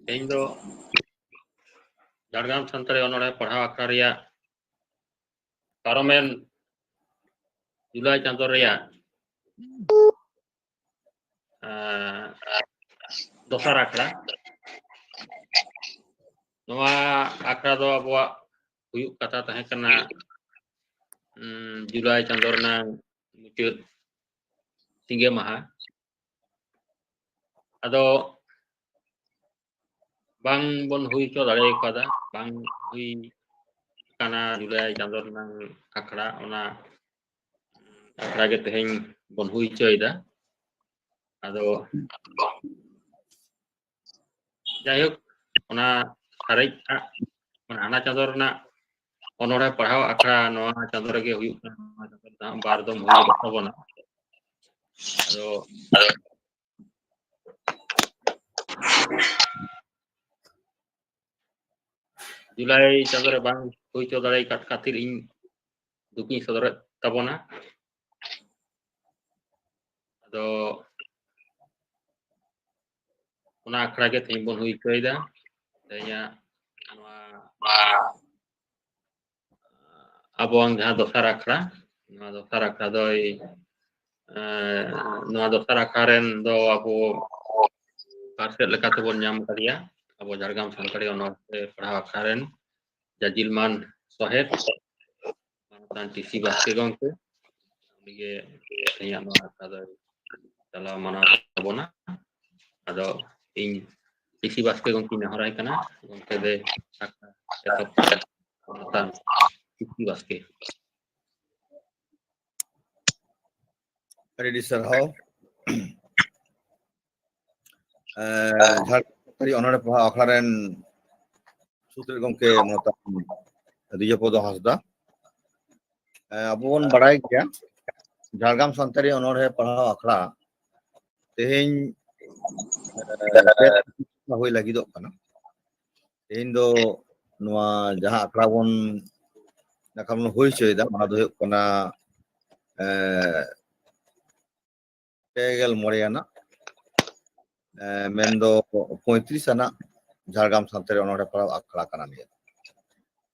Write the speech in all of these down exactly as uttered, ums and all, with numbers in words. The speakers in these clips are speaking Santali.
ᱛᱮᱦᱮᱧ ᱫᱚ ᱡᱷᱟᱲᱜᱨᱟᱢ ᱥᱟᱱᱛᱟᱲᱤ ᱚᱱᱚᱬᱦᱮ ᱯᱟᱲᱦᱟᱣ ᱟᱠᱷᱲᱟ ᱨᱮᱭᱟᱜ ᱯᱟᱨᱚᱢᱮᱱ ᱡᱩᱞᱟᱭ ᱪᱟᱸᱫᱳ ᱨᱮᱭᱟᱜ ᱫᱚᱥᱟᱨ ᱟᱠᱷᱲᱟ᱾ ᱱᱚᱣᱟ ᱟᱠᱷᱲᱟ ᱫᱚ ᱟᱵᱚᱣᱟᱜ ᱦᱩᱭᱩᱜ ᱠᱟᱛᱷᱟ ᱛᱟᱦᱮᱸ ᱠᱟᱱᱟ ᱡᱩᱞᱟᱭ ᱪᱟᱸᱫᱳ ᱨᱮᱱᱟᱜ ᱢᱩᱪᱟᱹᱫ ᱥᱤᱸᱜᱮ ᱢᱟᱦᱟ᱾ ᱟᱫᱚ ᱵᱟᱝ ᱵᱚᱱ ᱦᱩᱭ ᱦᱚᱪᱚ ᱫᱟᱲᱮ ᱠᱟᱫᱟ, ᱵᱟᱝ ᱦᱩᱭ ᱠᱟᱱᱟ ᱡᱩᱞᱟᱭ ᱪᱟᱸᱫᱳ ᱨᱮᱱᱟᱜ ᱟᱠᱷᱲᱟ᱾ ᱚᱱᱟ ᱟᱠᱷᱲᱟ ᱜᱮ ᱛᱮᱦᱮᱧ ᱵᱚᱱ ᱦᱩᱭ ᱦᱚᱪᱚᱭᱮᱫᱟ᱾ ᱟᱫᱚ ᱡᱟᱭᱦᱳᱠ, ᱚᱱᱟ ᱥᱟᱨᱮᱡ ᱟᱜ, ᱢᱟᱱᱮ ᱦᱟᱱᱟ ᱪᱟᱸᱫᱳ ᱨᱮᱱᱟᱜ ᱚᱱᱚᱬᱦᱮ ᱯᱟᱲᱦᱟᱣ ᱟᱠᱷᱲᱟ ᱱᱚᱣᱟ ᱪᱟᱸᱫᱳ ᱨᱮᱜᱮ ᱦᱩᱭᱩᱜ ᱠᱟᱱᱟ᱾ ᱱᱚᱣᱟ ᱪᱟᱸᱫᱳ ᱨᱮ ᱵᱟᱨ ᱫᱚᱢ ᱦᱩᱭ ᱜᱚᱫᱚᱜ ᱛᱟᱵᱚᱱᱟ᱾ ᱟᱫᱚ ᱡᱩᱞᱟᱭ ᱪᱟᱸᱫᱳ ᱨᱮ ᱵᱟᱝ ᱦᱩᱭ ᱦᱚᱪᱚ ᱫᱟᱲᱮ ᱟᱠᱟᱫ ᱠᱷᱟᱹᱛᱤᱨ ᱤᱧ ᱫᱩᱠᱤᱧ ᱥᱚᱫᱚᱨᱮᱫ ᱛᱟᱵᱚᱱᱟ᱾ ᱟᱫᱚ ᱚᱱᱟ ᱟᱠᱷᱲᱟ ᱜᱮ ᱛᱮᱦᱮᱧ ᱵᱚᱱ ᱦᱩᱭ ᱦᱚᱪᱚᱭᱮᱫᱟ᱾ ᱛᱮᱦᱮᱧᱟᱜ ᱱᱚᱣᱟ ᱟᱵᱚᱣᱟᱜ ᱡᱟᱦᱟᱸ ᱫᱚᱥᱟᱨ ᱟᱠᱷᱲᱟ, ᱱᱚᱣᱟ ᱫᱚᱥᱟᱨ ᱟᱠᱷᱲᱟ ᱫᱚᱭ, ᱮᱸ, ᱱᱚᱣᱟ ᱫᱚᱥᱟᱨ ᱟᱠᱷᱲᱟ ᱨᱮᱱ ᱫᱚ ᱟᱵᱚ ᱯᱟᱨᱥᱮᱫ ᱞᱮᱠᱟ ᱛᱮᱵᱚᱱ ᱧᱟᱢ ᱟᱠᱟᱫᱮᱭᱟ, ᱟᱵᱚ ᱡᱷᱟᱲᱜᱨᱟᱢ ᱥᱟᱱᱛᱟᱲᱤ ᱚᱱᱚᱬᱦᱮ ᱯᱟᱲᱦᱟᱣ ᱟᱠᱷᱲᱟ ᱨᱮᱱ ᱡᱟᱡᱤᱞ ᱢᱟᱱ ᱥᱚᱦᱮᱫ ᱢᱟᱱᱚᱛᱟᱱ ᱴᱤ ᱥᱤ ᱵᱟᱥᱠᱮ ᱜᱚᱢᱠᱮ᱾ ᱩᱱᱤᱜᱮ ᱛᱮᱦᱮᱧᱟᱜ ᱱᱚᱣᱟ ᱟᱠᱷᱲᱟ ᱫᱚᱭ ᱪᱟᱞᱟᱣ ᱢᱟᱱᱟᱣ ᱛᱟᱵᱚᱱᱟ᱾ ᱟᱫᱚ ᱤᱧ ᱴᱤ ᱥᱤ ᱵᱟᱥᱠᱮ ᱜᱚᱢᱠᱮᱧ ᱱᱮᱦᱚᱨᱟᱭ ᱠᱟᱱᱟ, ᱜᱚᱢᱠᱮ ᱫᱚ ᱟᱠᱷᱲᱟ ᱮᱛᱚᱦᱚᱵ ᱢᱟᱱᱚᱛᱟᱱ ᱴᱤ ᱥᱤ ᱵᱟᱥᱠᱮ᱾ ᱟᱹᱰᱤ ᱟᱹᱰᱤ ᱥᱟᱨᱦᱟᱣ᱾ ᱮᱸ, ᱡᱷᱟᱲᱠᱷᱚᱸᱰ ᱥᱟᱱᱛᱟᱲᱤ ᱚᱱᱚᱬᱦᱮ ᱯᱟᱲᱦᱟᱣ ᱟᱠᱷᱲᱟ ᱨᱮᱱ ᱥᱩᱛᱨᱮᱛ ᱜᱚᱢᱠᱮ ᱢᱟᱱᱚᱛᱟᱱ ᱫᱤᱡᱚᱯᱚᱫᱚ ᱦᱟᱸᱥᱫᱟ᱾ ᱮᱸ, ᱟᱵᱚ ᱵᱚᱱ ᱵᱟᱲᱟᱭ ᱜᱮᱭᱟ, ᱡᱷᱟᱲᱜᱨᱟᱢ ᱥᱟᱱᱛᱟᱲᱤ ᱚᱱᱚᱬᱦᱮ ᱯᱟᱲᱦᱟᱣ ᱟᱠᱷᱲᱟ ᱛᱮᱦᱮᱧ, ᱮᱸ, ᱦᱩᱭ ᱞᱟᱹᱜᱤᱫᱚᱜ ᱠᱟᱱᱟ᱾ ᱛᱮᱦᱮᱧ ᱫᱚ ᱱᱚᱣᱟ ᱡᱟᱦᱟᱸ ᱟᱠᱷᱲᱟ ᱵᱚᱱ ᱱᱟᱠᱷᱟᱱ ᱵᱚᱱ ᱦᱩᱭ ᱦᱚᱪᱚᱭᱮᱫᱟ, ᱚᱱᱟ ᱫᱚ ᱦᱩᱭᱩᱜ ᱠᱟᱱᱟ, ᱮᱸ, ᱯᱮ ᱜᱮᱞ ᱢᱚᱬᱮ ᱟᱱᱟᱜ, ᱮᱸ, ᱢᱮᱱᱫᱚ ᱯᱚᱸᱭᱛᱨᱤᱥ ᱟᱱᱟᱜ ᱡᱷᱟᱲᱜᱨᱟᱢ ᱥᱟᱱᱛᱟᱲᱤ ᱚᱱᱚᱬᱦᱮ ᱯᱟᱲᱦᱟᱣ ᱟᱠᱷᱲᱟ ᱠᱟᱱᱟ ᱱᱤᱭᱟᱹ᱾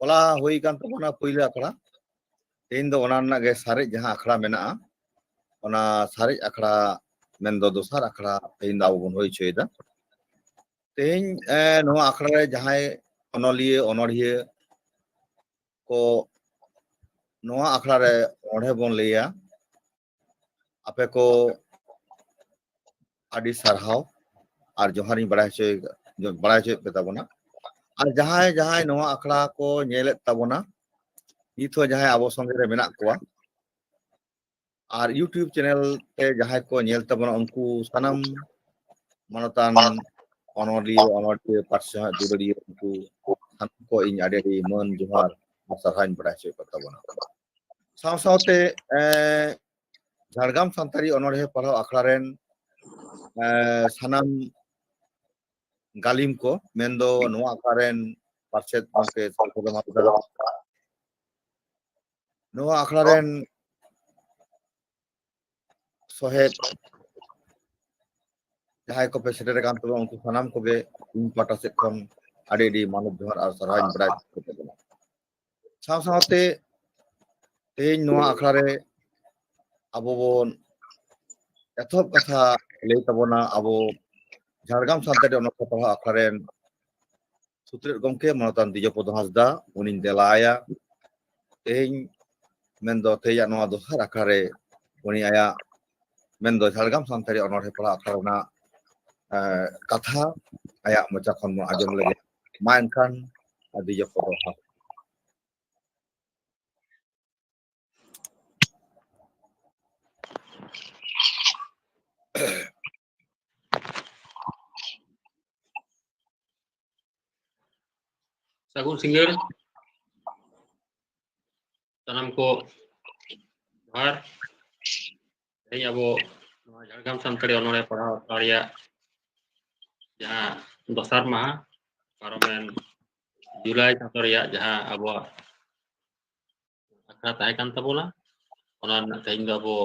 ᱦᱚᱞᱟ ᱦᱩᱭ ᱠᱟᱱ ᱛᱟᱵᱚᱱᱟ ᱯᱩᱭᱞᱩ ᱟᱠᱷᱲᱟ᱾ ᱛᱮᱦᱮᱧ ᱫᱚ ᱚᱱᱟ ᱨᱮᱱᱟᱜ ᱜᱮ ᱥᱟᱨᱮᱡ ᱡᱟᱦᱟᱸ ᱟᱠᱷᱲᱟ ᱢᱮᱱᱟᱜᱼᱟ, ᱚᱱᱟ ᱥᱟᱨᱮᱡ ᱟᱠᱷᱲᱟ ᱢᱮᱱᱫᱚ ᱫᱚᱥᱟᱨ ᱟᱠᱷᱲᱟ ᱛᱮᱦᱮᱧ ᱫᱚ ᱟᱵᱚ ᱵᱚᱱ ᱦᱩᱭ ᱦᱚᱪᱚᱭᱮᱫᱟ᱾ ᱛᱮᱦᱮᱧ, ᱮ, ᱱᱚᱣᱟ ᱟᱠᱷᱲᱟ ᱨᱮ ᱡᱟᱦᱟᱸᱭ ᱚᱱᱚᱞᱤᱭᱟᱹ, ᱚᱱᱚᱲᱦᱤᱭᱟᱹ ᱠᱚ ᱱᱚᱣᱟ ᱟᱠᱷᱲᱟ ᱨᱮ ᱚᱱᱚᱬᱦᱮ ᱵᱚᱱ ᱞᱟᱹᱭᱟ, ᱟᱯᱮ ᱠᱚ ᱟᱹᱰᱤ ᱥᱟᱨᱦᱟᱣ ᱟᱨ ᱡᱚᱦᱟᱨᱤᱧ ᱵᱟᱲᱟᱭ ᱦᱚᱪᱚᱭ, ᱵᱟᱲᱟᱭ ᱦᱚᱪᱚᱭᱮᱫ ᱯᱮ ᱛᱟᱵᱚᱱᱟ᱾ ᱟᱨ ᱡᱟᱦᱟᱸᱭ ᱡᱟᱦᱟᱸᱭ ᱱᱚᱣᱟ ᱟᱠᱷᱲᱟ ᱠᱚ ᱧᱮᱞᱮᱫ ᱛᱟᱵᱚᱱᱟ, ᱱᱤᱛ ᱦᱚᱸ ᱡᱟᱦᱟᱸᱭ ᱟᱵᱚ ᱥᱚᱸᱜᱮ ᱨᱮ ᱢᱮᱱᱟᱜ ᱠᱚᱣᱟ, ᱟᱨ YouTube channel ᱛᱮ ᱡᱟᱦᱟᱸᱭ ᱠᱚ ᱧᱮᱞ ᱛᱟᱵᱚᱱᱟ, ᱩᱱᱠᱩ ᱥᱟᱱᱟᱢ ᱢᱟᱱᱚᱛᱟᱱ ᱚᱱᱚᱞᱤᱭᱟᱹ, ᱚᱱᱚᱞᱤᱭᱟᱹ, ᱯᱟᱹᱨᱥᱤ ᱥᱟᱶᱦᱮᱫ ᱫᱩᱞᱟᱹᱲᱤᱭᱟᱹ, ᱩᱱᱠᱩ ᱥᱟᱱᱟᱢ ᱠᱚ ᱤᱧ ᱟᱹᱰᱤ ᱟᱹᱰᱤ ᱢᱟᱹᱱ ᱡᱚᱦᱟᱨ ᱟᱨ ᱥᱟᱨᱦᱟᱣᱤᱧ ᱵᱟᱲᱟᱭ ᱦᱚᱪᱚᱭᱮᱫ ᱠᱚ ᱛᱟᱵᱚᱱᱟ᱾ ᱥᱟᱶ ᱥᱟᱶᱛᱮ, ᱮᱸ, ᱡᱷᱟᱲᱜᱨᱟᱢ ᱥᱟᱱᱛᱟᱲᱤ ᱚᱱᱚᱬᱦᱮ ᱯᱟᱲᱦᱟᱣ ᱟᱠᱷᱲᱟ ᱨᱮᱱ, ᱮᱸ, ᱥᱟᱱᱟᱢ ᱜᱟᱹᱞᱤᱢ ᱠᱚ, ᱢᱮᱱᱫᱚ ᱱᱚᱣᱟ ᱟᱠᱷᱲᱟ ᱨᱮᱱ ᱯᱟᱨᱥᱮᱛ ᱜᱚᱢᱠᱮ ᱥᱟᱞᱠᱷᱚᱫᱚᱢ ᱦᱟᱸᱥᱫᱟ, ᱱᱚᱣᱟ ᱟᱠᱷᱲᱟ ᱨᱮᱱ ᱥᱚᱦᱮᱫ ᱡᱟᱦᱟᱸᱭ ᱠᱚᱯᱮ ᱥᱮᱴᱮᱨ ᱟᱠᱟᱱ ᱛᱟᱵᱚᱱᱟ, ᱩᱱᱠᱩ ᱥᱟᱱᱟᱢ ᱠᱚᱜᱮ ᱤᱧ ᱯᱟᱦᱴᱟ ᱥᱮᱫ ᱠᱷᱚᱱ ᱟᱹᱰᱤ ᱟᱹᱰᱤ ᱢᱟᱱᱚᱛ ᱡᱚᱦᱟᱨ ᱟᱨ ᱥᱟᱨᱦᱟᱣ ᱤᱧ ᱵᱟᱲᱟᱭ ᱦᱚᱪᱚᱭᱮᱫ ᱛᱟᱵᱚᱱᱟ᱾ ᱥᱟᱶ ᱥᱟᱶᱛᱮ ᱛᱮᱦᱮᱧ ᱱᱚᱣᱟ ᱟᱠᱷᱲᱟ ᱨᱮ ᱟᱵᱚ ᱵᱚᱱ ᱮᱛᱚᱦᱚᱵ ᱠᱟᱛᱷᱟ ᱞᱟᱹᱭ ᱛᱟᱵᱚᱱᱟ ᱟᱵᱚ ᱡᱷᱟᱲᱜᱨᱟᱢ ᱥᱟᱱᱛᱟᱲᱤ ᱚᱱᱚᱞ ᱯᱟᱲᱦᱟᱣ ᱟᱠᱷᱲᱟ ᱨᱮᱱ ᱥᱩᱛᱨᱮᱫ ᱜᱚᱢᱠᱮ ᱢᱟᱱᱚᱛᱟᱱ ᱫᱤᱡᱚᱯᱚᱫᱚ ᱦᱟᱸᱥᱫᱟ, ᱩᱱᱤᱧ ᱫᱮᱞᱟ ᱟᱭᱟ᱾ ᱛᱮᱦᱮᱧ ᱢᱮᱱᱫᱚ ᱛᱮᱦᱮᱧᱟᱜ ᱱᱚᱣᱟ ᱫᱚᱥᱟᱨ ᱟᱠᱷᱲᱟ ᱨᱮ ᱩᱱᱤ ᱟᱭᱟᱜ ᱢᱮᱱᱫᱚ ᱡᱷᱟᱲᱜᱨᱟᱢ ᱥᱟᱱᱛᱟᱲᱤ ᱚᱱᱚᱬᱦᱮ ᱯᱟᱲᱦᱟᱣ ᱟᱠᱷᱲᱟ ᱨᱮᱱᱟᱜ, ᱮ, ᱠᱟᱛᱷᱟ ᱟᱭᱟᱜ ᱢᱚᱪᱟ ᱠᱷᱚᱱ ᱵᱚᱱ ᱟᱸᱡᱚᱢ ᱞᱮᱜᱮ᱾ ᱢᱟ ᱮᱱᱠᱷᱟᱱ ᱫᱤᱡᱚᱯᱚᱫᱚ ᱦᱟᱸᱥᱫᱟ᱾ ᱥᱟᱹᱜᱩᱱ ᱥᱤᱸᱜᱟᱹᱲ ᱥᱟᱱᱟᱢ ᱠᱚ ᱡᱚᱦᱟᱨ᱾ ᱛᱮᱦᱮᱧ ᱟᱵᱚ ᱱᱚᱣᱟ ᱡᱷᱟᱲᱜᱨᱟᱢ ᱥᱟᱱᱛᱟᱲᱤ ᱚᱱᱚᱬᱦᱮ ᱯᱟᱲᱦᱟᱣ ᱟᱠᱷᱲᱟ ᱨᱮᱭᱟᱜ ᱡᱟᱦᱟᱸ ᱫᱚᱥᱟᱨ ᱢᱟᱦᱟ, ᱯᱟᱨᱚᱢᱮᱱ ᱡᱩᱞᱟᱭ ᱪᱟᱸᱫᱳ ᱨᱮᱭᱟᱜ ᱡᱟᱦᱟᱸ ᱟᱵᱚᱣᱟᱜ ᱟᱠᱷᱲᱟ ᱛᱟᱦᱮᱸ ᱠᱟᱱ ᱛᱟᱵᱚᱱᱟ, ᱚᱱᱟ ᱨᱮᱱᱟᱜ ᱛᱮᱦᱮᱧ ᱫᱚ ᱟᱵᱚ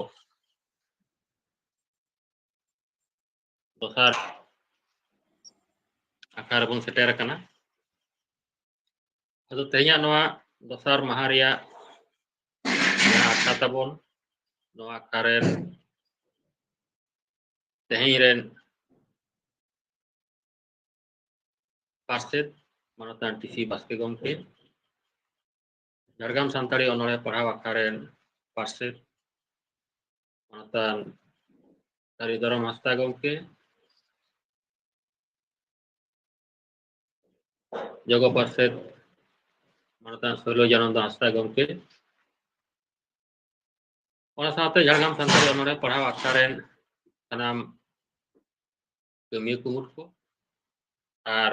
ᱫᱚᱥᱟᱨ ᱟᱠᱷᱲᱟ ᱨᱮᱵᱚᱱ ᱥᱮᱴᱮᱨ ᱟᱠᱟᱱᱟ᱾ ᱟᱫᱚ ᱛᱮᱦᱮᱧᱟᱜ ᱱᱚᱣᱟ ᱫᱚᱥᱟᱨ ᱢᱟᱦᱟ ᱨᱮᱭᱟᱜ ᱡᱟᱦᱟᱸ ᱟᱠᱷᱲᱟ ᱛᱟᱵᱚᱱ, ᱱᱚᱣᱟ ᱟᱠᱷᱲᱟ ᱨᱮᱱ ᱛᱮᱦᱮᱧ ᱨᱮᱱ ᱯᱟᱨᱥᱮᱛ ᱢᱟᱱᱚᱛᱟᱱ ᱴᱤ ᱥᱤ ᱵᱟᱥᱠᱮ ᱜᱚᱢᱠᱮ, ᱡᱷᱟᱲᱜᱨᱟᱢ ᱥᱟᱱᱛᱟᱲᱤ ᱚᱱᱚᱬᱦᱮ ᱯᱟᱲᱦᱟᱣ ᱟᱠᱷᱲᱟ ᱨᱮᱱ ᱯᱟᱨᱥᱮᱛ ᱢᱟᱱᱚᱛᱟᱱ ᱥᱟᱹᱨᱤ ᱫᱷᱚᱨᱚᱢ ᱦᱟᱸᱥᱫᱟ ᱜᱚᱢᱠᱮ, ᱡᱚᱜᱚ ᱯᱟᱨᱥᱮᱛ ᱢᱟᱱᱚᱛᱟᱱ ᱥᱳᱭᱞᱚᱡᱟᱱᱚᱱᱫᱚ ᱦᱟᱸᱥᱫᱟ ᱜᱚᱢᱠᱮ, ᱚᱱᱟ ᱥᱟᱶᱛᱮ ᱡᱷᱟᱲᱜᱨᱟᱢ ᱥᱟᱱᱛᱟᱲᱤ ᱚᱱᱚᱬᱦᱮ ᱯᱟᱲᱦᱟᱣ ᱟᱠᱷᱲᱟ ᱨᱮᱱ ᱥᱟᱱᱟᱢ ᱠᱟᱹᱢᱤᱭᱟᱹ ᱠᱩᱢᱩᱴ ᱠᱚ, ᱟᱨ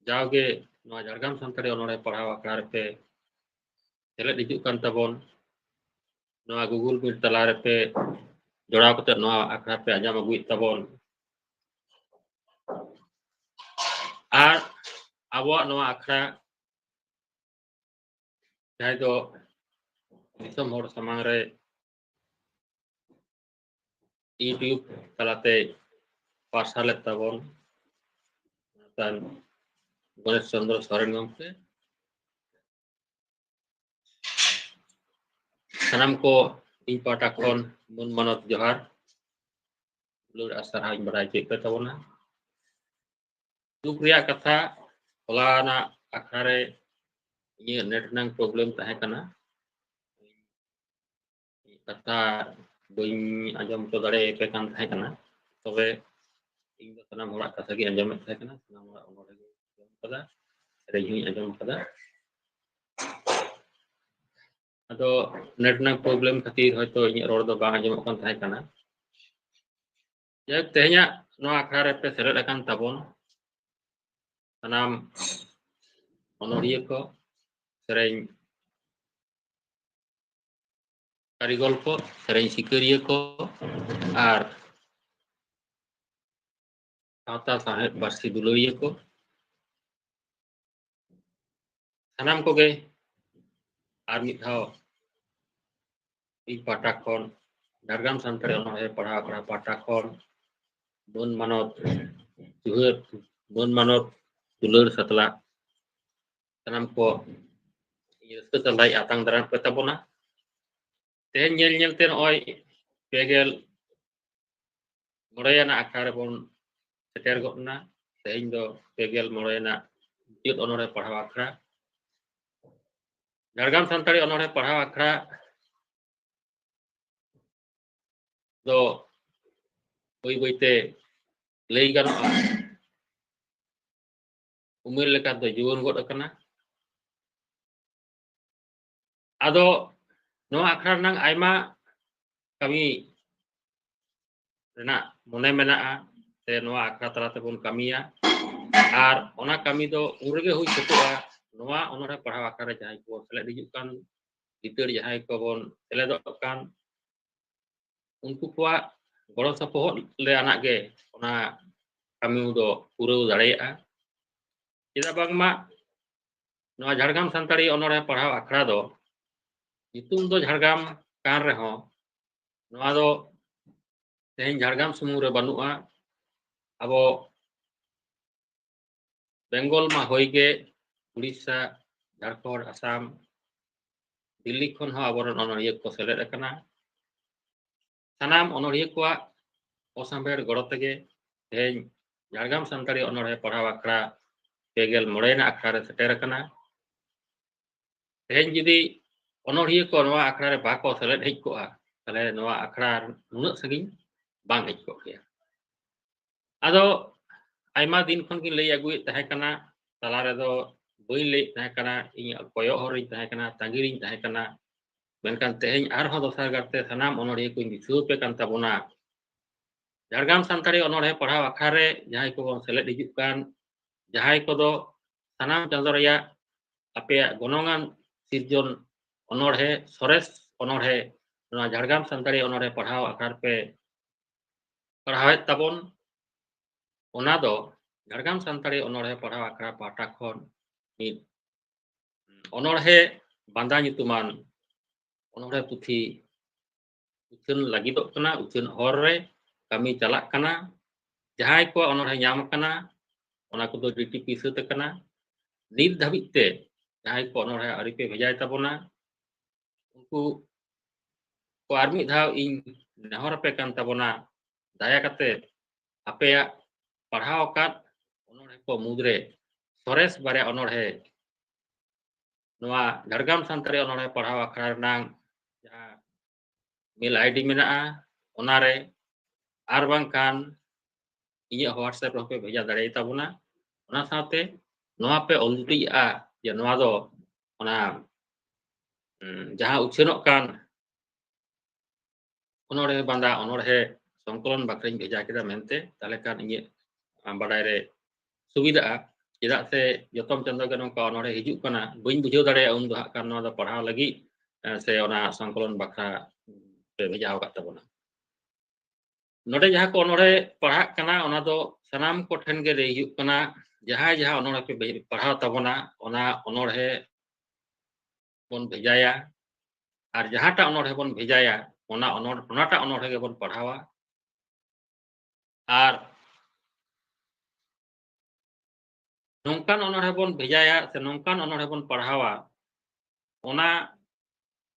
ᱡᱟᱣᱜᱮ ᱱᱚᱣᱟ ᱡᱷᱟᱲᱜᱨᱟᱢ ᱥᱟᱱᱛᱟᱲᱤ ᱚᱱᱚᱬᱦᱮ ᱯᱟᱲᱦᱟᱣ ᱟᱠᱷᱲᱟ ᱨᱮᱯᱮ ᱥᱮᱞᱮᱫ ᱦᱤᱡᱩᱜ ᱠᱟᱱ ᱛᱟᱵᱚᱱ, ᱱᱚᱣᱟ Google Meet ᱛᱟᱞᱟ ᱨᱮᱯᱮ ᱡᱚᱲᱟᱣ ᱠᱟᱛᱮ ᱱᱚᱣᱟ ᱟᱠᱷᱲᱟ ᱯᱮ ᱟᱸᱡᱚᱢ ᱟᱹᱜᱩᱭᱮᱫ ᱛᱟᱵᱚᱱ, ᱟᱨ ᱟᱵᱚᱣᱟᱜ ᱱᱚᱣᱟ ᱟᱠᱷᱲᱟ ᱡᱟᱦᱟᱸᱭ ᱫᱚ ᱫᱤᱥᱚᱢ ᱦᱚᱲ ᱥᱟᱢᱟᱝ ᱨᱮ YouTube ᱛᱟᱞᱟᱛᱮ ᱯᱟᱨᱥᱟᱞᱮᱫ ᱛᱟᱵᱚᱱ ᱢᱟᱱᱚᱛᱟᱱ ᱜᱚᱱᱮᱥ ᱪᱚᱱᱫᱨᱚ ᱥᱚᱨᱮᱱ ᱜᱚᱢᱠᱮ, ᱥᱟᱱᱟᱢ ᱠᱚ ᱤᱧ ᱯᱟᱦᱴᱟ ᱠᱷᱚᱱ ᱢᱟᱹᱱ ᱢᱟᱱᱚᱛ ᱡᱚᱦᱟᱨ, ᱫᱩᱞᱟᱹᱲ ᱟᱨ ᱥᱟᱨᱦᱟᱣ ᱤᱧ ᱵᱟᱲᱟᱭ ᱦᱚᱪᱚᱭᱮᱫ ᱯᱮ ᱛᱟᱵᱚᱱᱟ᱾ ᱫᱩᱠ ᱨᱮᱭᱟᱜ ᱠᱟᱛᱷᱟ, ᱦᱚᱞᱟᱱᱟᱜ ᱟᱠᱷᱲᱟ ᱨᱮ ᱤᱧᱟᱹᱜ ᱱᱮᱴ ᱨᱮᱱᱟᱜ ᱯᱨᱚᱵᱞᱮᱢ ᱛᱟᱦᱮᱸ ᱠᱟᱱᱟ, ᱠᱟᱛᱷᱟ ᱵᱟᱹᱧ ᱟᱸᱡᱚᱢ ᱦᱚᱪᱚ ᱫᱟᱲᱮᱭᱟᱯᱮ ᱠᱟᱱ ᱛᱟᱦᱮᱸ ᱠᱟᱱᱟ᱾ ᱛᱚᱵᱮ ᱤᱧ ᱫᱚ ᱥᱟᱱᱟᱢ ᱦᱚᱲᱟᱜ ᱠᱟᱛᱷᱟ ᱜᱮ ᱟᱸᱡᱚᱢᱮᱫ ᱛᱟᱦᱮᱸ ᱠᱟᱱᱟ, ᱥᱟᱱᱟᱢ ᱦᱚᱲᱟᱜ ᱚᱱᱚᱬᱦᱮ ᱜᱮ ᱟᱸᱡᱚᱢ ᱠᱟᱫᱟ, ᱥᱮᱨᱮᱧ ᱦᱚᱸᱧ ᱟᱸᱡᱚᱢ ᱠᱟᱫᱟ᱾ ᱟᱫᱚ ᱱᱮᱴ ᱨᱮᱱᱟᱜ ᱯᱨᱚᱵᱞᱮᱢ ᱠᱷᱟᱹᱛᱤᱨ ᱦᱚᱭᱛᱳ ᱤᱧᱟᱹᱜ ᱨᱚᱲ ᱫᱚ ᱵᱟᱝ ᱟᱸᱡᱚᱢᱚᱜ ᱠᱟᱱ ᱛᱟᱦᱮᱸ ᱠᱟᱱᱟ᱾ ᱡᱟᱭᱦᱳᱠ, ᱛᱮᱦᱮᱧᱟᱜ ᱱᱚᱣᱟ ᱟᱠᱷᱲᱟ ᱨᱮᱯᱮ ᱥᱮᱞᱮᱫ ᱟᱠᱟᱱ ᱛᱟᱵᱚᱱ ᱥᱟᱱᱟᱢ ᱚᱱᱚᱲᱦᱤᱭᱟᱹ ᱠᱚ, ᱥᱮᱨᱮᱧ ᱠᱟᱹᱨᱤᱜᱚᱞ ᱠᱚ, ᱥᱮᱨᱮᱧ ᱥᱤᱠᱟᱹᱨᱤᱭᱟᱹ ᱠᱚ, ᱟᱨ ᱥᱟᱶᱛᱟ ᱥᱟᱶᱦᱮᱫ ᱯᱟᱹᱨᱥᱤ ᱫᱩᱞᱟᱹᱲᱤᱭᱟᱹ ᱠᱚ, ᱥᱟᱱᱟᱢ ᱠᱚᱜᱮ ᱟᱨ ᱢᱤᱫ ᱫᱷᱟᱣ ᱤᱧ ᱯᱟᱦᱴᱟ ᱠᱷᱚᱱ, ᱡᱷᱟᱲᱜᱨᱟᱢ ᱥᱟᱱᱛᱟᱲᱤ ᱚᱱᱚᱬᱦᱮ ᱯᱟᱲᱦᱟᱣ ᱟᱠᱷᱲᱟ ᱯᱟᱦᱴᱟ ᱠᱷᱚᱱ ᱢᱟᱹᱱ ᱢᱟᱱᱚᱛ ᱡᱚᱦᱟᱨ, ᱢᱟᱹᱱ ᱢᱟᱱᱚᱛ, ᱫᱩᱞᱟᱹᱲ ᱥᱟᱛᱞᱟᱜ ᱥᱟᱱᱟᱢ ᱠᱚ ᱤᱧ ᱨᱟᱹᱥᱠᱟᱹ ᱥᱟᱞᱟᱜ ᱟᱛᱟᱝ ᱫᱟᱨᱟᱢ ᱯᱮ ᱛᱟᱵᱚᱱᱟ᱾ ᱛᱮᱦᱮᱧ ᱧᱮᱞ ᱧᱮᱞ ᱛᱮ ᱱᱚᱜᱼᱚᱭ ᱯᱮ ᱜᱮᱞ ᱢᱚᱬᱮ ᱟᱱᱟᱜ ᱟᱠᱷᱲᱟ ᱨᱮᱵᱚᱱ ᱥᱮᱴᱮᱨ ᱜᱚᱫ ᱮᱱᱟ᱾ ᱛᱮᱦᱮᱧ ᱫᱚ ᱯᱮ ᱜᱮᱞ ᱢᱚᱬᱮ ᱟᱱᱟᱜ ᱢᱩᱪᱟᱹᱫ ᱚᱱᱚᱬᱦᱮ ᱯᱟᱲᱦᱟᱣ ᱟᱠᱷᱲᱟ᱾ ᱡᱷᱟᱲᱜᱨᱟᱢ ᱥᱟᱱᱛᱟᱲᱤ ᱚᱱᱚᱬᱦᱮ ᱯᱟᱲᱦᱟᱣ ᱟᱠᱷᱲᱟ ᱫᱚ ᱵᱟᱹᱭ ᱵᱟᱹᱭᱛᱮ ᱞᱟᱹᱭ ᱜᱟᱱᱚᱜᱼᱟ ᱩᱢᱮᱨ ᱞᱮᱠᱟ ᱫᱚ ᱡᱩᱣᱟᱹᱱ ᱜᱚᱫ ᱟᱠᱟᱱᱟ᱾ ᱟᱫᱚ ᱱᱚᱣᱟ ᱟᱠᱷᱲᱟ ᱨᱮᱱᱟᱜ ᱟᱭᱢᱟ ᱠᱟᱹᱢᱤ ᱨᱮᱱᱟᱜ ᱢᱚᱱᱮ ᱢᱮᱱᱟᱜᱼᱟ, ᱥᱮ ᱱᱚᱣᱟ ᱟᱠᱷᱲᱟ ᱛᱟᱞᱟ ᱛᱮᱵᱚᱱ ᱠᱟᱹᱢᱤᱭᱟ᱾ ᱟᱨ ᱚᱱᱟ ᱠᱟᱹᱢᱤ ᱫᱚ ᱩᱱ ᱨᱮᱜᱮ ᱦᱩᱭ ᱥᱟᱹᱛᱚᱜᱼᱟ, ᱱᱚᱣᱟ ᱚᱱᱚᱬᱦᱮ ᱯᱟᱲᱦᱟᱣ ᱟᱠᱷᱲᱟ ᱨᱮ ᱡᱟᱦᱟᱸᱭ ᱠᱚᱵᱚᱱ ᱥᱮᱞᱮᱫ ᱦᱤᱡᱩᱜ ᱠᱟᱱ, ᱵᱷᱤᱛᱟᱹᱨ ᱡᱟᱦᱟᱸᱭ ᱠᱚᱵᱚᱱ ᱥᱮᱞᱮᱫᱚᱜ ᱠᱟᱱ, ᱩᱱᱠᱩ ᱠᱚᱣᱟᱜ ᱜᱚᱲᱚ ᱥᱚᱯᱚᱦᱚᱫ ᱞᱮ ᱟᱱᱟᱜ ᱜᱮ ᱚᱱᱟ ᱠᱟᱹᱢᱤ ᱫᱚ ᱯᱩᱨᱟᱹᱣ ᱫᱟᱲᱮᱭᱟᱜᱼᱟ᱾ ᱪᱮᱫᱟᱜ ᱵᱟᱝᱢᱟ ᱱᱚᱣᱟ ᱡᱷᱟᱲᱜᱨᱟᱢ ᱥᱟᱱᱛᱟᱲᱤ ᱚᱱᱚᱬᱦᱮ ᱯᱟᱲᱦᱟᱣ ᱟᱠᱷᱲᱟ ᱫᱚ ᱧᱩᱛᱩᱢ ᱫᱚ ᱡᱷᱟᱲᱜᱨᱟᱢ ᱠᱟᱱ ᱨᱮᱦᱚᱸ, ᱱᱚᱣᱟ ᱫᱚ ᱛᱮᱦᱮᱧ ᱡᱷᱟᱲᱜᱨᱟᱢ ᱥᱩᱢᱩᱝ ᱨᱮ ᱵᱟᱹᱱᱩᱜᱼᱟ᱾ ᱟᱵᱚ ᱵᱮᱝᱜᱚᱞ ᱢᱟ ᱦᱩᱭ ᱜᱮ, ᱩᱲᱤᱥᱥᱟ, ᱡᱷᱟᱲᱠᱷᱚᱸᱰ, ᱟᱥᱟᱢ, ᱫᱤᱞᱞᱤ ᱠᱷᱚᱱ ᱦᱚᱸ ᱟᱵᱚᱨᱮᱱ ᱚᱱᱚᱬᱦᱤᱭᱟᱹ ᱠᱚ ᱥᱮᱞᱮᱫ ᱟᱠᱟᱱᱟ᱾ ᱥᱟᱱᱟᱢ ᱚᱱᱚᱬᱦᱤᱭᱟᱹ ᱠᱚᱣᱟᱜ ᱚᱥᱟᱢᱵᱷᱮᱲ ᱜᱚᱲᱚ ᱛᱮᱜᱮ ᱛᱮᱦᱮᱧ ᱡᱷᱟᱲᱜᱨᱟᱢ ᱥᱟᱱᱛᱟᱲᱤ ᱚᱱᱚᱬᱦᱮ ᱯᱟᱲᱦᱟᱣ ᱟᱠᱷᱲᱟ ᱯᱮ ᱜᱮᱞ ᱢᱚᱬᱮ ᱟᱱᱟᱜ ᱟᱠᱷᱲᱟ ᱨᱮ ᱥᱮᱴᱮᱨ ᱟᱠᱟᱱᱟ᱾ ᱛᱮᱦᱮᱧ ᱡᱩᱫᱤ ᱚᱱᱚᱬᱦᱤᱭᱟᱹ ᱠᱚ ᱱᱚᱣᱟ ᱟᱠᱷᱲᱟ ᱨᱮ ᱵᱟᱠᱚ ᱥᱮᱞᱮᱫ ᱦᱮᱡ ᱠᱚᱜᱼᱟ, ᱛᱟᱦᱞᱮ ᱱᱚᱣᱟ ᱟᱠᱷᱲᱟ ᱱᱩᱱᱟᱹᱜ ᱥᱟᱺᱜᱤᱧ ᱵᱟᱝ ᱦᱮᱡ ᱠᱚᱜ ᱜᱮᱭᱟ᱾ ᱟᱫᱚ ᱟᱭᱢᱟ ᱫᱤᱱ ᱠᱷᱚᱱ ᱜᱤᱧ ᱞᱟᱹᱭ ᱟᱹᱜᱩᱭᱮᱫ ᱛᱟᱦᱮᱸ ᱠᱟᱱᱟ, ᱛᱟᱞᱟ ᱨᱮᱫᱚ ᱵᱟᱹᱧ ᱞᱟᱹᱭᱮᱫ ᱛᱟᱦᱮᱸ ᱠᱟᱱᱟ, ᱤᱧ ᱠᱚᱭᱚᱜ ᱦᱚᱨ ᱨᱤᱧ ᱛᱟᱦᱮᱸ ᱠᱟᱱᱟ, ᱛᱟᱺᱜᱤ ᱨᱤᱧ ᱛᱟᱦᱮᱸ ᱠᱟᱱᱟ᱾ ᱢᱮᱱᱠᱷᱟᱱ ᱛᱮᱦᱮᱧ ᱟᱨᱦᱚᱸ ᱫᱚᱥᱟᱨ ᱜᱟᱨᱛᱮ ᱥᱟᱱᱟᱢ ᱚᱱᱚᱬᱦᱤᱭᱟᱹ ᱠᱚᱧ ᱫᱤᱥᱟᱹ ᱟᱯᱮ ᱠᱟᱱ ᱛᱟᱵᱚᱱᱟ᱾ ᱡᱷᱟᱲᱜᱨᱟᱢ ᱥᱟᱱᱛᱟᱲᱤ ᱚᱱᱚᱬᱦᱮ ᱯᱟᱲᱦᱟᱣ ᱟᱠᱷᱲᱟ ᱨᱮ ᱡᱟᱦᱟᱸᱭ ᱠᱚᱵᱚᱱ ᱥᱮᱞᱮᱫ ᱦᱤᱡᱩᱜ ᱠᱟᱱ, ᱡᱟᱦᱟᱸᱭ ᱠᱚᱫᱚ ᱥᱟᱱᱟᱢ ᱪᱟᱸᱫᱳ ᱨᱮᱭᱟᱜ ᱟᱯᱮᱭᱟᱜ ᱜᱚᱱᱚᱝᱟᱱ ᱥᱤᱨᱡᱚᱱ ᱚᱱᱚᱬᱦᱮ, ᱥᱚᱨᱮᱥ ᱚᱱᱚᱬᱦᱮ ᱱᱚᱣᱟ ᱡᱷᱟᱲᱜᱨᱟᱢ ᱥᱟᱱᱛᱟᱲᱤ ᱚᱱᱚᱬᱦᱮ ᱯᱟᱲᱦᱟᱣ ᱟᱠᱷᱲᱟ ᱨᱮᱯᱮ ᱯᱟᱲᱦᱟᱣᱮᱫ ᱛᱟᱵᱚᱱ, ᱚᱱᱟ ᱫᱚ ᱡᱷᱟᱲᱜᱨᱟᱢ ᱥᱟᱱᱛᱟᱲᱤ ᱚᱱᱚᱬᱦᱮ ᱯᱟᱲᱦᱟᱣ ᱟᱠᱷᱲᱟ ᱯᱟᱦᱴᱟ ᱠᱷᱚᱱ ᱢᱤᱫ ᱚᱱᱚᱬᱦᱮ ᱵᱟᱸᱫᱟ ᱧᱩᱛᱩᱢᱟᱱ ᱚᱱᱚᱬᱦᱮ ᱯᱩᱛᱷᱤ ᱩᱪᱷᱟᱹᱱ ᱞᱟᱹᱜᱤᱫᱚᱜ ᱠᱟᱱᱟ, ᱩᱪᱷᱟᱹᱱ ᱦᱚᱨ ᱨᱮ ᱠᱟᱹᱢᱤ ᱪᱟᱞᱟᱜ ᱠᱟᱱᱟ᱾ ᱡᱟᱦᱟᱸᱭ ᱠᱚᱣᱟᱜ ᱚᱱᱚᱬᱦᱮ ᱧᱟᱢ ᱟᱠᱟᱱᱟ, ᱚᱱᱟ ᱠᱚᱫᱚ ᱰᱤᱴᱤᱯᱤ ᱥᱟᱹᱛ ᱟᱠᱟᱱᱟ᱾ ᱱᱤᱛ ᱫᱷᱟᱹᱵᱤᱡ ᱛᱮ ᱡᱟᱦᱟᱸᱭ ᱠᱚ ᱚᱱᱚᱬᱦᱮ ᱟᱹᱣᱨᱤ ᱯᱮ ᱵᱷᱮᱡᱟᱭ ᱛᱟᱵᱚᱱᱟ, ᱩᱱᱠᱩ ᱠᱚ ᱟᱨ ᱢᱤᱫ ᱫᱷᱟᱣ ᱤᱧ ᱱᱮᱦᱚᱨ ᱟᱯᱮ ᱠᱟᱱ ᱛᱟᱵᱚᱱᱟ, ᱫᱟᱭᱟ ᱠᱟᱛᱮ ᱟᱯᱮᱭᱟᱜ ᱯᱟᱲᱦᱟᱣ ᱟᱠᱟᱫ ᱚᱱᱚᱬᱦᱮ ᱠᱚ ᱢᱩᱫᱽᱨᱮ ᱥᱚᱨᱮᱥ ᱵᱟᱨᱭᱟ ᱚᱱᱚᱬᱦᱮ, ᱱᱚᱣᱟ ᱡᱷᱟᱲᱜᱨᱟᱢ ᱥᱟᱱᱛᱟᱲᱤ ᱚᱱᱚᱬᱦᱮ ᱯᱟᱲᱦᱟᱣ ᱟᱠᱷᱲᱟ ᱨᱮᱱᱟᱝ ᱡᱟᱦᱟᱸ ᱢᱮᱞ ᱟᱭᱰᱤ ᱢᱮᱱᱟᱜᱼᱟ, ᱚᱱᱟᱨᱮ, ᱟᱨ ᱵᱟᱝᱠᱷᱟᱱ ᱤᱧᱟᱹᱜ WhatsApp ᱨᱮᱦᱚᱸ ᱯᱮ ᱵᱷᱮᱡᱟ ᱫᱟᱲᱮᱭᱟᱛᱟ ᱵᱚᱱᱟ᱾ ᱚᱱᱟ ᱥᱟᱶᱛᱮ ᱱᱚᱣᱟ ᱯᱮ ᱚᱞ ᱡᱩᱴᱤᱡᱟᱜᱼᱟ ᱡᱮ ᱱᱚᱣᱟ ᱫᱚ ᱚᱱᱟ, ᱩᱸ, ᱡᱟᱦᱟᱸ ᱩᱪᱷᱟᱹᱱᱚᱜ ᱠᱟᱱ ᱚᱱᱚᱬᱦᱮ ᱵᱟᱸᱫᱟ ᱚᱱᱚᱬᱦᱮ ᱥᱚᱝᱠᱚᱞᱚᱱ ᱵᱟᱠᱷᱨᱟᱧ ᱵᱷᱮᱡᱟ ᱠᱮᱫᱟ ᱢᱮᱱᱛᱮ, ᱛᱟᱦᱞᱮ ᱠᱷᱟᱱ ᱤᱧᱟᱹᱜ, ᱟᱸ, ᱵᱟᱰᱟᱭ ᱨᱮ ᱥᱩᱵᱤᱫᱷᱟᱜᱼᱟ᱾ ᱪᱮᱫᱟᱜ ᱥᱮ ᱡᱚᱛᱚᱢ ᱪᱟᱸᱫᱳ ᱜᱮ ᱱᱚᱝᱠᱟ ᱚᱱᱚᱬᱦᱮ ᱦᱤᱡᱩᱜ ᱠᱟᱱᱟ, ᱵᱟᱹᱧ ᱵᱩᱡᱷᱟᱹᱣ ᱫᱟᱲᱮᱭᱟᱜᱼᱟ ᱩᱱ ᱫᱚ ᱦᱟᱸᱜ ᱠᱷᱟᱱ ᱱᱚᱣᱟ ᱫᱚ ᱯᱟᱲᱦᱟᱣ ᱞᱟᱹᱜᱤᱫ, ᱮᱸ, ᱥᱮ ᱚᱱᱟ ᱥᱚᱝᱠᱚᱞᱚᱱ ᱵᱟᱠᱷᱨᱟ ᱯᱮ ᱵᱷᱮᱡᱟ ᱟᱠᱟᱫ ᱛᱟᱵᱚᱱᱟ᱾ ᱱᱚᱰᱮ ᱡᱟᱦᱟᱸ ᱠᱚ ᱚᱱᱚᱬᱦᱮ ᱯᱟᱲᱦᱟᱜ ᱠᱟᱱᱟ, ᱚᱱᱟ ᱫᱚ ᱥᱟᱱᱟᱢ ᱠᱚᱴᱷᱮᱱ ᱜᱮ ᱞᱟᱹᱭ ᱦᱩᱭᱩᱜ ᱠᱟᱱᱟ, ᱡᱟᱦᱟᱸᱭ ᱡᱟᱦᱟᱸ ᱚᱱᱚᱬᱦᱮ ᱯᱮ ᱵᱷᱮ-, ᱯᱟᱲᱦᱟᱣ ᱛᱟᱵᱚᱱᱟ, ᱚᱱᱟ ᱚᱱᱚᱬᱦᱮ ᱵᱚᱱ ᱵᱷᱮᱡᱟᱭᱟ᱾ ᱟᱨ ᱡᱟᱦᱟᱸᱴᱟᱜ ᱚᱱᱚᱬᱦᱮ ᱵᱚᱱ ᱵᱷᱮᱡᱟᱭᱟ, ᱚᱱᱟ ᱚᱱᱚᱬ-, ᱚᱱᱟᱴᱟᱜ ᱚᱱᱚᱬᱦᱮ ᱜᱮᱵᱚᱱ ᱯᱟᱲᱦᱟᱣᱟ᱾ ᱟᱨ ᱱᱚᱝᱠᱟᱱ ᱚᱱᱚᱬᱦᱮ ᱵᱚᱱ ᱵᱷᱮᱡᱟᱭᱟ ᱥᱮ ᱱᱚᱝᱠᱟᱱ ᱚᱱᱚᱬᱦᱮ ᱵᱚᱱ ᱯᱟᱲᱦᱟᱣᱟ, ᱚᱱᱟ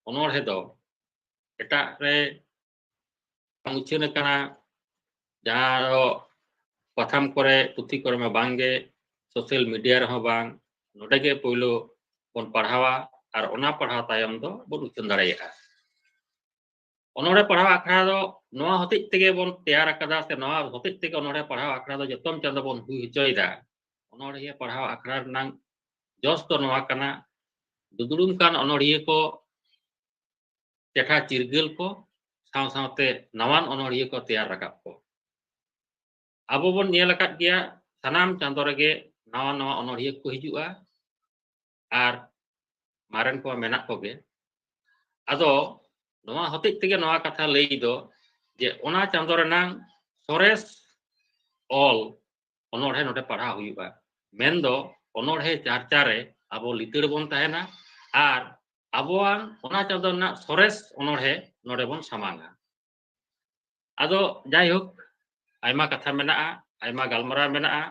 ᱚᱱᱚᱬᱦᱮ ᱫᱚ ᱮᱴᱟᱜ ᱨᱮ ᱵᱟᱝ ᱩᱪᱷᱟᱹᱱ ᱟᱠᱟᱱᱟ, ᱡᱟᱦᱟᱸ ᱫᱚ ᱯᱟᱛᱷᱟᱢ ᱠᱚᱨᱮ, ᱯᱩᱛᱷᱤ ᱠᱚᱨᱮ ᱢᱟ ᱵᱟᱝ ᱜᱮ, social media ᱨᱮᱦᱚᱸ ᱵᱟᱝ, ᱱᱚᱰᱮ ᱜᱮ ᱯᱳᱭᱞᱳ ᱵᱚᱱ ᱯᱟᱲᱦᱟᱣᱟ ᱟᱨ ᱚᱱᱟ ᱯᱟᱲᱦᱟᱣ ᱛᱟᱭᱚᱢ ᱫᱚ ᱵᱚᱱ ᱩᱪᱷᱟᱹᱱ ᱫᱟᱲᱮᱭᱟᱜᱼᱟ᱾ ᱚᱱᱚᱬᱦᱮ ᱯᱟᱲᱦᱟᱣ ᱟᱠᱷᱲᱟ ᱫᱚ ᱱᱚᱣᱟ ᱦᱚᱛᱮᱡ ᱛᱮᱜᱮ ᱵᱚᱱ ᱛᱮᱭᱟᱨ ᱟᱠᱟᱫᱟ ᱥᱮ ᱱᱚᱣᱟ ᱦᱚᱛᱮᱡ ᱛᱮᱜᱮ ᱚᱱᱚᱬᱦᱮ ᱯᱟᱲᱦᱟᱣ ᱟᱠᱷᱲᱟ ᱫᱚ ᱡᱚᱛᱚᱢ ᱪᱟᱸᱫᱳ ᱵᱚᱱ ᱦᱩᱭ ᱦᱚᱪᱚᱭᱮᱫᱟ᱾ ᱚᱱᱚᱬᱦᱮ ᱯᱟᱲᱦᱟᱣ ᱟᱠᱷᱲᱟ ᱨᱮᱱᱟᱝ ᱡᱚᱥ ᱫᱚ ᱱᱚᱣᱟ ᱠᱟᱱᱟ, ᱫᱩᱫᱩᱲᱩᱢ ᱠᱟᱱ ᱚᱱᱚᱬᱦᱤᱭᱟᱹ ᱠᱚ, ᱪᱮᱴᱷᱟ ᱪᱤᱨᱜᱟᱹᱞ ᱠᱚ, ᱥᱟᱶ ᱥᱟᱶᱛᱮ ᱱᱟᱣᱟᱱ ᱚᱱᱚᱬᱦᱤᱭᱟᱹ ᱠᱚ ᱛᱮᱭᱟᱨ ᱨᱟᱠᱟᱵ ᱠᱚ᱾ ᱟᱵᱚ ᱵᱚᱱ ᱧᱮᱞ ᱟᱠᱟᱫ ᱜᱮᱭᱟ, ᱥᱟᱱᱟᱢ ᱪᱟᱸᱫᱳ ᱨᱮᱜᱮ ᱱᱟᱣᱟ ᱱᱟᱣᱟ ᱚᱱᱚᱬᱦᱤᱭᱟᱹ ᱠᱚ ᱦᱤᱡᱩᱜᱼᱟ ᱟᱨ ᱢᱟᱨᱮᱱ ᱠᱚ ᱢᱮᱱᱟᱜ ᱠᱚᱜᱮ᱾ ᱟᱫᱚ ᱱᱚᱣᱟ ᱦᱚᱛᱮᱡ ᱛᱮᱜᱮ ᱱᱚᱣᱟ ᱠᱟᱛᱷᱟ ᱞᱟᱹᱭ ᱫᱚ, ᱡᱮ ᱚᱱᱟ ᱪᱟᱸᱫᱳ ᱨᱮᱱᱟᱝ ᱥᱚᱨᱮᱥ ᱚᱞ ᱚᱱᱚᱬᱦᱮ ᱱᱚᱰᱮ ᱯᱟᱲᱦᱟᱣ ᱦᱩᱭᱩᱜᱼᱟ᱾ ᱢᱮᱱᱫᱚ ᱚᱱᱚᱬᱦᱮ ᱪᱟᱨᱪᱟ ᱨᱮ ᱟᱵᱚ ᱞᱤᱛᱟᱹᱲ ᱵᱚᱱ ᱛᱟᱦᱮᱱᱟ ᱟᱨ ᱟᱵᱚᱣᱟᱜ ᱚᱱᱟ ᱪᱟᱸᱫᱳ ᱨᱮᱱᱟᱜ ᱥᱚᱨᱮᱥ ᱚᱱᱚᱬᱦᱮ ᱱᱚᱰᱮ ᱵᱚᱱ ᱥᱟᱢᱟᱝᱟ᱾ ᱟᱫᱚ ᱡᱟᱭᱦᱳᱠ, ᱟᱭᱢᱟ ᱠᱟᱛᱷᱟ ᱢᱮᱱᱟᱜᱼᱟ, ᱟᱭᱢᱟ ᱜᱟᱞᱢᱟᱨᱟᱣ ᱢᱮᱱᱟᱜᱼᱟ᱾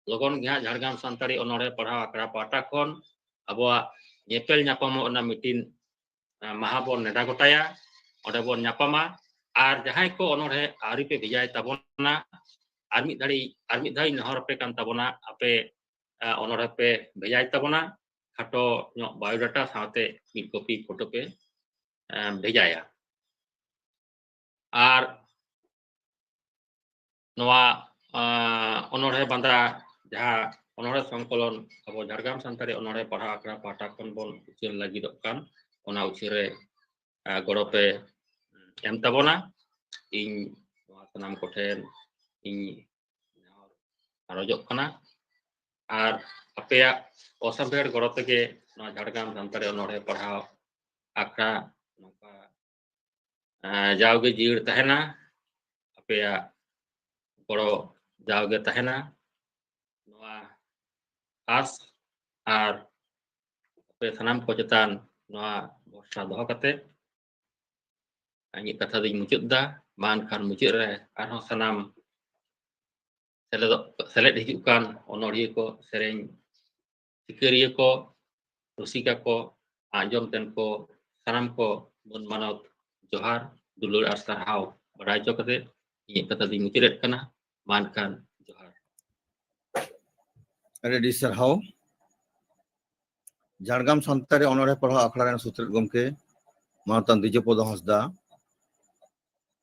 ᱞᱚᱜᱚᱱ ᱜᱮ ᱦᱟᱸᱜ ᱡᱷᱟᱲᱜᱨᱟᱢ ᱥᱟᱱᱛᱟᱲᱤ ᱚᱱᱚᱬᱦᱮ ᱯᱟᱲᱦᱟᱣ ᱟᱠᱷᱲᱟ ᱯᱟᱦᱴᱟ ᱠᱷᱚᱱ ᱟᱵᱚᱣᱟᱜ ᱧᱮᱯᱮᱞ ᱧᱟᱯᱟᱢᱚᱜ ᱨᱮᱱᱟᱜ ᱢᱤᱫᱴᱤᱱ, ᱟᱸ, ᱢᱟᱦᱟ ᱵᱚᱱ ᱱᱮᱰᱟ ᱜᱚᱴᱟᱭᱟ, ᱚᱸᱰᱮ ᱵᱚᱱ ᱧᱟᱯᱟᱢᱟ᱾ ᱟᱨ ᱡᱟᱦᱟᱸᱭ ᱠᱚ ᱚᱱᱚᱬᱦᱮ ᱟᱹᱣᱨᱤ ᱯᱮ ᱵᱷᱮᱡᱟᱭ ᱛᱟᱵᱚᱱᱟ, ᱟᱨ ᱢᱤᱫ ᱫᱷᱟᱲᱤ, ᱟᱨ ᱢᱤᱫ ᱫᱷᱟᱣ ᱤᱧ ᱱᱮᱦᱚᱨ ᱟᱯᱮ ᱠᱟᱱ ᱛᱟᱵᱚᱱᱟ, ᱟᱯᱮ, ᱟᱸ, ᱚᱱᱚᱬᱦᱮ ᱯᱮ ᱵᱷᱮᱡᱟᱭ ᱛᱟᱵᱚᱱᱟ, ᱠᱷᱟᱴᱚ ᱧᱚᱜ biodata ᱥᱟᱶᱛᱮ ᱢᱤᱫ copy photo ᱯᱮ, ᱟᱸ, ᱵᱷᱮᱡᱟᱭᱟ᱾ ᱟᱨ ᱱᱚᱣᱟ, ᱟᱸ, ᱚᱱᱚᱬᱦᱮ ᱵᱟᱸᱫᱟ, ᱡᱟᱦᱟᱸ ᱚᱱᱚᱬᱦᱮ ᱥᱚᱝᱠᱚᱞᱚᱱ ᱟᱵᱚ ᱡᱷᱟᱲᱜᱨᱟᱢ ᱥᱟᱱᱛᱟᱲᱤ ᱚᱱᱚᱬᱦᱮ ᱯᱟᱲᱦᱟᱣ ᱟᱠᱷᱲᱟ ᱯᱟᱦᱴᱟ ᱠᱷᱚᱱ ᱵᱚᱱ ᱩᱪᱷᱟᱹᱱ ᱞᱟᱹᱜᱤᱫᱚᱜ ᱠᱟᱱ, ᱚᱱᱟ ᱩᱪᱷᱟᱹᱱ ᱨᱮ, ᱟᱸ, ᱜᱚᱲᱚ ᱯᱮ ᱮᱢ ᱛᱟᱵᱚᱱᱟ᱾ ᱤᱧ ᱱᱚᱣᱟ ᱥᱟᱱᱟᱢ ᱠᱚᱴᱷᱮᱱ ᱤᱧ ᱱᱮᱦᱚᱨ ᱟᱨᱚᱡᱚᱜ ᱠᱟᱱᱟ᱾ ᱟᱨ ᱟᱯᱮᱭᱟᱜ ᱚᱥᱟᱢᱵᱷᱮᱲ ᱜᱚᱲᱚ ᱛᱮᱜᱮ ᱱᱚᱣᱟ ᱡᱷᱟᱲᱜᱨᱟᱢ ᱥᱟᱱᱛᱟᱲᱤ ᱚᱱᱚᱬᱦᱮ ᱯᱟᱲᱦᱟᱣ ᱟᱠᱷᱲᱟ ᱱᱚᱝᱠᱟ, ᱟᱸ, ᱡᱟᱣᱜᱮ ᱡᱤᱭᱟᱹᱲ ᱛᱟᱦᱮᱱᱟ᱾ ᱟᱯᱮᱭᱟᱜ ᱜᱚᱲᱚ ᱡᱟᱣᱜᱮ ᱛᱟᱦᱮᱱᱟ᱾ ᱱᱚᱣᱟ ᱟᱥ ᱟᱨ ᱟᱯᱮ ᱥᱟᱱᱟᱢ ᱠᱚ ᱪᱮᱛᱟᱱ ᱱᱚᱣᱟ ᱵᱷᱚᱨᱥᱟ ᱫᱚᱦᱚ ᱠᱟᱛᱮ ᱤᱧᱟᱹᱜ ᱠᱟᱛᱷᱟ ᱫᱚᱧ ᱢᱩᱪᱟᱹᱫ ᱮᱫᱟ᱾ ᱢᱟ ᱮᱱᱠᱷᱟᱱ ᱢᱩᱪᱟᱹᱫ ᱨᱮ ᱟᱨᱦᱚᱸ ᱥᱟᱱᱟᱢ ᱥᱮᱞᱮᱫᱚᱜ, ᱥᱮᱞᱮᱫ ᱦᱤᱡᱩᱜ ᱠᱟᱱ ᱚᱱᱚᱲᱦᱤᱭᱟᱹ ᱠᱚ, ᱥᱮᱨᱮᱧ ᱥᱤᱠᱟᱹᱨᱤᱭᱟᱹ ᱠᱚ, ᱨᱩᱥᱤᱠᱟ ᱠᱚ, ᱟᱸᱡᱚᱢ ᱛᱮᱱ ᱠᱚ, ᱥᱟᱱᱟᱢ ᱠᱚ ᱢᱟᱹᱱ ᱢᱟᱱᱚᱛ ᱡᱚᱦᱟᱨ, ᱫᱩᱞᱟᱹᱲ ᱟᱨ ᱥᱟᱨᱦᱟᱣ ᱵᱟᱰᱟᱭ ᱦᱚᱪᱚ ᱠᱟᱛᱮ ᱤᱧᱟᱹᱜ ᱠᱟᱛᱷᱟ ᱫᱚᱧ ᱢᱩᱪᱟᱹᱫᱮᱫ ᱠᱟᱱᱟ᱾ ᱢᱟ ᱮᱱᱠᱷᱟᱱ ᱡᱚᱦᱟᱨ᱾ ᱟᱹᱰᱤ ᱟᱹᱰᱤ ᱥᱟᱨᱦᱟᱣ᱾ ᱡᱷᱟᱲᱜᱨᱟᱢ ᱥᱟᱱᱛᱟᱲᱤ ᱚᱱᱚᱬᱦᱮ ᱯᱟᱲᱦᱟᱣ ᱟᱠᱷᱲᱟ ᱨᱮᱱ ᱥᱩᱛᱨᱮᱫ ᱜᱚᱢᱠᱮ ᱢᱟᱱᱚᱛᱟᱱ ᱫᱤᱡᱚᱯᱚᱫᱚ ᱦᱟᱸᱥᱫᱟ᱾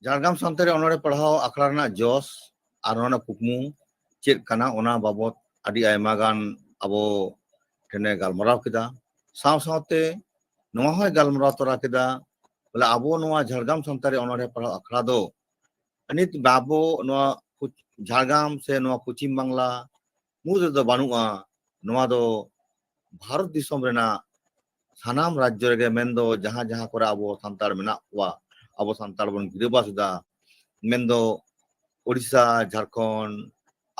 ᱡᱷᱟᱲᱜᱨᱟᱢ ᱥᱟᱱᱛᱟᱲᱤ ᱚᱱᱚᱬᱦᱮ ᱯᱟᱲᱦᱟᱣ ᱟᱠᱷᱲᱟ ᱨᱮᱱᱟᱜ ᱡᱚᱥ ᱟᱨ ᱚᱱᱟ ᱨᱮᱱᱟᱜ ᱠᱩᱠᱢᱩ ᱪᱮᱫ ᱠᱟᱱᱟ, ᱚᱱᱟ ᱵᱟᱵᱚᱛ ᱟᱹᱰᱤ ᱟᱭᱢᱟ ᱜᱟᱱ ᱟᱵᱚ ᱴᱷᱮᱱᱮ ᱜᱟᱞᱢᱟᱨᱟᱣ ᱠᱮᱫᱟ᱾ ᱥᱟᱶ ᱥᱟᱶᱛᱮ ᱱᱚᱣᱟ ᱦᱚᱸᱭ ᱜᱟᱞᱢᱟᱨᱟᱣ ᱛᱚᱨᱟ ᱠᱮᱫᱟ, ᱵᱚᱞᱮ ᱟᱵᱚ ᱱᱚᱣᱟ ᱡᱷᱟᱲᱜᱨᱟᱢ ᱥᱟᱱᱛᱟᱲᱤ ᱚᱱᱚᱬᱦᱮ ᱯᱟᱲᱦᱟᱣ ᱟᱠᱷᱲᱟ ᱫᱚ ᱱᱤᱛ ᱟᱵᱚ ᱱᱚᱣᱟ ᱯᱚᱪ-, ᱡᱷᱟᱲᱜᱨᱟᱢ ᱥᱮ ᱱᱚᱣᱟ ᱯᱚᱪᱷᱤᱢ ᱵᱟᱝᱞᱟ ᱢᱩᱫᱽ ᱨᱮᱫᱚ ᱵᱟᱹᱱᱩᱜᱼᱟ᱾ ᱱᱚᱣᱟ ᱫᱚ ᱵᱷᱟᱨᱚᱛ ᱫᱤᱥᱚᱢ ᱨᱮᱱᱟᱜ ᱥᱟᱱᱟᱢ ᱨᱟᱡᱽᱡᱚ ᱨᱮᱜᱮ, ᱢᱮᱱᱫᱚ ᱡᱟᱦᱟᱸ ᱡᱟᱦᱟᱸ ᱠᱚᱨᱮ ᱟᱵᱚ ᱥᱟᱱᱛᱟᱲ ᱢᱮᱱᱟᱜ ᱠᱚᱣᱟ, ᱟᱵᱚ ᱥᱟᱱᱛᱟᱲ ᱵᱚᱱ ᱜᱤᱨᱟᱹᱵᱟᱥ ᱮᱫᱟ, ᱢᱮᱱᱫᱚ ᱳᱰᱤᱥᱟ, ᱡᱷᱟᱲᱠᱷᱚᱸᱰ,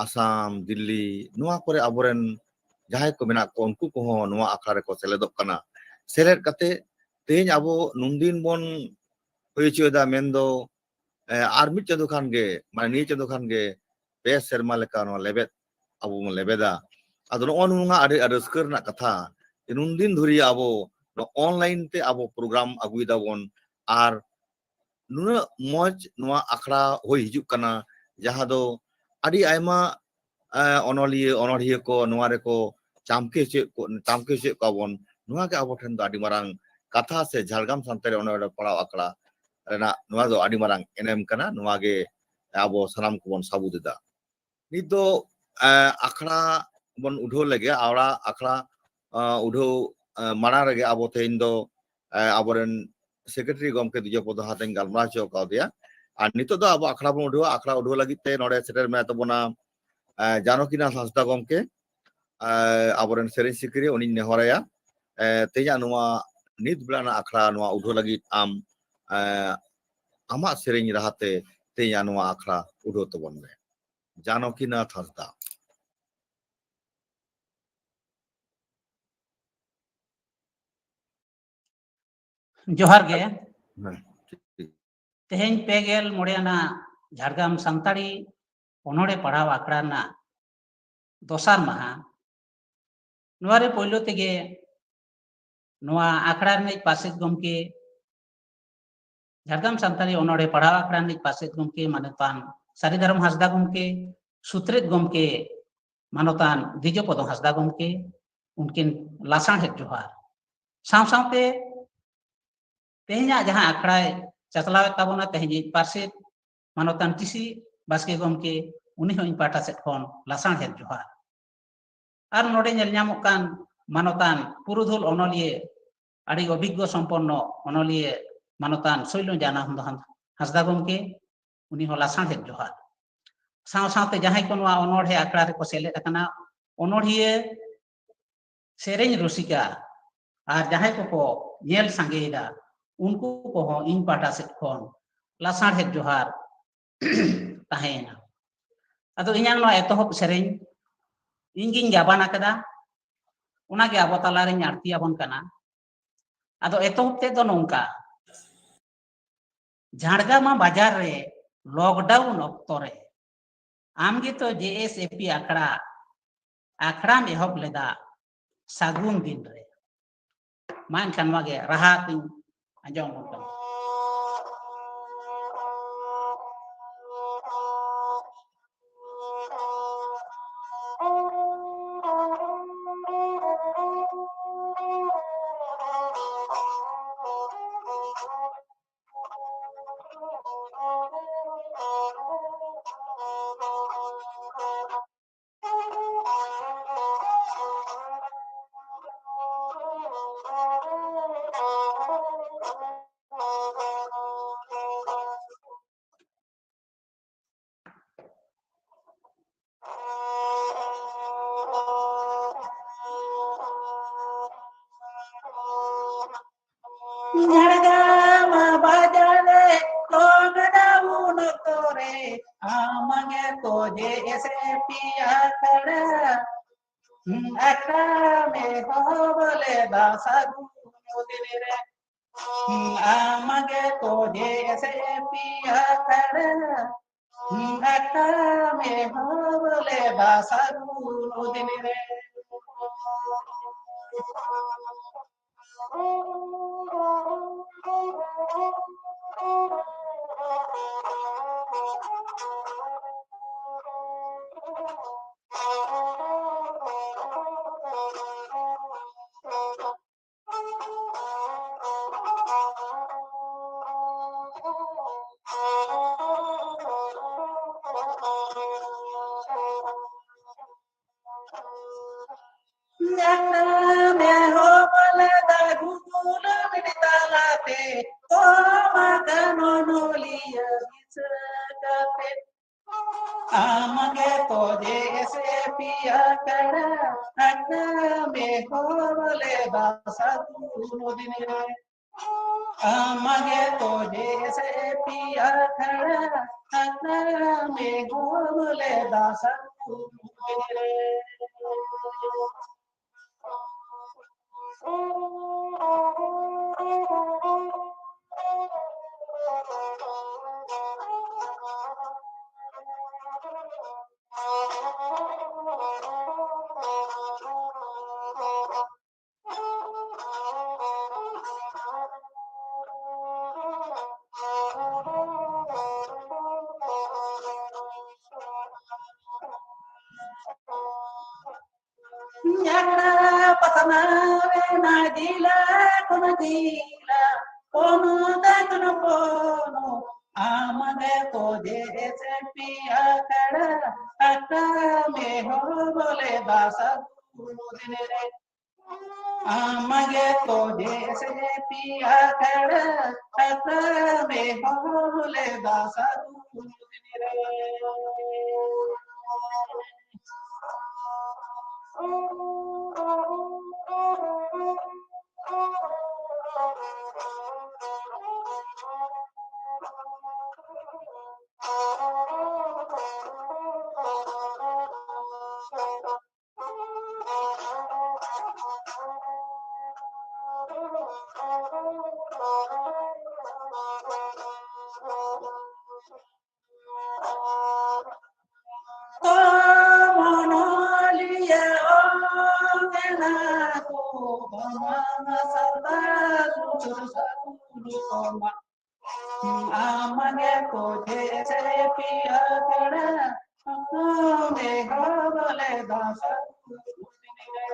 ᱟᱥᱟᱢ, ᱫᱤᱞᱞᱤ, ᱱᱚᱣᱟ ᱠᱚᱨᱮ ᱟᱵᱚᱨᱮᱱ ᱡᱟᱦᱟᱸᱭ ᱠᱚ ᱢᱮᱱᱟᱜ ᱠᱚᱣᱟ, ᱩᱱᱠᱩ ᱠᱚᱦᱚᱸ ᱱᱚᱣᱟ ᱟᱠᱷᱲᱟ ᱨᱮᱠᱚ ᱥᱮᱞᱮᱫᱚᱜ ᱠᱟᱱᱟ᱾ ᱥᱮᱞᱮᱫ ᱠᱟᱛᱮ ᱛᱮᱦᱮᱧ ᱟᱵᱚ ᱱᱩᱱᱫᱤᱱ ᱵᱚᱱ ᱦᱩᱭ ᱦᱚᱪᱚᱭᱮᱫᱟ, ᱢᱮᱱᱫᱚ ᱮ, ᱟᱨ ᱢᱤᱫ ᱪᱟᱸᱫᱳ ᱠᱷᱟᱱ ᱜᱮ, ᱢᱟᱱᱮ ᱱᱤᱭᱟᱹ ᱪᱟᱸᱫᱳ ᱠᱷᱟᱱ ᱜᱮ ᱯᱮ ᱥᱮᱨᱢᱟ ᱞᱮᱠᱟ ᱱᱚᱣᱟ ᱞᱮᱵᱮᱫ ᱟᱵᱚ ᱵᱚᱱ ᱞᱮᱵᱮᱫᱟ᱾ ᱟᱫᱚ ᱱᱚᱜᱼᱚ ᱱᱚᱣᱟ ᱟᱹᱰᱤ, ᱟᱹᱰᱤ ᱨᱟᱹᱥᱠᱟᱹ ᱨᱮᱱᱟᱜ ᱠᱟᱛᱷᱟ᱾ ᱱᱩᱱ ᱫᱤᱱ ᱫᱷᱩᱨᱤᱭᱟᱹ ᱟᱵᱚ ᱱᱚᱣᱟ online ᱛᱮ ᱟᱵᱚ program ᱟᱹᱜᱩᱭ ᱫᱟᱵᱚᱱ, ᱟᱨ ᱱᱩᱱᱟᱹᱜ ᱢᱚᱡᱽ ᱱᱚᱣᱟ ᱟᱠᱷᱲᱟ ᱦᱩᱭ ᱦᱤᱡᱩᱜ ᱠᱟᱱᱟ, ᱡᱟᱦᱟᱸ ᱫᱚ ᱟᱹᱰᱤ ᱟᱭᱢᱟ, ᱮ, ᱚᱱᱚᱞᱤᱭᱟᱹ, ᱚᱱᱚᱲᱦᱤᱭᱟᱹ ᱠᱚ ᱱᱚᱣᱟ ᱨᱮᱠᱚ ᱪᱟᱢᱠᱮ ᱦᱚᱪᱚᱭᱮᱫ ᱠᱚ, ᱪᱟᱢᱠᱮ ᱦᱚᱪᱚᱭᱮᱫ ᱠᱚᱣᱟ ᱵᱚᱱ᱾ ᱱᱚᱣᱟ ᱜᱮ ᱟᱵᱚ ᱴᱷᱮᱱ ᱫᱚ ᱟᱹᱰᱤ ᱢᱟᱨᱟᱝ ᱠᱟᱛᱷᱟ ᱥᱮ ᱡᱷᱟᱲᱜᱨᱟᱢ ᱥᱟᱱᱛᱟᱲᱤ ᱚᱱᱚᱲᱦᱮ ᱯᱟᱲᱦᱟᱣ ᱟᱠᱷᱲᱟ ᱨᱮᱱᱟᱜ ᱱᱚᱣᱟ ᱫᱚ ᱟᱹᱰᱤ ᱢᱟᱨᱟᱝ ᱮᱱᱮᱢ ᱠᱟᱱᱟ᱾ ᱱᱚᱣᱟ ᱜᱮ ᱟᱵᱚ ᱥᱟᱱᱟᱢ ᱠᱚᱵᱚᱱ ᱥᱟᱹᱵᱩᱫ ᱮᱫᱟ᱾ ᱱᱤᱛ ᱫᱚ, ᱮ, ᱟᱠᱷᱲᱟ ᱵᱚᱱ ᱩᱰᱷᱟᱹᱣ ᱞᱮᱜᱮ᱾ ᱟᱣᱲᱟ ᱟᱠᱷᱲᱟ, ᱮ, ᱩᱰᱷᱟᱹᱣ, ᱮ, ᱢᱟᱲᱟᱝ ᱨᱮᱜᱮ ᱟᱵᱚ ᱛᱮᱦᱮᱧ ᱫᱚ, ᱮ, ᱟᱵᱚᱨᱮᱱ secretary ᱜᱚᱢᱠᱮ ᱫᱤᱡᱚᱯᱚᱫᱚ ᱦᱟᱛᱮᱧ ᱜᱟᱞᱢᱟᱨᱟᱣ ᱦᱚᱪᱚ ᱟᱠᱟᱫᱮᱭᱟ᱾ ᱟᱨ ᱱᱤᱛᱚᱜ ᱫᱚ ᱟᱵᱚ ᱟᱠᱷᱲᱟ ᱵᱚᱱ ᱩᱰᱷᱟᱹᱣᱟ᱾ ᱟᱠᱷᱲᱟ ᱩᱰᱷᱟᱹᱣ ᱞᱟᱹᱜᱤᱫ ᱛᱮ ᱱᱚᱰᱮ ᱥᱮᱴᱮᱨ ᱢᱮᱱᱟᱭ ᱛᱟᱵᱚᱱᱟ, ᱮ, ᱡᱟᱱᱚᱠᱤᱱᱟᱛᱷ ᱦᱟᱸᱥᱫᱟ ᱜᱚᱢᱠᱮ, ᱮ, ᱟᱵᱚᱨᱮᱱ ᱥᱮᱨᱮᱧ ᱥᱤᱠᱟᱹᱨᱤᱭᱟᱹ, ᱩᱱᱤᱧ ᱱᱮᱦᱚᱨᱟᱭᱟ, ᱮ, ᱛᱮᱦᱮᱧᱟᱜ ᱱᱚᱣᱟ ᱱᱤᱛ ᱵᱮᱲᱟ ᱨᱮᱱᱟᱜ ᱟᱠᱷᱲᱟ ᱱᱚᱣᱟ ᱩᱰᱷᱟᱹᱣ ᱞᱟᱹᱜᱤᱫ ᱟᱢ, ᱮ, ᱟᱢᱟᱜ ᱥᱮᱨᱮᱧ ᱨᱟᱦᱟᱛᱮ ᱛᱮᱦᱮᱧᱟᱜ ᱱᱚᱣᱟ ᱟᱠᱷᱲᱟ ᱩᱰᱷᱟᱹᱣ ᱛᱟᱵᱚᱱ ᱢᱮ᱾ ᱡᱟᱱᱚᱠᱤᱱᱟᱛᱷ ᱦᱟᱸᱥᱫᱟ᱾ ᱡᱚᱦᱟᱨ ᱜᱮ᱾ ᱦᱮᱸ, ᱴᱷᱤᱠ᱾ ᱛᱮᱦᱮᱧ ᱯᱮ ᱜᱮᱞ ᱢᱚᱬᱮ ᱟᱱᱟᱜ ᱡᱷᱟᱲᱜᱨᱟᱢ ᱥᱟᱱᱛᱟᱲᱤ ᱚᱱᱚᱬᱦᱮ ᱯᱟᱲᱦᱟᱣ ᱟᱠᱷᱲᱟ ᱨᱮᱱᱟᱜ ᱫᱚᱥᱟᱨ ᱢᱟᱦᱟ᱾ ᱱᱚᱣᱟ ᱨᱮ ᱯᱳᱭᱞᱳ ᱛᱮᱜᱮ ᱱᱚᱣᱟ ᱟᱠᱷᱲᱟ ᱨᱤᱱᱤᱡ ᱯᱟᱨᱥᱮᱛ ᱜᱚᱢᱠᱮ, ᱡᱷᱟᱲᱜᱨᱟᱢ ᱥᱟᱱᱛᱟᱲᱤ ᱚᱱᱚᱬᱦᱮ ᱯᱟᱲᱦᱟᱣ ᱟᱠᱷᱲᱟ ᱨᱤᱱᱤᱡ ᱯᱟᱨᱥᱮᱛ ᱜᱚᱢᱠᱮ ᱢᱟᱱᱚᱛᱟᱱ ᱥᱟᱹᱨᱤᱫᱷᱚᱨᱚᱢ ᱦᱟᱸᱥᱫᱟ ᱜᱚᱢᱠᱮ, ᱥᱩᱛᱨᱮᱛ ᱜᱚᱢᱠᱮ ᱢᱟᱱᱚᱛᱟᱱ ᱫᱤᱡᱚᱯᱚᱫᱚ ᱦᱟᱸᱥᱫᱟ ᱜᱚᱢᱠᱮ, ᱩᱱᱠᱤᱱ ᱞᱟᱥᱟᱬᱦᱮᱫ ᱡᱚᱦᱟᱨ᱾ ᱥᱟᱶ ᱥᱟᱶᱛᱮ ᱛᱮᱦᱮᱧᱟᱜ ᱡᱟᱦᱟᱸ ᱟᱠᱷᱲᱟᱭ ᱪᱟᱪᱞᱟᱣᱮᱫ ᱛᱟᱵᱚᱱᱟ, ᱛᱮᱦᱮᱧᱤᱡ ᱯᱟᱨᱥᱮᱛ ᱢᱟᱱᱚᱛᱟᱱ ᱴᱤ ᱥᱤ ᱵᱟᱥᱠᱮ ᱜᱚᱢᱠᱮ, ᱩᱱᱤ ᱦᱚᱸ ᱤᱧ ᱯᱟᱦᱴᱟ ᱥᱮᱫ ᱠᱷᱚᱱ ᱞᱟᱥᱟᱬᱦᱮᱫ ᱡᱚᱦᱟᱨ᱾ ᱟᱨ ᱱᱚᱰᱮ ᱧᱮᱞ ᱧᱟᱢᱚᱜ ᱠᱟᱱ ᱢᱟᱱᱚᱛᱟᱱ ᱯᱩᱨᱩᱫᱷᱩᱞ ᱚᱱᱚᱞᱤᱭᱟᱹ, ᱟᱹᱰᱤ ᱚᱵᱷᱤᱜᱽᱜᱚ ᱥᱚᱢᱯᱚᱱᱱᱚ ᱚᱱᱚᱞᱤᱭᱟᱹ ᱢᱟᱱᱚᱛᱟᱱ ᱥᱳᱭᱞᱚ ᱡᱟᱱᱟᱱᱫᱚ ᱦᱟᱸᱥᱫᱟ ᱜᱚᱢᱠᱮ, ᱩᱱᱤ ᱦᱚᱸ ᱞᱟᱥᱟᱬᱦᱮᱫ ᱡᱚᱦᱟᱨ᱾ ᱥᱟᱶ ᱥᱟᱶᱛᱮ ᱡᱟᱦᱟᱸᱭ ᱠᱚ ᱱᱚᱣᱟ ᱚᱱᱚᱬᱦᱮ ᱟᱠᱷᱲᱟ ᱨᱮᱠᱚ ᱥᱮᱞᱮᱫ ᱟᱠᱟᱱᱟ, ᱚᱱᱚᱬᱦᱤᱭᱟᱹ, ᱥᱮᱨᱮᱧ ᱨᱩᱥᱤᱠᱟ ᱟᱨ ᱡᱟᱦᱟᱸᱭ ᱠᱚᱠᱚ ᱧᱮᱞ ᱥᱟᱸᱜᱮᱭᱮᱫᱟ, ᱩᱱᱠᱩ ᱠᱚᱦᱚᱸ ᱤᱧ ᱯᱟᱦᱴᱟ ᱥᱮᱫ ᱠᱷᱚᱱ ᱞᱟᱥᱟᱬᱦᱮᱫ ᱡᱚᱦᱟᱨ ᱛᱟᱦᱮᱸᱭᱮᱱᱟ᱾ ᱟᱫᱚ ᱤᱧᱟᱹᱜ ᱱᱚᱣᱟ ᱮᱛᱚᱦᱚᱵ ᱥᱮᱨᱮᱧ ᱤᱧ ᱜᱤᱧ ᱜᱟᱵᱟᱱ ᱟᱠᱟᱫᱟ, ᱚᱱᱟᱜᱮ ᱟᱵᱚ ᱛᱟᱞᱟᱨᱤᱧ ᱟᱬᱛᱤ ᱟᱵᱚᱱ ᱠᱟᱱᱟ᱾ ᱟᱫᱚ ᱮᱛᱚᱦᱚᱵ ᱛᱮᱫ ᱫᱚ ᱱᱚᱝᱠᱟ, ᱡᱷᱟᱲᱜᱨᱟᱢ ᱵᱟᱡᱟᱨ ᱨᱮ ᱞᱚᱠᱰᱟᱣᱩᱱ ᱚᱠᱛᱚ ᱨᱮ ᱟᱢ ᱜᱮᱛᱚ ᱡᱮ ᱮᱥ ᱮ ᱯᱤ ᱟᱠᱷᱲᱟ, ᱟᱠᱷᱲᱟᱢ ᱮᱦᱚᱵ ᱞᱮᱫᱟ ᱥᱟᱹᱜᱩᱱ ᱫᱤᱱ ᱨᱮ᱾ ᱢᱟ ᱮᱱᱠᱷᱟᱱ ᱱᱚᱣᱟ ᱜᱮ ᱨᱟᱦᱟ ᱛᱤᱧ ᱟᱸᱡᱚᱢ ᱟᱵᱚᱱ ᱠᱟᱱᱟ᱾ ᱡᱷᱟᱲᱜᱨᱟᱢ ᱵᱟᱡᱟᱨ ᱨᱮ ᱞᱚᱠᱰᱟᱣᱩᱱ ᱚᱠᱛᱚ ᱨᱮ ᱟᱢ ᱜᱮᱛᱚ ᱡᱮ ᱮᱥ ᱮ ᱯᱤ ᱟᱠᱷᱲᱟ, ᱟᱠᱷᱲᱟ ᱢᱮ ᱦᱚᱦᱚ ᱞᱮᱫᱟ ᱥᱟᱹᱜᱩᱱ ᱫᱤᱱ ᱨᱮ᱾ ᱟᱢ ᱜᱮᱛᱚ ᱡᱮ ᱮᱥ ᱮ ᱯᱤ ᱟᱠᱷᱲᱟ, ᱟᱠᱷᱲᱟ ᱢᱮ ᱦᱚᱦᱚ ᱞᱮᱫᱟ ᱥᱟᱹᱜᱩᱱ ᱫᱤᱱ ᱨᱮ᱾ ᱡᱟᱱᱟᱢ ᱮᱦᱚᱵ ᱞᱮᱫᱟ Google Meet ᱛᱟᱞᱟᱛᱮ, ᱠᱚᱢ ᱟᱠᱟᱱ ᱚᱱᱚᱞᱤᱭᱟᱹ ᱫᱤᱥᱟᱹ ᱠᱟᱛᱮ᱾ ᱟᱢ ᱜᱮᱛᱚ ᱡᱮ ᱮᱥ ᱮ ᱯᱤ ᱟᱠᱷᱲᱟ, ᱟᱠᱷᱲᱟ ᱢᱮ ᱦᱚᱦᱚ ᱞᱮᱫᱟ ᱥᱟᱹᱜᱩᱱ ᱫᱤᱱ ᱨᱮ᱾ ᱟᱢ ᱜᱮᱛᱚ ᱡᱮ ᱮᱥ ᱮ ᱯᱤ ᱟᱠᱷᱲᱟ, ᱟᱠᱷᱲᱟ ᱢᱮ ᱦᱚᱦᱚ ᱞᱮᱫᱟ ᱥᱟᱹᱜᱩᱱ ᱫᱤᱱ ᱨᱮ᱾ ᱡᱟᱦᱟᱸ ᱯᱟᱥᱱᱟᱣ ᱮᱱᱟ ᱡᱤᱞᱟ ᱠᱷᱚᱱ ᱡᱤᱞᱟ, ᱯᱚᱱᱚᱛ ᱠᱷᱚᱱ ᱯᱚᱱᱚᱛ, ᱟᱢ ᱜᱮ ᱛᱚ ᱡᱮᱭᱥᱮ ᱯᱤᱭᱟ ᱠᱷᱟᱲᱟ, ᱟᱠᱟ ᱢᱮ ᱦᱚ ᱵᱚᱞᱮ ᱫᱟᱥᱟ ᱫᱩ ᱫᱤᱱ ᱨᱮ᱾ ᱟᱢ ᱜᱮ ᱛᱚ ᱡᱮᱭᱥᱮ ᱯᱤᱭᱟ ᱠᱷᱟᱲᱟ, ᱟᱠᱟ ᱢᱮ ᱦᱚ ᱵᱚᱞᱮ ᱫᱟᱥᱟ ᱫᱩ ᱫᱤᱱ ᱨᱮ᱾ ᱟᱢ ᱜᱮ ᱛᱚ ᱡᱮᱭᱥᱮ ᱯᱤᱭᱟ ᱠᱷᱟᱲᱟ, ᱟᱢ ᱜᱮ ᱦᱚ ᱵᱚᱞᱮ ᱫᱟᱥᱟ ᱫᱩ ᱫᱤᱱ ᱨᱮ᱾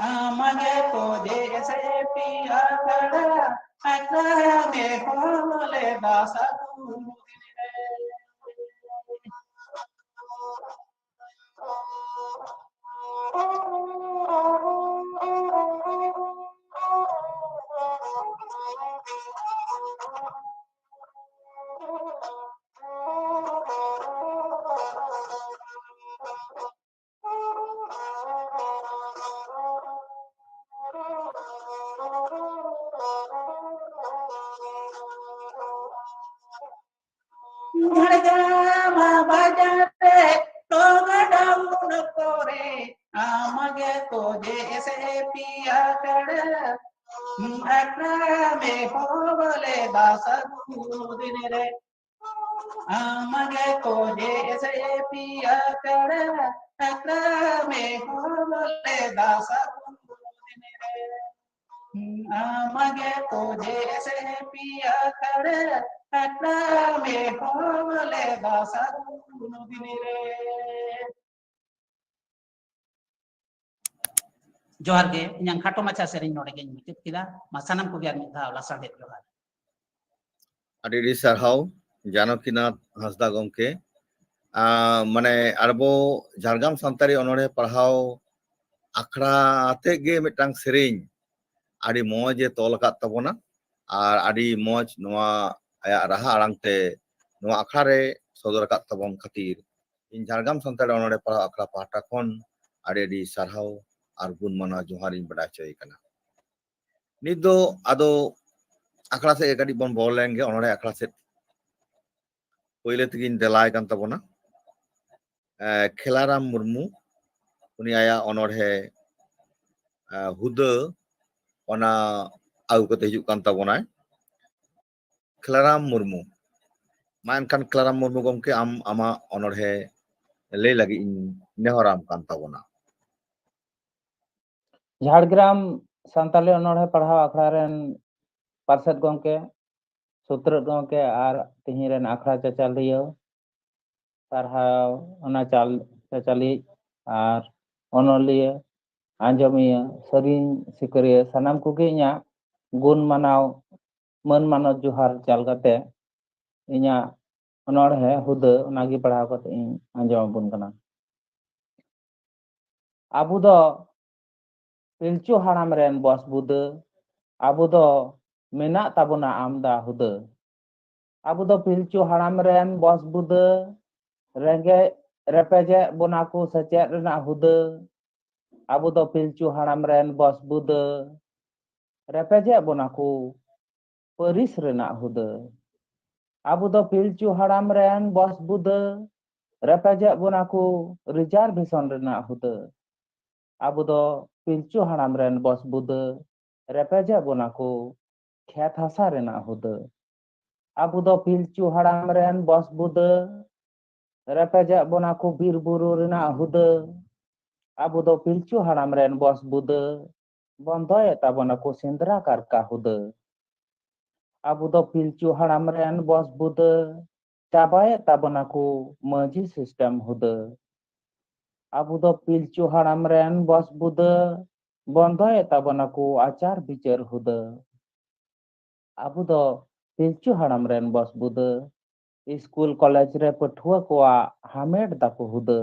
ᱟᱢ ᱜᱮ ᱛᱚ ᱡᱮᱭᱥᱮ ᱯᱤᱭᱟ ᱠᱷᱟᱲᱟ, ᱟᱠᱟ ᱢᱮ ᱦᱚ ᱵᱚᱞᱮ ᱫᱟᱥᱟ ᱫᱩ ᱫᱤᱱ ᱨᱮ᱾ ᱡᱷᱟᱲᱜᱨᱟᱢ ᱵᱟᱡᱟᱨ ᱨᱮ ᱞᱚᱠᱰᱟᱣᱩᱱ ᱠᱚᱨᱮ ᱟᱢ ᱜᱮ ᱛᱚ ᱡᱮᱭᱥᱮ ᱯᱤᱭᱟ ᱠᱷᱟᱲᱟ, ᱟᱠᱷᱲᱟ ᱢᱮ ᱦᱚ ᱵᱚᱞᱮ ᱫᱟᱥᱟ ᱫᱩ ᱫᱤᱱ ᱨᱮ᱾ ᱟᱢ ᱜᱮ ᱛᱚ ᱡᱮᱭᱥᱮ ᱯᱮᱭᱟ ᱠᱟᱲᱟ ᱟᱠᱷᱲᱟ ᱢᱮ ᱦᱚᱲ ᱞᱮᱫᱟ ᱥᱟᱹᱜᱩᱱ ᱫᱤᱱ ᱨᱮ᱾ ᱟᱢᱟᱜᱮ ᱛᱚᱡᱮ ᱥᱮ ᱯᱮᱭᱟ ᱠᱟᱲᱟ ᱟᱠᱷᱲᱟ ᱢᱮ ᱦᱚᱲ ᱞᱮᱫᱟ ᱥᱟᱹᱜᱩᱱ ᱫᱤᱱ ᱨᱮ᱾ ᱡᱚᱦᱟᱨ ᱜᱮ, ᱤᱧᱟᱹᱝ ᱠᱷᱟᱴᱚ ᱢᱟᱪᱷᱟ ᱥᱮᱨᱮᱧ ᱱᱚᱰᱮ ᱜᱤᱧ ᱢᱩᱪᱟᱹᱫ ᱠᱮᱫᱟ᱾ ᱢᱟ ᱥᱟᱱᱟᱢ ᱠᱚᱜᱮ ᱟᱨ ᱢᱤᱫ ᱫᱷᱟᱣ ᱞᱟᱥᱟᱲᱦᱮᱫ ᱡᱚᱦᱟᱨ᱾ ᱟᱹᱰᱤ ᱟᱹᱰᱤ ᱥᱟᱨᱦᱟᱣ ᱡᱟᱱᱚᱠᱤᱱᱟᱛᱷ ᱦᱟᱸᱥᱫᱟ ᱜᱚᱢᱠᱮ᱾ ᱟᱸ, ᱢᱟᱱᱮ ᱟᱵᱚ ᱡᱷᱟᱲᱜᱨᱟᱢ ᱥᱟᱱᱛᱟᱲᱤ ᱚᱱᱚᱬᱦᱮ ᱯᱟᱲᱦᱟᱣ ᱟᱠᱷᱲᱟ ᱟᱛᱮᱫ ᱜᱮ ᱢᱤᱫᱴᱟᱝ ᱥᱮᱨᱮᱧ ᱟᱹᱰᱤ ᱢᱚᱡᱽ ᱮ ᱛᱚᱞ ᱟᱠᱟᱫ ᱛᱟᱵᱚᱱᱟ, ᱟᱨ ᱟᱹᱰᱤ ᱢᱚᱡᱽ ᱱᱚᱣᱟ ᱟᱭᱟᱜ ᱨᱟᱦᱟ ᱟᱲᱟᱝ ᱛᱮ ᱱᱚᱣᱟ ᱟᱠᱷᱲᱟ ᱨᱮ ᱥᱚᱫᱚᱨ ᱟᱠᱟᱫ ᱛᱟᱵᱚᱱ ᱠᱷᱟᱹᱛᱤᱨ ᱤᱧ ᱡᱷᱟᱲᱜᱨᱟᱢ ᱥᱟᱱᱛᱟᱲᱤ ᱚᱱᱚᱬᱦᱮ ᱯᱟᱲᱦᱟᱣ ᱟᱠᱷᱲᱟ ᱯᱟᱦᱴᱟ ᱠᱷᱚᱱ ᱟᱹᱰᱤ ᱟᱹᱰᱤ ᱥᱟᱨᱦᱟᱣ ᱟᱨ ᱜᱩᱱ ᱢᱟᱱᱟᱣ ᱡᱚᱦᱟᱨ ᱤᱧ ᱵᱟᱰᱟᱭ ᱦᱚᱪᱚᱭᱮ ᱠᱟᱱᱟ᱾ ᱱᱤᱛ ᱫᱚ ᱟᱫᱚ ᱟᱠᱷᱲᱟ ᱥᱮᱫ ᱜᱮ ᱠᱟᱹᱴᱤᱡ ᱵᱚᱱ ᱵᱚᱞᱚ ᱞᱮᱱ ᱜᱮ, ᱚᱱᱚᱬᱦᱮ ᱟᱠᱷᱲᱟ ᱥᱮᱫ᱾ ᱯᱳᱭᱞᱳ ᱛᱮᱜᱮᱧ ᱫᱮᱞᱟᱭ ᱠᱟᱱ ᱛᱟᱵᱚᱱᱟ, ᱮ, ᱠᱷᱮᱞᱟᱨᱟᱢ ᱢᱩᱨᱢᱩ᱾ ᱩᱱᱤ ᱟᱭᱟᱜ ᱚᱱᱚᱬᱦᱮ, ᱮ, ᱦᱩᱫᱟᱹ, ᱚᱱᱟ ᱟᱹᱜᱩ ᱠᱟᱛᱮ ᱦᱤᱡᱩᱜ ᱠᱟᱱ ᱛᱟᱵᱚᱱᱟᱭ᱾ ᱠᱷᱮᱞᱟᱨᱟᱢ ᱢᱩᱨᱢᱩ᱾ ᱢᱟ ᱮᱱᱠᱷᱟᱱ ᱠᱷᱮᱞᱟᱨᱟᱢ ᱢᱩᱨᱢᱩ ᱜᱚᱢᱠᱮ, ᱟᱢ ᱟᱢᱟᱜ ᱚᱱᱚᱬᱦᱮ ᱞᱟᱹᱭ ᱞᱟᱹᱜᱤᱫ ᱤᱧ ᱱᱮᱦᱚᱨᱟᱢ ᱠᱟᱱ ᱛᱟᱵᱚᱱᱟ᱾ ᱡᱷᱟᱲᱜᱨᱟᱢ ᱥᱟᱱᱛᱟᱲᱤ ᱚᱱᱚᱬᱦᱮ ᱯᱟᱲᱦᱟᱣ ᱟᱠᱷᱲᱟ ᱨᱮᱱ ᱯᱟᱨᱥᱮᱛ ᱜᱚᱢᱠᱮ, ᱥᱩᱛᱨᱮᱛ ᱜᱚᱢᱠᱮ ᱟᱨ ᱛᱤᱦᱤᱧ ᱨᱮᱱ ᱟᱠᱷᱲᱟ ᱪᱟᱪᱟᱞᱤᱭᱟᱹ, ᱥᱟᱨᱦᱟᱣ ᱚᱱᱟ ᱪᱟᱞ-, ᱪᱟᱪᱟᱞᱤᱡ ᱟᱨ ᱚᱱᱚᱞᱤᱭᱟᱹ, ᱟᱸᱡᱚᱢᱤᱭᱟᱹ, ᱥᱮᱨᱮᱧ ᱥᱤᱠᱟᱹᱨᱤᱭᱟᱹ ᱥᱟᱱᱟᱢ ᱠᱚᱜᱮ ᱤᱧᱟᱹᱜ ᱜᱩᱱ ᱢᱟᱱᱟᱣ, ᱢᱟᱹᱱ ᱢᱟᱱᱚᱛ ᱡᱚᱦᱟᱨ ᱪᱟᱞ ᱠᱟᱛᱮ ᱤᱧᱟᱹᱜ ᱚᱱᱚᱬᱦᱮ ᱦᱩᱫᱟᱹ ᱚᱱᱟᱜᱮ ᱯᱟᱲᱦᱟᱣ ᱠᱟᱛᱮ ᱤᱧ ᱟᱸᱡᱚᱢ ᱟᱵᱚᱱ ᱠᱟᱱᱟ᱾ ᱟᱵᱚ ᱫᱚ ᱯᱤᱞᱪᱩ ᱦᱟᱲᱟᱢ ᱨᱮᱱ ᱵᱚᱥ ᱵᱩᱫᱟᱹ, ᱟᱵᱚ ᱫᱚ ᱢᱮᱱᱟᱜ ᱛᱟᱵᱚᱱᱟ ᱟᱢᱫᱟ ᱦᱩᱫᱟᱹ᱾ ᱟᱵᱚ ᱫᱚ ᱯᱤᱞᱪᱩ ᱦᱟᱲᱟᱢ ᱨᱮᱱ ᱵᱚᱥ ᱵᱩᱫᱟᱹ, ᱨᱮᱸᱜᱮᱡ ᱨᱮᱯᱮᱡᱮᱫ ᱵᱚᱱᱟ ᱠᱚ ᱥᱮᱪᱮᱫ ᱨᱮᱱᱟᱜ ᱦᱩᱫᱟᱹ᱾ ᱟᱵᱚ ᱫᱚ ᱯᱤᱞᱪᱩ ᱦᱟᱲᱟᱢ ᱨᱮᱱ ᱵᱚᱥ ᱵᱩᱫᱟᱹ, ᱨᱮᱯᱮᱡᱮᱫ ᱵᱚᱱᱟ ᱠᱚ ᱯᱟᱹᱨᱤᱥ ᱨᱮᱱᱟᱜ ᱦᱩᱫᱟᱹ᱾ ᱟᱵᱚ ᱫᱚ ᱯᱤᱞᱪᱩ ᱦᱟᱲᱟᱢ ᱨᱮᱱ ᱵᱚᱥ ᱵᱩᱫᱟᱹ, ᱨᱮᱯᱮᱡᱮᱫ ᱵᱚᱱᱟ ᱠᱚ ᱨᱤᱡᱟᱨᱵᱷᱮᱥᱚᱱ ᱨᱮᱱᱟᱜ ᱦᱩᱫᱟᱹ᱾ ᱟᱵᱚ ᱫᱚ ᱯᱤᱞᱪᱩ ᱦᱟᱲᱟᱢ ᱨᱮᱱ ᱵᱚᱥ ᱵᱩᱫᱟᱹ, ᱨᱮᱯᱮᱡᱮᱫ ᱵᱚᱱᱟ ᱠᱚ ᱠᱷᱮᱛ ᱦᱟᱥᱟ ᱨᱮᱱᱟᱜ ᱦᱩᱫᱟᱹ᱾ ᱟᱵᱚ ᱫᱚ ᱯᱤᱞᱪᱩ ᱦᱟᱲᱟᱢ ᱨᱮᱱ ᱵᱚᱥ ᱵᱩᱫᱟᱹ, ᱨᱮᱯᱮᱡᱮᱫ ᱵᱚᱱᱟ ᱠᱚ ᱵᱤᱨ ᱵᱩᱨᱩ ᱨᱮᱱᱟᱜ ᱦᱩᱫᱟᱹ᱾ ᱟᱵᱚ ᱫᱚ ᱯᱤᱞᱪᱩ ᱦᱟᱲᱟᱢ ᱨᱮᱱ ᱵᱚᱥ ᱵᱩᱫᱟᱹ, ᱵᱚᱱᱫᱚᱭᱮᱫ ᱛᱟᱵᱚᱱᱟ ᱠᱚ ᱥᱮᱸᱫᱽᱨᱟ ᱠᱟᱨᱠᱟ ᱦᱩᱫᱟᱹ᱾ ᱟᱵᱚ ᱫᱚ ᱯᱤᱞᱪᱩ ᱦᱟᱲᱟᱢ ᱨᱮᱱ ᱵᱚᱥ ᱵᱩᱫᱟᱹ, ᱪᱟᱵᱟᱭᱮᱫ ᱛᱟᱵᱚᱱᱟ ᱠᱚ ᱢᱟᱹᱡᱷᱤ system ᱦᱩᱫᱟᱹ᱾ ᱟᱵᱚ ᱫᱚ ᱯᱤᱞᱪᱩ ᱦᱟᱲᱟᱢ ᱨᱮᱱ ᱵᱚᱥ ᱵᱩᱫᱟᱹ, ᱵᱚᱱᱫᱚᱭᱮᱫ ᱛᱟᱵᱚᱱᱟ ᱠᱚ ᱟᱪᱟᱨ ᱵᱤᱪᱟᱹᱨ ᱦᱩᱫᱟᱹ᱾ ᱟᱵᱚ ᱫᱚ ᱯᱤᱞᱪᱩ ᱦᱟᱲᱟᱢ ᱨᱮᱱ ᱵᱚᱥ ᱵᱩᱫᱟᱹ, ᱥᱠᱩᱞ ᱠᱚᱞᱮᱡᱽ ᱨᱮ ᱯᱟᱹᱴᱷᱩᱣᱟᱹ ᱠᱚᱣᱟᱜ ᱦᱟᱢᱮᱴ ᱫᱟᱠᱚ ᱦᱩᱫᱟᱹ᱾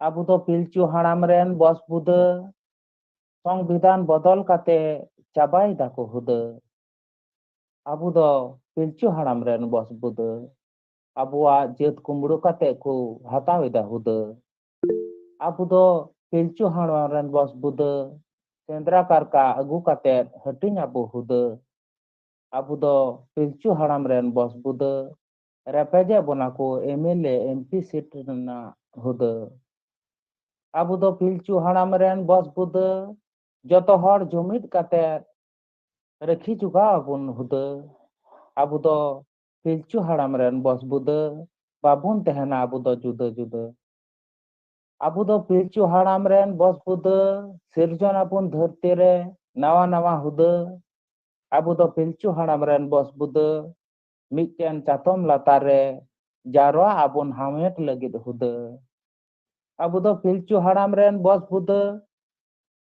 ᱟᱵᱚ ᱫᱚ ᱯᱤᱞᱪᱩ ᱦᱟᱲᱟᱢ ᱨᱮᱱ ᱵᱚᱥ ᱵᱩᱫᱟᱹ, ᱥᱚᱝᱵᱤᱫᱷᱟᱱ ᱵᱚᱫᱚᱞ ᱠᱟᱛᱮ ᱪᱟᱵᱟᱭ ᱫᱟᱠᱚ ᱦᱩᱫᱟᱹ᱾ ᱟᱵᱚ ᱫᱚ ᱯᱤᱞᱪᱩ ᱦᱟᱲᱟᱢ ᱨᱮᱱ ᱵᱚᱥ ᱵᱩᱫᱟᱹ, ᱟᱵᱚᱣᱟᱜ ᱡᱟᱹᱛ ᱠᱩᱢᱵᱽᱲᱩ ᱠᱟᱛᱮ ᱠᱚ ᱦᱟᱛᱟᱣ ᱮᱫᱟ ᱦᱩᱫᱟᱹ᱾ ᱟᱵᱚ ᱫᱚ ᱯᱤᱞᱪᱩ ᱦᱟᱲᱟᱢ ᱨᱮᱱ ᱵᱚᱥ ᱵᱩᱫᱟᱹ, ᱥᱮᱸᱫᱽᱨᱟ ᱠᱟᱨᱠᱟ ᱟᱹᱜᱩ ᱠᱟᱛᱮ ᱦᱟᱹᱴᱤᱧ ᱟᱵᱚ ᱦᱩᱫᱟᱹ᱾ ᱟᱵᱚ ᱫᱚ ᱯᱤᱞᱪᱩ ᱦᱟᱲᱟᱢ ᱨᱮᱱ ᱵᱚᱥ ᱵᱩᱫᱟᱹ, ᱨᱮᱯᱮᱡᱮᱫ ᱵᱚᱱᱟ ᱠᱚ MLA, MP seat ᱨᱮᱱᱟᱜ ᱦᱩᱫᱟᱹ᱾ ᱟᱵᱚ ᱫᱚ ᱯᱤᱞᱪᱩ ᱦᱟᱲᱟᱢ ᱨᱮᱱ ᱵᱚᱥ ᱵᱩᱫᱟᱹ, ᱡᱚᱛᱚ ᱦᱚᱲ ᱡᱩᱢᱤᱫ ᱠᱟᱛᱮ ᱨᱟᱹᱠᱷᱤ ᱡᱚᱜᱟᱣ ᱟᱵᱚᱱ ᱦᱩᱫᱟᱹ᱾ ᱟᱵᱚ ᱫᱚ ᱯᱤᱞᱪᱩ ᱦᱟᱲᱟᱢ ᱨᱮᱱ ᱵᱚᱥ ᱵᱩᱫᱟᱹ, ᱵᱟᱵᱚᱱ ᱛᱟᱦᱮᱱᱟ ᱟᱵᱚ ᱫᱚ ᱡᱩᱫᱟᱹ ᱡᱩᱫᱟᱹ᱾ ᱟᱵᱚ ᱫᱚ ᱯᱤᱞᱪᱩ ᱦᱟᱲᱟᱢ ᱨᱮᱱ ᱵᱚᱥ ᱵᱩᱫᱟᱹ, ᱥᱤᱨᱡᱚᱱ ᱟᱵᱚᱱ ᱫᱷᱟᱹᱨᱛᱤ ᱨᱮ ᱱᱟᱣᱟ ᱱᱟᱣᱟ ᱦᱩᱫᱟᱹ᱾ ᱟᱵᱚ ᱫᱚ ᱯᱤᱞᱪᱩ ᱦᱟᱲᱟᱢ ᱨᱮᱱ ᱵᱚᱥ ᱵᱩᱫᱟᱹ, ᱢᱤᱫᱴᱮᱱ ᱪᱟᱛᱚᱢ ᱞᱟᱛᱟᱨ ᱨᱮ ᱡᱟᱨᱣᱟ ᱟᱵᱚᱱ ᱦᱟᱢᱮᱴ ᱞᱟᱹᱜᱤᱫ ᱦᱩᱫᱟᱹ᱾ ᱟᱵᱚ ᱫᱚ ᱯᱤᱞᱪᱩ ᱦᱟᱲᱟᱢ ᱨᱮᱱ ᱵᱚᱥ ᱵᱩᱫᱟᱹ,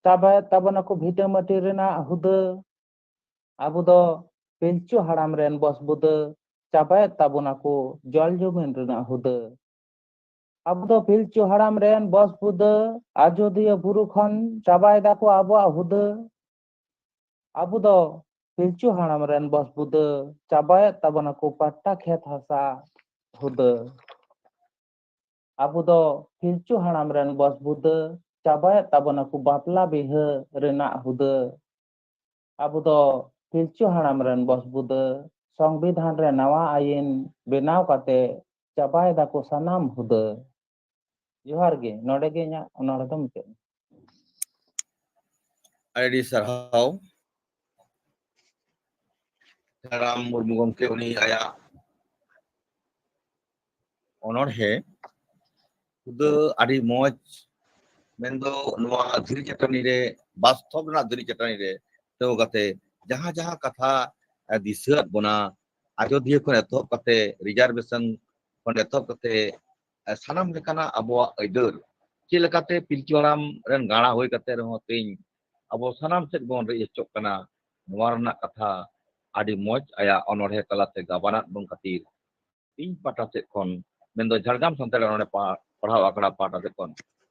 ᱪᱟᱵᱟᱭᱮᱫ ᱛᱟᱵᱚᱱᱟᱠᱚ ᱵᱷᱤᱴᱟᱹ ᱢᱟᱹᱴᱤ ᱨᱮᱱᱟᱜ ᱦᱩᱫᱟᱹ᱾ ᱟᱵᱚ ᱫᱚ ᱯᱤᱞᱪᱩ ᱦᱟᱲᱟᱢ ᱨᱮᱱ ᱵᱚᱥ ᱵᱩᱫᱟᱹ, ᱪᱟᱵᱟᱭᱮᱫ ᱛᱟᱵᱚᱱᱟᱠᱚ ᱡᱚᱞ ᱡᱚᱢᱤᱱ ᱨᱮᱱᱟᱜ ᱦᱩᱫᱟᱹ᱾ ᱟᱵᱚ ᱫᱚ ᱯᱤᱞᱪᱩ ᱦᱟᱲᱟᱢ ᱨᱮᱱ ᱵᱚᱥ ᱵᱩᱫᱟᱹ, ᱟᱡᱚᱫᱤᱭᱟᱹ ᱵᱩᱨᱩ ᱠᱷᱚᱱ ᱪᱟᱵᱟᱭ ᱫᱟᱠᱚ ᱟᱵᱚᱣᱟᱜ ᱦᱩᱫᱟᱹ᱾ ᱟᱵᱚ ᱫᱚ ᱯᱤᱞᱪᱩ ᱦᱟᱲᱟᱢ ᱨᱮᱱ ᱵᱚᱥ ᱵᱩᱫᱟᱹ, ᱪᱟᱵᱟᱭᱮᱫ ᱛᱟᱵᱚᱱᱟᱠᱚ ᱯᱟᱴᱴᱟ ᱠᱷᱮᱛ ᱦᱟᱥᱟ ᱦᱩᱫᱟᱹ᱾ ᱟᱵᱚ ᱫᱚ ᱯᱤᱞᱪᱩ ᱦᱟᱲᱟᱢ ᱨᱮᱱ ᱵᱚᱥ ᱵᱩᱫᱟᱹ, ᱪᱟᱵᱟᱭᱮᱫ ᱛᱟᱵᱚᱱᱟᱠᱚ ᱵᱟᱯᱞᱟ ᱵᱤᱦᱟᱹ ᱨᱮᱱᱟᱜ ᱦᱩᱫᱟᱹ᱾ ᱟᱵᱚ ᱫᱚ ᱯᱤᱞᱪᱩ ᱦᱟᱲᱟᱢ ᱨᱮᱱ ᱵᱚᱥ ᱵᱩᱫᱟᱹ, ᱥᱚᱝᱵᱤᱫᱷᱟᱱ ᱨᱮ ᱱᱟᱣᱟ ᱟᱭᱤᱱ ᱵᱮᱱᱟᱣ ᱠᱟᱛᱮ ᱪᱟᱵᱟᱭ ᱫᱟᱠᱚ ᱥᱟᱱᱟᱢ ᱦᱩᱫᱟᱹ᱾ ᱡᱚᱦᱟᱨ ᱜᱮ, ᱱᱚᱰᱮ ᱜᱮ ᱤᱧᱟᱹᱜ ᱚᱱᱚᱬᱦᱮ ᱫᱚ ᱢᱩᱪᱟᱹᱫ ᱮᱱᱟ᱾ ᱟᱹᱰᱤ ᱥᱟᱨᱦᱟᱣ᱾ ᱨᱟᱢ ᱢᱩᱨᱢᱩ ᱜᱚᱢᱠᱮ, ᱩᱱᱤ ᱟᱭᱟᱜ ᱚᱱᱚᱬᱦᱮ ᱠᱚᱫᱚ ᱟᱹᱰᱤ ᱢᱚᱡᱽ, ᱢᱮᱱᱫᱚ ᱱᱚᱣᱟ ᱫᱷᱤᱨᱤ ᱪᱟᱹᱴᱟᱹᱱᱤ ᱨᱮ, ᱵᱟᱥᱛᱚᱵ ᱨᱮᱱᱟᱜ ᱫᱷᱤᱨᱤ ᱪᱟᱹᱴᱟᱹᱱᱤ ᱨᱮ ᱛᱤᱸᱜᱩ ᱠᱟᱛᱮ ᱡᱟᱦᱟᱸ ᱡᱟᱦᱟᱸ ᱠᱟᱛᱷᱟ, ᱮ, ᱫᱤᱥᱟᱹᱣᱟᱫ ᱵᱚᱱᱟ, ᱟᱡᱚᱫᱤᱭᱟᱹ ᱠᱷᱚᱱ ᱮᱛᱚᱦᱚᱵ ᱠᱟᱛᱮ, ᱨᱤᱡᱟᱨᱵᱷᱮᱥᱚᱱ ᱠᱷᱚᱱ ᱮᱛᱚᱦᱚᱵ ᱠᱟᱛᱮ, ᱮ, ᱥᱟᱱᱟᱢ ᱞᱮᱠᱟᱱᱟᱜ ᱟᱵᱚᱣᱟᱜ ᱟᱹᱭᱫᱟᱹᱨ ᱪᱮᱫ ᱞᱮᱠᱟᱛᱮ ᱯᱤᱞᱪᱩ ᱦᱟᱲᱟᱢ ᱨᱮᱱ ᱜᱟᱬᱟ ᱦᱩᱭ ᱠᱟᱛᱮ ᱨᱮᱦᱚᱸ ᱛᱮᱦᱮᱧ ᱟᱵᱚ ᱥᱟᱱᱟᱢ ᱥᱮᱫ ᱵᱚᱱ ᱨᱮᱡ ᱦᱚᱪᱚᱜ ᱠᱟᱱᱟ, ᱱᱚᱣᱟ ᱨᱮᱱᱟᱜ ᱠᱟᱛᱷᱟ ᱟᱹᱰᱤ ᱢᱚᱡᱽ ᱟᱭᱟᱜ ᱚᱱᱚᱬᱦᱮ ᱛᱟᱞᱟᱛᱮ ᱜᱟᱵᱟᱱᱟᱫ ᱵᱚᱱ ᱠᱷᱟᱹᱛᱤᱨ ᱤᱧ ᱯᱟᱦᱴᱟ ᱥᱮᱫ ᱠᱷᱚᱱ, ᱢᱮᱱᱫᱚ ᱡᱷᱟᱲᱜᱨᱟᱢ ᱥᱟᱱᱛᱟᱲᱤ ᱚᱱᱚᱬᱦᱮ ᱯᱟ-, ᱯᱟᱲᱦᱟᱣ ᱟᱠᱷᱲᱟ ᱯᱟᱦᱴᱟ ᱥᱮᱫ ᱠᱷᱚᱱ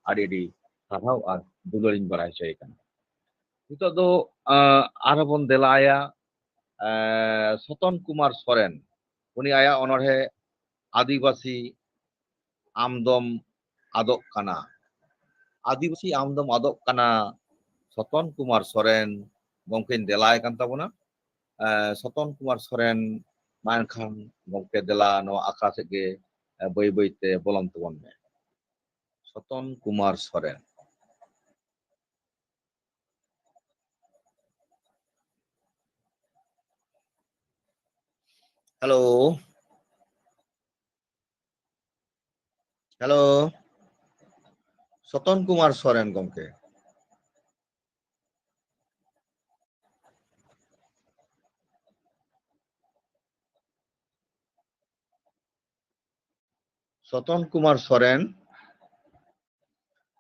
ᱟᱹᱰᱤ ᱟᱹᱰᱤ ᱥᱟᱨᱦᱟᱣ ᱟᱨ ᱫᱩᱞᱟᱹᱲ ᱤᱧ ᱵᱟᱲᱟᱭ ᱦᱚᱪᱚᱭᱮ ᱠᱟᱱᱟ᱾ ᱱᱤᱛᱚᱜ ᱫᱚ, ᱟᱸ, ᱟᱨᱦᱚᱸ ᱵᱚᱱ ᱫᱮᱞᱟᱭᱟ, ᱟᱸ, ᱥᱚᱛᱚᱱ ᱠᱩᱢᱟᱨ ᱥᱚᱨᱮᱱ᱾ ᱩᱱᱤ ᱟᱭᱟᱜ ᱚᱱᱚᱬᱦᱮ ᱟᱹᱫᱤᱵᱟᱹᱥᱤ ᱟᱢᱫᱚᱢ ᱟᱫᱚᱜ ᱠᱟᱱᱟ᱾ ᱟᱹᱫᱤᱵᱟᱹᱥᱤ ᱟᱢᱫᱚᱢ ᱟᱫᱚᱜ ᱠᱟᱱᱟ, ᱥᱚᱛᱚᱱ ᱠᱩᱢᱟᱨ ᱥᱚᱨᱮᱱ ᱜᱚᱢᱠᱮᱧ ᱫᱮᱞᱟᱭ ᱠᱟᱱ ᱛᱟᱵᱚᱱᱟ᱾ ᱮ, ᱥᱚᱛᱚᱱ ᱠᱩᱢᱟᱨ ᱥᱚᱨᱮᱱ, ᱢᱟ ᱮᱱᱠᱷᱟᱱ ᱜᱚᱢᱠᱮ ᱫᱮᱞᱟ ᱱᱚᱣᱟ ᱟᱠᱷᱲᱟ ᱥᱮᱫ ᱜᱮ, ᱮ, ᱵᱟᱹᱭ ᱵᱟᱹᱭ ᱛᱮ ᱵᱚᱞᱚᱱ ᱛᱟᱵᱚᱱ ᱢᱮ᱾ ᱥᱚᱛᱚᱱ ᱠᱩᱢᱟᱨ ᱥᱚᱨᱮᱱ᱾ ᱦᱮᱞᱳ᱾ ᱦᱮᱞᱳ, ᱥᱚᱛᱚᱱ ᱠᱩᱢᱟᱨ ᱥᱚᱨᱮᱱ ᱜᱚᱢᱠᱮ᱾ ᱥᱚᱛᱚᱱ ᱠᱩᱢᱟᱨ ᱥᱚᱨᱮᱱ᱾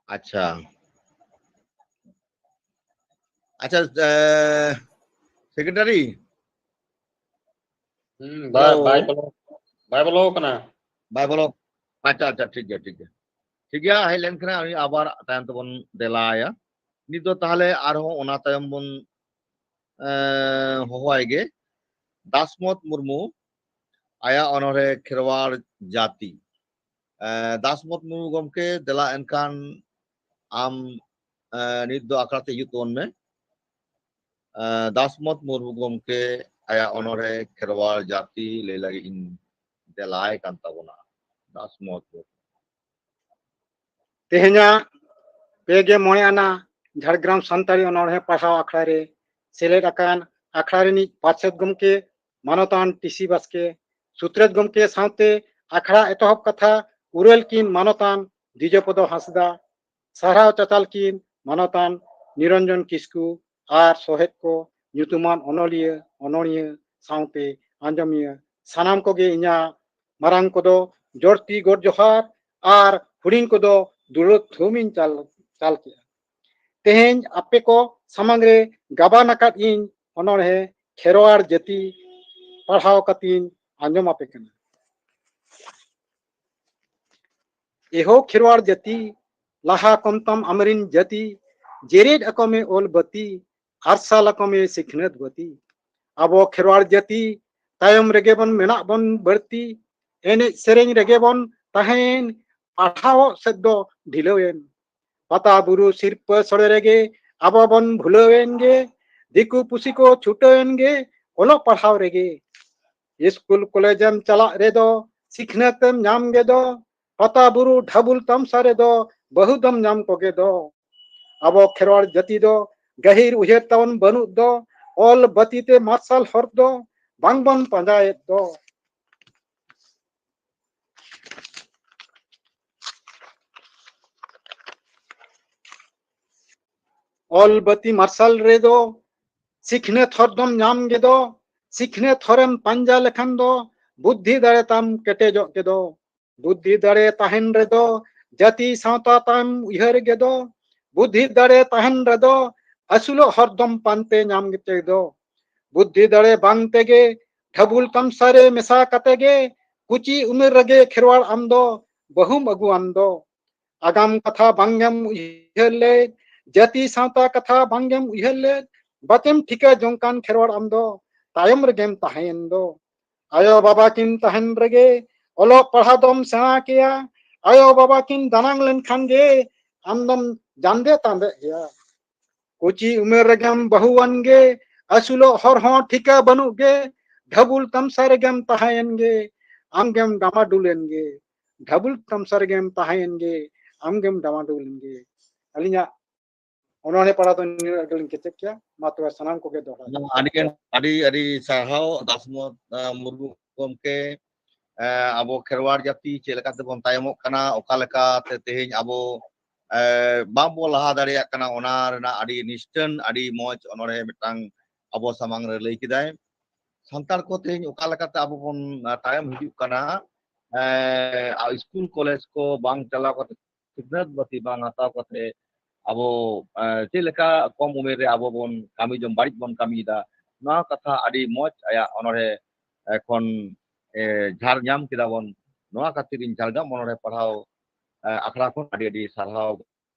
ᱟᱪᱪᱷᱟ, ᱟᱪᱪᱷᱟ, ᱮ, ᱥᱮᱠᱨᱮᱴᱟᱨᱤ᱾ ᱦᱩᱸ, ᱵᱟᱭ, ᱦᱮᱞᱳ᱾ ᱵᱟᱭ ᱵᱚᱞᱚ, ᱵᱟᱭ ᱵᱚᱞᱚ ᱠᱟᱱᱟ᱾ ᱵᱟᱭ ᱵᱚᱞᱚ᱾ ᱟᱪᱪᱷᱟ, ᱟᱪᱪᱷᱟ, ᱴᱷᱤᱠ ᱜᱮᱭᱟ, ᱴᱷᱤᱠ ᱜᱮᱭᱟ᱾ ᱴᱷᱤᱠ ᱜᱮᱭᱟ, ᱦᱮᱡ ᱞᱮᱱᱠᱷᱟᱱ ᱩᱱᱤ ᱟᱵᱟᱨ ᱛᱟᱭᱚᱢ ᱛᱮᱵᱚᱱ ᱫᱮᱞᱟᱭᱟ᱾ ᱱᱤᱛ ᱫᱚ ᱛᱟᱦᱞᱮ ᱟᱨᱦᱚᱸ ᱚᱱᱟ ᱛᱟᱭᱚᱢ ᱵᱚᱱ, ᱮ, ᱦᱚᱦᱚᱣᱟᱭ ᱜᱮ᱾ ᱫᱟᱥᱢᱚᱛ ᱢᱩᱨᱢᱩ, ᱟᱭᱟᱜ ᱚᱱᱚᱬᱦᱮ ᱠᱷᱮᱨᱣᱟᱲ ᱡᱟᱹᱛᱤ᱾ ᱮ, ᱫᱟᱥᱢᱚᱛ ᱢᱩᱨᱢᱩ ᱜᱚᱢᱠᱮ, ᱫᱮᱞᱟ ᱮᱱᱠᱷᱟᱱ ᱟᱢ, ᱮ, ᱱᱤᱛ ᱫᱚ ᱟᱠᱷᱲᱟ ᱛᱮ ᱦᱤᱡᱩᱜ ᱛᱟᱵᱚᱱ ᱢᱮ᱾ ᱮ, ᱫᱟᱥᱢᱚᱛ ᱢᱩᱨᱢᱩ ᱜᱚᱢᱠᱮ, ᱟᱭᱟᱜ ᱚᱱᱚᱬᱦᱮ ᱠᱷᱮᱨᱣᱟᱲ ᱡᱟᱹᱛᱤ ᱞᱟᱹᱭ ᱞᱟᱹᱜᱤᱫ ᱤᱧ ᱫᱮᱞᱟᱭ ᱠᱟᱱ ᱛᱟᱵᱚᱱᱟ᱾ ᱫᱟᱥᱢᱚᱛ ᱢᱩᱨᱢᱩ᱾ ᱛᱮᱦᱮᱧᱟᱜ ᱯᱮ ᱜᱮ ᱢᱚᱬᱮ ᱟᱱᱟ ᱡᱷᱟᱲᱜᱨᱟᱢ ᱥᱟᱱᱛᱟᱲᱤ ᱚᱱᱚᱬᱦᱮ ᱯᱟᱲᱦᱟᱣ ᱟᱠᱷᱲᱟ ᱨᱮ ᱥᱮᱞᱮᱫ ᱟᱠᱟᱱ ᱟᱠᱷᱲᱟ ᱨᱤᱱᱤᱡ ᱯᱟᱨᱥᱮᱛ ᱜᱚᱢᱠᱮ ᱢᱟᱱᱚᱛᱟᱱ ᱴᱤ ᱥᱤ ᱵᱟᱥᱠᱮ, ᱥᱩᱛᱨᱮᱛ ᱜᱚᱢᱠᱮ ᱥᱟᱶᱛᱮ ᱟᱠᱷᱲᱟ ᱮᱛᱚᱦᱚᱵ ᱠᱟᱛᱷᱟ ᱩᱨᱟᱹᱞ ᱠᱤᱱ ᱢᱟᱱᱚᱛᱟᱱ ᱫᱤᱡᱚᱯᱚᱫᱚ ᱦᱟᱸᱥᱫᱟ, ᱥᱟᱨᱦᱟᱣ ᱪᱟᱛᱟᱞ ᱠᱤᱱ ᱢᱟᱱᱚᱛᱟᱱ ᱱᱤᱨᱚᱧᱡᱚᱱ ᱠᱤᱥᱠᱩ ᱟᱨ ᱥᱚᱦᱮᱫ ᱠᱚ ᱧᱩᱛᱩᱢᱟᱱ ᱚᱱᱚᱞᱤᱭᱟᱹ, ᱚᱱᱚᱬᱦᱤᱭᱟᱹ ᱥᱟᱶᱛᱮ ᱟᱸᱡᱚᱢᱤᱭᱟᱹ ᱥᱟᱱᱟᱢ ᱠᱚᱜᱮ ᱤᱧᱟᱹᱜ ᱢᱟᱨᱟᱝ ᱠᱚᱫᱚ ᱡᱚᱲᱛᱤ ᱜᱚᱰ ᱡᱚᱦᱟᱨ ᱟᱨ ᱦᱩᱰᱤᱧ ᱠᱚᱫᱚ ᱫᱩᱞᱟᱹᱲ ᱛᱷᱩᱢ ᱤᱧ ᱪᱟᱞ, ᱪᱟᱞ ᱠᱮᱜᱼᱟ᱾ ᱛᱮᱦᱮᱧ ᱟᱯᱮ ᱠᱚ ᱥᱟᱢᱟᱝ ᱨᱮ ᱜᱟᱵᱟᱱ ᱟᱠᱟᱫ ᱤᱧ ᱚᱱᱚᱬᱦᱮ ᱠᱷᱮᱨᱣᱟᱲ ᱡᱟᱹᱛᱤ ᱯᱟᱲᱦᱟᱣ ᱠᱟᱛᱮᱧ ᱟᱸᱡᱚᱢ ᱟᱯᱮ ᱠᱟᱱᱟ᱾ ᱮᱦᱳ ᱠᱷᱮᱨᱣᱟᱲ ᱡᱟᱹᱛᱤ, ᱞᱟᱦᱟ ᱠᱚᱢᱛᱟᱢ ᱟᱢᱨᱤᱱ ᱡᱟᱹᱛᱤ, ᱡᱮᱨᱮᱫ ᱟᱠᱚ ᱢᱮ ᱚᱞ ᱵᱟᱹᱛᱤ, ᱟᱨᱥᱟᱞ ᱟᱠᱚ ᱢᱮ ᱥᱤᱠᱷᱱᱟᱹᱛ ᱵᱟᱹᱛᱤ᱾ ᱟᱵᱚ ᱠᱷᱮᱨᱣᱟᱲ ᱡᱟᱹᱛᱤ ᱛᱟᱭᱚᱢ ᱨᱮᱜᱮ ᱵᱚᱱ ᱢᱮᱱᱟᱜ ᱵᱚᱱ ᱵᱟᱹᱲᱛᱤ, ᱮᱱᱮᱡ ᱥᱮᱨᱮᱧ ᱨᱮᱜᱮ ᱵᱚᱱ ᱛᱟᱦᱮᱸᱭᱮᱱ, ᱯᱟᱲᱦᱟᱣ ᱥᱮᱫ ᱫᱚ ᱰᱷᱤᱞᱟᱹᱣᱮᱱ᱾ ᱯᱟᱛᱟ ᱵᱩᱨᱩ ᱥᱤᱨᱯᱟᱹ ᱥᱚᱲᱮ ᱨᱮᱜᱮ ᱟᱵᱚ ᱵᱚᱱ ᱵᱷᱩᱞᱟᱹᱣᱮᱱ ᱜᱮ, ᱫᱤᱠᱩ ᱯᱩᱥᱤ ᱠᱚ ᱪᱷᱩᱴᱟᱹᱣᱮᱱ ᱜᱮ ᱚᱞᱚᱜ ᱯᱟᱲᱦᱟᱣ ᱨᱮᱜᱮ᱾ ᱤᱥᱠᱩᱞ ᱠᱚᱞᱮᱡᱽ ᱮᱢ ᱪᱟᱞᱟᱜ ᱨᱮᱫᱚ, ᱥᱤᱠᱷᱱᱟᱹᱛ ᱮᱢ ᱧᱟᱢ ᱜᱮᱫᱚ, ᱯᱟᱛᱟ ᱵᱩᱨᱩ ᱰᱷᱟᱵᱩᱞ ᱛᱟᱢᱥᱟ ᱨᱮᱫᱚ, ᱵᱟᱹᱦᱩ ᱫᱚᱢ ᱧᱟᱢ ᱠᱚᱜᱮ ᱫᱚ᱾ ᱟᱵᱚ ᱠᱷᱮᱨᱣᱟᱲ ᱡᱟᱹᱛᱤ ᱫᱚ ᱜᱟᱹᱦᱤᱨ ᱩᱭᱦᱟᱹᱨ ᱛᱟᱵᱚᱱ ᱵᱟᱹᱱᱩᱜ ᱫᱚ, ᱚᱞ ᱵᱟᱹᱛᱤ ᱛᱮ ᱢᱟᱨᱥᱟᱞ ᱦᱚᱨ ᱫᱚ ᱵᱟᱝᱵᱚᱱ ᱯᱟᱸᱡᱟᱭᱮᱫ ᱫᱚ᱾ ᱚᱞ ᱵᱟᱹᱛᱤ ᱢᱟᱨᱥᱟᱞ ᱨᱮᱫᱚ ᱥᱤᱠᱷᱱᱟᱹᱛ ᱦᱚᱨ ᱫᱚᱢ ᱧᱟᱢ ᱜᱮᱫᱚ, ᱥᱤᱠᱷᱱᱟᱹᱛ ᱦᱚᱨᱮᱢ ᱯᱟᱸᱡᱟ ᱞᱮᱠᱷᱟᱱ ᱫᱚ ᱵᱩᱫᱽᱫᱷᱤ ᱫᱟᱲᱮ ᱛᱟᱢ ᱠᱮᱴᱮᱡᱚᱜ ᱜᱮᱫᱚ᱾ ᱵᱩᱫᱽᱫᱷᱤ ᱫᱟᱲᱮ ᱛᱟᱦᱮᱱ ᱨᱮᱫᱚ ᱡᱟᱹᱛᱤ ᱥᱟᱶᱛᱟ ᱛᱟᱢ ᱩᱭᱦᱟᱹᱨ ᱜᱮᱫᱚ᱾ ᱵᱩᱫᱽᱫᱷᱤ ᱫᱟᱲᱮ ᱛᱟᱦᱮᱱ ᱨᱮᱫᱚ ᱟᱹᱥᱩᱞᱚᱜ ᱦᱚᱨ ᱫᱚᱢ ᱯᱟᱱᱛᱮ ᱧᱟᱢ ᱜᱮᱫᱚ᱾ ᱵᱩᱫᱽᱫᱷᱤ ᱫᱟᱲᱮ ᱵᱟᱝ ᱛᱮᱜᱮ ᱰᱷᱟᱵᱩᱞ ᱛᱟᱢᱥᱟ ᱨᱮ ᱢᱮᱥᱟ ᱠᱟᱛᱮ ᱜᱮ ᱠᱩᱪᱤ ᱩᱢᱮᱨ ᱨᱮᱜᱮ ᱠᱷᱮᱨᱣᱟᱲ ᱟᱢ ᱫᱚ ᱵᱟᱹᱦᱩᱢ ᱟᱹᱜᱩᱣᱟᱱ ᱫᱚ᱾ ᱟᱜᱟᱢ ᱠᱟᱛᱷᱟ ᱵᱟᱝ ᱜᱮᱢ ᱩᱭᱦᱟᱹᱨ ᱞᱮᱫ, ᱡᱟᱹᱛᱤ ᱥᱟᱶᱛᱟ ᱠᱟᱛᱷᱟ ᱵᱟᱝ ᱜᱮᱢ ᱩᱭᱦᱟᱹᱨ ᱞᱮᱫ, ᱵᱟᱪᱮᱢ ᱴᱷᱤᱠᱟ ᱡᱚᱝ ᱠᱟᱱ ᱠᱷᱮᱨᱣᱟᱲ ᱟᱢ ᱫᱚ ᱛᱟᱭᱚᱢ ᱨᱮᱜᱮᱢ ᱛᱟᱦᱮᱸᱭᱮᱱ ᱫᱚ᱾ ᱟᱭᱳ ᱵᱟᱵᱟ ᱠᱤᱱ ᱛᱟᱦᱮᱱ ᱨᱮᱜᱮ, ᱚᱞᱚᱜ ᱯᱟᱲᱦᱟᱣ ᱫᱚᱢ ᱥᱮᱬᱟ ᱠᱮᱭᱟ᱾ ᱟᱭᱳ ᱵᱟᱵᱟ ᱠᱤᱱ ᱫᱟᱱᱟᱝ ᱞᱮᱱᱠᱷᱟᱱ ᱜᱮ, ᱟᱢ ᱫᱚᱢ ᱡᱟᱸᱫᱮ ᱛᱟᱸᱫᱮᱜ ᱜᱮᱭᱟ᱾ ᱠᱩᱪᱤ ᱩᱢᱮᱨ ᱨᱮᱜᱮᱢ ᱵᱟᱹᱦᱩᱣᱟᱱ ᱜᱮ, ᱟᱹᱥᱩᱞᱚᱜ ᱦᱚᱨ ᱦᱚᱸ ᱴᱷᱤᱠᱟ ᱵᱟᱹᱱᱩᱜ ᱜᱮ, ᱰᱷᱟᱹᱵᱩᱞ ᱛᱟᱢᱥᱟ ᱨᱮᱜᱮᱢ ᱛᱟᱦᱮᱸᱭᱮᱱ ᱜᱮ, ᱟᱢᱜᱮᱢ ᱰᱟᱢᱟᱰᱩᱞᱮᱱ ᱜᱮ᱾ ᱰᱷᱟᱹᱵᱩᱞ ᱛᱟᱢᱥᱟ ᱨᱮᱜᱮᱢ ᱛᱟᱦᱮᱸᱭᱮᱱ ᱜᱮ, ᱟᱢᱜᱮᱢ ᱰᱟᱢᱟᱰᱩᱞᱮᱱ ᱜᱮ᱾ ᱟᱹᱞᱤᱧᱟᱜ ᱚᱱᱚᱬᱦᱮ ᱯᱟᱲᱦᱟᱣ ᱫᱚ ᱱᱤᱱᱟᱹᱜ ᱜᱮᱞᱤᱧ ᱠᱮᱪᱮᱫ ᱠᱮᱭᱟ᱾ ᱢᱟ ᱛᱚᱵᱮ ᱥᱟᱱᱟᱢ ᱠᱚᱜᱮ ᱫᱚᱦᱲᱟ ᱡᱚᱦᱟᱨ᱾ ᱟᱹᱰᱤ, ᱟᱹᱰᱤ, ᱟᱹᱰᱤ ᱥᱟᱨᱦᱟᱣ ᱫᱟᱥᱢᱚᱛ, ᱟᱸ, ᱢᱩᱨᱢᱩ ᱜᱚᱢᱠᱮ᱾ ᱮ, ᱟᱵᱚ ᱠᱷᱮᱨᱣᱟᱲ ᱡᱟᱹᱛᱤ ᱪᱮᱫ ᱞᱮᱠᱟ ᱛᱮᱵᱚᱱ ᱛᱟᱭᱚᱢᱚᱜ ᱠᱟᱱᱟ, ᱚᱠᱟ ᱞᱮᱠᱟᱛᱮ ᱛᱮᱦᱮᱧ ᱟᱵᱚ, ᱮ, ᱵᱟᱝᱵᱚ ᱞᱟᱦᱟ ᱫᱟᱲᱮᱭᱟᱜ ᱠᱟᱱᱟ, ᱚᱱᱟ ᱨᱮᱱᱟᱜ ᱟᱹᱰᱤ ᱱᱤᱥᱴᱟᱹᱱ, ᱟᱹᱰᱤ ᱢᱚᱡᱽ ᱚᱱᱚᱬᱦᱮ ᱢᱤᱫᱴᱟᱝ ᱟᱵᱚ ᱥᱟᱢᱟᱝ ᱨᱮ ᱞᱟᱹᱭ ᱠᱮᱫᱟᱭ᱾ ᱥᱟᱱᱛᱟᱲ ᱠᱚ ᱛᱮᱦᱮᱧ ᱚᱠᱟ ᱞᱮᱠᱟᱛᱮ ᱟᱵᱚ ᱵᱚᱱ, ᱮ, ᱛᱟᱭᱚᱢ ᱦᱤᱡᱩᱜ ᱠᱟᱱᱟ, ᱮ, ᱥᱠᱩᱞ ᱠᱚᱞᱮᱡᱽ ᱠᱚ ᱵᱟᱝ ᱪᱟᱞᱟᱣ ᱠᱟᱛᱮ, ᱥᱤᱠᱷᱱᱟᱹᱛ ᱵᱟᱹᱛᱤ ᱵᱟᱝ ᱦᱟᱛᱟᱣ ᱠᱟᱛᱮ ᱟᱵᱚ, ᱮ, ᱪᱮᱫ ᱞᱮᱠᱟ ᱠᱚᱢ ᱩᱢᱮᱨ ᱨᱮ ᱟᱵᱚ ᱵᱚᱱ ᱠᱟᱹᱢᱤ ᱡᱚᱝ, ᱵᱟᱹᱲᱤᱡ ᱵᱚᱱ ᱠᱟᱹᱢᱤᱭᱮᱫᱟ, ᱱᱚᱣᱟ ᱠᱟᱛᱷᱟ ᱟᱹᱰᱤ ᱢᱚᱡᱽ ᱟᱭᱟᱜ ᱚᱱᱚᱬᱦᱮ ᱮ, ᱠᱷᱚᱱ, ᱮ, ᱡᱷᱟᱨ ᱧᱟᱢ ᱠᱮᱫᱟ ᱵᱚᱱ᱾ ᱱᱚᱣᱟ ᱠᱷᱟᱹᱛᱤᱨ ᱤᱧ ᱡᱷᱟᱲᱜᱨᱟᱢ ᱚᱱᱚᱬᱦᱮ ᱯᱟᱲᱦᱟᱣ, ᱮ, ᱟᱠᱷᱲᱟ ᱠᱷᱚᱱ ᱟᱹᱰᱤ ᱟᱹᱰᱤ ᱥᱟᱨᱦᱟᱣ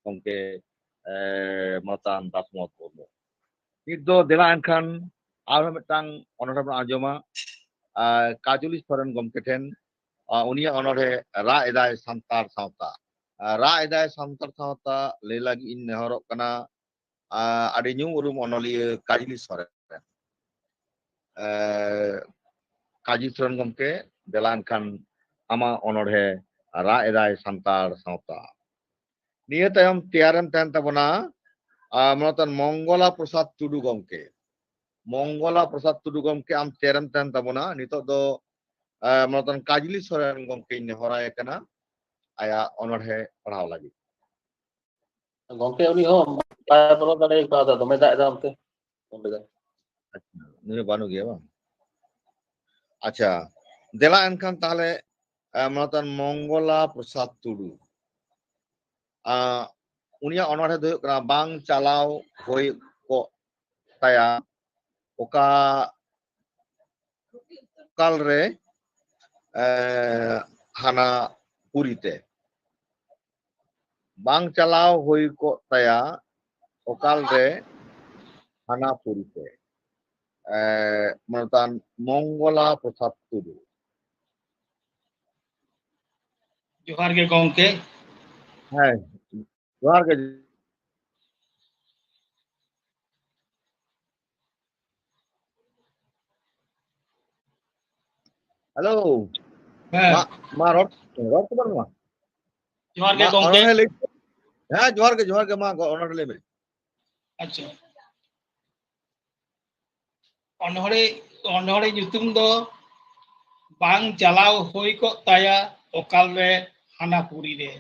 ᱜᱚᱢᱠᱮ, ᱮ, ᱢᱟᱱᱚᱛᱟᱱ ᱫᱟᱥ ᱢᱚᱦᱚᱛ ᱢᱩᱨᱢᱩ᱾ ᱱᱤᱛ ᱫᱚ ᱫᱮᱞᱟ ᱮᱱᱠᱷᱟᱱ ᱟᱨᱦᱚᱸ ᱢᱤᱫᱴᱟᱝ ᱚᱱᱚᱬᱦᱮ ᱵᱚᱱ ᱟᱸᱡᱚᱢᱟ, ᱟ, ᱠᱟᱡᱚᱞᱤ ᱥᱚᱨᱮᱱ ᱜᱚᱢᱠᱮ ᱴᱷᱮᱱ, ᱟ, ᱩᱱᱤᱭᱟᱜ ᱚᱱᱚᱬᱦᱮ ᱨᱟᱜ ᱮᱫᱟᱭ ᱥᱟᱱᱛᱟᱲ ᱥᱟᱶᱛᱟ᱾ ᱟ, ᱨᱟᱜ ᱮᱫᱟᱭ ᱥᱟᱱᱛᱟᱲ ᱥᱟᱶᱛᱟ ᱞᱟᱹᱭ ᱞᱟᱹᱜᱤᱫ ᱤᱧ ᱱᱮᱦᱚᱨᱚᱜ ᱠᱟᱱᱟ, ᱟ, ᱟᱹᱰᱤ ᱧᱩᱢ ᱩᱨᱩᱢ ᱚᱱᱚᱞᱤᱭᱟᱹ ᱠᱟᱡᱽᱞᱤ ᱥᱚᱨᱮᱱ᱾ ᱮ, ᱠᱟᱡᱽᱞᱤ ᱥᱚᱨᱮᱱ ᱜᱚᱢᱠᱮ, ᱫᱮᱞᱟ ᱮᱱᱠᱷᱟᱱ ᱟᱢᱟᱜ ᱚᱱᱚᱬᱦᱮ ᱨᱟᱜ ᱮᱫᱟᱭ ᱥᱟᱱᱛᱟᱲ ᱥᱟᱶᱛᱟ᱾ ᱱᱤᱭᱟᱹ ᱛᱟᱭᱚᱢ ᱛᱮᱭᱟᱨᱮᱢ ᱛᱟᱦᱮᱱ ᱛᱟᱵᱚᱱᱟ, ᱟ, ᱢᱟᱱᱚᱛᱟᱱ ᱢᱚᱝᱜᱚᱞᱟ ᱯᱨᱚᱥᱟᱫᱽ ᱴᱩᱰᱩ ᱜᱚᱢᱠᱮ᱾ ᱢᱚᱝᱜᱚᱞᱟ ᱯᱨᱚᱥᱟᱫᱽ ᱴᱩᱰᱩ ᱜᱚᱢᱠᱮ, ᱟᱢ ᱛᱮᱭᱟᱨᱮᱢ ᱛᱟᱦᱮᱱ ᱛᱟᱵᱚᱱᱟ᱾ ᱱᱤᱛᱚᱜ ᱫᱚ, ᱟ, ᱢᱟᱱᱚᱛᱟᱱ ᱠᱟᱡᱽᱞᱤ ᱥᱚᱨᱮᱱ ᱜᱚᱢᱠᱮᱧ ᱱᱮᱦᱚᱨᱟᱭ ᱠᱟᱱᱟ ᱟᱭᱟᱜ ᱚᱱᱚᱬᱦᱮ ᱯᱟᱲᱦᱟᱣ ᱞᱟᱹᱜᱤᱫ᱾ ᱜᱚᱢᱠᱮ, ᱩᱱᱤ ᱦᱚᱸ ᱵᱟᱭ ᱵᱚᱞᱚ ᱫᱟᱲᱮ ᱠᱟᱣᱫᱟ, ᱫᱚᱢᱮ ᱫᱟᱜ ᱮᱫᱟ ᱚᱱᱛᱮ᱾ ᱟᱪᱪᱷᱟ, ᱩᱱᱤ ᱦᱚᱸ ᱵᱟᱹᱱᱩᱜ ᱜᱮᱭᱟ ᱵᱟᱝ? ᱟᱪᱪᱷᱟ, ᱫᱮᱞᱟ ᱮᱱᱠᱷᱟᱱ ᱛᱟᱦᱞᱮ, ᱮ, ᱢᱟᱱᱚᱛᱟᱱ ᱢᱚᱝᱜᱚᱞᱟ ᱯᱨᱚᱥᱟᱫᱽ ᱴᱩᱰᱩ, ᱟ, ᱩᱱᱤᱭᱟᱜ ᱚᱱᱚᱬᱦᱮ ᱫᱚ ᱦᱩᱭᱩᱜ ᱠᱟᱱᱟ ᱵᱟᱝ ᱪᱟᱞᱟᱣ ᱦᱩᱭ ᱠᱚᱜ ᱛᱟᱭᱟ ᱚᱠᱟ ᱚᱠᱟᱞ ᱨᱮ, ᱮ, ᱦᱟᱱᱟ ᱯᱩᱨᱤ ᱛᱮ᱾ ᱵᱟᱝ ᱪᱟᱞᱟᱣ ᱦᱩᱭ ᱠᱚᱜ ᱛᱟᱭᱟ ᱚᱠᱟᱞ ᱨᱮ ᱦᱟᱱᱟ ᱯᱩᱨᱤ ᱛᱮ᱾ ᱮ, ᱢᱟᱱᱚᱛᱟᱱ ᱢᱚᱝᱜᱚᱞᱟ ᱯᱨᱚᱥᱟᱫᱽ ᱴᱩᱰᱩ᱾ ᱡᱚᱦᱟᱨ ᱜᱮ ᱜᱚᱢᱠᱮ᱾ ᱦᱮᱸ, ᱡᱚᱦᱟᱨ ᱜᱮ᱾ ᱦᱮᱞᱳ᱾ ᱦᱮᱸ, ᱢᱟ, ᱢᱟ ᱨᱚᱲ, ᱨᱚᱲ ᱛᱟᱵᱚᱱ ᱢᱟ᱾ ᱡᱚᱦᱟᱨ ᱜᱮ ᱢᱟ, ᱜᱚᱢᱠᱮ᱾ ᱚᱱᱚᱬᱦᱮ ᱞᱟᱹᱭ, ᱦᱮᱸ, ᱡᱚᱦᱟᱨ ᱜᱮ, ᱡᱚᱦᱟᱨ ᱜᱮ, ᱢᱟ, ᱜᱚ-, ᱚᱱᱚᱬᱦᱮ ᱞᱟᱹᱭ ᱢᱮ᱾ ᱟᱪᱪᱷᱟ, ᱚᱱᱚᱬᱦᱮ, ᱚᱱᱚᱬᱦᱮ ᱧᱩᱛᱩᱢ ᱫᱚ ᱵᱟᱝ ᱪᱟᱞᱟᱣ ᱦᱩᱭ ᱠᱚᱜ ᱛᱟᱭᱟ ᱚᱠᱟᱞ ᱨᱮ ᱦᱟᱱᱟ ᱯᱩᱨᱤ ᱨᱮ᱾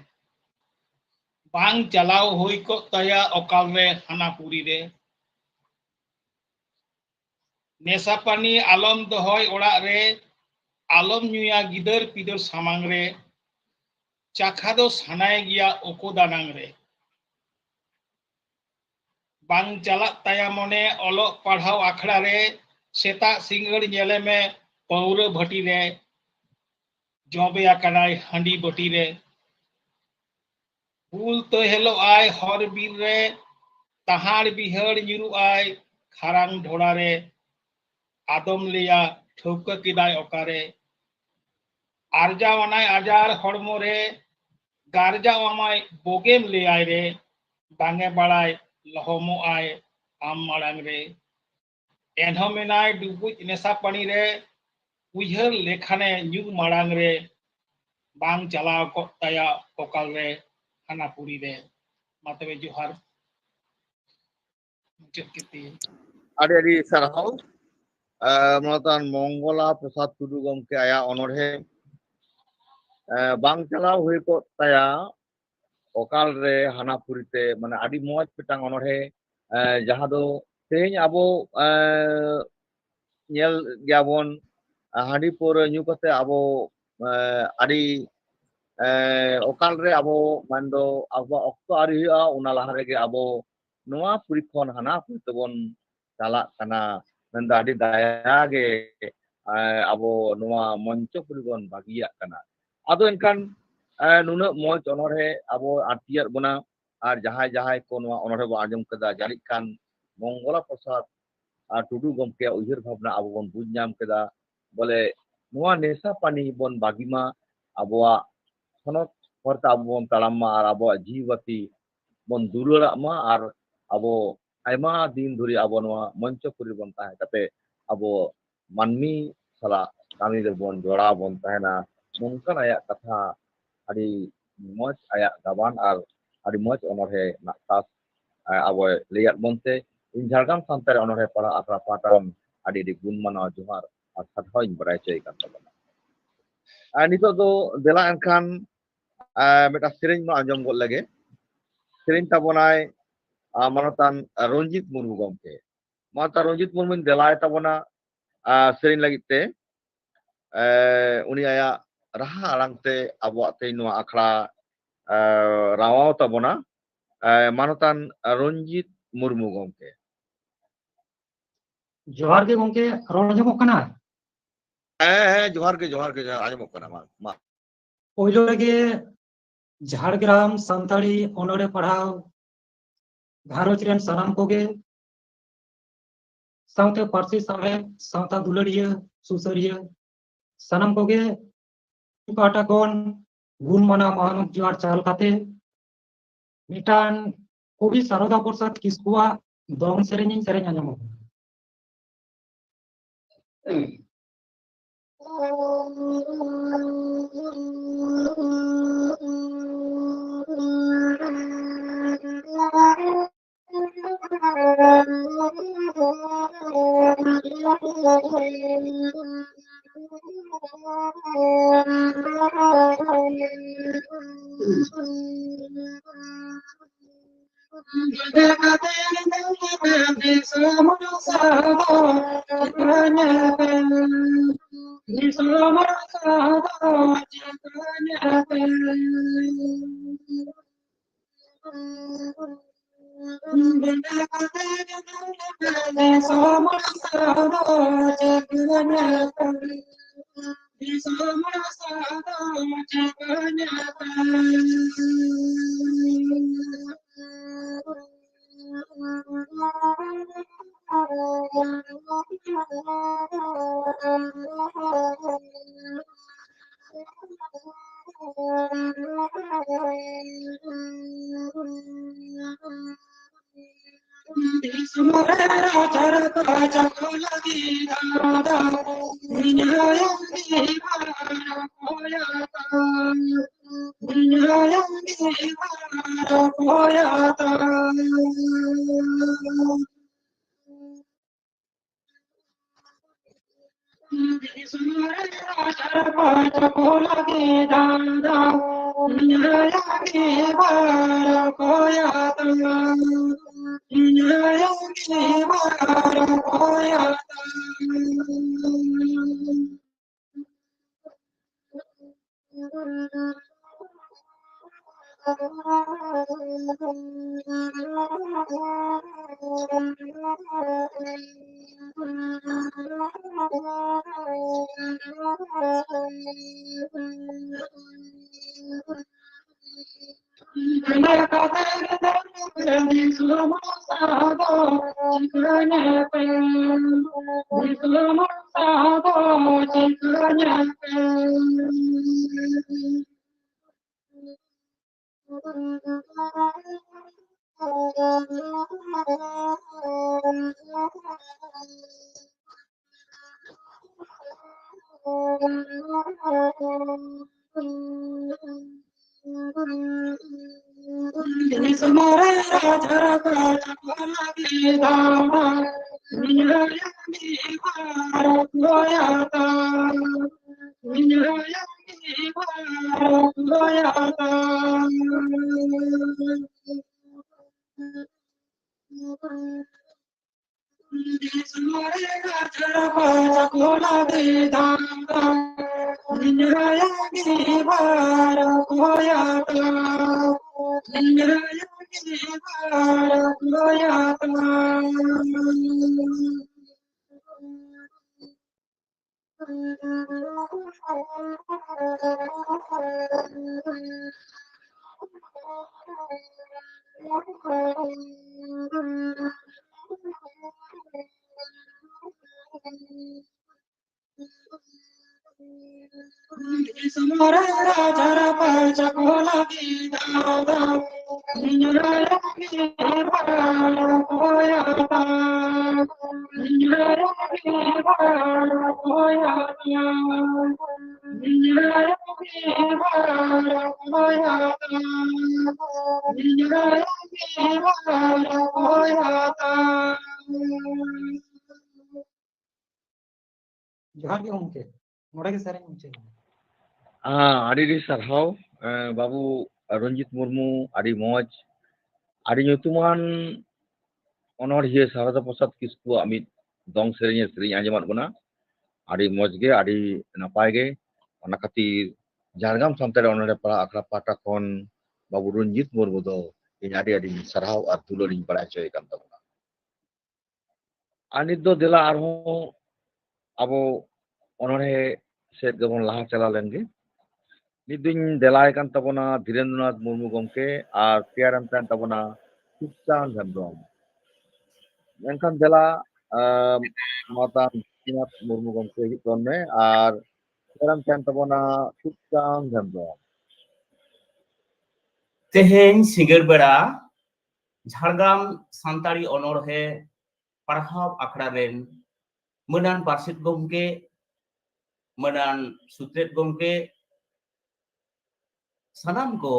ᱵᱟᱝ ᱪᱟᱞᱟᱣ ᱦᱩᱭ ᱠᱚᱜ ᱛᱟᱭᱟ ᱚᱠᱟᱞ ᱨᱮ ᱦᱟᱱᱟ ᱯᱩᱨᱤ ᱨᱮ᱾ ᱱᱮᱥᱟ ᱯᱟᱹᱱᱤ ᱟᱞᱚᱢ ᱫᱚᱦᱚᱭ ᱚᱲᱟᱜ ᱨᱮ, ᱟᱞᱚᱢ ᱧᱩᱭᱟ ᱜᱤᱫᱟᱹᱨ ᱯᱤᱫᱟᱹᱨ ᱥᱟᱢᱟᱝ ᱨᱮ᱾ ᱪᱟᱠᱷᱟ ᱫᱚ ᱥᱟᱱᱟᱭ ᱜᱮᱭᱟ ᱚᱠᱚ ᱫᱟᱱᱟᱝ ᱨᱮ᱾ ᱵᱟᱝ ᱪᱟᱞᱟᱜ ᱛᱟᱭᱟ ᱢᱚᱱᱮ ᱚᱞᱚᱜ ᱯᱟᱲᱦᱟᱣ ᱟᱠᱷᱲᱟ ᱨᱮ, ᱥᱮᱛᱟᱜ ᱥᱤᱸᱜᱟᱹᱲ ᱧᱮᱞᱮ ᱢᱮ ᱯᱟᱹᱣᱨᱟᱹ ᱵᱷᱟᱹᱴᱤ ᱨᱮ, ᱡᱚᱵᱮ ᱟᱠᱟᱱᱟᱭ ᱦᱟᱺᱰᱤ ᱵᱟᱹᱴᱤ ᱨᱮ᱾ ᱵᱩᱞ ᱛᱚᱦᱮᱞᱚᱜ ᱟᱭ ᱦᱚᱨ ᱵᱤᱨ ᱨᱮ, ᱛᱟᱦᱟᱲ ᱵᱤᱦᱟᱹᱲ ᱧᱩᱨᱩᱜ ᱟᱭ ᱠᱷᱟᱨᱟᱝ ᱰᱷᱚᱲᱟ ᱨᱮ᱾ ᱟᱫᱚᱢ ᱞᱟᱹᱭᱟ ᱴᱷᱟᱹᱣᱠᱟᱹ ᱠᱮᱫᱟᱭ ᱚᱠᱟᱨᱮ᱾ ᱟᱨᱡᱟᱣ ᱟᱱᱟᱭ ᱟᱡᱟᱨ ᱦᱚᱲᱢᱚ ᱨᱮ, ᱜᱟᱨᱡᱟᱣ ᱟᱢᱟᱭ ᱵᱳᱜᱮᱢ ᱞᱟᱹᱭᱟᱭ ᱨᱮ᱾ ᱵᱟᱝᱮ ᱵᱟᱲᱟᱭ ᱞᱚᱦᱚᱢᱚᱜ ᱟᱭ ᱟᱢ ᱢᱟᱲᱟᱝ ᱨᱮ᱾ ᱮᱱᱦᱚᱸ ᱢᱮᱱᱟᱭ ᱰᱩᱵᱩᱡ ᱱᱮᱥᱟ ᱯᱟᱹᱱᱤ ᱨᱮ, ᱩᱭᱦᱟᱹᱨ ᱞᱮᱠᱷᱟᱱᱮ ᱧᱩ ᱢᱟᱲᱟᱝ ᱨᱮ᱾ ᱵᱟᱝ ᱪᱟᱞᱟᱣ ᱠᱚᱜ ᱛᱟᱭᱟ ᱚᱠᱟᱞ ᱨᱮ ᱦᱟᱱᱟ ᱯᱩᱨᱤ ᱨᱮ᱾ ᱢᱟ ᱛᱚᱵᱮ ᱡᱚᱦᱟᱨ᱾ ᱢᱩᱪᱟᱹᱫ ᱠᱮᱫ ᱛᱤᱧᱟᱹᱧ᱾ ᱟᱹᱰᱤ ᱟᱹᱰᱤ ᱥᱟᱨᱦᱟᱣ᱾ ᱟᱸ, ᱢᱟᱱᱚᱛᱟᱱ ᱢᱚᱝᱜᱚᱞᱟ ᱯᱨᱚᱥᱟᱫᱽ ᱴᱩᱰᱩ ᱜᱚᱢᱠᱮ ᱟᱭᱟᱜ ᱚᱱᱚᱬᱦᱮ, ᱟᱸ, ᱵᱟᱝ ᱪᱟᱞᱟᱣ ᱦᱩᱭ ᱠᱚᱜ ᱛᱟᱭᱟ ᱚᱠᱟᱞ ᱨᱮ ᱦᱟᱱᱟ ᱯᱩᱨᱤ ᱛᱮ, ᱢᱟᱱᱮ ᱟᱹᱰᱤ ᱢᱚᱡᱽ ᱢᱤᱫᱴᱟᱝ ᱚᱱᱚᱬᱦᱮ, ᱟᱸ, ᱡᱟᱦᱟᱸ ᱫᱚ ᱛᱮᱦᱮᱧ ᱟᱵᱚ, ᱟᱸ, ᱧᱮᱞ ᱜᱮᱭᱟᱵᱚᱱ, ᱦᱟᱺᱰᱤ ᱯᱟᱹᱣᱨᱟᱹ ᱧᱩ ᱠᱟᱛᱮ ᱟᱵᱚ, ᱟᱸ, ᱟᱹᱰᱤ, ᱟᱸ, ᱚᱠᱟᱞ ᱨᱮ ᱟᱵᱚ ᱢᱮᱱᱫᱚ ᱟᱵᱚᱣᱟᱜ ᱚᱠᱛᱚ ᱟᱹᱣᱨᱤ ᱦᱩᱭᱩᱜᱼᱟ, ᱚᱱᱟ ᱞᱟᱦᱟ ᱨᱮᱜᱮ ᱟᱵᱚ ᱱᱚᱣᱟ ᱯᱩᱨᱤ ᱠᱷᱚᱱ ᱦᱟᱱᱟ ᱯᱩᱨᱤ ᱛᱮᱵᱚᱱ ᱪᱟᱞᱟᱜ ᱠᱟᱱᱟ᱾ ᱢᱮᱱᱫᱚ ᱟᱹᱰᱤ ᱫᱟᱭᱟ ᱜᱮ, ᱟᱸ, ᱟᱵᱚ ᱱᱚᱣᱟ ᱢᱚᱧᱪᱚ ᱯᱩᱨᱤ ᱵᱚᱱ ᱵᱟᱹᱜᱤᱭᱟᱜ ᱠᱟᱱᱟ᱾ ᱟᱫᱚ ᱮᱱᱠᱷᱟᱱ, ᱟᱸ, ᱱᱩᱱᱟᱹᱜ ᱢᱚᱡᱽ ᱚᱱᱚᱬᱦᱮ ᱟᱵᱚ ᱟᱨ ᱛᱤᱭᱟᱹᱜ ᱵᱚᱱᱟ, ᱟᱨ ᱡᱟᱦᱟᱸᱭ ᱡᱟᱦᱟᱸᱭ ᱠᱚ ᱱᱚᱣᱟ ᱚᱱᱚᱬᱦᱮ ᱵᱚᱱ ᱟᱸᱡᱚᱢ ᱠᱮᱫᱟ, ᱡᱟᱹᱱᱤᱡ ᱠᱷᱟᱱ ᱢᱚᱝᱜᱚᱞᱟ ᱯᱨᱚᱥᱟᱫᱽ ᱟᱨ ᱴᱩᱰᱩ ᱜᱚᱢᱠᱮᱭᱟᱜ ᱩᱭᱦᱟᱹᱨ ᱵᱷᱟᱵᱽᱱᱟ ᱟᱵᱚ ᱵᱚᱱ ᱵᱩᱡᱽ ᱧᱟᱢ ᱠᱮᱫᱟ᱾ ᱵᱚᱞᱮ ᱱᱚᱣᱟ ᱱᱮᱥᱟ ᱯᱟᱹᱱᱤ ᱵᱚᱱ ᱵᱟᱹᱜᱤ ᱢᱟ, ᱟᱵᱚᱣᱟᱜ ᱥᱚᱱᱚᱛ ᱦᱚᱨᱛᱮ ᱟᱵᱚ ᱵᱚᱱ ᱛᱟᱲᱟᱢ ᱢᱟ ᱟᱨ ᱟᱵᱚᱣᱟᱜ ᱡᱤᱣᱤ ᱵᱟᱹᱛᱤ ᱵᱚᱱ ᱫᱩᱞᱟᱹᱲᱟᱜ ᱢᱟ ᱟᱨ ᱟᱵᱚ ᱟᱭᱢᱟ ᱫᱤᱱ ᱫᱷᱚᱨᱮ ᱟᱵᱚ ᱱᱚᱣᱟ ᱢᱚᱧᱪᱚᱯᱩᱨᱤ ᱨᱮᱵᱚᱱ ᱛᱟᱦᱮᱸ ᱠᱟᱛᱮ ᱟᱵᱚ ᱢᱟᱹᱱᱢᱤ ᱥᱟᱞᱟᱜ ᱠᱟᱹᱢᱤ ᱨᱮᱵᱚᱱ ᱡᱚᱲᱟᱣ ᱵᱚᱱ ᱛᱟᱦᱮᱱᱟ᱾ ᱱᱚᱝᱠᱟᱱ ᱟᱭᱟᱜ ᱠᱟᱛᱷᱟ, ᱟᱹᱰᱤ ᱢᱚᱡᱽ ᱟᱭᱟᱜ ᱜᱟᱵᱟᱱ ᱟᱨ ᱟᱹᱰᱤ ᱢᱚᱡᱽ ᱚᱱᱚᱬᱦᱮ ᱨᱮᱱᱟᱜ ᱥᱟᱥ, ᱮ, ᱟᱵᱚᱭ ᱞᱟᱹᱭᱟᱫ ᱵᱚᱱᱛᱮ ᱤᱧ ᱡᱷᱟᱲᱜᱨᱟᱢ ᱥᱟᱱᱛᱟᱲᱤ ᱚᱱᱚᱬᱦᱮ ᱯᱟᱲᱦᱟᱣ ᱟᱠᱷᱲᱟ ᱯᱟᱦᱴᱟ ᱠᱷᱚᱱ ᱟᱹᱰᱤ ᱟᱹᱰᱤ ᱜᱩᱱ ᱢᱟᱱᱟᱣ ᱡᱚᱦᱟᱨ ᱟᱨ ᱥᱟᱨᱦᱟᱣ ᱤᱧ ᱵᱟᱲᱟᱭ ᱦᱚᱪᱚᱭᱮ ᱠᱟᱱ ᱛᱟᱵᱚᱱᱟ᱾ ᱟᱨ ᱱᱤᱛᱚᱜ ᱫᱚ ᱫᱮᱞᱟ ᱮᱱᱠᱷᱟᱱ, ᱟᱨ ᱢᱤᱫᱴᱟᱝ ᱥᱮᱨᱮᱧ ᱵᱚᱱ ᱟᱸᱡᱚᱢ ᱜᱚᱫ ᱞᱮᱜᱮ᱾ ᱥᱮᱨᱮᱧ ᱛᱟᱵᱚᱱᱟᱭ, ᱟᱨ ᱢᱟᱱᱚᱛᱟᱱ ᱨᱚᱧᱡᱤᱛ ᱢᱩᱨᱢᱩ ᱜᱚᱢᱠᱮ᱾ ᱢᱟᱱᱚᱛᱟᱱ ᱨᱚᱧᱡᱤᱛ ᱢᱩᱨᱢᱩᱧ ᱫᱮᱞᱟᱭ ᱛᱟᱵᱚᱱᱟ, ᱟᱨ ᱥᱮᱨᱮᱧ ᱞᱟᱹᱜᱤᱫ ᱛᱮ, ᱮ, ᱩᱱᱤ ᱟᱭᱟᱜ ᱨᱟᱦᱟ ᱟᱲᱟᱝ ᱛᱮ ᱟᱵᱚᱣᱟᱜ ᱛᱮᱦᱮᱧ ᱱᱚᱣᱟ ᱟᱠᱷᱲᱟ, ᱮ, ᱨᱟᱣᱟᱣ ᱛᱟᱵᱚᱱᱟ, ᱮ, ᱢᱟᱱᱚᱛᱟᱱ ᱨᱚᱧᱡᱤᱛ ᱢᱩᱨᱢᱩ ᱜᱚᱢᱠᱮ᱾ ᱡᱚᱦᱟᱨ ᱜᱮ ᱜᱚᱢᱠᱮ, ᱨᱚᱲ ᱟᱸᱡᱚᱢᱚᱜ ᱠᱟᱱᱟ? ᱦᱮᱸ, ᱦᱮᱸ, ᱡᱚᱦᱟᱨ ᱜᱮ, ᱡᱚᱦᱟᱨ ᱜᱮ, ᱡᱚᱦᱟᱨ, ᱟᱸᱡᱚᱢᱚᱜ ᱠᱟᱱᱟ, ᱢᱟ, ᱢᱟ᱾ ᱯᱳᱭᱞᱳ ᱨᱮᱜᱮ ᱡᱷᱟᱲᱜᱨᱟᱢ ᱥᱟᱱᱛᱟᱲᱤ ᱚᱱᱚᱬᱦᱮ ᱯᱟᱲᱦᱟᱣ ᱜᱷᱟᱨᱚᱸᱡᱽ ᱨᱮᱱ ᱥᱟᱱᱟᱢ ᱠᱚᱜᱮ, ᱥᱟᱶᱛᱮ ᱯᱟᱹᱨᱥᱤ ᱥᱟᱶᱦᱮᱫ, ᱥᱟᱶᱛᱟ ᱫᱩᱞᱟᱹᱲᱤᱭᱟᱹ, ᱥᱩᱥᱟᱹᱨᱤᱭᱟᱹ, ᱥᱟᱱᱟᱢ ᱠᱚᱜᱮ ᱤᱧ ᱯᱟᱦᱴᱟ ᱠᱷᱚᱱ ᱜᱩᱱ ᱢᱟᱱᱟᱣ ᱢᱟᱱᱚᱛ ᱡᱚᱦᱟᱨ ᱪᱟᱞ ᱠᱟᱛᱮ, ᱢᱤᱫᱴᱟᱝ ᱠᱚᱵᱤ ᱥᱟᱨᱚᱫᱟ ᱯᱨᱚᱥᱟᱫᱽ ᱠᱤᱥᱠᱩᱣᱟᱜ ᱫᱚᱝ ᱥᱮᱨᱮᱧ ᱤᱧ ᱥᱮᱨᱮᱧ ᱟᱸᱡᱚᱢ ᱟᱵᱚᱱᱟ᱾ ᱡᱚᱦᱟᱨ ᱜᱮ ᱜᱚᱢᱠᱮ᱾ ᱱᱚᱰᱮ ᱜᱮ ᱥᱮᱨᱮᱧ ᱢᱩᱪᱟᱹᱫ ᱮᱱᱟ᱾ ᱦᱮᱸ, ᱟᱹᱰᱤ ᱟᱹᱰᱤ ᱥᱟᱨᱦᱟᱣ, ᱮ, ᱵᱟᱹᱵᱩ ᱨᱚᱧᱡᱤᱛ ᱢᱩᱨᱢᱩ, ᱟᱹᱰᱤ ᱢᱚᱡᱽ, ᱟᱹᱰᱤ ᱧᱩᱛᱩᱢᱟᱱ ᱚᱱᱚᱬᱦᱤᱭᱟᱹ ᱥᱟᱨᱚᱫᱟ ᱯᱨᱚᱥᱟᱫᱽ ᱠᱤᱥᱠᱩᱣᱟᱜ ᱢᱤᱫ ᱫᱚᱝ ᱥᱮᱨᱮᱧ ᱮ ᱥᱮᱨᱮᱧ ᱟᱸᱡᱚᱢᱟᱫ ᱵᱚᱱᱟ᱾ ᱟᱹᱰᱤ ᱢᱚᱡᱽ ᱜᱮ, ᱟᱹᱰᱤ ᱱᱟᱯᱟᱭ ᱜᱮ᱾ ᱚᱱᱟ ᱠᱷᱟᱹᱛᱤᱨ ᱡᱷᱟᱲᱜᱨᱟᱢ ᱥᱟᱱᱛᱟᱲᱤ ᱚᱱᱚᱬᱦᱮ ᱯᱟᱲᱦᱟᱣ ᱟᱠᱷᱲᱟ ᱯᱟᱦᱴᱟ ᱠᱷᱚᱱ ᱵᱟᱹᱵᱩ ᱨᱚᱧᱡᱤᱛ ᱢᱩᱨᱢᱩ ᱫᱚ ᱤᱧ ᱟᱹᱰᱤ ᱟᱹᱰᱤ ᱥᱟᱨᱦᱟᱣ ᱟᱨ ᱫᱩᱞᱟᱹᱲ ᱤᱧ ᱵᱟᱲᱟᱭ ᱦᱚᱪᱚᱭᱮ ᱠᱟᱱ ᱛᱟᱵᱚᱱᱟ᱾ ᱟᱨ ᱱᱤᱛ ᱫᱚ ᱫᱮᱞᱟ ᱟᱨᱦᱚᱸ ᱟᱵᱚ ᱚᱱᱚᱬᱦᱮ ᱥᱮᱫ ᱜᱮᱵᱚᱱ ᱞᱟᱦᱟ ᱪᱟᱞᱟᱣ ᱞᱮᱱ ᱜᱮ᱾ ᱱᱤᱛ ᱫᱚᱧ ᱫᱮᱞᱟᱭ ᱠᱟᱱ ᱛᱟᱵᱚᱱᱟ ᱫᱷᱤᱨᱮᱱᱫᱨᱚᱱᱟᱛᱷ ᱢᱩᱨᱢᱩ ᱜᱚᱢᱠᱮ ᱟᱨ ᱛᱮᱭᱟᱨᱮᱱ ᱛᱟᱦᱮᱱ ᱛᱟᱵᱚᱱᱟ ᱥᱩᱠᱪᱟᱸᱫ ᱦᱮᱢᱵᱨᱚᱢ᱾ ᱢᱮᱱᱠᱷᱟᱱ ᱫᱮᱞᱟ, ᱟᱢ, ᱢᱟᱛᱟᱢ ᱫᱷᱤᱨᱮᱱᱫᱨᱚᱱᱟᱛᱷ ᱢᱩᱨᱢᱩ ᱜᱚᱢᱠᱮ ᱦᱤᱡᱩᱜ ᱛᱟᱵᱚᱱ ᱢᱮ ᱟᱨ ᱛᱮᱭᱟᱨᱮᱱ ᱛᱟᱦᱮᱱ ᱛᱟᱵᱚᱱᱟ ᱥᱩᱠᱪᱟᱸᱫ ᱦᱮᱢᱵᱨᱚᱢ᱾ ᱛᱮᱦᱮᱧ ᱥᱤᱸᱜᱟᱹᱲ ᱵᱮᱲᱟ ᱡᱷᱟᱲᱜᱨᱟᱢ ᱥᱟᱱᱛᱟᱲᱤ ᱚᱱᱚᱬᱦᱮ ᱯᱟᱲᱦᱟᱣ ᱟᱠᱷᱲᱟ ᱨᱮᱱ ᱢᱟᱹᱱᱟᱱ ᱯᱟᱨᱥᱮᱛ ᱜᱚᱢᱠᱮ, ᱢᱟᱹᱱᱟᱱ ᱥᱩᱛᱨᱮᱛ ᱜᱚᱢᱠᱮ, ᱥᱟᱱᱟᱢ ᱠᱚ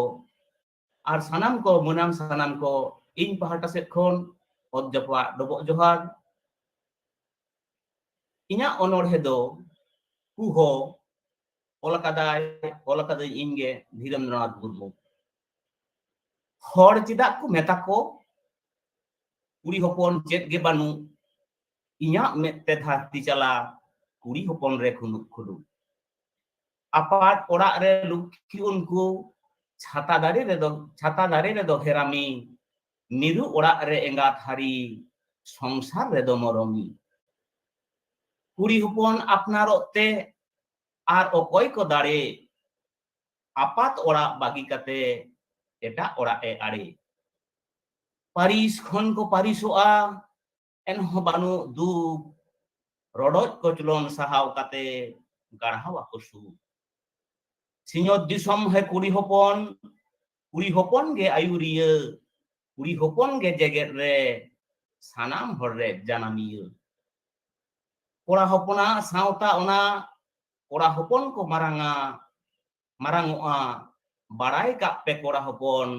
ᱟᱨ ᱥᱟᱱᱟᱢ ᱠᱚ ᱢᱟᱹᱱᱟᱱ ᱥᱟᱱᱟᱢ ᱠᱚ ᱤᱧ ᱯᱟᱦᱴᱟ ᱥᱮᱫ ᱠᱷᱚᱱ ᱚᱛ ᱡᱟᱯᱟᱜ ᱰᱚᱵᱚᱜ ᱡᱚᱦᱟᱨ᱾ ᱤᱧᱟᱹᱜ ᱚᱱᱚᱬᱦᱮ ᱫᱚ ᱠᱩᱦᱚ ᱚᱞ ᱟᱠᱟᱫᱟᱭ, ᱚᱞ ᱟᱠᱟᱫᱟᱹᱧ ᱤᱧ ᱜᱮ ᱫᱷᱤᱨᱮᱱᱫᱨᱚᱱᱟᱛᱷ ᱢᱩᱨᱢᱩ᱾ ᱦᱚᱲ ᱪᱮᱫᱟᱜ ᱠᱚ ᱢᱮᱛᱟ ᱠᱚ ᱠᱩᱲᱤ ᱦᱚᱯᱚᱱ ᱪᱮᱫ ᱜᱮ ᱵᱟᱹᱱᱩᱜ, ᱤᱧᱟᱹᱜ ᱢᱮᱫ ᱛᱮ ᱫᱷᱟᱹᱨᱛᱤ ᱪᱟᱞᱟ ᱠᱩᱲᱤ ᱦᱚᱯᱚᱱ ᱨᱮ ᱠᱷᱩᱱᱩᱜ ᱠᱷᱩᱫᱩᱜ᱾ ᱟᱯᱟᱛ ᱚᱲᱟᱜ ᱨᱮ ᱞᱩᱠᱠᱷᱤ ᱩᱱᱠᱩ ᱪᱷᱟᱛᱟ ᱫᱟᱨᱮ ᱨᱮᱫᱚ, ᱪᱷᱟᱛᱟ ᱫᱟᱨᱮ ᱨᱮᱫᱚ ᱦᱮᱨᱟᱢᱤ, ᱢᱤᱨᱩ ᱚᱲᱟᱜ ᱨᱮ ᱮᱸᱜᱟᱛ ᱦᱟᱹᱨᱤ, ᱥᱚᱝᱥᱟᱨ ᱨᱮᱫᱚ ᱢᱚᱨᱚᱢᱤ᱾ ᱠᱩᱲᱤ ᱦᱚᱯᱚᱱ ᱟᱯᱱᱟᱨᱚᱜ ᱛᱮ ᱟᱨ ᱚᱠᱚᱭ ᱠᱚ ᱫᱟᱲᱮ, ᱟᱯᱟᱛ ᱚᱲᱟᱜ ᱵᱟᱹᱜᱤ ᱠᱟᱛᱮ ᱮᱴᱟᱜ ᱚᱲᱟᱜ ᱮ ᱟᱲᱮ᱾ ᱯᱟᱹᱨᱤᱥ ᱠᱷᱚᱱ ᱠᱚ ᱯᱟᱹᱨᱤᱥᱚᱜᱼᱟ, ᱮᱱᱦᱚᱸ ᱵᱟᱹᱱᱩᱜ ᱫᱩᱠ, ᱨᱚᱰᱚᱡ ᱠᱚᱪᱞᱚᱱ ᱥᱟᱦᱟᱣ ᱠᱟᱛᱮ ᱜᱟᱲᱦᱟᱣ ᱟᱠᱚ ᱥᱩᱠ᱾ ᱥᱤᱧᱚᱛ ᱫᱤᱥᱚᱢ ᱦᱮ ᱠᱩᱲᱤ ᱦᱚᱯᱚᱱ, ᱠᱩᱲᱤ ᱦᱚᱯᱚᱱ ᱜᱮ ᱟᱹᱭᱩᱨᱤᱭᱟᱹ, ᱠᱩᱲᱤ ᱦᱚᱯᱚᱱ ᱜᱮ ᱡᱮᱜᱮᱛ ᱨᱮ ᱥᱟᱱᱟᱢ ᱦᱚᱲ ᱨᱮ ᱡᱟᱱᱟᱢᱤᱭᱟᱹ᱾ ᱠᱚᱲᱟ ᱦᱚᱯᱚᱱᱟᱜ ᱥᱟᱶᱛᱟ ᱚᱱᱟ ᱠᱚᱲᱟ ᱦᱚᱯᱚᱱ ᱠᱚ ᱢᱟᱨᱟᱝᱟ, ᱢᱟᱨᱟᱝᱚᱜᱼᱟ, ᱵᱟᱲᱟᱭ ᱠᱟᱜ ᱯᱮ ᱠᱚᱲᱟ ᱦᱚᱯᱚᱱ,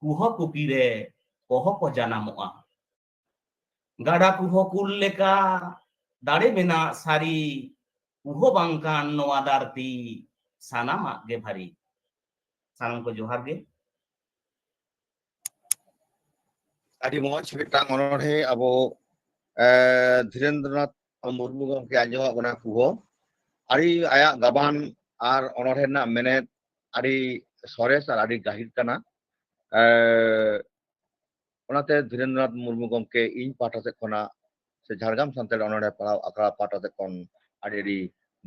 ᱠᱩᱦᱚ ᱠᱩᱯᱤ ᱨᱮ ᱠᱚᱦᱚ ᱠᱚ ᱡᱟᱱᱟᱢᱚᱜᱼᱟ᱾ ᱜᱟᱰᱟ ᱠᱩᱦᱚ ᱠᱩᱞ ᱞᱮᱠᱟ ᱫᱟᱲᱮ ᱢᱮᱱᱟᱜ ᱥᱟᱹᱨᱤ, ᱩᱦᱚ ᱵᱟᱝᱠᱷᱟᱱ ᱱᱚᱣᱟ ᱫᱷᱟᱹᱨᱛᱤ ᱥᱟᱱᱟᱢᱟᱜ ᱜᱮ ᱵᱷᱟᱹᱨᱤ᱾ ᱥᱟᱱᱟᱢ ᱠᱚ ᱡᱚᱦᱟᱨ ᱜᱮ᱾ ᱟᱹᱰᱤ ᱢᱚᱡᱽ ᱢᱤᱫᱴᱟᱝ ᱚᱱᱚᱬᱦᱮ ᱟᱵᱚ, ᱮ, ᱫᱷᱤᱨᱮᱱᱫᱨᱚᱱᱟᱛᱷ ᱢᱩᱨᱢᱩ ᱜᱚᱢᱠᱮ ᱟᱸᱡᱚᱢᱟᱜ ᱵᱚᱱᱟ ᱠᱩᱦᱚ᱾ ᱟᱹᱰᱤ ᱟᱭᱟᱜ ᱜᱟᱵᱟᱱ ᱟᱨ ᱚᱱᱚᱬᱦᱮ ᱨᱮᱱᱟᱜ ᱢᱮᱱᱮᱛ ᱟᱹᱰᱤ ᱥᱚᱨᱮᱥ ᱟᱨ ᱟᱹᱰᱤ ᱜᱟᱹᱦᱤᱨ ᱠᱟᱱᱟ᱾ ᱮ, ᱚᱱᱟᱛᱮ ᱫᱷᱤᱨᱮᱱᱫᱨᱚᱱᱟᱛᱷ ᱢᱩᱨᱢᱩ ᱜᱚᱢᱠᱮ ᱤᱧ ᱯᱟᱦᱴᱟ ᱥᱮᱫ ᱠᱷᱚᱱᱟᱜ ᱥᱮ ᱡᱷᱟᱲᱜᱨᱟᱢ ᱥᱟᱱᱛᱟᱲᱤ ᱚᱱᱚᱬᱦᱮ ᱯᱟᱲᱦᱟᱣ ᱟᱠᱷᱲᱟ ᱯᱟᱦᱴᱟ ᱥᱮᱫ ᱠᱷᱚᱱ ᱟᱹᱰᱤ ᱟᱹᱰᱤ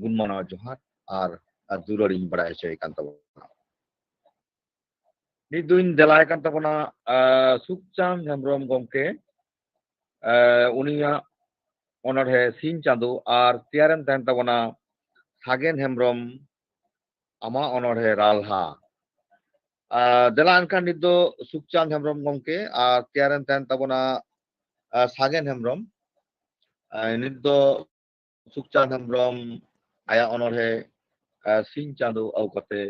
ᱜᱩᱱ ᱢᱟᱱᱟᱣ ᱡᱚᱦᱟᱨ ᱟᱨ, ᱟᱨ ᱫᱩᱞᱟᱹᱲ ᱤᱧ ᱵᱟᱲᱟᱭ ᱦᱚᱪᱚᱭᱮ ᱠᱟᱱ ᱛᱟᱵᱚᱱᱟ᱾ ᱱᱤᱛ ᱫᱚᱧ ᱫᱮᱞᱟᱭ ᱠᱟᱱ ᱛᱟᱵᱚᱱᱟ, ᱟ, ᱥᱩᱠᱪᱟᱸᱫᱽ ᱦᱮᱢᱵᱨᱚᱢ ᱜᱚᱢᱠᱮ᱾ ᱟ, ᱩᱱᱤᱭᱟᱜ ᱚᱱᱚᱬᱦᱮ ᱥᱤᱧ ᱪᱟᱸᱫᱚ ᱟᱨ ᱛᱮᱭᱟᱨᱮᱱ ᱛᱟᱦᱮᱱ ᱛᱟᱵᱚᱱᱟ ᱥᱟᱜᱮᱱ ᱦᱮᱢᱵᱨᱚᱢ, ᱟᱢᱟᱜ ᱚᱱᱚᱬᱦᱮ ᱨᱟᱞᱦᱟ᱾ ᱟ, ᱫᱮᱞᱟ ᱮᱱᱠᱷᱟᱱ ᱱᱤᱛ ᱫᱚ ᱥᱩᱠᱪᱟᱸᱫᱽ ᱦᱮᱢᱵᱨᱚᱢ ᱜᱚᱢᱠᱮ ᱟᱨ ᱛᱮᱭᱟᱨᱮᱱ ᱛᱟᱦᱮᱱ ᱛᱟᱵᱚᱱᱟ, ᱟ, ᱥᱟᱜᱮᱱ ᱦᱮᱢᱵᱨᱚᱢ᱾ ᱟ, ᱱᱤᱛ ᱫᱚ ᱥᱩᱠᱪᱟᱸᱫᱽ ᱦᱮᱢᱵᱨᱚᱢ ᱟᱭᱟᱜ ᱚᱱᱚᱬᱦᱮ, ᱟ, ᱥᱤᱧ ᱪᱟᱸᱫᱚ ᱟᱹᱜᱩ ᱠᱟᱛᱮ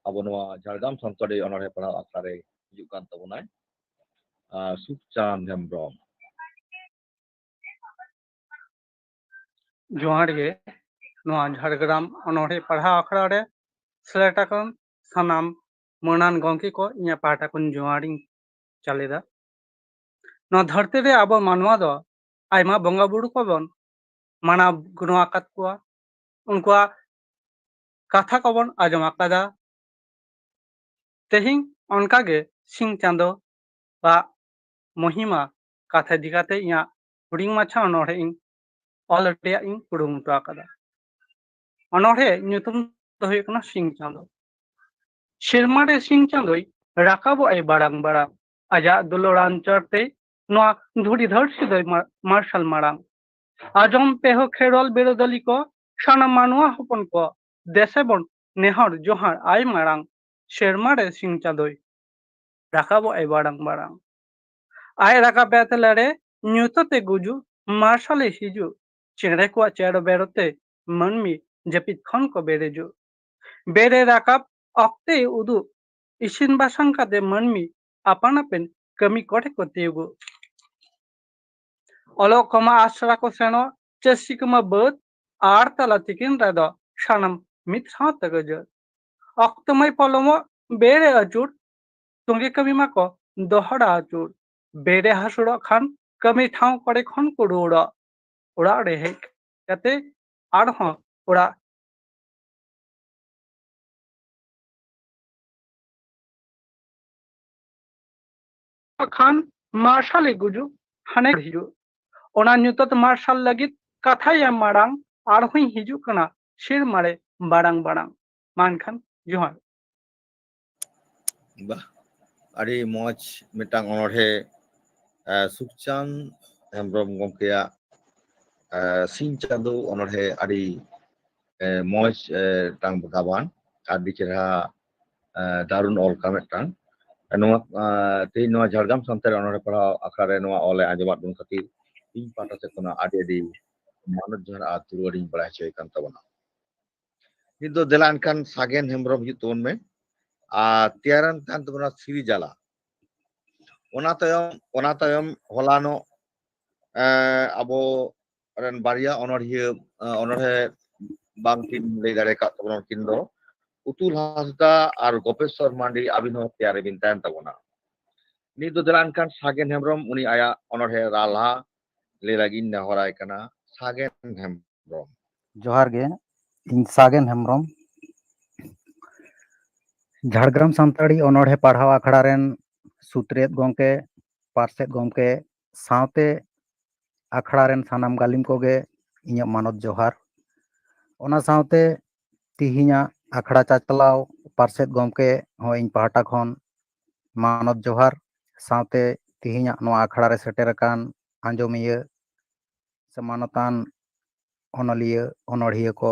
ᱟᱵᱚ ᱱᱚᱣᱟ ᱡᱷᱟᱲᱜᱨᱟᱢ ᱥᱟᱱᱛᱟᱲᱤ ᱚᱱᱚᱬᱦᱮ ᱯᱟᱲᱦᱟᱣ ᱟᱠᱷᱲᱟ ᱨᱮ ᱦᱤᱡᱩᱜ ᱠᱟᱱ ᱛᱟᱵᱚᱱᱟᱭ, ᱟ, ᱥᱩᱠᱪᱟᱸᱫᱽ ᱦᱮᱢᱵᱨᱚᱢ᱾ ᱡᱚᱦᱟᱨ ᱜᱮ᱾ ᱱᱚᱣᱟ ᱡᱷᱟᱲᱜᱨᱟᱢ ᱚᱱᱚᱬᱦᱮ ᱯᱟᱲᱦᱟᱣ ᱟᱠᱷᱲᱟ ᱨᱮ ᱥᱮᱞᱮᱫ ᱟᱠᱟᱱ ᱥᱟᱱᱟᱢ ᱢᱟᱹᱱᱟᱱ ᱜᱚᱢᱠᱮ ᱠᱚ ᱤᱧᱟᱹᱜ ᱯᱟᱦᱴᱟ ᱠᱷᱚᱱ ᱡᱚᱦᱟᱨᱤᱧ ᱪᱟᱞᱮᱫᱟ᱾ ᱱᱚᱣᱟ ᱫᱷᱟᱹᱨᱛᱤ ᱨᱮ ᱟᱵᱚ ᱢᱟᱱᱣᱟ ᱫᱚ ᱟᱭᱢᱟ ᱵᱚᱸᱜᱟ ᱵᱩᱨᱩ ᱠᱚᱵᱚᱱ ᱢᱟᱱᱟᱣ ᱜᱩᱱᱟᱹᱣ ᱟᱠᱟᱫ ᱠᱚᱣᱟ, ᱩᱱᱠᱩᱣᱟᱜ ᱠᱟᱛᱷᱟ ᱠᱚᱵᱚᱱ ᱟᱸᱡᱚᱢ ᱟᱠᱟᱫᱟ᱾ ᱛᱮᱦᱮᱧ ᱚᱱᱠᱟᱜᱮ ᱥᱤᱧ ᱪᱟᱸᱫᱚ ᱟᱜ ᱢᱚᱦᱤᱢᱟ ᱠᱟᱛᱷᱟ ᱤᱫᱤ ᱠᱟᱛᱮ ᱤᱧᱟᱹᱜ ᱦᱩᱰᱤᱧ ᱢᱟᱪᱷᱟ ᱚᱱᱚᱬᱦᱮ ᱤᱧ ᱚᱞ ᱨᱮᱭᱟᱜ ᱤᱧ ᱠᱩᱨᱩᱢᱩᱴᱩ ᱟᱠᱟᱫᱟ᱾ ᱚᱱᱚᱬᱦᱮ ᱧᱩᱛᱩᱢ ᱫᱚ ᱦᱩᱭᱩᱜ ᱠᱟᱱᱟ ᱥᱤᱧ ᱪᱟᱸᱫᱚ᱾ ᱥᱮᱨᱢᱟ ᱨᱮ ᱥᱤᱧ ᱪᱟᱸᱫᱚᱭ ᱨᱟᱠᱟᱵᱚᱜ ᱟᱭ ᱵᱟᱲᱟᱝ ᱵᱟᱲᱟᱝ, ᱟᱡᱟᱜ ᱫᱩᱞᱟᱹᱲ ᱟᱧᱪᱟᱨ ᱛᱮ ᱱᱚᱣᱟ ᱫᱷᱩᱲᱤ ᱫᱷᱟᱹᱨᱛᱤ ᱫᱚᱭ ᱢᱟ-, ᱢᱟᱨᱥᱟᱞ ᱢᱟᱲᱟᱝ᱾ ᱟᱸᱡᱚᱢ ᱯᱮ ᱦᱳ ᱠᱷᱮᱨᱣᱟᱞ ᱵᱤᱨᱟᱹᱫᱟᱹᱞᱤ ᱠᱚ, ᱥᱟᱱᱟᱢ ᱢᱟᱱᱣᱟ ᱦᱚᱯᱚᱱ ᱠᱚ, ᱫᱮᱥᱮ ᱵᱚᱱ ᱱᱮᱦᱚᱨ ᱡᱚᱦᱟᱨ ᱟᱭ ᱢᱟᱲᱟᱝ, ᱥᱮᱨᱢᱟ ᱨᱮ ᱥᱤᱧ ᱪᱟᱸᱫᱚᱭ ᱨᱟᱠᱟᱵᱚᱜ ᱟᱭ ᱵᱟᱲᱟᱝ ᱵᱟᱲᱟᱝ᱾ ᱟᱡ ᱨᱟᱠᱟᱵ ᱮ ᱛᱟᱞᱟᱨᱮ ᱧᱩᱛᱟᱹᱛᱮ ᱜᱩᱡᱩᱜ, ᱢᱟᱨᱥᱟᱞᱮ ᱦᱤᱡᱩᱜ, ᱪᱮᱬᱮ ᱠᱚᱣᱟᱜ ᱪᱮᱨᱚ ᱵᱮᱨᱚ ᱛᱮ ᱢᱟᱹᱱᱢᱤ ᱡᱟᱹᱯᱤᱫ ᱠᱷᱚᱱ ᱠᱚ ᱵᱮᱨᱮᱡᱚᱜ᱾ ᱵᱮᱨᱮ ᱨᱟᱠᱟᱵ ᱚᱠᱛᱮ ᱩᱫᱩᱜ, ᱤᱥᱤᱱ ᱵᱟᱥᱟᱝ ᱠᱟᱛᱮ ᱢᱟᱹᱱᱢᱤ ᱟᱯᱟᱱ ᱟᱹᱯᱤᱱ ᱠᱟᱹᱢᱤ ᱠᱚᱨᱮ ᱠᱚ ᱛᱤᱭᱩᱜᱚᱜ᱾ ᱚᱞᱚᱜ ᱠᱚᱢᱟ ᱟᱥᱲᱟ ᱠᱚ ᱥᱮᱱᱚᱜ, ᱪᱟᱹᱥᱤ ᱠᱚᱢᱟ ᱵᱟᱹᱫᱽ, ᱟᱨ ᱛᱟᱞᱟ ᱛᱤᱠᱤᱱ ᱨᱮᱫᱚ ᱥᱟᱱᱟᱢ ᱢᱤᱫ ᱥᱟᱶ ᱛᱮᱜᱮ ᱡᱟᱹᱨ᱾ ᱚᱠᱛᱚ ᱢᱟᱹᱭ ᱯᱚᱞᱚᱢᱚᱜ ᱵᱮᱲᱮ ᱟᱹᱪᱩᱨ, ᱛᱚᱸᱜᱮ ᱠᱟᱹᱢᱤ ᱢᱟᱠᱚ ᱫᱚᱦᱲᱟ ᱟᱹᱪᱩᱨ᱾ ᱵᱮᱲᱮ ᱦᱟᱹᱥᱩᱲᱚᱜ ᱠᱷᱟᱱ ᱠᱟᱹᱢᱤ ᱴᱷᱟᱶ ᱠᱚᱨᱮ ᱠᱷᱚᱱ ᱠᱚ ᱨᱩᱣᱟᱹᱲᱚᱜ᱾ ᱚᱲᱟᱜ ᱨᱮ ᱦᱮᱡ ᱠᱟᱛᱮ ᱟᱨᱦᱚᱸ ᱚᱲᱟᱜ ᱠᱷᱟᱱ ᱢᱟᱨᱥᱟᱞᱮ ᱜᱩᱡᱩᱜ, ᱦᱟᱱᱮ ᱦᱤᱡᱩᱜ᱾ ᱚᱱᱟ ᱧᱩᱛᱟᱹᱛ ᱢᱟᱨᱥᱟᱞ ᱞᱟᱹᱜᱤᱫ ᱠᱟᱛᱷᱟᱭ ᱮᱢ ᱢᱟᱲᱟᱝ ᱟᱨᱦᱚᱸᱭ ᱦᱤᱡᱩᱜ ᱠᱟᱱᱟ ᱥᱮᱨᱢᱟ ᱨᱮ ᱵᱟᱲᱟᱝ ᱵᱟᱲᱟᱝ᱾ ᱢᱟ ᱮᱱᱠᱷᱟᱱ ᱡᱚᱦᱟᱨ᱾ ᱵᱟᱦ, ᱟᱹᱰᱤ ᱢᱚᱡᱽ ᱢᱤᱫᱴᱟᱝ ᱚᱱᱚᱬᱦᱮ, ᱟᱸ, ᱥᱩᱠᱪᱟᱸᱫᱽ ᱦᱮᱢᱵᱨᱚᱢ ᱜᱚᱢᱠᱮᱭᱟᱜ, ᱟᱸ, ᱥᱤᱧ ᱪᱟᱸᱫᱳ ᱚᱱᱚᱬᱦᱮ ᱟᱹᱰᱤ, ᱟᱸ, ᱢᱚᱡᱽ, ᱟᱸ, ᱢᱤᱫᱴᱟᱝ ᱜᱟᱵᱟᱱ, ᱟᱹᱰᱤ ᱪᱮᱦᱨᱟ, ᱟᱸ, ᱫᱟᱨᱩᱱ ᱚᱞ ᱠᱟᱱᱟ ᱢᱤᱫᱴᱟᱝ᱾ ᱱᱚᱣᱟ, ᱟᱸ, ᱛᱮᱦᱮᱧ ᱱᱚᱣᱟ ᱡᱷᱟᱲᱜᱨᱟᱢ ᱥᱟᱱᱛᱟᱲᱤ ᱚᱱᱚᱬᱦᱮ ᱯᱟᱲᱦᱟᱣ ᱟᱠᱷᱲᱟ ᱨᱮ ᱱᱚᱣᱟ ᱚᱞᱮ ᱟᱸᱡᱚᱢᱟᱫ ᱵᱚᱱ ᱠᱷᱟᱹᱛᱤᱨ ᱤᱧ ᱯᱟᱦᱴᱟ ᱥᱮᱫ ᱠᱷᱚᱱᱟᱜ ᱟᱹᱰᱤ ᱟᱹᱰᱤ ᱢᱟᱱᱚᱛ ᱡᱚᱦᱟᱨ ᱟᱨ ᱫᱩᱞᱟᱹᱲᱤᱧ ᱵᱟᱲᱟᱭ ᱦᱚᱪᱚᱭᱮ ᱠᱟᱱ ᱛᱟᱵᱚᱱᱟ᱾ ᱱᱤᱛ ᱫᱚ ᱫᱮᱞᱟ ᱮᱱᱠᱷᱟᱱ ᱥᱟᱜᱮᱱ ᱦᱮᱢᱵᱨᱚᱢ ᱦᱤᱡᱩᱜ ᱛᱟᱵᱚᱱ ᱢᱮ᱾ ᱟᱨ ᱛᱮᱭᱟᱨᱮᱱ ᱛᱟᱦᱮᱱ ᱛᱟᱵᱚᱱᱟ ᱥᱤᱨᱤᱡᱟᱞᱟ᱾ ᱚᱱᱟ ᱛᱟᱭᱚᱢ, ᱚᱱᱟ ᱛᱟᱭᱚᱢ ᱦᱚᱞᱟᱱᱚᱜ, ᱮᱸ, ᱟᱵᱚ ᱨᱮᱱ ᱵᱟᱨᱭᱟ ᱚᱱᱚᱬᱦᱤᱭᱟᱹ, ᱮᱸ, ᱚᱱᱚᱬᱦᱮ ᱵᱟᱝᱠᱤᱱ ᱞᱟᱹᱭ ᱫᱟᱲᱮ ᱟᱠᱟᱫ ᱛᱟᱵᱚᱱᱟ ᱩᱱᱠᱤᱱ ᱫᱚ, ᱩᱛᱩᱞ ᱦᱟᱸᱥᱫᱟ ᱟᱨ ᱜᱳᱯᱮᱥᱥᱚᱨ ᱢᱟᱱᱰᱤ᱾ ᱟᱹᱵᱤᱱ ᱦᱚᱸ ᱛᱮᱭᱟᱨ ᱨᱮᱵᱤᱱ ᱛᱟᱦᱮᱱ ᱛᱟᱵᱚᱱᱟ᱾ ᱱᱤᱛ ᱫᱚ ᱫᱮᱞᱟ ᱮᱱᱠᱷᱟᱱ ᱥᱟᱜᱮᱱ ᱦᱮᱢᱵᱨᱚᱢ, ᱩᱱᱤ ᱟᱭᱟᱜ ᱚᱱᱚᱬᱦᱮ ᱨᱟᱞᱦᱟ ᱞᱟᱹᱭ ᱞᱟᱹᱜᱤᱫ ᱤᱧ ᱱᱮᱦᱚᱨᱟᱭ ᱠᱟᱱᱟ᱾ ᱥᱟᱜᱮᱱ ᱦᱮᱢᱵᱨᱚᱢ᱾ ᱡᱚᱦᱟᱨ ᱜᱮ, ᱤᱧ ᱥᱟᱜᱮᱱ ᱦᱮᱢᱵᱨᱚᱢ᱾ ᱡᱷᱟᱲᱜᱨᱟᱢ ᱥᱟᱱᱛᱟᱲᱤ ᱚᱱᱚᱬᱦᱮ ᱯᱟᱲᱦᱟᱣ ᱟᱠᱷᱲᱟ ᱨᱮᱱ ᱥᱩᱛᱨᱮᱛ ᱜᱚᱢᱠᱮ, ᱯᱟᱨᱥᱮᱛ ᱜᱚᱢᱠᱮ ᱥᱟᱶᱛᱮ ᱟᱠᱷᱲᱟ ᱨᱮᱱ ᱥᱟᱱᱟᱢ ᱜᱟᱹᱞᱤᱢ ᱠᱚᱜᱮ ᱤᱧᱟᱹᱜ ᱢᱟᱱᱚᱛ ᱡᱚᱦᱟᱨ᱾ ᱚᱱᱟ ᱥᱟᱶᱛᱮ ᱛᱤᱦᱤᱧᱟᱜ ᱟᱠᱷᱲᱟ ᱪᱟᱪᱞᱟᱣ ᱯᱟᱨᱥᱮᱛ ᱜᱚᱢᱠᱮ ᱦᱚᱸ ᱤᱧ ᱯᱟᱦᱴᱟ ᱠᱷᱚᱱ ᱢᱟᱱᱚᱛ ᱡᱚᱦᱟᱨ᱾ ᱥᱟᱶᱛᱮ ᱛᱤᱦᱤᱧᱟᱜ ᱱᱚᱣᱟ ᱟᱠᱷᱲᱟ ᱨᱮ ᱥᱮᱴᱮᱨ ᱟᱠᱟᱱ ᱟᱸᱡᱚᱢᱤᱭᱟᱹ ᱥᱮ ᱢᱟᱱᱚᱛᱟᱱ ᱚᱱᱚᱞᱤᱭᱟᱹ, ᱚᱱᱚᱬᱦᱤᱭᱟᱹ ᱠᱚ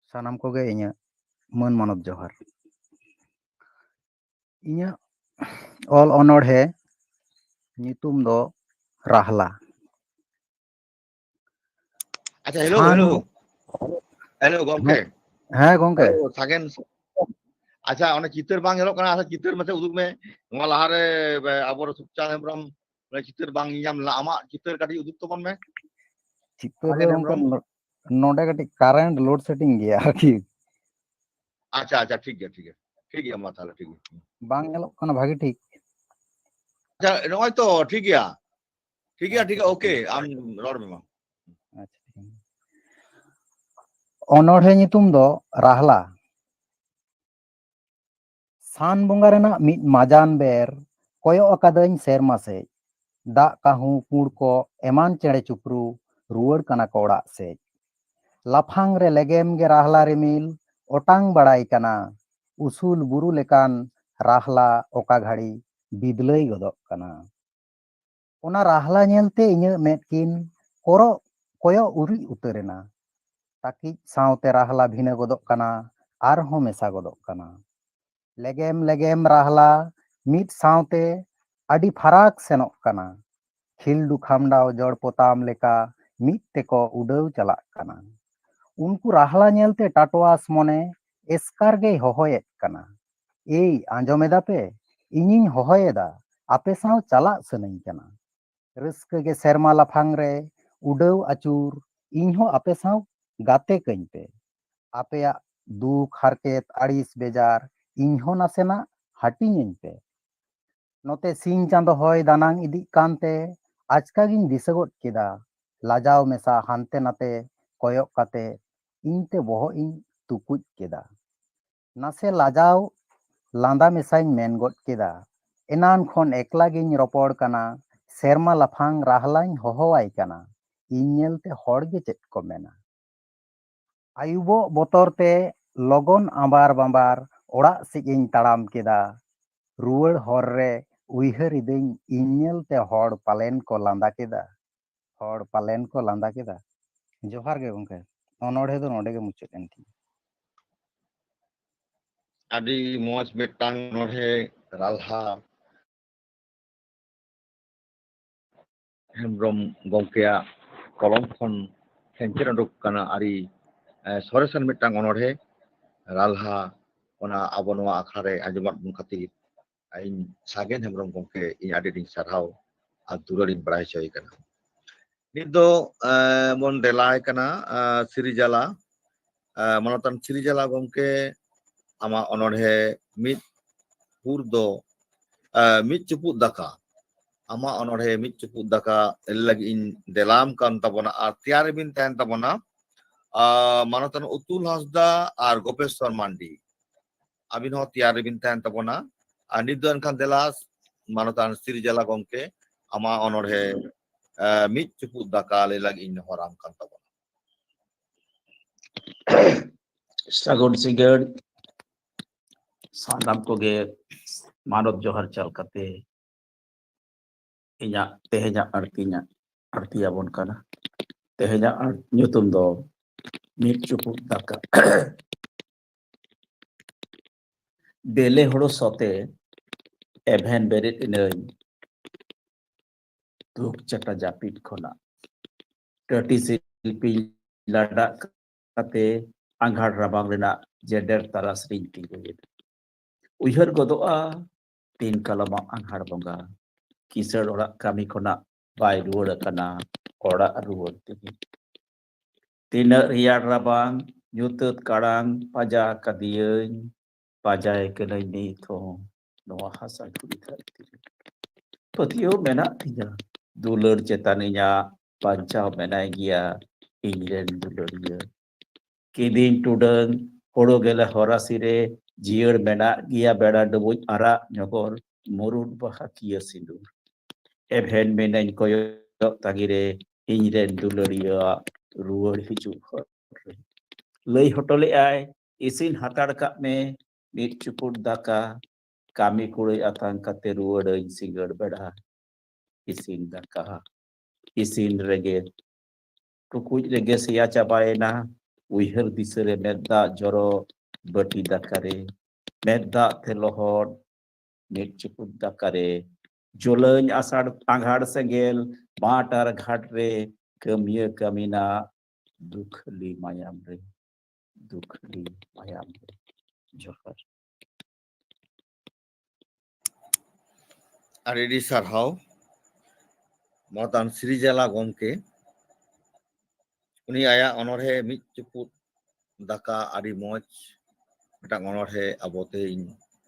ᱥᱟᱱᱟᱢ ᱠᱚᱜᱮ ᱤᱧᱟᱹᱜ ᱢᱟᱹᱱ ᱢᱟᱱᱚᱛ ᱡᱚᱦᱟᱨ᱾ ᱤᱧᱟᱹᱜ ᱚᱞ ᱚᱱᱚᱬᱦᱮ ᱧᱩᱛᱩᱢ ᱫᱚ ᱨᱟᱦᱞᱟ᱾ ᱟᱪᱪᱷᱟ, ᱦᱮᱞᱳ, ᱦᱮᱞᱳ᱾ ᱦᱮᱞᱳ, ᱜᱚᱢᱠᱮ᱾ ᱦᱮᱸ, ᱜᱚᱢᱠᱮ᱾ ᱦᱮᱞᱳ, ᱥᱟᱜᱮᱱ᱾ ᱟᱪᱪᱷᱟ, ᱚᱱᱟ ᱪᱤᱛᱟᱹᱨ ᱵᱟᱝ ᱧᱮᱞᱚᱜ ᱠᱟᱱᱟ, ᱟᱪᱪᱷᱟ, ᱪᱤᱛᱟᱹᱨ ᱢᱟᱥᱮ ᱩᱫᱩᱜ ᱢᱮ᱾ ᱱᱚᱣᱟ ᱞᱟᱦᱟᱨᱮ, ᱮ, ᱟᱵᱚ ᱥᱩᱠᱪᱟᱸᱫ ᱦᱮᱢᱵᱨᱚᱢ, ᱚᱱᱟ ᱪᱤᱛᱟᱹᱨ ᱵᱟᱝ ᱧᱮᱧᱟᱢ ᱞᱮᱱᱟ᱾ ᱟᱢᱟᱜ ᱪᱤᱛᱟᱹᱨ ᱠᱟᱹᱴᱤᱡ ᱩᱫᱩᱜ ᱛᱟᱵᱚᱱ ᱢᱮ᱾ ᱪᱤᱛᱟᱹᱨ ᱥᱟᱜᱮᱱ ᱫᱚ ᱦᱮᱢᱵᱨᱚᱢ᱾ ᱚᱱᱠᱟ ᱱᱚ-, ᱱᱚᱰᱮ ᱠᱟᱹᱴᱤᱡ current load shedding ᱜᱮᱭᱟ ᱟᱨᱠᱤ᱾ ᱟᱪᱪᱷᱟ ᱟᱪᱪᱷᱟ, ᱴᱷᱤᱠ ᱜᱮᱭᱟ, ᱴᱷᱤᱠ ᱜᱮᱭᱟ, ᱴᱷᱤᱠ ᱜᱮᱭᱟ, ᱢᱟ ᱛᱟᱦᱚᱞᱮ ᱴᱷᱤᱠ ᱜᱮᱭᱟ᱾ ᱵᱟᱝ ᱧᱮᱞᱚᱜ ᱠᱟᱱᱟ ᱵᱷᱟᱜᱮ ᱴᱷᱤᱠ᱾ ᱟᱪᱪᱷᱟ, ᱱᱚᱜᱼᱚᱭ ᱛᱚ ᱴᱷᱤᱠ ᱜᱮᱭᱟ, ᱴᱷᱤᱠ ᱜᱮᱭᱟ, ᱴᱷᱤᱠ ᱜᱮᱭᱟ, ᱳᱠᱮ, ᱟᱢ ᱨᱚᱲ ᱢᱮ ᱢᱟ᱾ ᱟᱪᱪᱷᱟ, ᱴᱷᱤᱠ ᱜᱮᱭᱟ᱾ ᱚᱱᱚᱬᱦᱮ ᱧᱩᱛᱩᱢ ᱫᱚ ᱨᱟᱦᱞᱟ᱾ ᱥᱟᱱ ᱵᱚᱸᱜᱟ ᱨᱮᱱᱟᱜ ᱢᱤᱫ ᱢᱟᱡᱟᱱ ᱵᱮᱨ ᱠᱚᱭᱚᱜ ᱟᱠᱟᱫᱟᱹᱧ ᱥᱮᱨᱢᱟ ᱥᱮᱫ᱾ ᱫᱟᱜ ᱠᱟᱹᱦᱩ ᱯᱩᱸᱲ ᱠᱚ ᱮᱢᱟᱱ ᱪᱮᱬᱮ ᱪᱩᱯᱨᱩ ᱨᱩᱣᱟᱹᱲ ᱠᱟᱱᱟ ᱠᱚ ᱚᱲᱟᱜ ᱥᱮᱫ᱾ ᱞᱟᱯᱷᱟᱝ ᱨᱮ ᱞᱮᱜᱮᱢ ᱜᱮ ᱨᱟᱦᱞᱟ ᱨᱤᱢᱤᱞ ᱚᱴᱟᱝ ᱵᱟᱲᱟᱭ ᱠᱟᱱᱟ᱾ ᱩᱥᱩᱞ ᱵᱩᱨᱩ ᱞᱮᱠᱟᱱ ᱨᱟᱦᱞᱟ ᱚᱠᱟ ᱜᱷᱟᱹᱲᱤ ᱵᱤᱫᱞᱟᱹᱭ ᱜᱚᱫᱚᱜ ᱠᱟᱱᱟ᱾ ᱚᱱᱟ ᱨᱟᱦᱞᱟ ᱧᱮᱞᱛᱮ ᱤᱧᱟᱹᱜ ᱢᱮᱫ ᱠᱤᱱ ᱠᱚᱨᱚᱜ ᱠᱚᱭᱚᱜ ᱩᱨᱤᱡ ᱩᱛᱟᱹᱨ ᱮᱱᱟ᱾ ᱛᱟᱹᱠᱤᱡ ᱥᱟᱶᱛᱮ ᱨᱟᱦᱞᱟ ᱵᱷᱤᱱᱟᱹ ᱜᱚᱫᱚᱜ ᱠᱟᱱᱟ, ᱟᱨᱦᱚᱸ ᱢᱮᱥᱟ ᱜᱚᱫᱚᱜ ᱠᱟᱱᱟ᱾ ᱞᱮᱜᱮᱢ ᱞᱮᱜᱮᱢ ᱨᱟᱦᱞᱟ ᱢᱤᱫ ᱥᱟᱶᱛᱮ ᱟᱹᱰᱤ ᱯᱷᱟᱨᱟᱠ ᱥᱮᱱᱚᱜ ᱠᱟᱱᱟ᱾ ᱠᱷᱤᱞᱰᱩ ᱠᱷᱟᱢᱰᱟᱣ ᱡᱚᱲ ᱯᱚᱛᱟᱢ ᱞᱮᱠᱟ ᱢᱤᱫ ᱛᱮᱠᱚ ᱩᱰᱟᱹᱣ ᱪᱟᱞᱟᱜ ᱠᱟᱱᱟ᱾ ᱩᱱᱠᱩ ᱨᱟᱦᱞᱟ ᱧᱮᱞᱛᱮ ᱴᱟᱴᱣᱟᱥ ᱢᱚᱱᱮ ᱮᱥᱠᱟᱨ ᱜᱮᱭ ᱦᱚᱦᱚᱭᱮᱫ ᱠᱟᱱᱟ, "ᱮᱭ, ᱟᱸᱡᱚᱢ ᱮᱫᱟ ᱯᱮ? ᱤᱧᱤᱧ ᱦᱚᱦᱚᱭᱮᱫᱟ, ᱟᱯᱮ ᱥᱟᱶ ᱪᱟᱞᱟᱜ ᱥᱟᱱᱟᱧ ᱠᱟᱱᱟ᱾ ᱨᱟᱹᱥᱠᱟᱹ ᱜᱮ ᱥᱮᱨᱢᱟ ᱞᱟᱯᱷᱟᱝ ᱨᱮ ᱩᱰᱟᱹᱣ ᱟᱹᱪᱩᱨ, ᱤᱧ ᱦᱚᱸ ᱟᱯᱮ ᱥᱟᱶ ᱜᱟᱛᱮ ᱠᱟᱹᱧ ᱯᱮ᱾ ᱟᱯᱮᱭᱟᱜ ᱫᱩᱠ, ᱦᱟᱨᱠᱮᱛ, ᱟᱹᱲᱤᱥ, ᱵᱮᱡᱟᱨ ᱤᱧ ᱦᱚᱸ ᱱᱟᱥᱮᱱᱟᱜ ᱦᱟᱹᱴᱤᱧᱟᱹᱧ ᱯᱮ᱾" ᱱᱚᱛᱮ ᱥᱤᱧ ᱪᱟᱸᱫᱚ ᱦᱚᱭ ᱫᱟᱱᱟᱝ ᱤᱫᱤᱜ ᱠᱟᱱᱛᱮ ᱟᱪᱠᱟ ᱜᱤᱧ ᱫᱤᱥᱟᱹ ᱜᱚᱫ ᱠᱮᱫᱟ᱾ ᱞᱟᱡᱟᱣ ᱢᱮᱥᱟ ᱦᱟᱱᱛᱮ ᱱᱟᱛᱮ ᱠᱚᱭᱚᱜ ᱠᱟᱛᱮ ᱤᱧ ᱛᱮ ᱵᱚᱦᱚᱜ ᱤᱧ ᱛᱩᱠᱩᱡ ᱠᱮᱫᱟ᱾ ᱱᱟᱥᱮ ᱞᱟᱡᱟᱣ ᱞᱟᱸᱫᱟ ᱢᱮᱥᱟᱧ ᱢᱮᱱ ᱜᱚᱫ ᱠᱮᱫᱟ, "ᱮᱱᱟᱱ ᱠᱷᱚᱱ ᱮᱠᱞᱟ ᱜᱤᱧ ᱨᱚᱯᱚᱲ ᱠᱟᱱᱟ, ᱥᱮᱨᱢᱟ ᱞᱟᱯᱷᱟᱝ ᱨᱟᱦᱞᱟᱧ ᱦᱚᱦᱚᱣᱟᱭ ᱠᱟᱱᱟ, ᱤᱧ ᱧᱮᱞᱛᱮ ᱦᱚᱲ ᱜᱮ ᱪᱮᱫ ᱠᱚ ᱢᱮᱱᱟ?" ᱟᱹᱭᱩᱵᱚᱜ ᱵᱚᱛᱚᱨ ᱛᱮ ᱞᱚᱜᱚᱱ ᱟᱸᱵᱟᱨ ᱵᱟᱸᱵᱟᱨ ᱚᱲᱟᱜ ᱥᱮᱫ ᱤᱧ ᱛᱟᱲᱟᱢ ᱠᱮᱫᱟ᱾ ᱨᱩᱣᱟᱹᱲ ᱦᱚᱨ ᱨᱮ ᱩᱭᱦᱟᱹᱨ ᱤᱫᱟᱹᱧ, ᱤᱧ ᱧᱮᱞᱛᱮ ᱦᱚᱲ ᱯᱟᱞᱮᱱ ᱠᱚ ᱞᱟᱸᱫᱟ ᱠᱮᱫᱟ, ᱦᱚᱲ ᱯᱟᱞᱮᱱ ᱠᱚ ᱞᱟᱸᱫᱟ ᱠᱮᱫᱟ᱾ ᱡᱚᱦᱟᱨ ᱜᱮ ᱜᱚᱝᱠᱮ, ᱚᱱᱚᱬᱦᱮ ᱫᱚ ᱱᱚᱰᱮ ᱜᱮ ᱢᱩᱪᱟᱹᱫ ᱮᱱ ᱛᱤᱧᱟ᱾ ᱟᱹᱰᱤ ᱢᱚᱡᱽ ᱢᱤᱫᱴᱟᱝ ᱚᱱᱚᱬᱦᱮ ᱨᱟᱞᱦᱟ ᱦᱮᱢᱵᱨᱚᱢ ᱜᱚᱢᱠᱮᱭᱟᱜ ᱠᱚᱞᱚᱢ ᱠᱷᱚᱱ ᱠᱷᱮᱧᱪᱮᱨ ᱩᱰᱩᱠ ᱠᱟᱱᱟ᱾ ᱟᱹᱰᱤ, ᱮ, ᱥᱚᱨᱮᱥᱟᱱ ᱢᱤᱫᱴᱟᱝ ᱚᱱᱚᱬᱦᱮ ᱨᱟᱞᱦᱟ, ᱚᱱᱟ ᱟᱵᱚ ᱱᱚᱣᱟ ᱟᱠᱷᱲᱟ ᱨᱮ ᱟᱸᱡᱚᱢᱟᱫ ᱵᱚᱱ ᱠᱷᱟᱹᱛᱤᱨ ᱤᱧ ᱥᱟᱜᱮᱱ ᱦᱮᱢᱵᱨᱚᱢ ᱜᱚᱢᱠᱮ ᱤᱧ ᱟᱹᱰᱤ ᱟᱹᱰᱤᱧ ᱥᱟᱨᱦᱟᱣ ᱟᱨ ᱫᱩᱞᱟᱹᱲ ᱤᱧ ᱵᱟᱲᱟᱭ ᱦᱚᱪᱚᱭᱮ ᱠᱟᱱᱟ᱾ ᱱᱤᱛ ᱫᱚ ᱵᱚᱱ ᱫᱮᱞᱟᱭ ᱠᱟᱱᱟ ᱥᱤᱨᱤᱡᱟᱞᱟ, ᱢᱟᱱᱚᱛᱟᱱ ᱥᱤᱨᱤᱡᱟᱞᱟ ᱜᱚᱢᱠᱮ, ᱟᱢᱟᱜ ᱚᱱᱚᱬᱦᱮ ᱢᱤᱫ ᱯᱩᱨ ᱫᱚ ᱢᱤᱫ ᱪᱩᱯᱩᱫ ᱫᱟᱠᱟ, ᱟᱢᱟᱜ ᱚᱱᱚᱬᱦᱮ ᱢᱤᱫ ᱪᱩᱯᱩᱫ ᱫᱟᱠᱟ ᱞᱟᱹᱜᱤᱫ ᱤᱧ ᱫᱮᱞᱟᱢ ᱠᱟᱱ ᱛᱟᱵᱚᱱᱟ ᱟᱨ ᱛᱮᱭᱟᱨ ᱨᱮᱵᱤᱱ ᱛᱟᱦᱮᱱ ᱛᱟᱵᱚᱱᱟ ᱢᱟᱱᱚᱛᱟᱱ ᱩᱛᱩᱞ ᱦᱟᱸᱥᱫᱟ ᱟᱨ ᱜᱳᱯᱮᱥᱣᱚᱨ ᱢᱟᱱᱰᱤ᱾ ᱟᱹᱵᱤᱱ ᱦᱚᱸ ᱛᱮᱭᱟᱨ ᱨᱮᱵᱤᱱ ᱛᱟᱦᱮᱱ ᱛᱟᱵᱚᱱᱟ᱾ ᱟᱨ ᱱᱤᱛ ᱫᱚ ᱮᱱᱠᱷᱟᱱ ᱫᱮᱞᱟ ᱢᱟᱱᱚᱛᱟᱱ ᱥᱤᱨᱤᱡᱟᱞᱟ ᱜᱚᱢᱠᱮ, ᱟᱢᱟᱜ ᱚᱱᱚᱬᱦᱮ ᱢᱤᱫ ᱪᱩᱯᱩᱫ ᱫᱟᱠᱟ ᱞᱟᱹᱭ ᱞᱟᱹᱜᱤᱫ ᱤᱧ ᱱᱮᱦᱚᱨᱟᱢ ᱠᱟᱱ ᱛᱟᱵᱚᱱᱟ᱾ ᱥᱟᱹᱜᱩᱱ ᱥᱤᱸᱜᱟᱹᱲ ᱥᱟᱱᱟᱢ ᱠᱚᱜᱮ ᱢᱟᱱᱚᱛ ᱡᱚᱦᱟᱨ ᱪᱟᱞ ᱠᱟᱛᱮ ᱤᱧᱟᱹᱜ ᱛᱮᱦᱮᱧᱟᱜ ᱟᱹᱲᱛᱤᱧᱟᱜ ᱟᱹᱲᱛᱤ ᱟᱵᱚᱱ ᱠᱟᱱᱟ᱾ ᱛᱮᱦᱮᱧᱟᱜ ᱟᱲ- ᱧᱩᱛᱩᱢ ᱫᱚ ᱢᱤᱫ ᱪᱩᱯᱩᱫ ᱫᱟᱠᱟ᱾ ᱵᱮᱞᱮ ᱦᱳᱲᱳ ᱥᱚᱛᱮ ᱮᱵᱷᱮᱱ ᱵᱮᱨᱮᱫ ᱮᱱᱟᱹᱧ ᱫᱩᱠ ᱪᱟᱴᱟ ᱡᱟᱹᱯᱤᱫ ᱠᱷᱚᱱᱟᱜ᱾ ᱴᱟᱹᱴᱤ ᱥᱤᱞᱯᱤᱧ ᱞᱟᱰᱟᱜ ᱠᱟᱛᱮ ᱟᱸᱜᱷᱟᱲ ᱨᱟᱵᱟᱝ ᱨᱮᱱᱟᱜ ᱡᱮᱰᱮᱨ ᱛᱟᱨᱟᱥ ᱨᱤᱧ ᱛᱤᱸᱜᱩᱭᱮᱱᱟ᱾ ᱩᱭᱦᱟᱹᱨ ᱜᱚᱫᱚᱜᱼᱟ ᱛᱤᱱ ᱠᱟᱞᱚᱢᱟᱜ ᱟᱸᱜᱷᱟᱲ ᱵᱚᱸᱜᱟ ᱠᱤᱥᱟᱹᱬ ᱚᱲᱟᱜ ᱠᱟᱹᱢᱤ ᱠᱷᱚᱱᱟᱜ ᱵᱟᱭ ᱨᱩᱣᱟᱹᱲ ᱟᱠᱟᱱᱟ ᱚᱲᱟᱜ ᱨᱩᱣᱟᱹᱲ ᱛᱮᱜᱮ᱾ ᱛᱤᱱᱟᱹᱜ ᱨᱮᱭᱟᱲ ᱨᱟᱵᱟᱝ ᱧᱩᱛᱟᱹᱛ ᱠᱟᱲᱟᱝ ᱯᱟᱸᱡᱟ ᱠᱟᱫᱮᱭᱟᱹᱧ, ᱯᱟᱸᱡᱟᱭ ᱠᱟᱹᱱᱟᱹᱧ ᱱᱤᱛ ᱦᱚᱸ ᱱᱚᱣᱟ ᱦᱟᱥᱟ ᱫᱷᱩᱲᱤ ᱫᱷᱟᱹᱨᱛᱤ ᱨᱮ᱾ ᱯᱟᱹᱛᱭᱟᱹᱣ ᱢᱮᱱᱟᱜ ᱛᱤᱧᱟ ᱫᱩᱞᱟᱹᱲ ᱪᱮᱛᱟᱱ ᱤᱧᱟᱹᱜ ᱵᱟᱧᱪᱟᱣ ᱢᱮᱱᱟᱭ ᱜᱮᱭᱟ ᱤᱧ ᱨᱮᱱ ᱫᱩᱞᱟᱹᱲᱤᱭᱟᱹ᱾ ᱠᱤᱫᱤᱧ ᱴᱩᱰᱟᱹᱝ ᱦᱳᱲᱳ ᱜᱮᱞᱮ ᱦᱚᱨᱟᱥᱤ ᱨᱮ ᱡᱤᱭᱟᱹᱲ ᱢᱮᱱᱟᱜ ᱜᱮᱭᱟ ᱵᱮᱲᱟ ᱰᱩᱵᱩᱡ ᱟᱨᱟᱜ ᱧᱚᱜᱚᱨ ᱢᱩᱨᱩᱫ ᱵᱟᱦᱟ ᱠᱤᱭᱟᱹ ᱥᱤᱸᱫᱩᱨ᱾ ᱮᱵᱷᱮᱱ ᱢᱮᱱᱟᱹᱧ ᱠᱚᱭᱚᱜ ᱛᱟᱺᱜᱤ ᱨᱮ ᱤᱧ ᱨᱮᱱ ᱫᱩᱞᱟᱹᱲᱤᱭᱟᱹᱣᱟᱜ ᱨᱩᱣᱟᱹᱲ ᱦᱤᱡᱩᱜ ᱦᱚᱨ ᱨᱮ᱾ ᱞᱟᱹᱭ ᱦᱚᱴᱚ ᱞᱮᱫᱼᱟᱭ, "ᱤᱥᱤᱱ ᱦᱟᱛᱟᱲ ᱠᱟᱜ ᱢᱮ ᱢᱤᱫ ᱪᱩᱯᱩᱫ ᱫᱟᱠᱟ, ᱠᱟᱹᱢᱤ ᱠᱩᱲᱟᱹᱭ ᱟᱛᱟᱝ ᱠᱟᱛᱮ ᱨᱩᱣᱟᱹᱲᱟᱹᱧ ᱥᱤᱸᱜᱟᱹᱲ ᱵᱮᱲᱟ᱾" ᱤᱥᱤᱱ ᱫᱟᱠᱟ ᱤᱥᱤᱱ ᱨᱮᱜᱮ ᱴᱩᱠᱩᱡ ᱨᱮᱜᱮ ᱥᱮᱭᱟ ᱪᱟᱵᱟᱭᱮᱱᱟ᱾ ᱩᱭᱦᱟᱹᱨ ᱫᱤᱥᱟᱹ ᱨᱮ ᱢᱮᱫ ᱫᱟᱜ ᱡᱚᱨᱚ, ᱵᱟᱹᱴᱤ ᱫᱟᱠᱟ ᱨᱮ ᱢᱮᱫ ᱫᱟᱜ ᱛᱮ ᱞᱚᱦᱚᱫ, ᱢᱤᱫ ᱪᱩᱯᱩᱫ ᱫᱟᱠᱟ ᱨᱮ ᱡᱚᱞᱟᱹᱧ ᱟᱥᱟᱲ ᱟᱸᱜᱷᱟᱲ ᱥᱮᱸᱜᱮᱞ, ᱢᱟᱴ ᱟᱨ ᱜᱷᱟᱴ ᱨᱮ ᱠᱟᱹᱢᱤᱭᱟᱹ ᱠᱟᱹᱢᱤᱱᱟᱜ ᱫᱩᱠᱷᱞᱤ ᱢᱟᱭᱟᱢ ᱨᱮ, ᱫᱩᱠᱷᱞᱤ ᱢᱟᱭᱟᱢ ᱨᱮ᱾ ᱡᱚᱦᱟᱨ᱾ ᱟᱹᱰᱤ ᱟᱹᱰᱤ ᱥᱟᱨᱦᱟᱣ᱾ ᱢᱟᱱᱚᱛᱟᱱ ᱥᱨᱤᱡᱟᱞᱟ ᱜᱚᱢᱠᱮ, ᱩᱱᱤ ᱟᱭᱟᱜ ᱚᱱᱚᱬᱦᱮ ᱢᱤᱫ ᱪᱩᱯᱩᱫ ᱫᱟᱠᱟ ᱟᱹᱰᱤ ᱢᱚᱡᱽ ᱢᱤᱫᱴᱟᱝ ᱚᱱᱚᱬᱦᱮ ᱟᱵᱚ ᱛᱮᱦᱮᱧ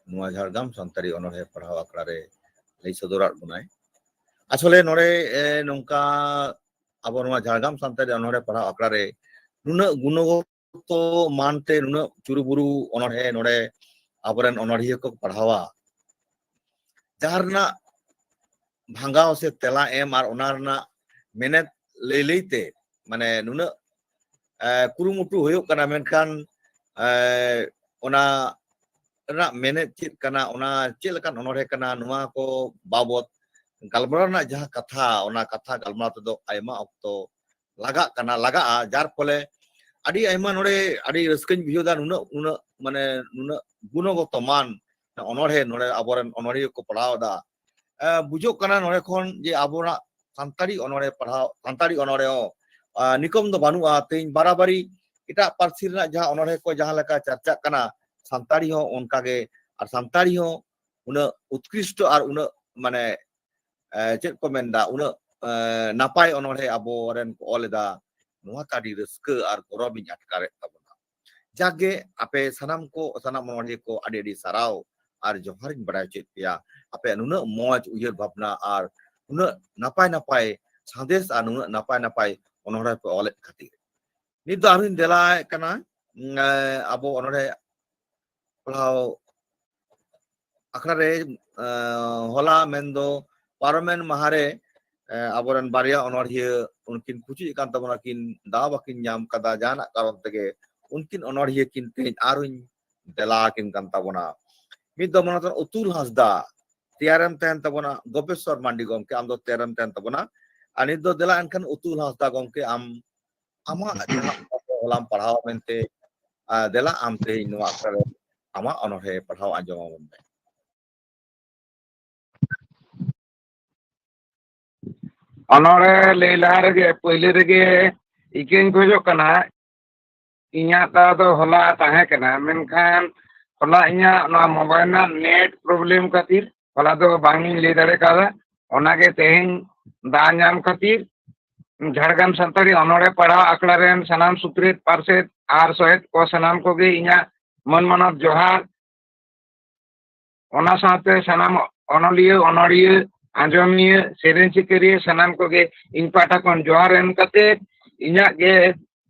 ᱱᱚᱣᱟ ᱡᱷᱟᱲᱜᱨᱟᱢ ᱥᱟᱱᱛᱟᱲᱤ ᱚᱱᱚᱬᱦᱮ ᱯᱟᱲᱦᱟᱣ ᱟᱠᱷᱲᱟ ᱨᱮ ᱞᱟᱹᱭ ᱥᱚᱫᱚᱨᱟᱫ ᱵᱚᱱᱟᱭ᱾ ᱟᱥᱚᱞᱮ ᱱᱚᱰᱮ, ᱮ, ᱱᱚᱝᱠᱟ ᱟᱵᱚ ᱱᱚᱣᱟ ᱡᱷᱟᱲᱜᱨᱟᱢ ᱥᱟᱱᱛᱟᱲᱤ ᱚᱱᱚᱬᱦᱮ ᱯᱟᱲᱦᱟᱣ ᱟᱠᱷᱲᱟ ᱨᱮ ᱱᱩᱱᱟᱹᱜ ᱜᱩᱱᱚᱜᱚᱛᱚ ᱢᱟᱱᱛᱮ ᱱᱩᱱᱟᱹᱜ ᱪᱩᱨᱩᱵᱩᱨᱩ ᱚᱱᱚᱬᱦᱮ ᱱᱚᱰᱮ ᱟᱵᱚᱨᱮᱱ ᱚᱱᱚᱬᱦᱤᱭᱟᱹ ᱠᱚ ᱯᱟᱲᱦᱟᱣᱟ, ᱡᱟᱦᱟᱸ ᱨᱮᱱᱟᱜ ᱵᱷᱟᱸᱜᱟᱣ ᱥᱮ ᱛᱮᱞᱟ ᱮᱢ ᱟᱨ ᱚᱱᱟ ᱨᱮᱱᱟᱜ ᱢᱮᱱᱮᱛ ᱞᱟᱹᱭ ᱞᱟᱹᱭᱛᱮ, ᱢᱟᱱᱮ, ᱱᱩᱱᱟᱹᱜ, ᱮ, ᱠᱩᱨᱩᱢᱩᱴᱩ ᱦᱩᱭᱩᱜ ᱠᱟᱱᱟ, ᱢᱮᱱᱠᱷᱟᱱ, ᱮ, ᱚᱱᱟ ᱨᱮᱱᱟᱜ ᱢᱮᱱᱮᱛ ᱪᱮᱫ ᱠᱟᱱᱟ, ᱚᱱᱟ ᱪᱮᱫ ᱞᱮᱠᱟᱱ ᱚᱱᱚᱬᱦᱮ ᱠᱟᱱᱟ, ᱱᱚᱣᱟ ᱠᱚ ᱵᱟᱵᱚᱛ ᱜᱟᱞᱢᱟᱨᱟᱣ ᱨᱮᱱᱟᱜ ᱡᱟᱦᱟᱸ ᱠᱟᱛᱷᱟ, ᱚᱱᱟ ᱠᱟᱛᱷᱟ ᱜᱟᱞᱢᱟᱨᱟᱣ ᱛᱮᱫᱚ ᱟᱭᱢᱟ ᱚᱠᱛᱚ ᱞᱟᱜᱟᱜ ᱠᱟᱱᱟ, ᱞᱟᱜᱟᱜᱼᱟ, ᱡᱟᱨ ᱯᱷᱚᱞᱮ ᱟᱹᱰᱤ ᱟᱭᱢᱟ ᱱᱚᱰᱮ ᱟᱹᱰᱤ ᱨᱟᱹᱥᱠᱟᱹᱧ ᱵᱩᱡᱷᱟᱹᱣ ᱮᱫᱟ᱾ ᱱᱩᱱᱟᱹᱜ, ᱱᱩᱱᱟᱹᱜ, ᱢᱟᱱᱮ, ᱱᱩᱱᱟᱹᱜ ᱜᱩᱱᱚᱜᱚᱛᱚ ᱢᱟᱱ ᱚᱱᱚᱬᱦᱮ ᱱᱚᱰᱮ ᱟᱵᱚᱨᱮᱱ ᱚᱱᱚᱬᱦᱤᱭᱟᱹ ᱠᱚ ᱯᱟᱲᱦᱟᱣ ᱮᱫᱟ᱾ ᱮ, ᱵᱩᱡᱷᱟᱹᱜ ᱠᱟᱱᱟ ᱱᱚᱰᱮ ᱠᱷᱚᱱ ᱡᱮ ᱟᱵᱚᱱᱟᱜ ᱥᱟᱱᱛᱟᱲᱤ ᱚᱱᱚᱬᱦᱮ ᱯᱟᱲᱦᱟᱣ, ᱥᱟᱱᱛᱟᱲᱤ ᱚᱱᱚᱬᱦᱮ ᱦᱚᱸ, ᱟ, ᱱᱤᱠᱚᱢ ᱫᱚ ᱵᱟᱹᱱᱩᱜᱼᱟ᱾ ᱛᱮᱦᱮᱧ ᱵᱟᱨᱟᱵᱟᱨᱤ ᱮᱴᱟᱜ ᱯᱟᱹᱨᱥᱤ ᱨᱮᱱᱟᱜ ᱡᱟᱦᱟᱸ ᱚᱱᱚᱬᱦᱮ ᱠᱚ ᱡᱟᱦᱟᱸ ᱞᱮᱠᱟ ᱪᱟᱨᱪᱟᱜ ᱠᱟᱱᱟ, ᱥᱟᱱᱛᱟᱲᱤ ᱦᱚᱸ ᱚᱱᱠᱟᱜᱮ, ᱟᱨ ᱥᱟᱱᱛᱟᱲᱤ ᱦᱚᱸ ᱩᱱᱟᱹᱜ ᱩᱛᱠᱨᱤᱥᱴᱚ ᱟᱨ ᱩᱱᱟᱹᱜ, ᱢᱟᱱᱮ, ᱮ, ᱪᱮᱫ ᱠᱚ ᱢᱮᱱᱫᱟ, ᱩᱱᱟᱹᱜ, ᱮ, ᱱᱟᱯᱟᱭ ᱚᱱᱚᱬᱦᱮ ᱟᱵᱚᱨᱮᱱ ᱠᱚ ᱚᱞ ᱮᱫᱟ, ᱱᱚᱣᱟ ᱛᱮ ᱟᱹᱰᱤ ᱨᱟᱹᱥᱠᱟᱹ ᱟᱨ ᱜᱚᱨᱚᱵᱤᱧ ᱟᱴᱠᱟᱨᱮᱫ ᱛᱟᱵᱚᱱᱟ᱾ ᱡᱟᱠᱜᱮ ᱟᱯᱮ ᱥᱟᱱᱟᱢ ᱠᱚ, ᱥᱟᱱᱟᱢ ᱚᱱᱚᱬᱦᱤᱭᱟᱹ ᱠᱚ ᱟᱹᱰᱤ ᱟᱹᱰᱤ ᱥᱟᱨᱦᱟᱣ ᱟᱨ ᱡᱚᱦᱟᱨᱤᱧ ᱵᱟᱲᱟᱭ ᱦᱚᱪᱚᱭᱮᱫ ᱯᱮᱭᱟ᱾ ᱟᱯᱮᱭᱟᱜ ᱱᱩᱱᱟᱹᱜ ᱢᱚᱡᱽ ᱩᱭᱦᱟᱹᱨ ᱵᱷᱟᱵᱽᱱᱟ ᱟᱨ ᱩᱱᱟᱹᱜ ᱱᱟᱯᱟᱭ ᱱᱟᱯᱟᱭ ᱥᱟᱸᱫᱮᱥ ᱟᱨ ᱱᱩᱱᱟᱹᱜ ᱱᱟᱯᱟᱭ ᱱᱟᱯᱟᱭ ᱚᱱᱚᱬᱦᱮ ᱯᱮ ᱚᱞᱮᱫ ᱠᱷᱟᱹᱛᱤᱨ᱾ ᱱᱤᱛ ᱫᱚ ᱟᱨᱦᱚᱸᱧ ᱫᱮᱞᱟᱭᱮᱫ ᱠᱟᱱᱟ, ᱩᱸ, ᱮ, ᱟᱵᱚ ᱚᱱᱚᱬᱦᱮ ᱯᱟᱲᱦᱟᱣ ᱟᱠᱷᱲᱟ ᱨᱮ, ᱮ, ᱦᱚᱞᱟ ᱢᱮᱱᱫᱚ ᱯᱟᱨᱚᱢᱮᱱ ᱢᱟᱦᱟ ᱨᱮ, ᱮ, ᱟᱵᱚᱨᱮᱱ ᱵᱟᱨᱭᱟ ᱚᱱᱚᱬᱦᱤᱭᱟᱹ ᱩᱱᱠᱤᱱ ᱯᱩᱪᱩᱡ ᱟᱠᱟᱱ ᱛᱟᱵᱚᱱᱟ, ᱠᱤᱱ ᱫᱟᱣ ᱵᱟᱹᱠᱤᱱ ᱧᱟᱢ ᱠᱟᱫᱟ ᱡᱟᱦᱟᱱᱟᱜ ᱠᱟᱨᱚᱱ ᱛᱮᱜᱮ, ᱩᱱᱠᱤᱱ ᱚᱱᱚᱬᱦᱤᱭᱟᱹ ᱠᱤᱱ ᱛᱮᱦᱮᱧ ᱟᱨᱦᱚᱸᱧ ᱫᱮᱞᱟ ᱟᱹᱠᱤᱱ ᱠᱟᱱ ᱛᱟᱵᱚᱱᱟ᱾ ᱢᱤᱫ ᱫᱚ ᱢᱟᱱᱚᱛᱟᱱ ᱩᱛᱩᱞ ᱦᱟᱸᱥᱫᱟ, ᱛᱮᱭᱟᱨᱮᱢ ᱛᱟᱦᱮᱱ ᱛᱟᱵᱚᱱᱟ, ᱜᱳᱯᱮᱥᱣᱚᱨ ᱢᱟᱱᱰᱤ ᱜᱚᱢᱠᱮ, ᱟᱢ ᱫᱚ ᱛᱮᱭᱟᱨᱮᱢ ᱛᱟᱦᱮᱱ ᱛᱟᱵᱚᱱᱟ᱾ ᱟᱨ ᱱᱤᱛ ᱫᱚ ᱫᱮᱞᱟ ᱮᱱᱠᱷᱟᱱ ᱩᱛᱩᱞ ᱦᱟᱸᱥᱫᱟ ᱜᱚᱢᱠᱮ, ᱟᱢ ᱟᱢᱟᱜ ᱡᱟᱦᱟᱸ ᱚᱱᱚᱬᱦᱮ ᱦᱚᱞᱟᱢ ᱯᱟᱲᱦᱟᱣ ᱢᱮᱱᱛᱮ, ᱟ, ᱫᱮᱞᱟ ᱟᱢ ᱛᱮᱦᱮᱧ ᱱᱚᱣᱟ ᱟᱠᱷᱲᱟ ᱨᱮ ᱟᱢᱟᱜ ᱚᱱᱚᱬᱦᱮ ᱯᱟᱲᱦᱟᱣ ᱟᱸᱡᱚᱢ ᱟᱵᱚᱱ ᱢᱮ᱾ ᱚᱱᱚᱬᱦᱮ ᱞᱟᱹᱭ ᱞᱟᱦᱟ ᱨᱮᱜᱮ, ᱯᱳᱭᱞᱳ ᱨᱮᱜᱮ ᱤᱠᱟᱹᱧ ᱠᱷᱚᱡᱚᱜ ᱠᱟᱱᱟ, ᱤᱧᱟᱹᱜ ᱫᱟᱣ ᱫᱚ ᱦᱚᱞᱟ ᱛᱟᱦᱮᱸ ᱠᱟᱱᱟ, ᱢᱮᱱᱠᱷᱟᱱ ᱦᱚᱞᱟ ᱤᱧᱟᱹᱜ ᱱᱚᱣᱟ ᱢᱳᱵᱟᱭᱤᱞ ᱨᱮᱱᱟᱜ ᱱᱮᱴ ᱯᱨᱚᱵᱞᱮᱢ ᱠᱷᱟᱹᱛᱤᱨ ᱦᱚᱞᱟ ᱫᱚ ᱵᱟᱝ ᱤᱧ ᱞᱟᱹᱭ ᱫᱟᱲᱮ ᱠᱟᱣᱫᱟ᱾ ᱚᱱᱟᱜᱮ ᱛᱮᱦᱮᱧ ᱫᱟᱣ ᱧᱟᱢ ᱠᱷᱟᱹᱛᱤᱨ ᱡᱷᱟᱲᱜᱨᱟᱢ ᱥᱟᱱᱛᱟᱲᱤ ᱚᱱᱚᱬᱦᱮ ᱯᱟᱲᱦᱟᱣ ᱟᱠᱷᱲᱟ ᱨᱮᱱ ᱥᱟᱱᱟᱢ ᱥᱩᱛᱨᱮᱛ, ᱯᱟᱨᱥᱮᱛ ᱟᱨ ᱥᱚᱦᱮᱫ ᱠᱚ ᱥᱟᱱᱟᱢ ᱠᱚᱜᱮ ᱤᱧᱟᱹᱜ ᱢᱟᱹᱱ ᱢᱟᱱᱚᱛ ᱡᱚᱦᱟᱨ᱾ ᱚᱱᱟ ᱥᱟᱶᱛᱮ ᱥᱟᱱᱟᱢ ᱚᱱᱚᱞᱤᱭᱟᱹ, ᱚᱱᱚᱲᱦᱤᱭᱟᱹ, ᱟᱸᱡᱚᱢᱤᱭᱟᱹ, ᱥᱮᱨᱮᱧ ᱥᱤᱠᱟᱹᱨᱤᱭᱟᱹ ᱥᱟᱱᱟᱢ ᱠᱚᱜᱮ ᱤᱧ ᱯᱟᱦᱴᱟ ᱠᱷᱚᱱ ᱡᱚᱦᱟᱨ ᱮᱢ ᱠᱟᱛᱮ, ᱤᱧᱟᱹᱜ ᱜᱮ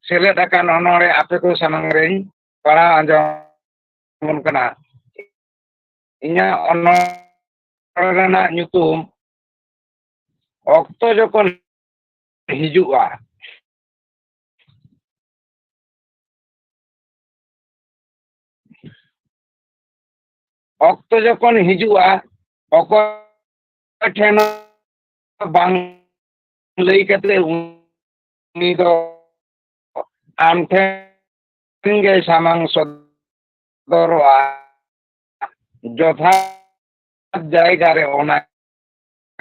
ᱥᱮᱞᱮᱫ ᱟᱠᱟᱱ ᱚᱱᱚᱬᱦᱮ ᱟᱯᱮ ᱠᱚ ᱥᱟᱢᱟᱝ ᱨᱮᱧ ᱯᱟᱲᱦᱟᱣ ᱟᱸᱡᱚᱢ ᱟᱵᱚᱱ ᱠᱟᱱᱟ᱾ ᱤᱧᱟᱹᱜ ᱚᱱᱚᱬᱦᱮ ᱨᱮᱱᱟᱜ ᱧᱩᱛᱩᱢ ᱚᱠᱛᱚ ᱡᱚᱠᱷᱚᱱ ᱦᱤᱡᱩᱜᱼᱟ᱾ ᱚᱠᱛᱚ ᱡᱚᱠᱷᱚᱱ ᱦᱤᱡᱩᱜᱼᱟ, ᱚᱠᱚᱭ ᱴᱷᱮᱱ ᱦᱚᱸ ᱵᱟᱝ ᱞᱟᱹᱭ ᱠᱟᱛᱮ ᱩᱱᱤ ᱫᱚ ᱟᱢ ᱴᱷᱮᱱ ᱜᱮ ᱥᱟᱢᱟᱝ ᱥᱚᱫᱚᱨᱚᱜᱼᱟ᱾ ᱡᱚᱛᱷᱟᱛ ᱡᱟᱭᱜᱟ ᱨᱮ ᱚᱱᱟ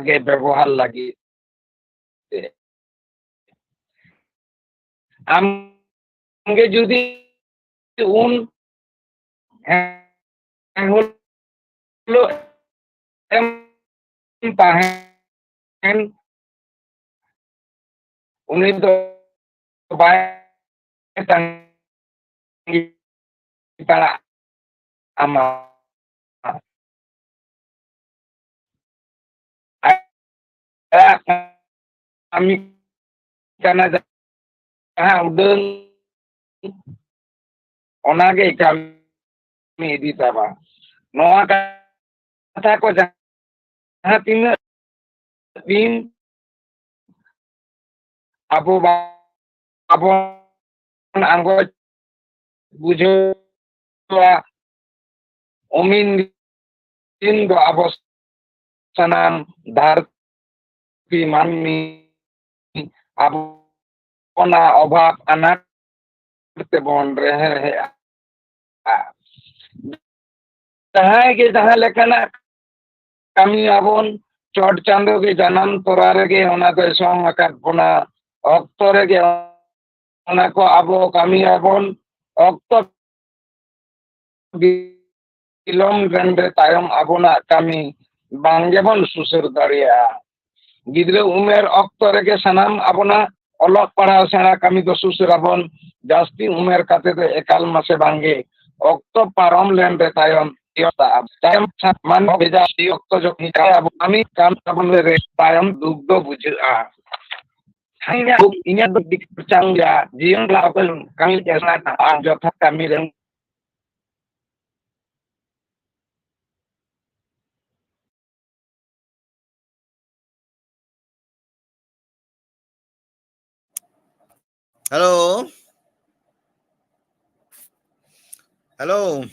ᱜᱮ ᱵᱮᱵᱚᱦᱟᱨ ᱞᱟᱹᱜᱤᱫ ᱛᱮ᱾ ᱟᱢ ᱜᱮ ᱡᱩᱫᱤ ᱩᱱ ᱦᱤᱞᱳᱜ ᱮᱢ ᱛᱟᱦᱮᱱ, ᱩᱱᱤ ᱫᱚ ᱵᱟᱭ ᱛᱟᱺᱜᱤ ᱛᱟᱲᱟᱜ ᱟᱢᱟ᱾ ᱟᱭᱟᱜ ᱠᱟᱹᱢᱤ ᱠᱟᱱᱟ, ᱡᱟᱦᱟᱸ ᱩᱰᱟᱹᱝ ᱚᱱᱟᱜᱮ ᱠᱟᱹᱢᱤ ᱤᱫᱤ ᱛᱟᱢᱟ᱾ ᱱᱚᱣᱟ ᱠᱟᱛᱷᱟ ᱠᱚ ᱡᱟᱦᱟᱸ ᱛᱤᱱᱟᱹᱜ ᱫᱤᱱ ᱟᱵᱚ ᱵᱟᱵᱚᱱ ᱟᱸᱜᱚᱪ ᱵᱩᱡᱷᱟᱹᱣᱟ, ᱩᱢᱤᱱ ᱫᱤᱱ ᱫᱚ ᱟᱵᱚ ᱥᱟᱱᱟᱢ ᱫᱷᱟᱹᱨᱛᱤ ᱢᱟᱹᱱᱢᱤ ᱟᱵᱚᱱᱟᱜ ᱚᱵᱷᱟᱵ ᱟᱱᱟᱴ ᱛᱮᱵᱚᱱ ᱨᱮᱦᱮᱫᱼᱟ᱾ ᱡᱟᱦᱟᱸᱭ ᱜᱮ ᱡᱟᱦᱟᱸ ᱞᱮᱠᱟᱱᱟᱜ ᱠᱟᱹᱢᱤ ᱟᱵᱚᱱ, ᱪᱚᱴ ᱪᱟᱸᱫᱳ ᱜᱮ ᱡᱟᱱᱟᱢ ᱛᱚᱨᱟ ᱨᱮᱜᱮ ᱚᱱᱟ ᱫᱚᱭ ᱥᱚᱝ ᱟᱠᱟᱫ ᱵᱚᱱᱟ᱾ ᱚᱠᱛᱚ ᱨᱮᱜᱮ ᱚᱱᱟ ᱠᱚ ᱟᱵᱚ ᱠᱟᱹᱢᱤ ᱟᱵᱚᱱ᱾ ᱚᱠᱛᱚ ᱵᱤᱞᱚᱢ ᱞᱮᱱ ᱨᱮ ᱛᱟᱭᱚᱢ ᱟᱵᱚᱱᱟᱜ ᱠᱟᱹᱢᱤ ᱵᱟᱝ ᱜᱮᱵᱚᱱ ᱥᱩᱥᱟᱹᱨ ᱫᱟᱲᱮᱭᱟᱜᱼᱟ᱾ ᱜᱤᱫᱽᱨᱟᱹ ᱩᱢᱮᱨ ᱚᱠᱛᱚ ᱨᱮᱜᱮ ᱥᱟᱱᱟᱢ ᱟᱵᱚᱱᱟᱜ ᱚᱞᱚᱜ ᱯᱟᱲᱦᱟᱣ ᱥᱮᱬᱟ ᱠᱟᱹᱢᱤ ᱫᱚ ᱥᱩᱥᱟᱹᱨᱟᱵᱚᱱ᱾ ᱡᱟᱹᱥᱛᱤ ᱩᱢᱮᱨ ᱠᱟᱛᱮ ᱫᱚ ᱮᱠᱟᱞ ᱢᱟᱥᱮ ᱵᱟᱝᱜᱮ᱾ ᱚᱠᱛᱚ ᱯᱟᱨᱚᱢ ᱞᱮᱱ ᱨᱮ ᱛᱟᱭᱚᱢ ᱛᱟᱭᱚᱢ ᱢᱟᱱᱮ ᱵᱷᱮᱡᱟ ᱚᱠᱛᱚ ᱡᱚᱠᱷᱚᱱ ᱟᱵᱚ ᱠᱟᱹᱢᱤ ᱠᱟᱱ ᱛᱟᱵᱚᱱ ᱨᱮ ᱛᱟᱭᱚᱢ ᱫᱩᱠ ᱫᱚ ᱵᱩᱡᱷᱟᱹᱜᱼᱟ᱾ ᱤᱧᱟᱹᱜ ᱫᱩᱠ, ᱤᱧᱟᱹᱜ ᱫᱩᱠ ᱫᱤᱠ ᱪᱟᱝ ᱜᱮᱭᱟ, ᱡᱤᱭᱚᱱ ᱞᱟᱦᱟ ᱠᱟᱹᱢᱤ ᱪᱮᱥᱴᱟᱭ ᱢᱟ ᱟᱨ ᱡᱚᱛᱷᱟᱛ ᱠᱟᱹᱢᱤ ᱨᱮ᱾ Hello. Hello.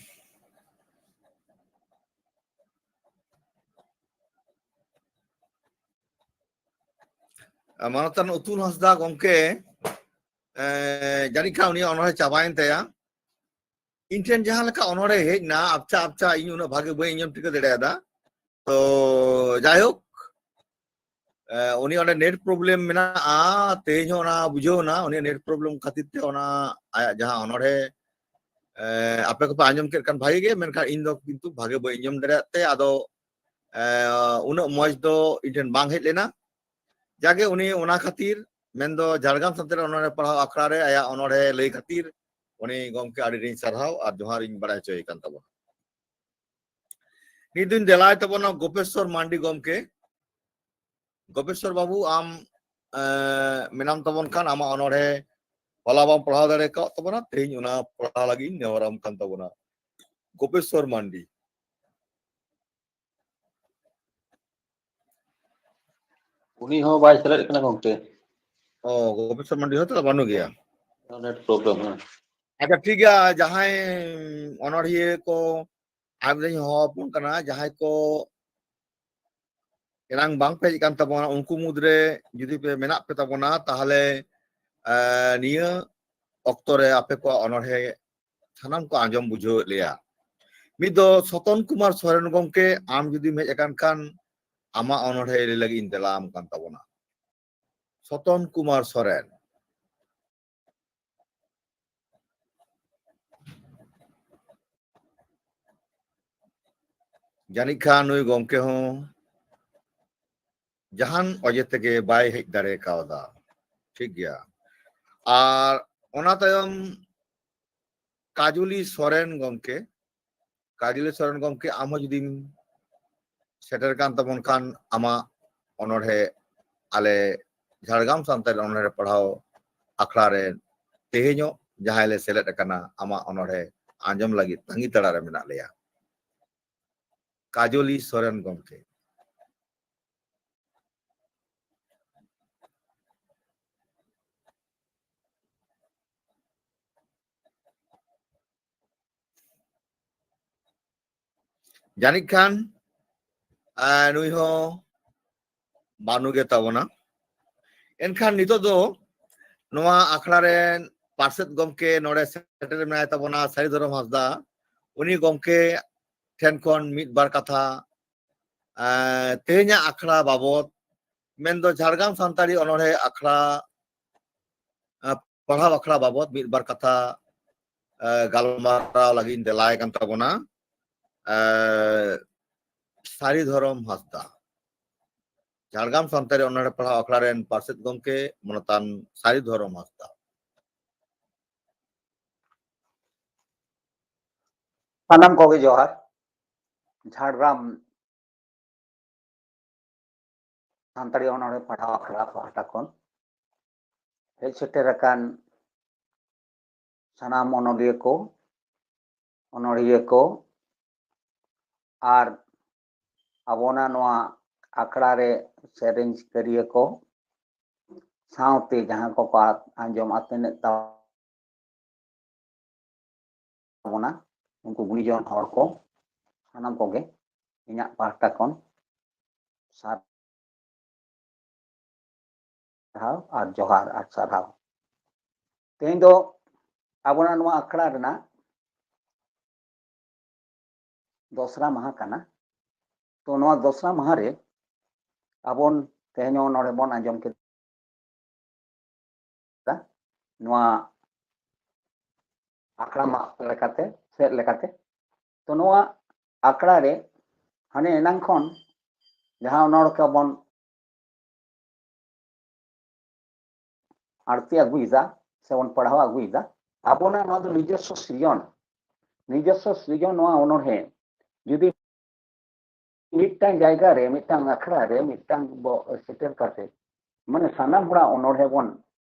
ᱢᱟᱱᱚᱛᱟᱱ ᱩᱛᱩᱞ ᱦᱟᱸᱥᱫᱟ ᱜᱚᱢᱠᱮ, ᱮ, ᱡᱟᱹᱱᱤᱡ ᱠᱷᱟᱱ ᱩᱱᱤᱭᱟᱜ ᱚᱱᱚᱬᱦᱮ ᱪᱟᱵᱟᱭᱮᱱ ᱛᱟᱭᱟ᱾ ᱤᱧ ᱴᱷᱮᱱ ᱡᱟᱦᱟᱸ ᱞᱮᱠᱟ ᱚᱱᱚᱬᱦᱮ ᱦᱮᱡ ᱮᱱᱟ, ᱟᱯᱪᱷᱟ ᱟᱯᱪᱷᱟ, ᱤᱧ ᱩᱱᱟᱹᱜ ᱵᱷᱟᱜᱮ ᱵᱟᱹᱧ ᱟᱸᱡᱚᱢ ᱴᱷᱤᱠᱟᱹ ᱫᱟᱲᱮᱭᱟᱫᱟ᱾ ᱛᱚ ᱡᱟᱭᱦᱳᱠ, ᱮ, ᱩᱱᱤ ᱚᱸᱰᱮ net problem ᱢᱮᱱᱟᱜᱼᱟ, ᱛᱮᱦᱮᱧ ᱦᱚᱸ ᱚᱱᱟ ᱵᱩᱡᱷᱟᱹᱣ ᱮᱱᱟ, ᱩᱱᱤᱭᱟᱜ net problem ᱠᱷᱟᱹᱛᱤᱨ ᱛᱮ ᱚᱱᱟ ᱟᱭᱟᱜ ᱡᱟᱦᱟᱸ ᱚᱱᱚᱬᱦᱮ, ᱮ, ᱟᱯᱮ ᱠᱚᱯᱮ ᱟᱸᱡᱚᱢ ᱠᱮᱫ ᱠᱷᱟᱱ ᱵᱷᱟᱜᱮ ᱜᱮ, ᱢᱮᱱᱠᱷᱟᱱ ᱤᱧ ᱫᱚ ᱠᱤᱱᱛᱩ ᱵᱷᱟᱜᱮ ᱵᱟᱹᱧ ᱟᱸᱡᱚᱢ ᱫᱟᱲᱮᱭᱟᱜ ᱛᱮ ᱟᱫᱚ, ᱮ, ᱩᱱᱟᱹᱜ ᱢᱚᱡᱽ ᱫᱚ ᱤᱧ ᱴᱷᱮᱱ ᱵᱟᱝ ᱦᱮᱡ ᱞᱮᱱᱟ᱾ ᱡᱟᱜᱮ ᱩᱱᱤ ᱚᱱᱟ ᱠᱷᱟᱹᱛᱤᱨ, ᱢᱮᱱᱫᱚ ᱡᱷᱟᱲᱜᱨᱟᱢ ᱥᱟᱱᱛᱟᱲᱤ ᱚᱱᱚᱬᱦᱮ ᱯᱟᱲᱦᱟᱣ ᱟᱠᱷᱲᱟ ᱨᱮ ᱟᱭᱟᱜ ᱚᱱᱚᱬᱦᱮ ᱞᱟᱹᱭ ᱠᱷᱟᱹᱛᱤᱨ ᱩᱱᱤ ᱜᱚᱢᱠᱮ ᱟᱹᱰᱤ ᱟᱹᱰᱤ ᱥᱟᱨᱦᱟᱣ ᱟᱨ ᱡᱚᱦᱟᱨ ᱤᱧ ᱵᱟᱲᱟᱭ ᱦᱚᱪᱚᱭᱮ ᱠᱟᱱ ᱛᱟᱵᱚᱱᱟ᱾ ᱱᱤᱛ ᱫᱚᱧ ᱫᱮᱞᱟᱭ ᱛᱟᱵᱚᱱᱟ ᱜᱳᱯᱮᱥᱣᱚᱨ ᱢᱟᱱᱰᱤ ᱜᱚᱢᱠᱮ᱾ ᱜᱳᱯᱮᱥᱣᱚᱨ ᱵᱟᱵᱩ, ᱟᱢ, ᱮ, ᱢᱮᱱᱟᱢ ᱛᱟᱵᱚᱱ ᱠᱷᱟᱱ ᱟᱢᱟᱜ ᱚᱱᱚᱬᱦᱮ ᱦᱚᱞᱟ ᱵᱟᱢ ᱯᱟᱲᱦᱟᱣ ᱫᱟᱲᱮ ᱠᱟᱣᱟᱫ ᱛᱟᱵᱚᱱᱟ, ᱛᱮᱦᱮᱧ ᱚᱱᱟ ᱯᱟᱲᱦᱟᱣ ᱞᱟᱹᱜᱤᱫ ᱤᱧ ᱱᱮᱦᱚᱨᱟᱢ ᱠᱟᱱ ᱛᱟᱵᱚᱱᱟ᱾ ᱜᱳᱯᱮᱥᱣᱚᱨ ᱢᱟᱱᱰᱤ᱾ ᱩᱱᱤ ᱦᱚᱸ ᱵᱟᱭ ᱥᱮᱞᱮᱫ ᱠᱟᱱᱟ ᱜᱚᱢᱠᱮ᱾ ᱚ, ᱜᱳᱯᱮᱥᱣᱚᱨ ᱢᱟᱱᱰᱤ ᱦᱚᱸ ᱛᱟᱦᱞᱮ ᱵᱟᱹᱱᱩᱜ ᱜᱮᱭᱟ᱾ Net problem, ᱦᱮᱸ᱾ ᱟᱪᱪᱷᱟ, ᱴᱷᱤᱠ ᱜᱮᱭᱟ, ᱡᱟᱦᱟᱸᱭ ᱚᱱᱚᱬᱦᱤᱭᱟᱹ ᱠᱚ ᱟᱨ ᱢᱤᱫ ᱫᱷᱟᱣ ᱤᱧ ᱦᱚᱦᱚ ᱟᱵᱚᱱ ᱠᱟᱱᱟ, ᱡᱟᱦᱟᱸᱭ ᱠᱚ ᱮᱱᱟᱝ ᱵᱟᱝ ᱯᱮ ᱦᱮᱡ ᱠᱟᱱ ᱛᱟᱵᱚᱱᱟ, ᱩᱱᱠᱩ ᱢᱩᱫᱽᱨᱮ ᱡᱩᱫᱤ ᱯᱮ ᱢᱮᱱᱟᱜ ᱯᱮ ᱛᱟᱵᱚᱱᱟ, ᱛᱟᱦᱚᱞᱮ, ᱮ, ᱱᱤᱭᱟᱹ ᱚᱠᱛᱚ ᱨᱮ ᱟᱯᱮ ᱠᱚᱣᱟᱜ ᱚᱱᱚᱬᱦᱮ ᱥᱟᱱᱟᱢ ᱠᱚ ᱟᱸᱡᱚᱢ ᱵᱩᱡᱷᱟᱹᱣᱮᱫ ᱞᱮᱭᱟ᱾ ᱢᱤᱫ ᱫᱚ ᱥᱚᱛᱚᱱ ᱠᱩᱢᱟᱨ ᱥᱚᱨᱮᱱ ᱜᱚᱢᱠᱮ, ᱟᱢ ᱡᱩᱫᱤᱢ ᱦᱮᱡ ᱟᱠᱟᱱ ᱠᱷᱟᱱ ᱟᱢᱟᱜ ᱚᱱᱚᱬᱦᱮ ᱞᱟᱹᱭ ᱞᱟᱹᱜᱤᱫ ᱤᱧ ᱛᱮᱞᱟ ᱟᱢ ᱠᱟᱱ ᱛᱟᱵᱚᱱᱟ᱾ ᱥᱚᱛᱚᱱ ᱠᱩᱢᱟᱨ ᱥᱚᱨᱮᱱ᱾ ᱡᱟᱹᱱᱤᱡ ᱠᱷᱟᱱ ᱱᱩᱭ ᱜᱚᱢᱠᱮ ᱦᱚᱸ ᱡᱟᱦᱟᱱ ᱚᱡᱮ ᱛᱮᱜᱮ ᱵᱟᱭ ᱦᱮᱡ ᱫᱟᱲᱮ ᱠᱟᱣᱫᱟ᱾ ᱴᱷᱤᱠ ᱜᱮᱭᱟ᱾ ᱟᱨ ᱚᱱᱟ ᱛᱟᱭᱚᱢ ᱠᱟᱡᱚᱞᱤ ᱥᱚᱨᱮᱱ ᱜᱚᱢᱠᱮ, ᱠᱟᱡᱚᱞᱤ ᱥᱚᱨᱮᱱ ᱜᱚᱢᱠᱮ, ᱟᱢ ᱦᱚᱸ ᱡᱩᱫᱤᱢ ᱥᱮᱴᱮᱨ ᱠᱟᱱ ᱛᱟᱵᱚᱱ ᱠᱷᱟᱱ, ᱟᱢᱟᱜ ᱚᱱᱚᱬᱦᱮ ᱟᱞᱮ ᱡᱷᱟᱲᱜᱨᱟᱢ ᱥᱟᱱᱛᱟᱲᱤ ᱚᱱᱚᱬᱦᱮ ᱯᱟᱲᱦᱟᱣ ᱟᱠᱷᱲᱟ ᱨᱮ ᱛᱮᱦᱮᱧᱚᱜ ᱡᱟᱦᱟᱸᱭ ᱞᱮ ᱥᱮᱞᱮᱫ ᱟᱠᱟᱱᱟ, ᱟᱢᱟᱜ ᱚᱱᱚᱬᱦᱮ ᱟᱸᱡᱚᱢ ᱞᱟᱹᱜᱤᱫ ᱛᱟᱺᱜᱤ ᱛᱟᱲᱟᱜ ᱨᱮ ᱢᱮᱱᱟᱜ ᱞᱮᱭᱟ᱾ ᱠᱟᱡᱚᱞᱤ ᱥᱚᱨᱮᱱ ᱜᱚᱢᱠᱮ᱾ ᱡᱟᱹᱱᱤᱡ ᱠᱷᱟᱱ, ᱟᱨ ᱱᱩᱭ ᱦᱚᱸ ᱵᱟᱹᱱᱩᱜ ᱜᱮ ᱛᱟᱵᱚᱱᱟ᱾ ᱮᱱᱠᱷᱟᱱ ᱱᱤᱛᱚᱜ ᱫᱚ ᱱᱚᱣᱟ ᱟᱠᱷᱲᱟ ᱨᱮᱱ ᱯᱟᱨᱥᱮᱛ ᱜᱚᱢᱠᱮ ᱱᱚᱰᱮ ᱥᱮᱴᱮᱨ ᱢᱮᱱᱟᱭ ᱛᱟᱵᱚᱱᱟ, ᱥᱟᱹᱨᱤ ᱫᱷᱚᱨᱚᱢ ᱦᱟᱸᱥᱫᱟ᱾ ᱩᱱᱤ ᱜᱚᱢᱠᱮ ᱴᱷᱮᱱ ᱠᱷᱚᱱ ᱢᱤᱫ ᱵᱟᱨ ᱠᱟᱛᱷᱟ, ᱮᱸ, ᱛᱮᱦᱮᱧᱟᱜ ᱟᱠᱷᱲᱟ ᱵᱟᱵᱚᱛ, ᱢᱮᱱᱫᱚ ᱡᱷᱟᱲᱜᱨᱟᱢ ᱥᱟᱱᱛᱟᱲᱤ ᱚᱱᱚᱬᱦᱮ ᱟᱠᱷᱲᱟ, ᱮᱸ, ᱯᱟᱲᱦᱟᱣ ᱟᱠᱷᱲᱟ ᱵᱟᱵᱚᱛ ᱢᱤᱫ ᱵᱟᱨ ᱠᱟᱛᱷᱟ, ᱮᱸ, ᱜᱟᱞᱢᱟᱨᱟᱣ ᱞᱟᱹᱜᱤᱫ ᱤᱧ ᱫᱮᱞᱟᱭ ᱠᱟᱱ ᱛᱟᱵᱚᱱᱟ, ᱮᱸ, ᱥᱟᱹᱨᱤ ᱫᱷᱚᱨᱚᱢ ᱦᱟᱸᱥᱫᱟ, ᱡᱷᱟᱲᱜᱨᱟᱢ ᱥᱟᱱᱛᱟᱲᱤ ᱚᱱᱚᱬᱦᱮ ᱯᱟᱲᱦᱟᱣ ᱟᱠᱷᱲᱟ ᱨᱮᱱ ᱯᱟᱨᱥᱮᱛ ᱜᱚᱢᱠᱮ ᱢᱟᱱᱚᱛᱟᱱ ᱥᱟᱹᱨᱤ ᱫᱷᱚᱨᱚᱢ ᱦᱟᱸᱥᱫᱟ᱾ ᱥᱟᱱᱟᱢ ᱠᱚᱜᱮ ᱡᱚᱦᱟᱨ᱾ ᱡᱷᱟᱲᱜᱨᱟᱢ ᱥᱟᱱᱛᱟᱲᱤ ᱚᱱᱚᱬᱦᱮ ᱯᱟᱲᱦᱟᱣ ᱟᱠᱷᱲᱟ ᱯᱟᱦᱴᱟ ᱠᱷᱚᱱ ᱦᱮᱡ ᱥᱮᱴᱮᱨ ᱟᱠᱟᱱ ᱥᱟᱱᱟᱢ ᱚᱱᱚᱞᱤᱭᱟᱹ ᱠᱚ, ᱚᱱᱚᱲᱦᱤᱭᱟᱹ ᱠᱚ, ᱟᱨ ᱟᱵᱚᱱᱟᱜ ᱱᱚᱣᱟ ᱟᱠᱷᱲᱟ ᱨᱮ ᱥᱮᱨᱮᱧ ᱥᱤᱠᱟᱹᱨᱤᱭᱟᱹ ᱠᱚ, ᱥᱟᱶᱛᱮ ᱡᱟᱦᱟᱸ ᱠᱚᱠᱚ ᱟᱸᱡᱚᱢ ᱟᱛᱮᱱᱮᱫ ᱛᱟᱵᱚᱱᱟ, ᱩᱱᱠᱩ ᱜᱩᱱᱤᱡᱚᱱ ᱦᱚᱲ ᱠᱚ, ᱥᱟᱱᱟᱢ ᱠᱚᱜᱮ ᱤᱧᱟᱹᱜ ᱯᱟᱦᱴᱟ ᱠᱷᱚᱱ ᱥᱟᱨ ᱥᱟᱨᱦᱟᱣ ᱟᱨ ᱡᱚᱦᱟᱨ ᱟᱨ ᱥᱟᱨᱦᱟᱣ᱾ ᱛᱮᱦᱮᱧ ᱫᱚ ᱟᱵᱚᱱᱟᱜ ᱱᱚᱣᱟ ᱟᱠᱷᱲᱟ ᱨᱮᱱᱟᱜ ᱫᱚᱥᱨᱟ ᱢᱟᱦᱟ ᱠᱟᱱᱟ᱾ ᱛᱚ, ᱱᱚᱣᱟ ᱫᱚᱥᱨᱟ ᱢᱟᱦᱟ ᱨᱮ ᱟᱵᱚᱱ ᱛᱮᱦᱮᱧ ᱦᱚᱸ ᱱᱚᱰᱮ ᱵᱚᱱ ᱟᱸᱡᱚᱢ ᱠᱮᱫᱟ ᱱᱚᱣᱟ ᱟᱠᱷᱲᱟ ᱢᱟᱦᱟ ᱞᱮᱠᱟᱛᱮ, ᱥᱮᱫ ᱞᱮᱠᱟᱛᱮ᱾ ᱛᱚ, ᱱᱚᱣᱟ ᱟᱠᱷᱲᱟ ᱨᱮ ᱦᱟᱱᱮ ᱮᱱᱟᱝ ᱠᱷᱚᱱ ᱡᱟᱦᱟᱸ ᱚᱱᱚᱬᱦᱮ ᱵᱚᱱ ᱟᱬᱛᱤ ᱟᱹᱜᱩᱭᱮᱫᱟ ᱥᱮᱵᱚᱱ ᱯᱟᱲᱦᱟᱣ ᱟᱹᱜᱩᱭᱮᱫᱟ, ᱟᱵᱚᱱᱟᱜ ᱱᱚᱣᱟ ᱫᱚ ᱱᱤᱡᱚᱥᱥᱚ ᱥᱨᱤᱡᱚᱱ, ᱱᱤᱡᱚᱥᱥᱚ ᱥᱨᱤᱡᱚᱱ ᱱᱚᱣᱟ ᱚᱱᱚᱬᱦᱮ ᱡᱩᱫᱤ ᱢᱤᱫᱴᱟᱝ ᱡᱟᱭᱜᱟ ᱨᱮ, ᱢᱤᱫᱴᱟᱝ ᱟᱠᱷᱲᱟ ᱨᱮ, ᱢᱤᱫᱴᱟᱝ ᱵᱚ ᱥᱮᱴᱮᱨ ᱠᱟᱛᱮ, ᱢᱟᱱᱮ ᱥᱟᱱᱟᱢ ᱦᱚᱲᱟᱜ ᱚᱱᱚᱬᱦᱮ ᱵᱚᱱ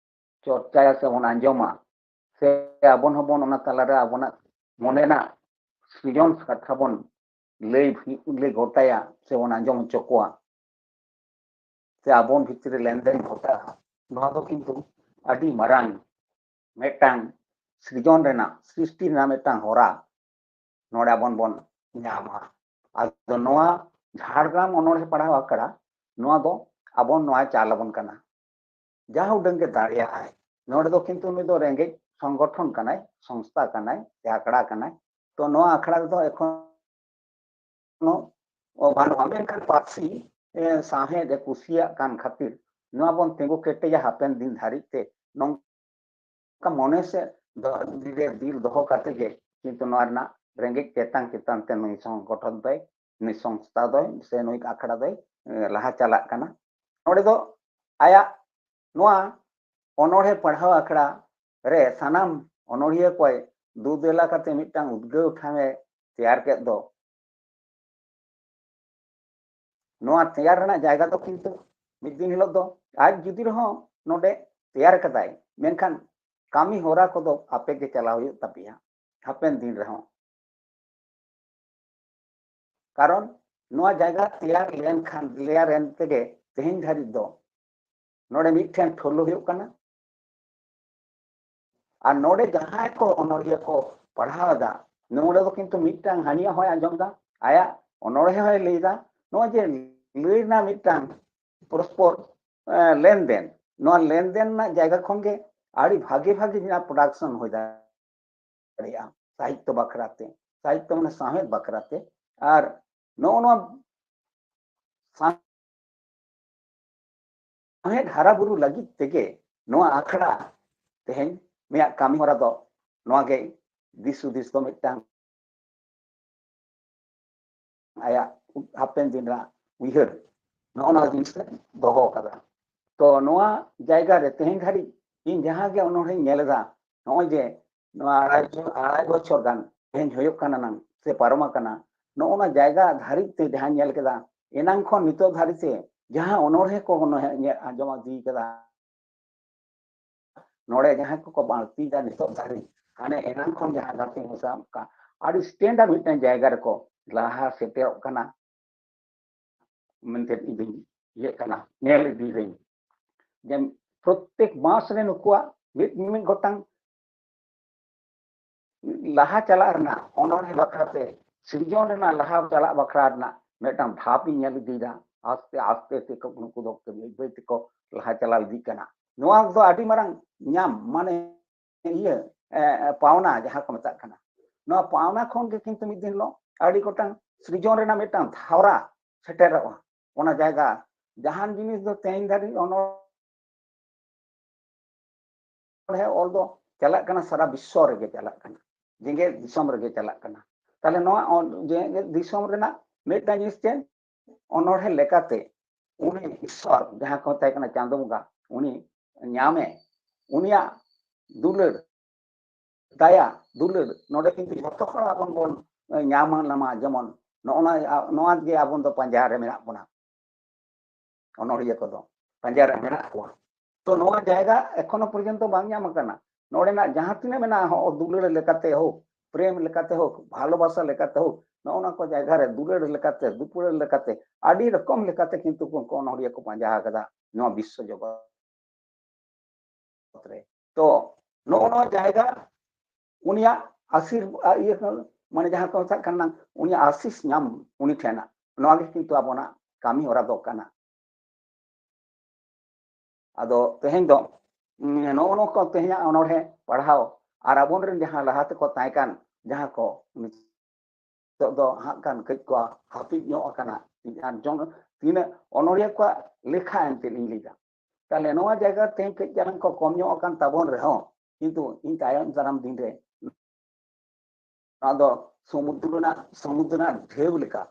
ᱪᱚᱨᱪᱟᱭᱟ ᱥᱮ ᱵᱚᱱ ᱟᱸᱡᱚᱢᱟ, ᱥᱮ ᱟᱵᱚᱱ ᱦᱚᱸᱵᱚᱱ ᱚᱱᱟ ᱛᱟᱞᱟᱨᱮ ᱟᱵᱚᱱᱟᱜ ᱢᱚᱱᱮ ᱨᱮᱱᱟᱜ ᱥᱨᱤᱡᱚᱱ ᱠᱟᱛᱷᱟ ᱵᱚᱱ ᱞᱟᱹᱭ, ᱞᱟᱹᱭ ᱜᱚᱴᱟᱭᱟ ᱥᱮ ᱵᱚᱱ ᱟᱸᱡᱚᱢ ᱦᱚᱪᱚ ᱠᱚᱣᱟ, ᱥᱮ ᱟᱵᱚᱱ ᱵᱷᱤᱛᱨᱤ ᱨᱮ ᱞᱮᱱᱫᱮᱱ ᱜᱷᱚᱴᱟᱜᱼᱟ, ᱱᱚᱣᱟ ᱫᱚ ᱠᱤᱱᱛᱩ ᱟᱹᱰᱤ ᱢᱟᱨᱟᱝ ᱢᱤᱫᱴᱟᱝ ᱥᱨᱤᱡᱚᱱ ᱨᱮᱱᱟᱜ, ᱥᱨᱤᱥᱴᱤ ᱨᱮᱱᱟᱜ ᱢᱤᱫᱴᱟᱝ ᱦᱚᱨᱟ ᱱᱚᱰᱮ ᱟᱵᱚᱱ ᱵᱚᱱ ᱧᱟᱢᱟ᱾ ᱟᱫᱚ ᱱᱚᱣᱟ ᱡᱷᱟᱲᱜᱨᱟᱢ ᱚᱱᱚᱬᱦᱮ ᱯᱟᱲᱦᱟᱣ ᱟᱠᱷᱲᱟ, ᱱᱚᱣᱟ ᱫᱚ ᱟᱵᱚ ᱱᱚᱣᱟ ᱪᱟᱞ ᱟᱵᱚᱱ ᱠᱟᱱᱟ, ᱡᱟᱦᱟᱸ ᱩᱰᱟᱹᱝ ᱜᱮ ᱫᱟᱲᱮᱭᱟᱜᱼᱟᱭ᱾ ᱱᱚᱰᱮ ᱫᱚ ᱠᱤᱱᱛᱩ ᱩᱱᱤ ᱫᱚ ᱨᱮᱸᱜᱮᱡ ᱥᱚᱝᱜᱚᱴᱷᱚᱱ ᱠᱟᱱᱟᱭ, ᱥᱚᱝᱥᱛᱷᱟ ᱠᱟᱱᱟᱭ, ᱥᱮ ᱟᱠᱷᱲᱟ ᱠᱟᱱᱟᱭ᱾ ᱛᱚ ᱱᱚᱣᱟ ᱟᱠᱷᱲᱟ ᱨᱮᱫᱚ ᱮᱠᱷᱚᱱ ᱠᱳᱱᱳ ᱵᱟᱹᱱᱩᱜᱼᱟ᱾ ᱢᱮᱱᱠᱷᱟᱱ ᱯᱟᱹᱨᱥᱤ, ᱮ, ᱥᱟᱶᱦᱮᱫ ᱮ ᱠᱩᱥᱤᱭᱟᱜ ᱠᱟᱱ ᱠᱷᱟᱹᱛᱤᱨ ᱱᱚᱣᱟ ᱵᱚᱱ ᱛᱤᱸᱜᱩ ᱠᱮᱴᱮᱡᱟ ᱦᱟᱯᱮᱱ ᱫᱤᱱ ᱫᱷᱟᱹᱨᱤᱡ ᱛᱮ᱾ ᱱᱚᱝᱠᱟ ᱢᱚᱱᱮ ᱥᱮ ᱫᱚ-, ᱫᱤᱞ ᱨᱮ ᱫᱤᱞ ᱫᱚᱦᱚ ᱠᱟᱛᱮ ᱜᱮ ᱠᱤᱱᱛᱩ ᱱᱚᱣᱟ ᱨᱮᱱᱟᱜ ᱨᱮᱸᱜᱮᱡ ᱛᱮᱛᱟᱝ ᱪᱮᱛᱟᱱ ᱛᱮ ᱱᱩᱭ ᱥᱚᱝᱜᱚᱴᱷᱚᱱ ᱫᱚᱭ, ᱱᱩᱭ ᱥᱚᱝᱥᱛᱷᱟ ᱫᱚᱭ, ᱥᱮ ᱱᱩᱭ ᱟᱠᱷᱲᱟ ᱫᱚᱭ, ᱮ, ᱞᱟᱦᱟ ᱪᱟᱞᱟᱜ ᱠᱟᱱᱟ᱾ ᱱᱚᱰᱮ ᱫᱚ ᱟᱭᱟᱜ ᱱᱚᱣᱟ ᱚᱱᱚᱬᱦᱮ ᱯᱟᱲᱦᱟᱣ ᱟᱠᱷᱲᱟ ᱨᱮ ᱥᱟᱱᱟᱢ ᱚᱱᱚᱬᱦᱤᱭᱟᱹ ᱠᱚᱭ ᱫᱩ ᱫᱮᱞᱟ ᱠᱟᱛᱮ ᱢᱤᱫᱴᱟᱝ ᱩᱫᱽᱜᱟᱹᱣ ᱴᱷᱟᱶ ᱮ ᱛᱮᱭᱟᱨ ᱠᱮᱫ ᱫᱚ, ᱱᱚᱣᱟ ᱛᱮᱭᱟᱨ ᱨᱮᱱᱟᱜ ᱡᱟᱭᱜᱟ ᱫᱚ ᱠᱤᱱᱛᱩ ᱢᱤᱫ ᱫᱤᱱ ᱦᱤᱞᱳᱜ ᱫᱚ ᱟᱡ ᱡᱩᱫᱤ ᱨᱮᱦᱚᱸ ᱱᱚᱰᱮ ᱛᱮᱭᱟᱨ ᱠᱟᱫᱟᱭ, ᱢᱮᱱᱠᱷᱟᱱ ᱠᱟᱹᱢᱤ ᱦᱚᱨᱟ ᱠᱚᱫᱚ ᱟᱯᱮ ᱜᱮ ᱪᱟᱞᱟᱣ ᱦᱩᱭᱩᱜ ᱛᱟᱯᱮᱭᱟ ᱦᱟᱯᱮᱱ ᱫᱤᱱ ᱨᱮᱦᱚᱸ᱾ ᱠᱟᱨᱚᱱ ᱱᱚᱣᱟ ᱡᱟᱭᱜᱟ ᱛᱮᱭᱟᱨ ᱞᱮᱱᱠᱷᱟᱱ, ᱛᱮᱭᱟᱨ ᱮᱱ ᱛᱮᱜᱮ ᱛᱮᱦᱮᱧ ᱫᱷᱟᱹᱨᱤᱡ ᱫᱚ ᱱᱚᱰᱮ ᱢᱤᱫᱴᱷᱮᱱ ᱴᱷᱩᱞᱟᱹ ᱦᱩᱭᱩᱜ ᱠᱟᱱᱟ᱾ ᱟᱨ ᱱᱚᱰᱮ ᱡᱟᱦᱟᱸᱭ ᱠᱚ ᱚᱱᱚᱞᱤᱭᱟᱹ ᱠᱚ ᱯᱟᱲᱦᱟᱣ ᱮᱫᱟ, ᱱᱚᱰᱮ ᱫᱚ ᱠᱤᱱᱛᱩ ᱢᱤᱫᱴᱟᱝ ᱦᱟᱹᱱᱤᱭᱟᱜ ᱦᱚᱸᱭ ᱟᱸᱡᱚᱢ ᱮᱫᱟ, ᱟᱭᱟᱜ ᱚᱱᱚᱬᱦᱮ ᱦᱚᱸᱭ ᱞᱟᱹᱭ ᱮᱫᱟ᱾ ᱱᱚᱣᱟ ᱡᱮ ᱞᱟᱹᱭ ᱨᱮᱱᱟᱜ ᱢᱤᱫᱴᱟᱝ ᱯᱚᱨᱚᱥᱯᱚᱨ, ᱮ, ᱞᱮᱱᱫᱮᱱ, ᱱᱚᱣᱟ ᱞᱮᱱᱫᱮᱱ ᱨᱮᱱᱟᱜ ᱡᱟᱭᱜᱟ ᱠᱷᱚᱱ ᱜᱮ ᱟᱹᱰᱤ ᱵᱷᱟᱜᱮ ᱵᱷᱟᱜᱮ ᱡᱟᱦᱟᱸ production ᱦᱩᱭ ᱫᱟᱲᱮᱭᱟᱜᱼᱟ ᱥᱟᱦᱤᱛᱛᱚ ᱵᱟᱠᱷᱨᱟ ᱛᱮ, ᱥᱟᱦᱤᱛᱛᱚ ᱢᱟᱱᱮ ᱥᱟᱶᱦᱮᱫ ᱵᱟᱠᱷᱨᱟ ᱛᱮ᱾ ᱟᱨ ᱱᱚᱜᱼᱚ ᱱᱚᱣᱟ ᱥᱟᱶᱦᱮᱫ ᱦᱟᱨᱟ ᱵᱩᱨᱩ ᱞᱟᱹᱜᱤᱫ ᱛᱮᱜᱮ ᱱᱚᱣᱟ ᱟᱠᱷᱲᱟ ᱛᱮᱦᱮᱧ ᱢᱮᱭᱟᱜ ᱠᱟᱹᱢᱤ ᱦᱚᱨᱟ ᱫᱚ ᱱᱚᱣᱟ ᱜᱮ ᱫᱤᱥ ᱦᱩᱫᱤᱥ ᱫᱚ ᱢᱤᱫᱴᱟᱝ ᱟᱭᱟᱜ ᱦᱟᱯᱮᱱ ᱫᱤᱱ ᱨᱮᱱᱟᱜ ᱩᱭᱦᱟᱹᱨ ᱱᱚᱜᱼᱚ ᱱᱚᱣᱟ ᱡᱤᱱᱤᱥ ᱮ ᱫᱚᱦᱚ ᱟᱠᱟᱫᱟ᱾ ᱛᱚ ᱱᱚᱣᱟ ᱡᱟᱭᱜᱟ ᱨᱮ ᱛᱮᱦᱮᱧ ᱫᱷᱟᱹᱨᱤᱡ ᱤᱧ ᱡᱟᱦᱟᱸ ᱜᱮ ᱚᱱᱚᱬᱦᱮᱧ ᱧᱮᱞ ᱮᱫᱟ, ᱱᱚᱜᱼᱚᱭ ᱡᱮ ᱱᱚᱣᱟ ᱟᱲᱟᱭ ᱵᱚ-, ᱟᱲᱟᱭ ᱵᱚᱪᱷᱚᱨ ᱜᱟᱱ ᱛᱮᱦᱮᱧ ᱦᱩᱭᱩᱜ ᱠᱟᱱᱟ ᱱᱟᱝ ᱥᱮ ᱯᱟᱨᱚᱢ ᱟᱠᱟᱱᱟ, ᱱᱚᱜᱼᱚ ᱱᱟ ᱡᱟᱭᱜᱟ ᱫᱷᱟᱹᱨᱤᱡ ᱛᱮ ᱡᱟᱦᱟᱸᱧ ᱧᱮᱞ ᱠᱮᱫᱟ, ᱮᱱᱟᱝ ᱠᱷᱚᱱ ᱱᱤᱛᱚᱜ ᱫᱷᱟᱹᱨᱤᱡ ᱛᱮ ᱡᱟᱦᱟᱸ ᱚᱱᱚᱬᱦᱮ ᱠᱚ ᱱᱚᱰᱮ ᱧᱮ-, ᱟᱸᱡᱚᱢ ᱤᱫᱤ ᱠᱟᱫᱟ, ᱱᱚᱰᱮ ᱡᱟᱦᱟᱸᱭ ᱠᱚᱠᱚ ᱵᱟᱹᱲᱛᱤᱭᱮᱫᱟ ᱱᱤᱛᱚᱜ ᱫᱷᱟᱹᱨᱤᱡ, ᱦᱟᱱᱮ ᱮᱱᱟᱝ ᱠᱷᱚᱱ ᱡᱟᱦᱟᱸ ᱜᱟᱛᱮ ᱢᱮᱥᱟ ᱠᱟᱜ, ᱟᱹᱰᱤ standard ᱢᱤᱫᱴᱟᱝ ᱡᱟᱭᱜᱟ ᱨᱮᱠᱚ ᱞᱟᱦᱟ ᱥᱮᱴᱮᱨᱚᱜ ᱠᱟᱱᱟ ᱢᱮᱱᱛᱮ ᱤᱧ ᱤᱭᱟᱹᱜ ᱠᱟᱱᱟ, ᱧᱮᱞ ᱤᱫᱤᱭᱮᱫᱟᱹᱧ᱾ ᱡᱮ ᱯᱨᱚᱛᱮᱠ ᱢᱟᱥ ᱨᱮ ᱱᱩᱠᱩᱣᱟᱜ ᱢᱤᱫ ᱢᱤᱢᱤᱫ ᱜᱚᱴᱟᱝ ᱞᱟᱦᱟ ᱪᱟᱞᱟᱜ ᱨᱮᱱᱟᱜ, ᱚᱱᱚᱬᱦᱮ ᱵᱟᱠᱷᱨᱟ ᱛᱮ, ᱥᱤᱨᱡᱚᱱ ᱨᱮᱱᱟᱜ ᱞᱟᱦᱟ ᱪᱟᱞᱟᱜ ᱵᱟᱠᱷᱨᱟ ᱨᱮᱱᱟᱜ ᱢᱤᱫᱴᱟᱝ ᱫᱷᱟᱯ ᱤᱧ ᱧᱮᱞ ᱤᱫᱤᱭᱮᱫᱟ᱾ ᱟᱥᱛᱮ ᱟᱥᱛᱮ ᱛᱮᱠᱚ ᱱᱩᱠᱩ ᱫᱚ ᱵᱟᱹᱭ ᱵᱟᱹᱭ ᱛᱮᱠᱚ ᱞᱟᱦᱟ ᱪᱟᱞᱟᱣ ᱤᱫᱤᱜ ᱠᱟᱱᱟ᱾ ᱱᱚᱣᱟ ᱫᱚ ᱟᱹᱰᱤ ᱢᱟᱨᱟᱝ ᱧᱟᱢ, ᱢᱟᱱᱮ ᱤᱭᱟᱹ, ᱮ, ᱮ, ᱯᱟᱣᱱᱟ ᱡᱟᱦᱟᱸ ᱠᱚ ᱢᱮᱛᱟᱜ ᱠᱟᱱᱟ᱾ ᱱᱚᱣᱟ ᱯᱟᱣᱱᱟ ᱠᱷᱚᱱ ᱜᱮ ᱠᱤᱱᱛᱩ ᱢᱤᱫ ᱫᱤᱱ ᱦᱤᱞᱳᱜ ᱟᱹᱰᱤ ᱜᱚᱴᱟᱝ ᱥᱨᱤᱡᱚᱱ ᱨᱮᱱᱟᱜ ᱢᱤᱫᱴᱟᱝ ᱫᱷᱟᱣᱨᱟ ᱥᱮᱴᱮᱨᱚᱜᱼᱟ᱾ ᱚᱱᱟ ᱡᱟᱭᱜᱟ, ᱡᱟᱦᱟᱱ ᱡᱤᱱᱤᱥ ᱫᱚ ᱛᱮᱦᱮᱧ ᱫᱷᱟᱹᱵᱤᱡ ᱚᱱᱚᱬᱦᱮ ᱚᱞ ᱫᱚ ᱪᱟᱞᱟᱜ ᱠᱟᱱᱟ, ᱥᱟᱨᱟ ᱵᱤᱥᱥᱚ ᱨᱮᱜᱮ ᱪᱟᱞᱟᱜ ᱠᱟᱱᱟ, ᱡᱮᱜᱮᱛ ᱫᱤᱥᱚᱢ ᱨᱮᱜᱮ ᱪᱟᱞᱟᱜ ᱠᱟᱱᱟ᱾ ᱛᱟᱦᱞᱮ ᱱᱚᱣᱟ ᱚ-, ᱡᱮᱜᱮᱛ ᱫᱤᱥᱚᱢ ᱨᱮᱱᱟᱜ ᱢᱤᱫᱴᱟᱝ ᱡᱤᱱᱤᱥ ᱪᱮᱫ? ᱚᱱᱚᱬᱦᱮ ᱞᱮᱠᱟᱛᱮ ᱩᱱᱤ ᱤᱥᱥᱚᱨ, ᱡᱟᱦᱟᱸ ᱠᱚ ᱢᱮᱛᱟᱭ ᱠᱟᱱᱟ ᱪᱟᱸᱫᱚ ᱵᱚᱸᱜᱟ, ᱩᱱᱤ ᱧᱟᱢᱮ, ᱩᱱᱤᱭᱟᱜ ᱫᱩᱞᱟᱹᱲ, ᱫᱟᱭᱟ, ᱫᱩᱞᱟᱹᱲ, ᱱᱚᱰᱮ ᱠᱤᱱᱛᱩ ᱡᱚᱛᱚ ᱦᱚᱲ ᱟᱵᱚ ᱵᱚᱱ ᱧᱟᱢᱟ, ᱧᱟᱢᱟ, ᱡᱮᱢᱚᱱ ᱱᱚᱜᱼᱚ ᱱᱚᱣᱟ, ᱱᱚᱣᱟ ᱜᱮ ᱟᱵᱚ ᱫᱚ ᱯᱟᱸᱡᱟ ᱨᱮ ᱢᱮᱱᱟᱜ ᱵᱚᱱᱟ, ᱚᱱᱚᱬᱦᱤᱭᱟᱹ ᱠᱚᱫᱚ ᱯᱟᱸᱡᱟ ᱨᱮ ᱢᱮᱱᱟᱜ ᱠᱚᱣᱟ᱾ ᱛᱚ ᱱᱚᱣᱟ ᱡᱟᱭᱜᱟ ᱮᱠᱷᱚᱱᱳ ᱯᱚᱨᱡᱚᱱᱛᱚ ᱵᱟᱝ ᱧᱟᱢ ᱟᱠᱟᱱᱟ᱾ ᱱᱚᱰᱮᱱᱟᱜ ᱡᱟᱦᱟᱸ ᱛᱤᱱᱟᱹᱜ ᱢᱮᱱᱟᱜᱼᱟ, ᱦᱚᱸ, ᱫᱩᱞᱟᱹᱲ ᱞᱮᱠᱟᱛᱮ ᱦᱳᱠ, ᱯᱨᱮᱢ ᱞᱮᱠᱟᱛᱮ ᱦᱳᱠ, ᱵᱷᱟᱞᱚᱵᱟᱥᱟ ᱞᱮᱠᱟᱛᱮ ᱦᱳᱠ, ᱱᱚᱜᱼᱚ ᱱᱚᱣᱟ ᱠᱚ ᱡᱟᱭᱜᱟ ᱨᱮ ᱫᱩᱞᱟᱹᱲ ᱞᱮᱠᱟᱛᱮ, ᱫᱩᱯᱲᱟᱹᱲ ᱞᱮᱠᱟᱛᱮ, ᱟᱹᱰᱤ ᱨᱚᱠᱚᱢ ᱞᱮᱠᱟᱛᱮ ᱠᱤᱱᱛᱩ ᱩᱱᱠᱩ ᱚᱱᱚᱬᱦᱤᱭᱟᱹ ᱠᱚ ᱯᱟᱸᱡᱟ ᱟᱠᱟᱫᱟ ᱱᱚᱣᱟ ᱵᱤᱥᱥᱚ ᱡᱚᱜᱚᱛ ᱨᱮ᱾ ᱛᱚ ᱱᱚᱜᱼᱚ ᱱᱚᱣᱟ ᱡᱟᱭᱜᱟ ᱩᱱᱤᱭᱟᱜ ᱟᱥᱤᱨ-, ᱟ, ᱤᱭᱟᱹ ᱠᱚ, ᱢᱟᱱᱮ ᱡᱟᱦᱟᱸ ᱠᱚ ᱢᱮᱛᱟᱜ ᱠᱟᱱᱟ, ᱩᱱᱤᱭᱟᱜ ᱟᱥᱤᱥ ᱧᱟᱢ ᱩᱱᱤ ᱴᱷᱮᱱᱟᱜ, ᱱᱚᱣᱟ ᱜᱮ ᱠᱤᱱᱛᱩ ᱟᱵᱚᱱᱟᱜ ᱠᱟᱹᱢᱤ ᱦᱚᱨᱟ ᱫᱚ ᱠᱟᱱᱟ᱾ ᱟᱫᱚ ᱛᱮᱦᱮᱧ ᱫᱚ, ᱩᱸ, ᱱᱚᱜᱼᱚ ᱱᱚᱣᱟ ᱠᱚ ᱛᱮᱦᱮᱧᱟᱜ ᱚᱱᱚᱬᱦᱮ ᱯᱟᱲᱦᱟᱣ ᱟᱨ ᱟᱵᱚᱱ ᱨᱮᱱ ᱡᱟᱦᱟᱸ ᱞᱟᱦᱟ ᱛᱮᱠᱚ ᱛᱟᱦᱮᱸ ᱠᱟᱱ, ᱡᱟᱦᱟᱸ ᱠᱚ ᱱᱤᱛᱚᱜ ᱫᱚ ᱦᱟᱸᱜ ᱠᱷᱟᱱ ᱠᱟᱹᱡ ᱠᱚ ᱦᱟᱹᱯᱤᱫ ᱧᱚᱜ ᱟᱠᱟᱱᱟ, ᱟᱨ ᱡᱚᱱ-, ᱛᱤᱱᱟᱹᱜ ᱚᱱᱚᱬᱦᱤᱭᱟᱹ ᱠᱚᱣᱟᱜ ᱞᱮᱠᱷᱟ ᱮᱱᱛᱮᱫ ᱤᱧ ᱞᱟᱹᱭᱫᱟ᱾ ᱛᱟᱦᱞᱮ ᱱᱚᱣᱟ ᱡᱟᱭᱜᱟ ᱛᱮᱦᱮᱧ ᱠᱟᱹᱡ ᱪᱟᱞᱟᱝ ᱠᱚ ᱠᱚᱢ ᱧᱚᱜ ᱟᱠᱟᱱ ᱛᱟᱵᱚᱱ ᱨᱮᱦᱚᱸ, ᱠᱤᱱᱛᱩ ᱤᱧ ᱛᱟᱭᱚᱢ ᱫᱟᱨᱟᱢ ᱫᱤᱱ ᱨᱮ ᱱᱚᱣᱟ ᱫᱚ ᱥᱚᱢᱩᱫᱨᱚ ᱨᱮᱱᱟᱜ, ᱥᱚᱢᱩᱫᱨᱚ ᱨᱮᱱᱟᱜ ᱰᱷᱮᱣ ᱞᱮᱠᱟ,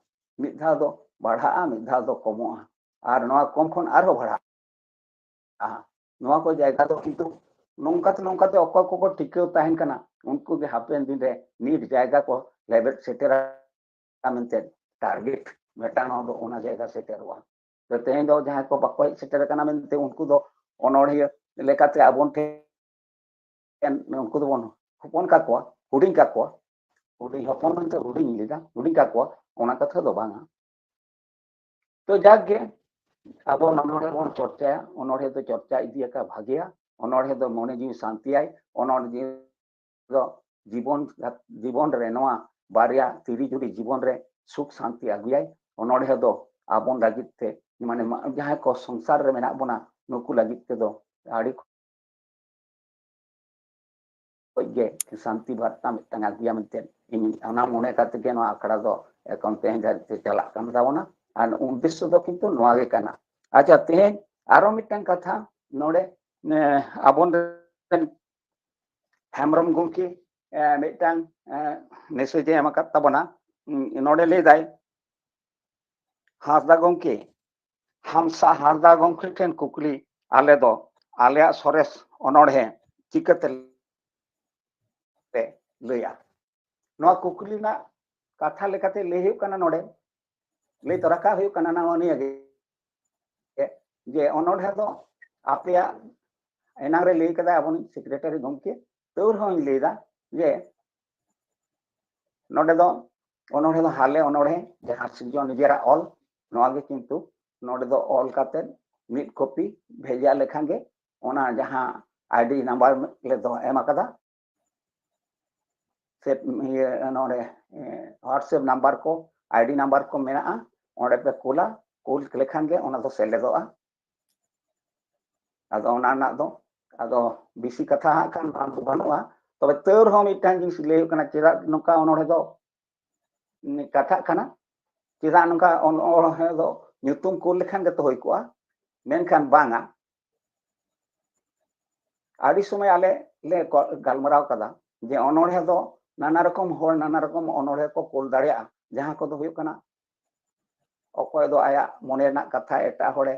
ᱢᱤᱫ ᱫᱷᱟᱣ ᱫᱚ ᱵᱟᱲᱦᱟᱜᱼᱟ, ᱢᱤᱫ ᱫᱷᱟᱣ ᱫᱚ ᱠᱚᱢᱚᱜᱼᱟ, ᱟᱨ ᱱᱚᱣᱟ ᱠᱚᱢ ᱠᱷᱚᱱ ᱟᱨᱦᱚᱸ ᱵᱟᱲᱦᱟᱜᱼᱟ᱾ ᱱᱚᱣᱟ ᱠᱚ ᱡᱟᱭᱜᱟ ᱫᱚ ᱠᱤᱱᱛᱩ ᱱᱚᱝᱠᱟᱛᱮ ᱱᱚᱝᱠᱟᱛᱮ ᱚᱠᱚᱭ ᱠᱚᱠᱚ ᱴᱤᱠᱟᱹᱣ ᱛᱟᱦᱮᱱ ᱠᱟᱱᱟ, ᱩᱱᱠᱩ ᱜᱮ ᱦᱟᱯᱮᱱ ᱫᱤᱱ ᱨᱮ ᱱᱤᱴ ᱡᱟᱭᱜᱟ ᱠᱚ ᱞᱮᱵᱮᱫ ᱥᱮᱴᱮᱨᱟ ᱢᱮᱱᱛᱮ ᱴᱟᱨᱜᱮᱴ ᱢᱤᱫᱴᱟᱝ ᱫᱚ ᱚᱱᱟ ᱡᱟᱭᱜᱟ ᱥᱮᱴᱮᱨᱚᱜᱼᱟ᱾ ᱛᱚ ᱛᱮᱦᱮᱧ ᱫᱚ ᱡᱟᱦᱟᱸᱭ ᱠᱚ ᱵᱟᱠᱚ ᱦᱮᱡ ᱥᱮᱴᱮᱨ ᱟᱠᱟᱱᱟ ᱢᱮᱱᱛᱮ ᱩᱱᱠᱩ ᱫᱚ ᱚᱱᱚᱲᱦᱤᱭᱟᱹ ᱞᱮᱠᱟᱛᱮ ᱟᱵᱚ ᱴᱷᱮᱱ ᱩᱱᱠᱩ ᱫᱚᱵᱚᱱ ᱦᱚᱯᱚᱱ ᱠᱟᱠᱚᱣᱟ, ᱦᱩᱰᱤᱧ ᱠᱟᱠᱚᱣᱟ, ᱦᱩᱰᱤᱧ ᱦᱚᱯᱚᱱ ᱢᱮᱱᱛᱮ ᱦᱩᱰᱤᱧ ᱞᱮᱫᱟ, ᱦᱩᱰᱤᱧ ᱠᱟᱠᱚᱣᱟ, ᱚᱱᱟ ᱠᱟᱛᱷᱟ ᱫᱚ ᱵᱟᱝᱟ᱾ ᱛᱚ ᱡᱟᱠ ᱜᱮ, ᱟᱵᱚ ᱚᱱᱚᱲᱦᱮ ᱵᱚᱱ ᱪᱚᱨᱪᱟᱭᱟ, ᱚᱱᱚᱲᱦᱮ ᱫᱚ ᱪᱚᱨᱪᱟ ᱤᱫᱤ ᱟᱠᱟᱫ ᱵᱷᱟᱜᱮᱭᱟ᱾ ᱚᱱᱚᱲᱦᱮ ᱫᱚ ᱢᱚᱱᱮ ᱡᱤᱣᱤ ᱥᱟᱱᱛᱤᱭᱟᱭ, ᱚᱱᱚᱲᱦᱮ ᱫᱚ ᱡᱤᱵᱚᱱ, ᱡᱤᱵᱚᱱ ᱨᱮ ᱱᱚᱣᱟ ᱵᱟᱨᱭᱟ ᱛᱤᱨᱤ ᱡᱩᱨᱤ ᱡᱤᱵᱚᱱ ᱨᱮ ᱥᱩᱠ ᱥᱟᱱᱛᱤ ᱟᱹᱜᱩᱭᱟᱭ᱾ ᱚᱱᱚᱲᱦᱮ ᱫᱚ ᱟᱵᱚ ᱞᱟᱹᱜᱤᱫ ᱛᱮ, ᱢᱟᱱᱮ ᱢᱟ-, ᱡᱟᱦᱟᱸᱭ ᱠᱚ ᱥᱚᱝᱥᱟᱨ ᱨᱮ ᱢᱮᱱᱟᱜ ᱵᱚᱱᱟ, ᱱᱩᱠᱩ ᱞᱟᱹᱜᱤᱫ ᱛᱮᱫᱚ ᱟᱹᱰᱤ ᱠᱷᱚᱡ ᱜᱮ ᱥᱟᱱᱛᱤ ᱵᱟᱨᱛᱟ ᱢᱤᱫᱴᱟᱝ ᱟᱹᱜᱩᱭᱟ ᱢᱮᱱᱛᱮ ᱤᱧ ᱚᱱᱟ ᱢᱚᱱᱮ ᱠᱟᱛᱮ ᱜᱮ ᱱᱚᱣᱟ ᱟᱠᱷᱲᱟ ᱫᱚ ᱮᱠᱷᱚᱱ ᱛᱮᱦᱮᱧ ᱫᱷᱟᱹᱨᱤᱡ ᱛᱮ ᱪᱟᱞᱟᱜ ᱠᱟᱱ ᱛᱟᱵᱚᱱᱟ᱾ ᱟᱨ ᱩᱫᱽᱫᱮᱥᱥᱚ ᱫᱚ ᱠᱤᱱᱛᱩ ᱱᱚᱣᱟ ᱜᱮ ᱠᱟᱱᱟ᱾ ᱟᱪᱪᱷᱟ, ᱛᱮᱦᱮᱧ ᱟᱨᱚ ᱢᱤᱫᱴᱟᱝ ᱠᱟᱛᱷᱟ ᱱᱚᱰᱮ, ᱮ, ᱟᱵᱚᱨᱮᱱ ᱦᱮᱢᱵᱨᱚᱢ ᱜᱚᱢᱠᱮ, ᱮ, ᱢᱤᱫᱴᱟᱝ, ᱮ, ᱢᱮᱥᱮᱡᱽ ᱮ ᱮᱢ ᱟᱠᱟᱫ ᱛᱟᱵᱚᱱᱟ᱾ ᱩᱸ, ᱱᱚᱰᱮ ᱞᱟᱹᱭ ᱫᱟᱭ, ᱦᱟᱸᱥᱫᱟ ᱜᱚᱢᱠᱮ, ᱦᱟᱢᱥᱟ ᱦᱟᱸᱥᱫᱟ ᱜᱚᱢᱠᱮ ᱴᱷᱮᱱ ᱠᱩᱠᱞᱤ, ᱟᱞᱮ ᱫᱚ ᱟᱞᱮᱭᱟᱜ ᱥᱚᱨᱮᱥ ᱚᱱᱚᱬᱦᱮ ᱪᱤᱠᱟᱹᱛᱮ ᱞᱮ ᱞᱟᱹᱭᱟ? ᱱᱚᱣᱟ ᱠᱩᱠᱞᱤ ᱨᱮᱱᱟᱜ ᱠᱟᱛᱷᱟ ᱞᱮᱠᱟᱛᱮ ᱞᱟᱹᱭ ᱦᱩᱭᱩᱜ ᱠᱟᱱᱟ, ᱱᱚᱰᱮ ᱞᱟᱹᱭ ᱛᱚᱨᱟ ᱠᱟᱜ ᱦᱩᱭᱩᱜ ᱠᱟᱱᱟ ᱱᱚᱣᱟ ᱱᱤᱭᱟᱹ ᱜᱮ, ᱡᱮ ᱚᱱᱚᱬᱦᱮ ᱫᱚ ᱟᱯᱮᱭᱟᱜ, ᱮᱱᱟᱝ ᱨᱮ ᱞᱟᱹᱭ ᱠᱟᱫᱟᱭ ᱟᱵᱚᱱᱤᱡ ᱥᱮᱠᱨᱮᱴᱟᱨᱤ ᱜᱚᱢᱠᱮ, ᱛᱟᱹᱣ ᱨᱮᱦᱚᱸᱧ ᱞᱟᱹᱭᱫᱟ ᱡᱮ ᱱᱚᱰᱮ ᱫᱚ ᱚᱱᱚᱬᱦᱮ ᱫᱚ ᱦᱟᱞᱮ ᱚᱱᱚᱬᱦᱮ, ᱡᱟᱦᱟᱸ ᱥᱤᱨᱡᱚᱱ ᱱᱤᱡᱮᱨᱟᱜ ᱚᱞ, ᱱᱚᱣᱟ ᱜᱮ ᱠᱤᱱᱛᱩ ᱱᱚᱰᱮ ᱫᱚ ᱚᱞ ᱠᱟᱛᱮ ᱢᱤᱫ ᱠᱚᱯᱤ ᱵᱷᱮᱡᱟ ᱞᱮᱠᱷᱟᱱ ᱜᱮ ᱚᱱᱟ ᱡᱟᱦᱟᱸ ᱟᱭᱰᱤ ᱱᱟᱢᱵᱟᱨ ᱞᱮ ᱫᱚᱦᱚ ᱮᱢ ᱟᱠᱟᱫᱟ, ᱥᱮ ᱤᱭᱟᱹ ᱱᱚᱰᱮ, ᱮ, WhatsApp ᱱᱟᱢᱵᱟᱨ ᱠᱚ, ᱟᱭᱰᱤ ᱱᱟᱢᱵᱟᱨ ᱠᱚ ᱢᱮᱱᱟᱜᱼᱟ, ᱚᱸᱰᱮ ᱯᱮ ᱠᱩᱞᱟ, ᱠᱩᱞ ᱞᱮᱠᱷᱟᱱ ᱜᱮ ᱚᱱᱟ ᱫᱚ ᱥᱮᱞᱮᱫᱚᱜᱼᱟ᱾ ᱟᱫᱚ ᱚᱱᱟ ᱨᱮᱱᱟᱜ ᱫᱚ ᱟᱫᱚ ᱵᱮᱥᱤ ᱠᱟᱛᱷᱟ ᱦᱟᱸᱜ ᱠᱷᱟᱱ ᱵᱟᱝ ᱫᱚ ᱵᱟᱹᱱᱩᱜᱼᱟ᱾ ᱛᱚᱵᱮ ᱛᱟᱹᱣ ᱨᱮᱦᱚᱸ ᱢᱤᱫᱴᱟᱝ ᱡᱤᱱᱤᱥ ᱞᱟᱹᱭ ᱦᱩᱭᱩᱜ ᱠᱟᱱᱟ, ᱪᱮᱫᱟᱜ ᱱᱚᱝᱠᱟ ᱚᱱᱚᱬᱦᱮ ᱫᱚ ᱠᱟᱛᱷᱟᱜ ᱠᱟᱱᱟ? ᱪᱮᱫᱟᱜ ᱱᱚᱝᱠᱟ ᱚᱱ-, ᱚᱱᱚᱬᱦᱮ ᱫᱚ ᱧᱩᱛᱩᱢ ᱠᱩᱞ ᱞᱮᱠᱷᱟᱱ ᱜᱮᱛᱚ ᱦᱩᱭ ᱠᱚᱜᱼᱟ? ᱢᱮᱱᱠᱷᱟᱱ ᱵᱟᱝᱟ, ᱟᱹᱰᱤ ᱥᱚᱢᱚᱭ ᱟᱞᱮ ᱞᱮ ᱠᱚ-, ᱜᱟᱞᱢᱟᱨᱟᱣ ᱠᱟᱫᱟ ᱡᱮ ᱚᱱᱚᱬᱦᱮ ᱫᱚ ᱱᱟᱱᱟ ᱨᱚᱠᱚᱢ ᱦᱚᱲ ᱱᱟᱱᱟ ᱨᱚᱠᱚᱢ ᱚᱱᱚᱬᱦᱮ ᱠᱚ ᱠᱩᱞ ᱫᱟᱲᱮᱭᱟᱜᱼᱟ, ᱡᱟᱦᱟᱸ ᱠᱚᱫᱚ ᱦᱩᱭᱩᱜ ᱠᱟᱱᱟ ᱚᱠᱚᱭ ᱫᱚ ᱟᱭᱟᱜ ᱢᱚᱱᱮ ᱨᱮᱱᱟᱜ ᱠᱟᱛᱷᱟ ᱮᱴᱟᱜ ᱦᱚᱲᱮ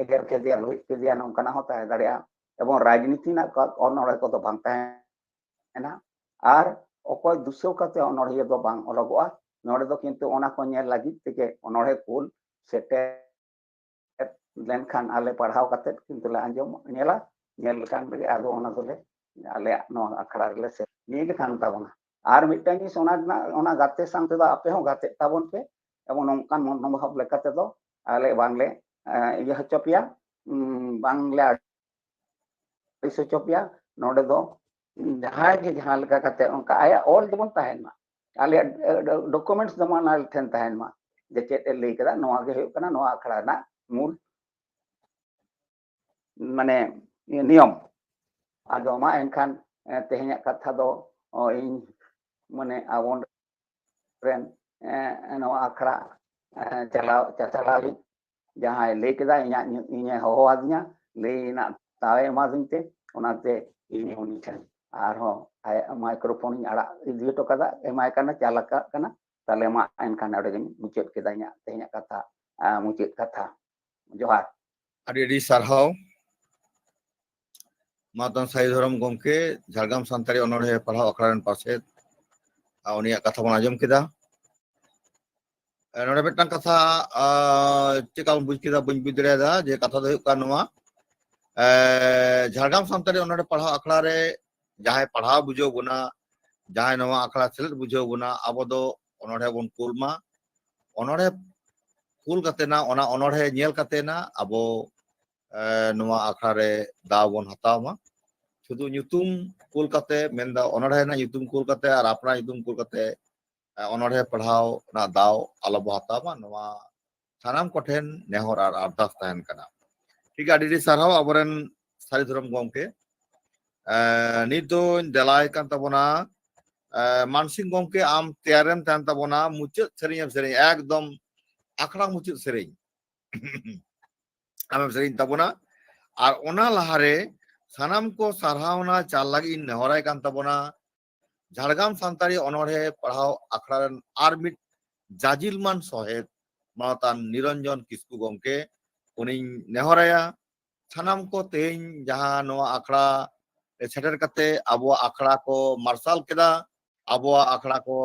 ᱮᱜᱮᱨ ᱠᱮᱫᱮᱭᱟ, ᱞᱚᱦᱤᱫ ᱠᱮᱫᱮᱭᱟ, ᱱᱚᱝᱠᱟᱱᱟᱜ ᱦᱚᱸ ᱛᱟᱦᱮᱸ ᱫᱟᱲᱮᱭᱟᱜᱼᱟ᱾ ᱮᱵᱚᱝ ᱨᱟᱡᱽᱱᱤᱛᱤ ᱨᱮᱱᱟᱜ ᱚᱱᱚᱬᱦᱮ ᱠᱚᱫᱚ ᱵᱟᱝ ᱛᱟᱦᱮᱱᱟ᱾ ᱟᱨ ᱚᱠᱚᱭ ᱫᱩᱥᱟᱹᱣ ᱠᱟᱛᱮ ᱚᱱᱚᱬᱦᱤᱭᱟᱹ ᱫᱚ ᱵᱟᱝ ᱚᱞᱚᱜᱚᱜᱼᱟ᱾ ᱱᱚᱰᱮ ᱫᱚ ᱠᱤᱱᱛᱩ ᱚᱱᱟ ᱠᱚ ᱧᱮᱞ ᱞᱟᱹᱜᱤᱫ ᱛᱮᱜᱮ ᱚᱱᱚᱬᱦᱮ ᱠᱩᱞ ᱥᱮᱴᱮᱨ ᱞᱮᱱᱠᱷᱟᱱ ᱟᱞᱮ ᱯᱟᱲᱦᱟᱣ ᱠᱟᱛᱮ ᱠᱤᱱᱛᱩ ᱞᱮ ᱟᱸᱡᱚᱢ ᱧᱮᱞᱟ᱾ ᱧᱮᱞ ᱞᱮᱠᱷᱟᱱ ᱨᱮᱜᱮ ᱟᱫᱚ ᱚᱱᱟ ᱫᱚᱞᱮ ᱟᱞᱮᱭᱟᱜ ᱱᱚᱣᱟ ᱟᱠᱷᱲᱟ ᱨᱮᱞᱮ ᱥᱮ ᱱᱤᱭᱟᱹ ᱜᱮ ᱠᱟᱱ ᱛᱟᱵᱚᱱᱟ᱾ ᱟᱨ ᱢᱤᱫᱴᱟᱝ ᱡᱤᱱᱤᱥ ᱚᱱᱟ ᱨᱮᱱᱟᱜ, ᱚᱱᱟ ᱜᱟᱛᱮ ᱥᱟᱶ ᱛᱮᱫᱚ ᱟᱯᱮ ᱦᱚᱸ ᱜᱟᱛᱮᱜ ᱛᱟᱵᱚᱱ ᱯᱮ᱾ ᱮᱵᱚᱝ ᱱᱚᱝᱠᱟᱱ ᱢᱚᱱᱳᱵᱷᱟᱵ ᱞᱮᱠᱟ ᱛᱮᱫᱚ ᱟᱞᱮ ᱵᱟᱝᱞᱮ, ᱮ, ᱤᱭᱟᱹ ᱦᱚᱪᱚ ᱯᱮᱭᱟ, ᱩᱢ, ᱵᱟᱝᱞᱮ ᱟᱹᱲᱤᱥ ᱦᱚᱪᱚ ᱯᱮᱭᱟ᱾ ᱱᱚᱰᱮ ᱫᱚ ᱡᱟᱦᱟᱸᱭ ᱜᱮ ᱡᱟᱦᱟᱸ ᱞᱮᱠᱟ ᱠᱟᱛᱮ ᱚᱱᱠᱟ ᱟᱭᱟᱜ ᱚᱞ ᱡᱮᱢᱚᱱ ᱛᱟᱦᱮᱱ ᱢᱟ, ᱟᱞᱮᱭᱟᱜ, ᱮ, ᱰᱚ-, ᱰᱚᱠᱩᱢᱮᱱᱴᱥ ᱡᱮᱢᱚᱱ ᱟᱞᱮ ᱴᱷᱮᱱ ᱛᱟᱦᱮᱱ ᱢᱟ, ᱡᱮ ᱪᱮᱫ ᱮ ᱞᱟᱹᱭ ᱠᱮᱫᱟ, ᱱᱚᱣᱟ ᱜᱮ ᱦᱩᱭᱩᱜ ᱠᱟᱱᱟ ᱱᱚᱣᱟ ᱟᱠᱷᱲᱟ ᱨᱮᱱᱟᱜ ᱢᱩᱞ, ᱢᱟᱱᱮ, ᱱᱤᱭᱚᱢ᱾ ᱟᱫᱚ ᱢᱟ ᱮᱱᱠᱷᱟᱱ, ᱮ, ᱛᱮᱦᱮᱧᱟᱜ ᱠᱟᱛᱷᱟ ᱫᱚ, ᱚ, ᱤᱧ, ᱢᱟᱱᱮ, ᱟᱵᱚ ᱨᱮᱱ, ᱮ, ᱱᱚᱣᱟ ᱟᱠᱷᱲᱟ, ᱮ, ᱪᱟᱞᱟᱣ, ᱪᱟᱪᱟᱞᱟᱣᱤᱡ ᱡᱟᱦᱟᱸᱭ ᱞᱟᱹᱭ ᱠᱮᱫᱟ, ᱤᱧᱟᱹᱜ ᱧᱩ-, ᱤᱧᱮ ᱦᱚᱦᱚ ᱟᱹᱫᱤᱧᱟ, ᱞᱟᱹᱭ ᱨᱮᱱᱟᱜ ᱫᱟᱣᱮ ᱮᱢᱟᱫᱤᱧ ᱛᱮ, ᱚᱱᱟᱛᱮ ᱤᱧ ᱩᱱᱤ ᱴᱷᱮᱱ ᱟᱨᱦᱚᱸ ᱟᱭᱟᱜ ᱢᱟᱭᱠᱨᱳᱯᱷᱳᱱ ᱤᱧ ᱟᱲᱟᱜ ᱤᱫᱤ ᱦᱚᱴᱚ ᱠᱟᱫᱟ, ᱮᱢᱟᱭ ᱠᱟᱱᱟ, ᱪᱟᱞ ᱟᱠᱟᱫ ᱠᱟᱱᱟ᱾ ᱛᱟᱦᱞᱮ ᱢᱟ ᱮᱱᱠᱷᱟᱱ ᱱᱚᱰᱮ ᱜᱤᱧ ᱢᱩᱪᱟᱹᱫ ᱠᱮᱫᱟ ᱤᱧᱟᱹᱜ ᱛᱮᱦᱮᱧᱟᱜ ᱠᱟᱛᱷᱟ, ᱟ, ᱢᱩᱪᱟᱹᱫ ᱠᱟᱛᱷᱟ᱾ ᱡᱚᱦᱟᱨ᱾ ᱟᱹᱰᱤ ᱟᱹᱰᱤ ᱥᱟᱨᱦᱟᱣ ᱢᱟᱛᱟᱱ ᱥᱟᱹᱨᱤ ᱫᱷᱚᱨᱚᱢ ᱜᱚᱢᱠᱮ, ᱡᱷᱟᱲᱜᱨᱟᱢ ᱥᱟᱱᱛᱟᱲᱤ ᱚᱱᱚᱬᱦᱮ ᱯᱟᱲᱦᱟᱣ ᱟᱠᱷᱲᱟ ᱨᱮᱱ ᱯᱟᱨᱥᱮᱛ, ᱟᱨ ᱩᱱᱤᱭᱟᱜ ᱠᱟᱛᱷᱟ ᱵᱚᱱ ᱟᱸᱡᱚᱢ ᱠᱮᱫᱟ᱾ ᱮ, ᱱᱚᱰᱮ ᱢᱤᱫᱴᱟᱝ ᱠᱟᱛᱷᱟ, ᱟ, ᱪᱮᱫ ᱞᱮᱠᱟ ᱵᱚᱱ ᱵᱩᱡᱽ ᱠᱮᱫᱟ, ᱵᱟᱹᱧ ᱵᱩᱡᱽ ᱫᱟᱲᱮᱭᱟᱫᱟ, ᱡᱮ ᱠᱟᱛᱷᱟ ᱫᱚ ᱦᱩᱭᱩᱜ ᱠᱟᱱᱟ ᱱᱚᱣᱟ, ᱮ, ᱡᱷᱟᱲᱜᱨᱟᱢ ᱥᱟᱱᱛᱟᱲᱤ ᱚᱱᱚᱬᱦᱮ ᱯᱟᱲᱦᱟᱣ ᱟᱠᱷᱲᱟ ᱨᱮ ᱡᱟᱦᱟᱸᱭ ᱯᱟᱲᱦᱟᱣ ᱵᱩᱡᱷᱟᱹᱣ ᱵᱚᱱᱟ, ᱡᱟᱦᱟᱸᱭ ᱱᱚᱣᱟ ᱟᱠᱷᱲᱟ ᱥᱮᱞᱮᱫ ᱵᱩᱡᱷᱟᱹᱣ ᱵᱚᱱᱟ, ᱟᱵᱚ ᱫᱚ ᱚᱱᱚᱬᱦᱮ ᱵᱚᱱ ᱠᱩᱞ ᱢᱟ᱾ ᱚᱱᱚᱬᱦᱮ ᱠᱩᱞ ᱠᱟᱛᱮ ᱱᱟ, ᱚᱱᱟ ᱚᱱᱚᱬᱦᱮ ᱧᱮᱞ ᱠᱟᱛᱮ ᱱᱟ ᱟᱵᱚ, ᱮ, ᱱᱚᱣᱟ ᱟᱠᱷᱲᱟ ᱨᱮ ᱫᱟᱣ ᱵᱚᱱ ᱦᱟᱛᱟᱣ ᱢᱟ᱾ ᱥᱩᱫᱷᱩ ᱧᱩᱛᱩᱢ ᱠᱩᱞ ᱠᱟᱛᱮ, ᱢᱮᱱᱫᱟ ᱚᱱᱚᱬᱦᱮ ᱨᱮᱱᱟᱜ ᱧᱩᱛᱩᱢ ᱠᱩᱞ ᱠᱟᱛᱮ ᱟᱨ ᱟᱯᱱᱟᱨ ᱧᱩᱛᱩᱢ ᱠᱩᱞ ᱠᱟᱛᱮ, ᱮ, ᱚᱱᱚᱬᱦᱮ ᱯᱟᱲᱦᱟᱣ ᱨᱮᱱᱟᱜ ᱫᱟᱣ ᱟᱞᱚ ᱵᱚ ᱦᱟᱛᱟᱣ ᱢᱟ, ᱱᱚᱣᱟ ᱥᱟᱱᱟᱢ ᱠᱚᱴᱷᱮᱱ ᱱᱮᱦᱚᱨ ᱟᱨ ᱟᱨᱫᱟᱥ ᱛᱟᱦᱮᱱ ᱠᱟᱱᱟ᱾ ᱴᱷᱤᱠ ᱜᱮᱭᱟ, ᱟᱹᱰᱤ ᱟᱹᱰᱤ ᱥᱟᱨᱦᱟᱣ ᱟᱵᱚᱨᱮᱱ ᱥᱟᱹᱨᱤ ᱫᱷᱚᱨᱚᱢ ᱜᱚᱢᱠᱮ᱾ ᱮ, ᱱᱤᱛ ᱫᱚᱧ ᱫᱮᱞᱟᱭ ᱠᱟᱱ ᱛᱟᱵᱚᱱᱟ, ᱮ, ᱢᱟᱱᱥᱤᱝ ᱜᱚᱢᱠᱮ, ᱟᱢ ᱛᱮᱭᱟᱨᱮᱢ ᱛᱟᱦᱮᱱ ᱛᱟᱵᱚᱱᱟ, ᱢᱩᱪᱟᱹᱫ ᱥᱮᱨᱮᱧ ᱮᱢ ᱥᱮᱨᱮᱧ, ᱮᱠᱫᱚᱢ ᱟᱠᱷᱲᱟ ᱢᱩᱪᱟᱹᱫ ᱥᱮᱨᱮᱧ ᱟᱢᱮᱢ ᱥᱮᱨᱮᱧ ᱛᱟᱵᱚᱱᱟ᱾ ᱟᱨ ᱚᱱᱟ ᱞᱟᱦᱟᱨᱮ ᱥᱟᱱᱟᱢ ᱠᱚ ᱥᱟᱨᱦᱟᱣᱱᱟ ᱪᱟᱞ ᱞᱟᱹᱜᱤᱫ ᱤᱧ ᱱᱮᱦᱚᱨᱟᱭ ᱠᱟᱱ ᱛᱟᱵᱚᱱᱟ, ᱡᱷᱟᱲᱜᱨᱟᱢ ᱥᱟᱱᱛᱟᱲᱤ ᱚᱱᱚᱬᱦᱮ ᱯᱟᱲᱦᱟᱣ ᱟᱠᱷᱲᱟ ᱨᱮᱱ ᱟᱨ ᱢᱤᱫ ᱡᱟᱡᱤᱞᱢᱟᱱ ᱥᱚᱦᱮᱫ ᱢᱟᱱᱚᱛᱟᱱ ᱱᱤᱨᱚᱧᱡᱚᱱ ᱠᱤᱥᱠᱩ ᱜᱚᱢᱠᱮ, ᱩᱱᱤᱧ ᱱᱮᱦᱚᱨᱟᱭᱟ, ᱥᱟᱱᱟᱢ ᱠᱚ ᱛᱮᱦᱮᱧ ᱡᱟᱦᱟᱸ ᱱᱚᱣᱟ ᱟᱠᱷᱲᱟ ᱨᱮ ᱥᱮᱴᱮᱨ ᱠᱟᱛᱮ ᱟᱵᱚᱣᱟᱜ ᱟᱠᱷᱲᱟ ᱠᱚ ᱢᱟᱨᱥᱟᱞ ᱠᱮᱫᱟ, ᱟᱵᱚᱣᱟᱜ ᱟᱠᱷᱲᱟ ᱠᱚ,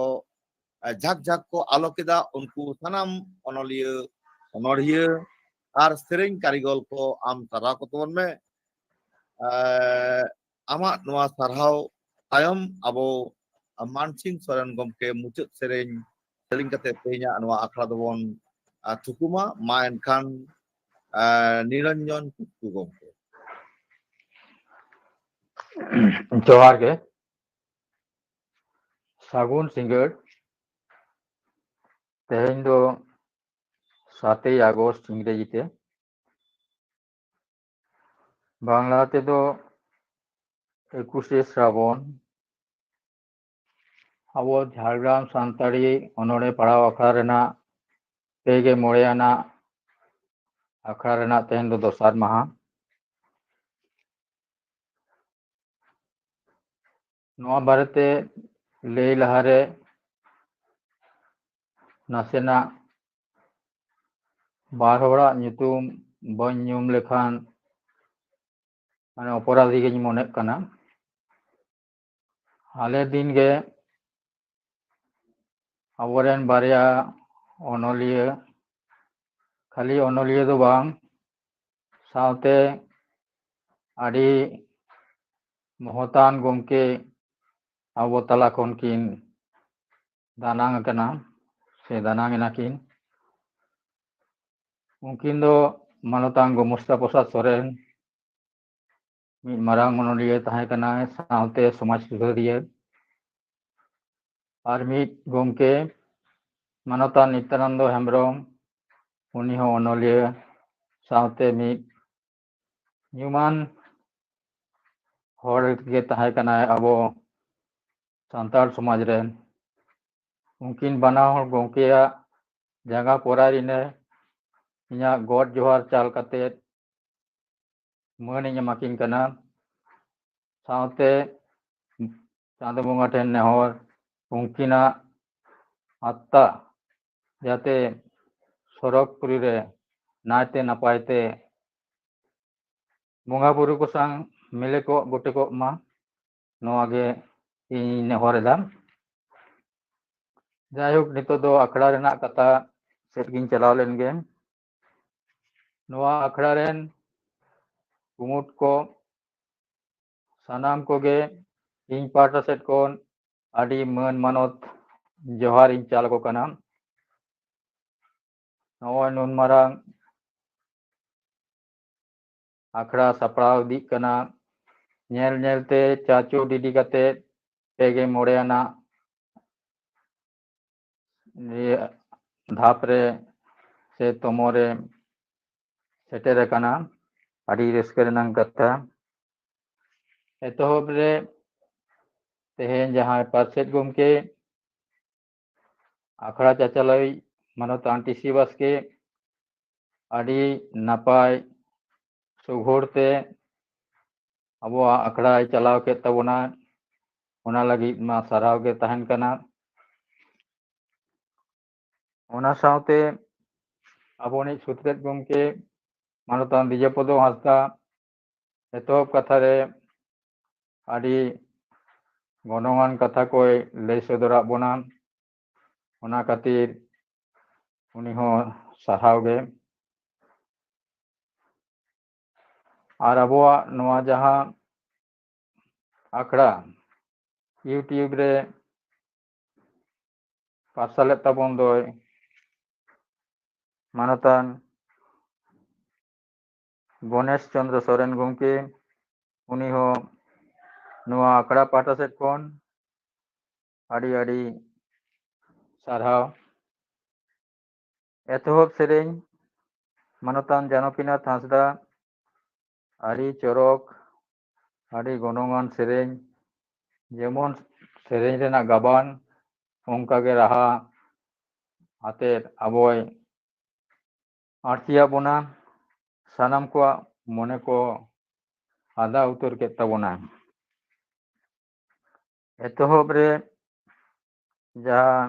ᱮ, ᱡᱷᱟᱠ ᱡᱷᱟᱠ ᱠᱚ ᱟᱞᱚ ᱠᱮᱫᱟ, ᱩᱱᱠᱩ ᱥᱟᱱᱟᱢ ᱚᱱᱚᱞᱤᱭᱟᱹ, ᱚᱱᱚᱲᱦᱤᱭᱟᱹ ᱟᱨ ᱥᱮᱨᱮᱧ ᱠᱟᱹᱨᱤᱜᱚᱞ ᱠᱚ ᱟᱢ ᱥᱟᱨᱦᱟᱣ ᱠᱚ ᱛᱟᱵᱚᱱ ᱢᱮ᱾ ᱮ, ᱟᱢᱟᱜ ᱱᱚᱣᱟ ᱥᱟᱨᱦᱟᱣ ᱛᱟᱭᱚᱢ ᱟᱵᱚ ᱢᱟᱱᱥᱤᱝ ᱥᱚᱨᱮᱱ ᱜᱚᱢᱠᱮ ᱢᱩᱪᱟᱹᱫ ᱥᱮᱨᱮᱧ ᱥᱮᱨᱮᱧ ᱠᱟᱛᱮ ᱛᱮᱦᱮᱧᱟᱜ ᱱᱚᱣᱟ ᱟᱠᱷᱲᱟ ᱫᱚᱵᱚᱱ, ᱟ, ᱛᱷᱩᱠᱩᱢᱟ᱾ ᱢᱟ ᱮᱱᱠᱷᱟᱱ, ᱟ, ᱱᱤᱨᱚᱧᱡᱚᱱ ᱠᱤᱥᱠᱩ ᱜᱚᱢᱠᱮ᱾ ᱡᱚᱦᱟᱨ ᱜᱮ᱾ ᱥᱟᱹᱜᱩᱱ ᱥᱤᱸᱜᱟᱹᱲ᱾ ᱛᱮᱦᱮᱧ ᱫᱚ ᱥᱟᱛᱮᱭ ᱟᱜᱚᱥᱴ ᱤᱝᱨᱮᱡᱤ ᱛᱮ, ᱵᱟᱝᱞᱟ ᱛᱮᱫᱚ ᱮᱠᱩᱥᱮ ᱥᱨᱟᱵᱚᱱ᱾ ᱟᱵᱚ ᱡᱷᱟᱲᱜᱨᱟᱢ ᱥᱟᱱᱛᱟᱲᱤ ᱚᱱᱚᱬᱦᱮ ᱯᱟᱲᱦᱟᱣ ᱟᱠᱷᱲᱟ ᱨᱮᱱᱟᱜ ᱯᱮ ᱜᱮ ᱢᱚᱬᱮ ᱟᱱᱟᱜ ᱟᱠᱷᱲᱟ ᱨᱮᱱᱟᱜ ᱛᱮᱦᱮᱧ ᱫᱚ ᱫᱚᱥᱟᱨ ᱢᱟᱦᱟ᱾ ᱱᱚᱣᱟ ᱵᱟᱨᱮᱛᱮ ᱞᱟᱹᱭ ᱞᱟᱦᱟᱨᱮ ᱱᱟᱥᱮᱱᱟᱜ ᱵᱟᱨ ᱦᱚᱲᱟᱜ ᱧᱩᱛᱩᱢ ᱵᱟᱹᱧ ᱧᱩᱢ ᱞᱮᱠᱷᱟᱱ ᱢᱟᱱᱮ ᱚᱯᱚᱨᱟᱫᱷᱤ ᱜᱤᱧ ᱢᱚᱱᱮᱜ ᱠᱟᱱᱟ᱾ ᱦᱟᱞᱮ ᱫᱤᱱ ᱜᱮ ᱟᱵᱚᱨᱮᱱ ᱵᱟᱨᱭᱟ ᱚᱱᱚᱞᱤᱭᱟᱹ, ᱠᱷᱟᱹᱞᱤ ᱚᱱᱚᱞᱤᱭᱟᱹ ᱫᱚ ᱵᱟᱝ, ᱥᱟᱶᱛᱮ ᱟᱹᱰᱤ ᱢᱚᱦᱚᱛᱟᱱ ᱜᱚᱢᱠᱮ ᱟᱵᱚ ᱛᱟᱞᱟ ᱠᱷᱚᱱ ᱠᱤᱱ ᱫᱟᱱᱟᱝ ᱟᱠᱟᱱᱟ ᱥᱮ ᱫᱟᱱᱟᱝ ᱮᱱᱟ ᱠᱤᱱ᱾ ᱩᱱᱠᱤᱱ ᱫᱚ ᱢᱟᱱᱚᱛᱟᱱ ᱜᱚᱢᱚᱥᱛᱟ ᱯᱨᱚᱥᱟᱫᱽ ᱥᱚᱨᱮᱱ, ᱢᱤᱫ ᱢᱟᱨᱟᱝ ᱚᱱᱚᱞᱤᱭᱟᱹ ᱛᱟᱦᱮᱸ ᱠᱟᱱᱟᱭ, ᱥᱟᱶᱛᱮ ᱥᱚᱢᱟᱡᱽ ᱥᱩᱥᱟᱹᱨᱤᱭᱟᱹ᱾ ᱟᱨ ᱢᱤᱫ ᱜᱚᱢᱠᱮ ᱢᱟᱱᱚᱛᱟᱱ ᱱᱤᱛᱭᱟᱱᱚᱱᱫᱚ ᱦᱮᱢᱵᱨᱚᱢ, ᱩᱱᱤ ᱦᱚᱸ ᱚᱱᱚᱞᱤᱭᱟᱹ, ᱥᱟᱶᱛᱮ ᱢᱤᱫ ᱧᱩᱢᱟᱱ ᱦᱚᱲ ᱜᱮ ᱛᱟᱦᱮᱸ ᱠᱟᱱᱟᱭ ᱟᱵᱚ ᱥᱟᱱᱛᱟᱲ ᱥᱚᱢᱟᱡᱽ ᱨᱮᱱ᱾ ᱩᱱᱠᱤᱱ ᱵᱟᱱᱟ ᱦᱚᱲ ᱜᱚᱢᱠᱮᱭᱟᱜ ᱡᱟᱸᱜᱟ ᱯᱚᱨᱟᱭ ᱨᱤᱱᱮ ᱤᱧᱟᱹᱜ ᱜᱚᱰ ᱡᱚᱦᱟᱨ ᱪᱟᱞ ᱠᱟᱛᱮ ᱢᱟᱹᱱ ᱤᱧ ᱮᱢᱟ ᱠᱤᱱ ᱠᱟᱱᱟ᱾ ᱥᱟᱶᱛᱮ ᱪᱟᱸᱫᱚ ᱵᱚᱸᱜᱟ ᱴᱷᱮᱱ ᱱᱮᱦᱚᱨ, ᱩᱱᱠᱤᱱᱟᱜ ᱟᱛᱛᱟ ᱡᱟᱛᱮ ᱥᱚᱨᱚᱜᱽᱯᱩᱨᱤ ᱨᱮ ᱱᱟᱭᱛᱮ ᱱᱟᱯᱟᱭ ᱛᱮ ᱵᱚᱸᱜᱟ ᱵᱩᱨᱩ ᱠᱚ ᱥᱟᱶ ᱢᱤᱞᱮ ᱠᱚᱜ ᱜᱚᱴᱮ ᱠᱚᱜ ᱢᱟ, ᱱᱚᱣᱟ ᱜᱮ ᱤᱧᱤᱧ ᱱᱮᱦᱚᱨ ᱮᱫᱟ᱾ ᱡᱟᱭᱦᱳᱠ, ᱱᱤᱛᱚᱜ ᱫᱚ ᱟᱠᱷᱲᱟ ᱨᱮᱱᱟᱜ ᱠᱟᱛᱷᱟ ᱥᱮᱫ ᱜᱤᱧ ᱪᱟᱞᱟᱣ ᱞᱮᱱ ᱜᱮ᱾ ᱱᱚᱣᱟ ᱟᱠᱷᱲᱟ ᱨᱮᱱ ᱠᱩᱢᱩᱴ ᱠᱚ ᱥᱟᱱᱟᱢ ᱠᱚᱜᱮ ᱤᱧ ᱯᱟᱦᱴᱟ ᱥᱮᱫ ᱠᱷᱚᱱ ᱟᱹᱰᱤ ᱢᱟᱹᱱ ᱢᱟᱱᱚᱛ ᱡᱚᱦᱟᱨ ᱤᱧ ᱪᱟᱞ ᱟᱠᱚ ᱠᱟᱱᱟ᱾ ᱱᱚᱜᱼᱚᱭ ᱱᱩᱱ ᱢᱟᱨᱟᱝ ᱟᱠᱷᱲᱟ ᱥᱟᱯᱲᱟᱣ ᱤᱫᱤᱜ ᱠᱟᱱᱟ᱾ ᱧᱮᱞ ᱧᱮᱞ ᱛᱮ ᱪᱟᱪᱳ ᱰᱤᱰᱤ ᱠᱟᱛᱮ ᱯᱮ ᱜᱮ ᱢᱚᱬᱮ ᱟᱱᱟᱜ ᱤᱭᱟᱹ ᱫᱷᱟᱯ ᱨᱮ ᱥᱮ ᱛᱚᱢᱚ ᱨᱮ ᱥᱮᱴᱮᱨ ᱟᱠᱟᱱᱟ᱾ ᱟᱹᱰᱤ ᱨᱟᱹᱥᱠᱟᱹ ᱨᱮᱱᱟᱜ ᱠᱟᱛᱷᱟ᱾ ᱮᱛᱚᱦᱚᱵ ᱨᱮ ᱛᱮᱦᱮᱧ ᱡᱟᱦᱟᱸᱭ ᱯᱟᱨᱥᱮᱛ ᱜᱚᱢᱠᱮ, ᱟᱠᱷᱲᱟ ᱪᱟᱪᱟᱞᱟᱣᱤᱡ ᱢᱟᱱᱚᱛᱟᱱ ᱴᱤ ᱥᱤ ᱵᱟᱥᱠᱮ ᱟᱹᱰᱤ ᱱᱟᱯᱟᱭ ᱥᱩᱜᱷᱩᱲ ᱛᱮ ᱟᱵᱚᱣᱟᱜ ᱟᱠᱷᱲᱟᱭ ᱪᱟᱞᱟᱣ ᱠᱮᱫ ᱛᱟᱵᱚᱱᱟ, ᱚᱱᱟ ᱞᱟᱹᱜᱤᱫ ᱢᱟ ᱥᱟᱨᱦᱟᱣ ᱜᱮ ᱛᱟᱦᱮᱱ ᱠᱟᱱᱟ᱾ ᱚᱱᱟ ᱥᱟᱶᱛᱮ ᱟᱵᱚᱱᱤᱡ ᱥᱩᱛᱨᱮᱛ ᱜᱚᱢᱠᱮ ᱢᱟᱱᱚᱛᱟᱱ ᱵᱤᱡᱚᱭᱯᱚᱫᱚ ᱦᱟᱸᱥᱫᱟ ᱮᱛᱚᱦᱚᱵ ᱠᱟᱛᱷᱟ ᱨᱮ ᱟᱹᱰᱤ ᱜᱚᱱᱚᱝᱟᱱ ᱠᱟᱛᱷᱟ ᱠᱚᱭ ᱞᱟᱹᱭ ᱥᱚᱫᱚᱨᱟᱜ ᱵᱚᱱᱟ, ᱚᱱᱟ ᱠᱷᱟᱹᱛᱤᱨ ᱩᱱᱤ ᱦᱚᱸ ᱥᱟᱨᱦᱟᱣ ᱜᱮ᱾ ᱟᱨ ᱟᱵᱚᱣᱟᱜ ᱱᱚᱣᱟ ᱡᱟᱦᱟᱸ ᱟᱠᱷᱲᱟ YouTube ᱨᱮ ᱯᱟᱨᱥᱟᱞᱮᱫ ᱛᱟᱵᱚᱱ ᱫᱚᱭ ᱢᱟᱱᱚᱛᱟᱱ ᱜᱚᱱᱮᱥ ᱪᱚᱸᱫᱽᱨᱚ ᱥᱚᱨᱮᱱ ᱜᱚᱢᱠᱮ, ᱩᱱᱤ ᱦᱚᱸ ᱱᱚᱣᱟ ᱟᱠᱷᱲᱟ ᱯᱟᱦᱴᱟ ᱥᱮᱫ ᱠᱷᱚᱱ ᱟᱹᱰᱤ ᱟᱹᱰᱤ ᱥᱟᱨᱦᱟᱣ᱾ ᱮᱛᱚᱦᱚᱵ ᱥᱮᱨᱮᱧ ᱢᱟᱱᱚᱛᱟᱱ ᱡᱟᱱᱚᱠᱤᱱᱟᱛᱷ ᱦᱟᱸᱥᱫᱟ, ᱟᱹᱰᱤ ᱪᱚᱨᱚᱠ, ᱟᱹᱰᱤ ᱜᱚᱱᱚᱝᱟᱱ ᱥᱮᱨᱮᱧ, ᱡᱮᱢᱚᱱ ᱥᱮᱨᱮᱧ ᱨᱮᱱᱟᱜ ᱜᱟᱵᱟᱱ ᱚᱱᱠᱟᱜᱮ ᱨᱟᱦᱟ ᱟᱛᱮᱫ ᱟᱵᱚᱭ ᱟᱹᱲᱛᱤᱭᱟᱜ ᱵᱚᱱᱟ, ᱥᱟᱱᱟᱢ ᱠᱚᱣᱟᱜ ᱢᱚᱱᱮ ᱠᱚ ᱟᱫᱟ ᱩᱛᱟᱹᱨ ᱠᱮᱫ ᱛᱟᱵᱚᱱᱟ᱾ ᱮᱛᱚᱦᱚᱵ ᱨᱮ ᱡᱟᱦᱟᱸ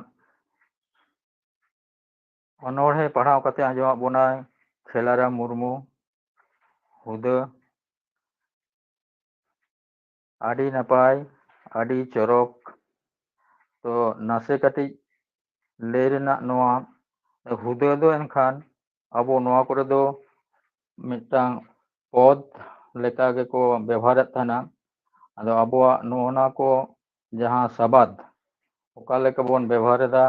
ᱚᱱᱚᱬᱦᱮ ᱯᱟᱲᱦᱟᱣ ᱠᱟᱛᱮ ᱟᱸᱡᱚᱢᱟᱜ ᱵᱚᱱᱟᱭ ᱠᱷᱮᱞᱟᱨᱟᱢ ᱢᱩᱨᱢᱩ, ᱦᱩᱫᱟᱹ᱾ ᱟᱹᱰᱤ ᱱᱟᱯᱟᱭ, ᱟᱹᱰᱤ ᱪᱚᱨᱚᱠ᱾ ᱛᱚ ᱱᱟᱥᱮ ᱠᱟᱹᱴᱤᱡ ᱞᱟᱹᱭ ᱨᱮᱱᱟᱜ ᱱᱚᱣᱟ ᱦᱩᱫᱟᱹ ᱫᱚ ᱮᱱᱠᱷᱟᱱ ᱟᱵᱚ ᱱᱚᱣᱟ ᱠᱚᱨᱮ ᱫᱚ ᱢᱤᱫᱴᱟᱝ ᱯᱚᱫ ᱞᱮᱠᱟ ᱜᱮᱠᱚ ᱵᱮᱵᱷᱟᱨᱮᱫ ᱛᱟᱦᱮᱱᱟ᱾ ᱟᱫᱚ ᱟᱵᱚᱣᱟᱜ ᱱᱚᱜᱼᱚ ᱱᱟ ᱠᱚ ᱡᱟᱦᱟᱸ ᱥᱟᱵᱟᱫ ᱚᱠᱟ ᱞᱮᱠᱟ ᱵᱚᱱ ᱵᱮᱵᱷᱟᱨᱮᱫᱟ,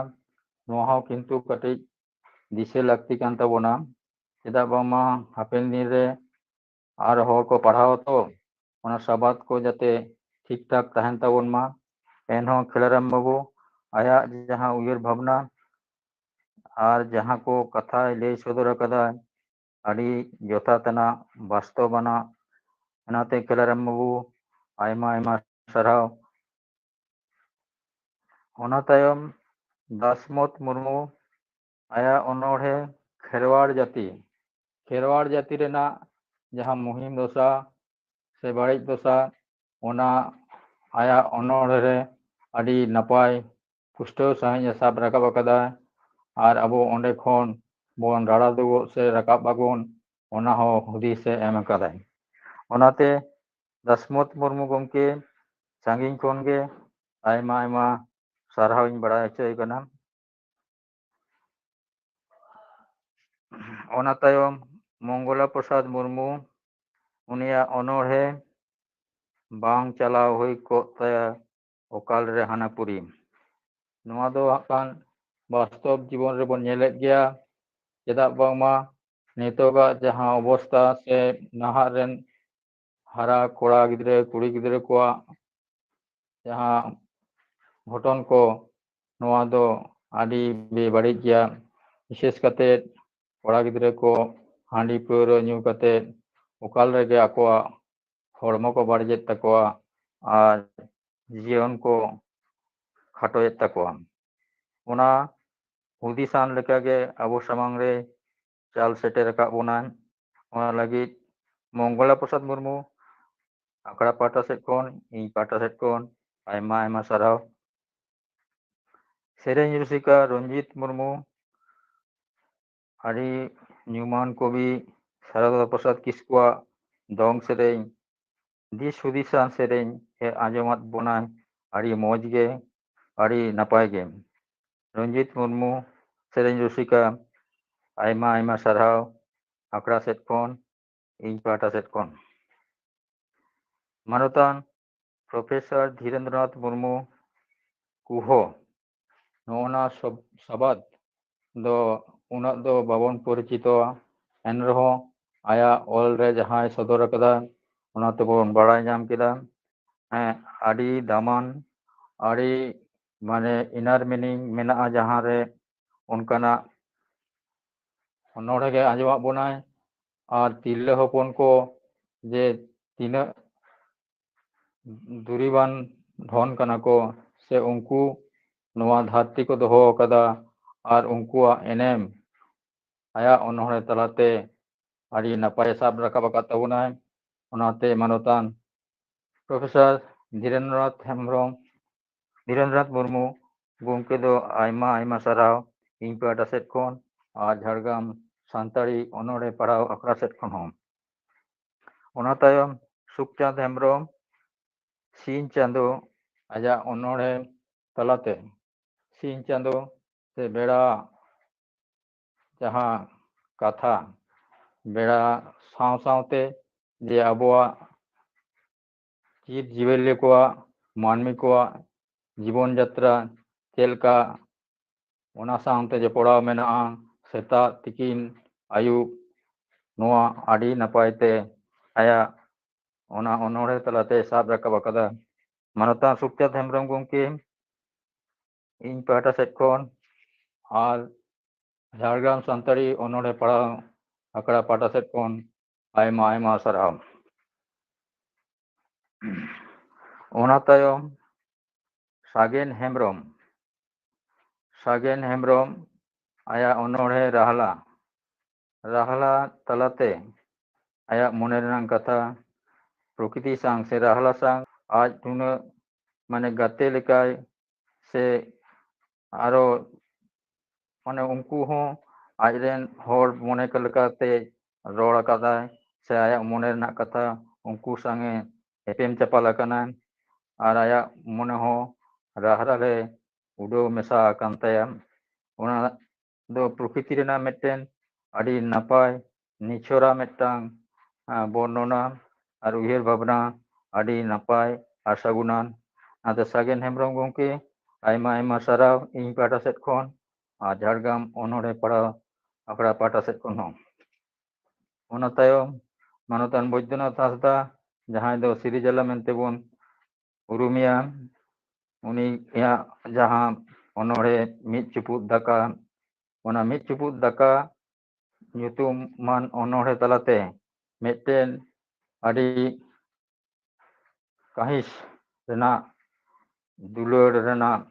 ᱱᱚᱣᱟ ᱦᱚᱸ ᱠᱤᱱᱛᱩ ᱠᱟᱹᱴᱤᱡ ᱫᱤᱥᱟᱹ ᱞᱟᱹᱠᱛᱤ ᱠᱟᱱ ᱛᱟᱵᱚᱱᱟ᱾ ᱪᱮᱫᱟᱜ ᱵᱟᱝᱢᱟ ᱦᱟᱯᱮᱱ ᱫᱤᱱ ᱨᱮ ᱟᱨ ᱦᱚᱲ ᱠᱚ ᱯᱟᱲᱦᱟᱣ ᱛᱚ, ᱚᱱᱟ ᱥᱟᱵᱟᱫ ᱠᱚ ᱡᱟᱛᱮ ᱴᱷᱤᱠ ᱴᱷᱟᱠ ᱛᱟᱦᱮᱱ ᱛᱟᱵᱚᱱ ᱢᱟ᱾ ᱮᱱᱦᱚᱸ ᱠᱷᱮᱞᱟᱨᱟᱢ ᱵᱟᱹᱵᱩ ᱟᱭᱟᱜ ᱡᱟᱦᱟᱸ ᱩᱭᱦᱟᱹᱨ ᱵᱷᱟᱵᱽᱱᱟ ᱟᱨ ᱡᱟᱦᱟᱸ ᱠᱚ ᱠᱟᱛᱷᱟᱭ ᱞᱟᱹᱭ ᱥᱚᱫᱚᱨ ᱟᱠᱟᱫᱟ, ᱟᱹᱰᱤ ᱡᱚᱛᱷᱟᱛ ᱟᱱᱟᱜ, ᱵᱟᱥᱛᱚᱵ ᱟᱱᱟᱜ᱾ ᱚᱱᱟᱛᱮ ᱠᱷᱮᱞᱟᱨᱟᱢ ᱵᱟᱹᱵᱩ ᱟᱭᱢᱟ ᱟᱭᱢᱟ ᱥᱟᱨᱦᱟᱣ᱾ ᱚᱱᱟ ᱛᱟᱭᱚᱢ ᱫᱟᱥᱢᱚᱛ ᱢᱩᱨᱢᱩ ᱟᱭᱟᱜ ᱚᱱᱚᱬᱦᱮ ᱠᱷᱮᱨᱣᱟᱲ ᱡᱟᱹᱛᱤ, ᱠᱷᱮᱨᱣᱟᱲ ᱡᱟᱹᱛᱤ ᱨᱮᱱᱟᱜ ᱡᱟᱦᱟᱸ ᱢᱩᱦᱤᱢ ᱫᱚᱥᱟ ᱥᱮ ᱵᱟᱹᱲᱤᱡ ᱫᱚᱥᱟ, ᱚᱱᱟ ᱟᱭᱟᱜ ᱚᱱᱚᱬᱦᱮ ᱨᱮ ᱟᱹᱰᱤ ᱱᱟᱯᱟᱭ ᱯᱩᱥᱴᱟᱹᱣ ᱥᱟᱺᱦᱤᱡ ᱮ ᱥᱟᱵ ᱨᱟᱠᱟᱵ ᱟᱠᱟᱫᱟ᱾ ᱟᱨ ᱟᱵᱚ ᱚᱸᱰᱮ ᱠᱷᱚᱱ ᱵᱚᱱ ᱨᱟᱲᱟ ᱫᱩᱜᱩᱜ ᱥᱮ ᱨᱟᱠᱟᱵ ᱟᱵᱚᱱ, ᱚᱱᱟ ᱦᱚᱸ ᱦᱩᱫᱤᱥ ᱮ ᱮᱢ ᱟᱠᱟᱫᱟᱭ᱾ ᱚᱱᱟᱛᱮ ᱫᱟᱥᱢᱚᱛ ᱢᱩᱨᱢᱩ ᱜᱚᱢᱠᱮ ᱥᱟᱺᱜᱤᱧ ᱠᱷᱚᱱ ᱜᱮ ᱟᱭᱢᱟ ᱟᱭᱢᱟ ᱥᱟᱨᱦᱟᱣ ᱤᱧ ᱵᱟᱲᱟᱭ ᱦᱚᱪᱚᱭ ᱠᱟᱱᱟ᱾ ᱚᱱᱟ ᱛᱟᱭᱚᱢ ᱢᱚᱝᱜᱚᱞᱟ ᱯᱨᱚᱥᱟᱫᱽ ᱢᱩᱨᱢᱩ, ᱩᱱᱤᱭᱟᱜ ᱚᱱᱚᱬᱦᱮ ᱵᱟᱝ ᱪᱟᱞᱟᱣ ᱦᱩᱭ ᱠᱚᱜ ᱛᱟᱭᱟ ᱚᱠᱟᱞ ᱨᱮ ᱦᱟᱱᱟ ᱯᱩᱨᱤ᱾ ᱱᱚᱣᱟ ᱫᱚ ᱦᱟᱸᱜ ᱠᱷᱟᱱ ᱵᱟᱥᱛᱚᱵ ᱡᱤᱵᱚᱱ ᱨᱮᱵᱚᱱ ᱧᱮᱞᱮᱫ ᱜᱮᱭᱟ᱾ ᱪᱮᱫᱟᱜ ᱵᱟᱝᱢᱟ ᱱᱤᱛᱚᱜᱟᱜ ᱡᱟᱦᱟᱸ ᱚᱵᱚᱥᱛᱟ ᱥᱮ ᱱᱟᱦᱟᱜ ᱨᱮᱱ ᱦᱟᱨᱟ ᱠᱚᱲᱟ ᱜᱤᱫᱽᱨᱟᱹ ᱠᱩᱲᱤ ᱜᱤᱫᱽᱨᱟᱹ ᱠᱚᱣᱟᱜ ᱡᱟᱦᱟᱸ ᱜᱷᱚᱴᱚᱱ ᱠᱚ, ᱱᱚᱣᱟ ᱫᱚ ᱟᱹᱰᱤ ᱵᱮᱵᱟᱹᱲᱤᱡ ᱜᱮᱭᱟ᱾ ᱵᱤᱥᱮᱥ ᱠᱟᱛᱮ ᱠᱚᱲᱟ ᱜᱤᱫᱽᱨᱟᱹ ᱠᱚ ᱦᱟᱺᱰᱤ ᱯᱟᱹᱣᱨᱟᱹ ᱧᱩ ᱠᱟᱛᱮ ᱚᱠᱟᱞ ᱨᱮᱜᱮ ᱟᱠᱚᱣᱟᱜ ᱦᱚᱲᱢᱚ ᱠᱚ ᱵᱟᱹᱲᱤᱡᱮᱫ ᱛᱟᱠᱚᱣᱟ ᱟᱨ ᱡᱤᱭᱚᱱ ᱠᱚ ᱠᱷᱟᱴᱚᱭᱮᱫ ᱛᱟᱠᱚᱣᱟ᱾ ᱚᱱᱟ ᱦᱩᱫᱤᱥᱟᱱ ᱞᱮᱠᱟᱜᱮ ᱟᱵᱚ ᱥᱟᱢᱟᱝ ᱨᱮ ᱪᱟᱞ ᱥᱮᱴᱮᱨ ᱟᱠᱟᱫ ᱵᱚᱱᱟᱭ᱾ ᱚᱱᱟ ᱞᱟᱹᱜᱤᱫ ᱢᱚᱝᱜᱚᱞᱟ ᱯᱨᱚᱥᱟᱫᱽ ᱢᱩᱨᱢᱩ ᱟᱠᱷᱲᱟ ᱯᱟᱦᱴᱟ ᱥᱮᱫ ᱠᱷᱚᱱ, ᱤᱧ ᱯᱟᱦᱴᱟ ᱥᱮᱫ ᱠᱷᱚᱱ ᱟᱭᱢᱟ ᱟᱭᱢᱟ ᱥᱟᱨᱦᱟᱣ᱾ ᱥᱮᱨᱮᱧ ᱨᱩᱥᱤᱠᱟ ᱨᱚᱧᱡᱤᱛ ᱢᱩᱨᱢᱩ, ᱟᱹᱰᱤ ᱧᱩᱢᱟᱱ ᱠᱚᱵᱤ ᱥᱟᱨᱚᱫᱟ ᱯᱨᱚᱥᱟᱫᱽ ᱠᱤᱥᱠᱩᱣᱟᱜ ᱫᱚᱝ ᱥᱮᱨᱮᱧ ᱫᱤᱥ ᱦᱩᱫᱤᱥᱟᱱ ᱥᱮᱨᱮᱧ ᱮ ᱟᱸᱡᱚᱢᱟᱫ ᱵᱚᱱᱟᱭ᱾ ᱟᱹᱰᱤ ᱢᱚᱡᱽ ᱜᱮ, ᱟᱹᱰᱤ ᱱᱟᱯᱟᱭ ᱜᱮ᱾ ᱨᱚᱧᱡᱤᱛ ᱢᱩᱨᱢᱩ, ᱥᱮᱨᱮᱧ ᱨᱩᱥᱤᱠᱟ, ᱟᱭᱢᱟ ᱟᱭᱢᱟ ᱥᱟᱨᱦᱟᱣ ᱟᱠᱷᱲᱟ ᱥᱮᱫ ᱠᱷᱚᱱ, ᱤᱧ ᱯᱟᱦᱴᱟ ᱥᱮᱫ ᱠᱷᱚᱱ᱾ ᱢᱟᱱᱚᱛᱟᱱ ᱯᱨᱚᱯᱷᱮᱥᱚᱨ ᱫᱷᱤᱨᱮᱱᱫᱨᱚᱱᱟᱛᱷ ᱢᱩᱨᱢᱩ ᱠᱩᱦᱚ, ᱱᱚᱜᱼᱚ ᱱᱟ ᱥᱚᱵ-, ᱥᱟᱵᱟᱫ ᱫᱚ ᱩᱱᱟᱹᱜ ᱫᱚ ᱵᱟᱵᱚᱱ ᱯᱚᱨᱤᱪᱤᱛᱚᱣᱟ, ᱮᱱ ᱨᱮᱦᱚᱸ ᱟᱭᱟᱜ ᱚᱞ ᱨᱮ ᱡᱟᱦᱟᱸᱭ ᱥᱚᱫᱚᱨ ᱟᱠᱟᱫᱟ, ᱚᱱᱟ ᱛᱮᱵᱚᱱ ᱵᱟᱲᱟᱭ ᱧᱟᱢ ᱠᱮᱫᱟ᱾ ᱦᱮᱸ, ᱟᱹᱰᱤ ᱫᱟᱢᱟᱱ, ᱟᱹᱰᱤ ᱢᱟᱱᱮ inner meaning ᱢᱮᱱᱟᱜᱼᱟ, ᱡᱟᱦᱟᱸ ᱨᱮ ᱚᱱᱠᱟᱱᱟᱜ ᱚᱱᱚᱬᱦᱮ ᱜᱮ ᱟᱸᱡᱚᱢᱟᱫ ᱵᱚᱱᱟᱭ᱾ ᱟᱨ ᱛᱤᱨᱞᱟᱹ ᱦᱚᱯᱚᱱ ᱠᱚ ᱡᱮ ᱛᱤᱱᱟᱹᱜ ᱫᱩᱨᱤᱵᱟᱱ ᱫᱷᱚᱱ ᱠᱟᱱᱟ ᱠᱚ, ᱥᱮ ᱩᱱᱠᱩ ᱱᱚᱣᱟ ᱫᱷᱟᱹᱨᱛᱤ ᱠᱚ ᱫᱚᱦᱚ ᱟᱠᱟᱫᱟ, ᱟᱨ ᱩᱱᱠᱩᱣᱟᱜ ᱮᱱᱮᱢ ᱟᱭᱟᱜ ᱚᱱᱚᱬᱦᱮ ᱛᱟᱞᱟᱛᱮ ᱟᱹᱰᱤ ᱱᱟᱯᱟᱭᱮ ᱥᱟᱵ ᱨᱟᱠᱟᱵ ᱟᱠᱟᱫ ᱛᱟᱵᱚᱱᱟᱭ᱾ ᱚᱱᱟᱛᱮ ᱢᱟᱱᱚᱛᱟᱱ ᱯᱨᱚᱯᱷᱮᱥᱚᱨ ᱫᱷᱤᱨᱮᱱᱫᱨᱚᱱᱟᱛᱷ ᱦᱮᱢᱵᱨᱚᱢ, ᱫᱷᱤᱨᱮᱱᱫᱨᱚᱱᱟᱛᱷ ᱢᱩᱨᱢᱩ ᱜᱚᱢᱠᱮ ᱫᱚ ᱟᱭᱢᱟ ᱟᱭᱢᱟ ᱥᱟᱨᱦᱟᱣ ᱤᱧ ᱯᱟᱦᱴᱟ ᱥᱮᱫ ᱠᱷᱚᱱ ᱟᱨ ᱡᱷᱟᱲᱜᱨᱟᱢ ᱥᱟᱱᱛᱟᱲᱤ ᱚᱱᱚᱬᱦᱮ ᱯᱟᱲᱦᱟᱣ ᱟᱠᱷᱲᱟ ᱥᱮᱫ ᱠᱷᱚᱱ ᱦᱚᱸ᱾ ᱚᱱᱟ ᱛᱟᱭᱚᱢ ᱥᱩᱠᱪᱟᱸᱫᱽ ᱦᱮᱢᱵᱨᱚᱢ ᱥᱤᱧ ᱪᱟᱸᱫᱚ ᱟᱡᱟᱜ ᱚᱱᱚᱬᱦᱮ ᱛᱟᱞᱟᱛᱮ ᱥᱤᱧ ᱪᱟᱸᱫᱚ ᱥᱮ ᱵᱮᱲᱟ ᱡᱟᱦᱟᱸ ᱠᱟᱛᱷᱟ, ᱵᱮᱲᱟ ᱥᱟᱶ ᱥᱟᱶᱛᱮ ᱡᱮ ᱟᱵᱚᱣᱟᱜ ᱡᱤᱵᱽ ᱡᱤᱭᱟᱹᱞᱤ ᱠᱚᱣᱟᱜ, ᱢᱟᱹᱱᱢᱤ ᱠᱚᱣᱟᱜ ᱡᱤᱵᱚᱱ ᱡᱟᱛᱨᱟ ᱪᱮᱫ ᱞᱮᱠᱟ, ᱚᱱᱟ ᱥᱟᱶᱛᱮ ᱡᱚᱯᱲᱟᱣ ᱢᱮᱱᱟᱜᱼᱟ᱾ ᱥᱮᱛᱟᱜ, ᱛᱤᱠᱤᱱ, ᱟᱹᱭᱩᱵ, ᱱᱚᱣᱟ ᱟᱹᱰᱤ ᱱᱟᱯᱟᱭ ᱛᱮ ᱟᱭᱟᱜ ᱚᱱᱟ ᱚᱱᱚᱬᱦᱮ ᱛᱟᱞᱟᱛᱮ ᱥᱟᱵ ᱨᱟᱠᱟᱵ ᱟᱠᱟᱫᱟ᱾ ᱢᱟᱱᱚᱛᱟᱱ ᱥᱩᱠᱪᱟᱸᱫᱽ ᱦᱮᱢᱵᱨᱚᱢ ᱜᱚᱢᱠᱮ ᱤᱧ ᱯᱟᱦᱴᱟ ᱥᱮᱫ ᱠᱷᱚᱱ ᱟᱨ ᱡᱷᱟᱲᱜᱨᱟᱢ ᱥᱟᱱᱛᱟᱲᱤ ᱚᱱᱚᱬᱦᱮ ᱯᱟᱲᱦᱟᱣ ᱟᱠᱷᱲᱟ ᱯᱟᱦᱴᱟ ᱥᱮᱫ ᱠᱷᱚᱱ ᱟᱭᱢᱟ ᱟᱭᱢᱟ ᱥᱟᱨᱦᱟᱣ᱾ ᱚᱱᱟ ᱛᱟᱭᱚᱢ ᱥᱟᱜᱮᱱ ᱦᱮᱢᱵᱨᱚᱢ, ᱥᱟᱜᱮᱱ ᱦᱮᱢᱵᱨᱚᱢ ᱟᱭᱟᱜ ᱚᱱᱚᱬᱦᱮ ᱨᱟᱦᱞᱟ, ᱨᱟᱦᱞᱟ ᱛᱟᱞᱟᱛᱮ ᱟᱭᱟᱜ ᱢᱚᱱᱮ ᱨᱮᱱᱟᱜ ᱠᱟᱛᱷᱟ, ᱯᱨᱚᱠᱨᱤᱛᱤ ᱥᱟᱶ ᱥᱮ ᱨᱟᱦᱞᱟ ᱥᱟᱶ ᱟᱡ ᱱᱩᱱᱟᱹᱜ ᱢᱟᱱᱮ ᱜᱟᱛᱮ ᱞᱮᱠᱟᱭ ᱥᱮ ᱟᱨᱚ ᱢᱟᱱᱮ ᱩᱱᱠᱩ ᱦᱚᱸ ᱟᱡᱨᱮᱱ ᱦᱚᱲ ᱢᱚᱱᱮ ᱠᱚ ᱞᱮᱠᱟᱛᱮ ᱨᱚᱲ ᱟᱠᱟᱫᱟᱭ, ᱥᱮ ᱟᱭᱟᱜ ᱢᱚᱱᱮ ᱨᱮᱱᱟᱜ ᱠᱟᱛᱷᱟ ᱩᱱᱠᱩ ᱥᱟᱝᱮ ᱮᱯᱮᱢ ᱪᱟᱯᱟᱞ ᱟᱠᱟᱱᱟ ᱟᱨ ᱟᱭᱟᱜ ᱢᱚᱱᱮ ᱦᱚᱸ ᱨᱟᱦᱨᱟ ᱨᱮ ᱩᱰᱟᱹᱣ ᱢᱮᱥᱟ ᱟᱠᱟᱱ ᱛᱟᱭᱟ᱾ ᱚᱱᱟ ᱫᱚ ᱯᱨᱚᱠᱨᱤᱛᱤ ᱨᱮᱱᱟᱜ ᱢᱤᱫᱴᱮᱱ ᱟᱹᱰᱤ ᱱᱟᱯᱟᱭ ᱱᱤᱪᱷᱚᱨᱟ ᱢᱤᱫᱴᱟᱝ ᱵᱚᱨᱱᱚᱱᱟ ᱟᱨ ᱩᱭᱦᱟᱹᱨ ᱵᱷᱟᱵᱽᱱᱟ ᱟᱹᱰᱤ ᱱᱟᱯᱟᱭ ᱟᱨ ᱥᱟᱹᱜᱩᱱᱟᱱ᱾ ᱚᱱᱟᱛᱮ ᱥᱟᱜᱮᱱ ᱦᱮᱢᱵᱨᱚᱢ ᱜᱚᱢᱠᱮ, ᱟᱭᱢᱟ ᱟᱭᱢᱟ ᱥᱟᱨᱦᱟᱣ ᱤᱧ ᱯᱟᱦᱴᱟ ᱥᱮᱫ ᱠᱷᱚᱱ ᱟᱨ ᱡᱷᱟᱲᱜᱨᱟᱢ ᱚᱱᱚᱲᱦᱮ ᱯᱟᱲᱦᱟᱣ ᱟᱠᱷᱲᱟ ᱯᱟᱦᱴᱟ ᱥᱮᱫ ᱠᱷᱚᱱ ᱦᱚᱸ᱾ ᱚᱱᱟ ᱛᱟᱭᱚᱢ ᱢᱟᱱᱚᱛᱟᱱ ᱵᱳᱭᱫᱚᱱᱟᱛᱷ ᱦᱟᱸᱥᱫᱟ, ᱡᱟᱦᱟᱸᱭ ᱫᱚ ᱥᱤᱨᱤᱡᱟᱞᱟ ᱢᱮᱱᱛᱮ ᱵᱚᱱ ᱩᱨᱩᱢᱮᱭᱟ, ᱩᱱᱤᱭᱟᱜ ᱡᱟᱦᱟᱸ ᱚᱱᱚᱲᱦᱮ ᱢᱤᱫ ᱪᱩᱯᱩᱫ ᱫᱟᱠᱟ, ᱚᱱᱟ ᱢᱤᱫ ᱪᱩᱯᱩᱫ ᱫᱟᱠᱟ ᱧᱩᱛᱩᱢᱟᱱ ᱚᱱᱚᱲᱦᱮ ᱛᱟᱞᱟᱛᱮ ᱢᱤᱫᱴᱮᱱ ᱟᱹᱰᱤ ᱠᱟᱹᱦᱤᱥ ᱨᱮᱱᱟᱜ, ᱫᱩᱞᱟᱹᱲ ᱨᱮᱱᱟᱜ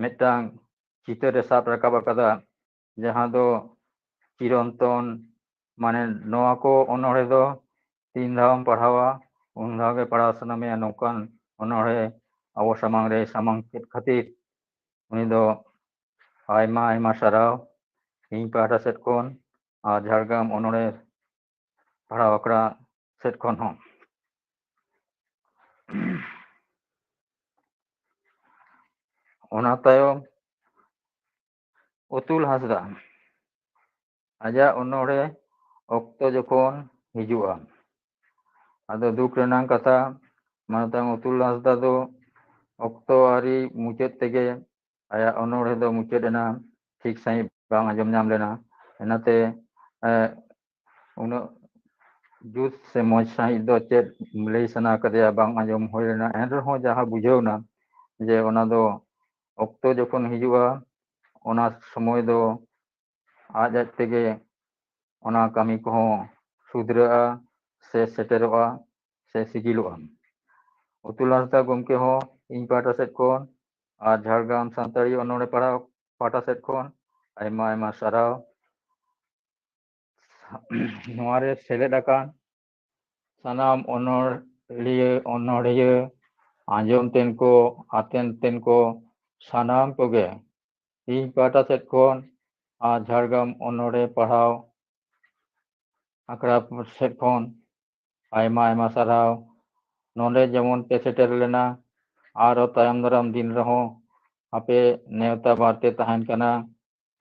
ᱢᱤᱫᱴᱟᱝ ᱪᱤᱛᱟᱹᱨ ᱮ ᱥᱟᱵ ᱨᱟᱠᱟᱵ ᱟᱠᱟᱫᱟ, ᱡᱟᱦᱟᱸ ᱫᱚ ᱪᱤᱨᱚᱱᱛᱚᱱ, ᱢᱟᱱᱮ ᱱᱚᱣᱟ ᱠᱚ ᱚᱱᱚᱲᱦᱮ ᱫᱚ ᱛᱤᱱ ᱫᱷᱟᱣᱮᱢ ᱯᱟᱲᱦᱟᱣᱟ, ᱩᱱ ᱫᱷᱟᱣ ᱜᱮ ᱯᱟᱲᱦᱟᱣ ᱥᱟᱱᱟ ᱢᱮᱭᱟ, ᱱᱚᱝᱠᱟᱱ ᱚᱱᱚᱲᱦᱮ ᱟᱵᱚ ᱥᱟᱢᱟᱝ ᱨᱮ ᱥᱟᱢᱟᱝ ᱠᱮᱫ ᱠᱷᱟᱹᱛᱤᱨ ᱩᱱᱤ ᱫᱚ ᱟᱭᱢᱟ ᱟᱭᱢᱟ ᱥᱟᱨᱦᱟᱣ ᱤᱧ ᱯᱟᱦᱴᱟ ᱥᱮᱫ ᱠᱷᱚᱱ ᱟᱨ ᱡᱷᱟᱲᱜᱨᱟᱢ ᱚᱱᱚᱲᱦᱮ ᱯᱟᱲᱦᱟᱣ ᱟᱠᱷᱲᱟ ᱥᱮᱫ ᱠᱷᱚᱱ ᱦᱚᱸ᱾ ᱚᱱᱟ ᱛᱟᱭᱚᱢ ᱚᱛᱩᱞ ᱦᱟᱸᱥᱫᱟ ᱟᱡᱟᱜ ᱚᱱᱚᱲᱦᱮ ᱚᱠᱛᱚ ᱡᱚᱠᱷᱚᱱ ᱦᱤᱡᱩᱜᱼᱟ, ᱟᱫᱚ ᱫᱩᱠ ᱨᱮᱱᱟᱜ ᱠᱟᱛᱷᱟ, ᱢᱟᱱᱚᱛᱟᱱ ᱚᱛᱩᱞ ᱦᱟᱸᱥᱫᱟ ᱫᱚ ᱚᱠᱛᱚ ᱟᱹᱣᱨᱤ ᱢᱩᱪᱟᱹᱫ ᱛᱮᱜᱮ ᱟᱭᱟᱜ ᱚᱱᱚᱲᱦᱮ ᱫᱚ ᱢᱩᱪᱟᱹᱫ ᱮᱱᱟ, ᱴᱷᱤᱠ ᱥᱟᱺᱦᱤᱡ ᱵᱟᱝ ᱟᱸᱡᱚᱢ ᱧᱟᱢ ᱞᱮᱱᱟ᱾ ᱚᱱᱟᱛᱮ ᱩᱱᱟᱹᱜ ᱡᱩᱛ ᱥᱮ ᱢᱚᱡᱽ ᱥᱟᱺᱦᱤᱡ ᱫᱚ ᱪᱮᱫ ᱞᱟᱹᱭ ᱥᱟᱱᱟ ᱠᱟᱫᱮᱭᱟ ᱵᱟᱝ ᱟᱸᱡᱚᱢ ᱦᱩᱭ ᱞᱮᱱᱟ᱾ ᱮᱱ ᱨᱮᱦᱚᱸ ᱡᱟᱦᱟᱸ ᱵᱩᱡᱷᱟᱹᱣ ᱮᱱᱟ ᱡᱮ ᱚᱱᱟ ᱫᱚ ᱚᱠᱛᱚ ᱡᱚᱠᱷᱚᱱ ᱦᱤᱡᱩᱜᱼᱟ, ᱚᱱᱟ ᱥᱚᱢᱚᱭ ᱫᱚ ᱟᱡ ᱟᱡ ᱛᱮᱜᱮ ᱚᱱᱟ ᱠᱟᱹᱢᱤ ᱠᱚᱦᱚᱸ ᱥᱩᱫᱷᱨᱟᱹᱜᱼᱟ ᱥᱮ ᱥᱮᱴᱮᱨᱚᱜᱼᱟ ᱥᱮ ᱥᱤᱜᱤᱞᱚᱜᱼᱟ᱾ ᱚᱛᱩᱞ ᱦᱟᱸᱥᱫᱟ ᱜᱚᱢᱠᱮ ᱦᱚᱸ ᱤᱧ ᱯᱟᱦᱴᱟ ᱥᱮᱫ ᱠᱷᱚᱱ ᱟᱨ ᱡᱷᱟᱲᱜᱨᱟᱢ ᱥᱟᱱᱛᱟᱲᱤ ᱚᱱᱚᱲᱦᱮ ᱯᱟᱲᱦᱟᱣ ᱯᱟᱦᱴᱟ ᱥᱮᱫ ᱠᱷᱚᱱ ᱟᱭᱢᱟ ᱟᱭᱢᱟ ᱥᱟᱨᱦᱟᱣ᱾ ᱱᱚᱣᱟ ᱨᱮ ᱥᱮᱞᱮᱫ ᱟᱠᱟᱱ ᱥᱟᱱᱟᱢ ᱚᱱᱚᱲᱦᱤᱭᱟᱹ, ᱚᱱᱚᱲᱦᱤᱭᱟᱹ, ᱟᱸᱡᱚᱢ ᱛᱮᱱ ᱠᱚ, ᱟᱛᱮᱱ ᱛᱮᱱ ᱠᱚ, ᱥᱟᱱᱟᱢ ᱠᱚᱜᱮ ᱤᱧ ᱯᱟᱦᱴᱟ ᱥᱮᱫ ᱠᱷᱚᱱ ᱟᱨ ᱡᱷᱟᱲᱜᱨᱟᱢ ᱚᱱᱚᱲᱦᱮ ᱯᱟᱲᱦᱟᱣ ᱟᱠᱷᱲᱟ ᱥᱮᱫ ᱠᱷᱚᱱ ᱟᱭᱢᱟ ᱟᱭᱢᱟ ᱥᱟᱨᱦᱟᱣ᱾ ᱱᱚᱰᱮ ᱡᱮᱢᱚᱱ ᱯᱮ ᱥᱮᱴᱮᱨ ᱞᱮᱱᱟ, ᱟᱨᱚ ᱛᱟᱭᱚᱢ ᱫᱟᱨᱟᱢ ᱫᱤᱱ ᱨᱮᱦᱚᱸ ᱟᱯᱮ ᱱᱮᱣᱛᱟ ᱵᱟᱨᱛᱮ ᱛᱟᱦᱮᱱ ᱠᱟᱱᱟ,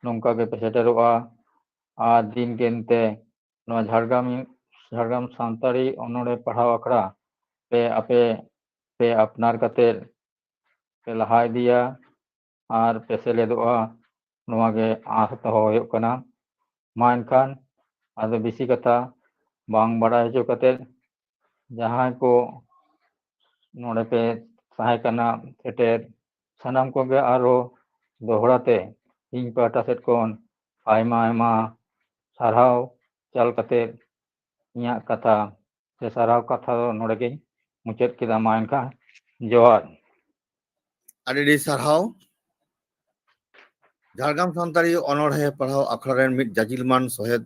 ᱱᱚᱝᱠᱟ ᱜᱮ ᱯᱮ ᱥᱮᱴᱮᱨᱚᱜᱼᱟ᱾ ᱟᱨ ᱫᱤᱱ ᱫᱤᱱ ᱛᱮ ᱱᱚᱣᱟ ᱡᱷᱟᱲᱜᱨᱟᱢ, ᱡᱷᱟᱲᱜᱨᱟᱢ ᱥᱟᱱᱛᱟᱲᱤ ᱚᱱᱚᱬᱦᱮ ᱯᱟᱲᱦᱟᱣ ᱟᱠᱷᱲᱟ ᱯᱮ ᱟᱯᱮ ᱯᱮ ᱟᱯᱱᱟᱨ ᱠᱟᱛᱮ ᱯᱮ ᱞᱟᱦᱟ ᱤᱫᱤᱭᱟ ᱟᱨ ᱯᱮ ᱥᱮᱞᱮᱫᱚᱜᱼᱟ, ᱱᱚᱣᱟ ᱜᱮ ᱟᱸᱥ ᱫᱚᱦᱚ ᱦᱩᱭᱩᱜ ᱠᱟᱱᱟ᱾ ᱢᱟ ᱮᱱᱠᱷᱟᱱ ᱟᱫᱚ ᱵᱮᱥᱤ ᱠᱟᱛᱷᱟ ᱵᱟᱝ ᱵᱟᱲᱟᱭ ᱦᱚᱪᱚ ᱠᱟᱛᱮ, ᱡᱟᱦᱟᱸᱭ ᱠᱚ ᱱᱚᱰᱮ ᱯᱮ ᱛᱟᱦᱮᱸ ᱠᱟᱱᱟ ᱥᱮᱴᱮᱨ, ᱥᱟᱱᱟᱢ ᱠᱚᱜᱮ ᱟᱨᱚ ᱫᱚᱦᱲᱟ ᱛᱮ ᱤᱧ ᱯᱟᱦᱴᱟ ᱥᱮᱫ ᱠᱷᱚᱱ ᱟᱭᱢᱟ ᱟᱭᱢᱟ ᱥᱟᱨᱦᱟᱣ ᱪᱟᱞ ᱠᱟᱛᱮ ᱤᱧᱟᱹᱜ ᱠᱟᱛᱷᱟ ᱥᱮ ᱥᱟᱨᱦᱟᱣ ᱠᱟᱛᱷᱟ ᱫᱚ ᱱᱚᱰᱮ ᱜᱤᱧ ᱢᱩᱪᱟᱹᱫ ᱠᱮᱫᱟ᱾ ᱢᱟ ᱮᱱᱠᱷᱟᱱ ᱡᱚᱦᱟᱨ᱾ ᱟᱹᱰᱤ ᱟᱹᱰᱤ ᱥᱟᱨᱦᱟᱣ᱾ ᱡᱷᱟᱲᱜᱨᱟᱢ ᱥᱟᱱᱛᱟᱲᱤ ᱚᱱᱚᱬᱦᱮ ᱯᱟᱲᱦᱟᱣ ᱟᱠᱷᱲᱟ ᱨᱮᱱ ᱢᱤᱫ ᱡᱟᱹᱡᱤᱞᱢᱟᱱ ᱥᱚᱦᱮᱫ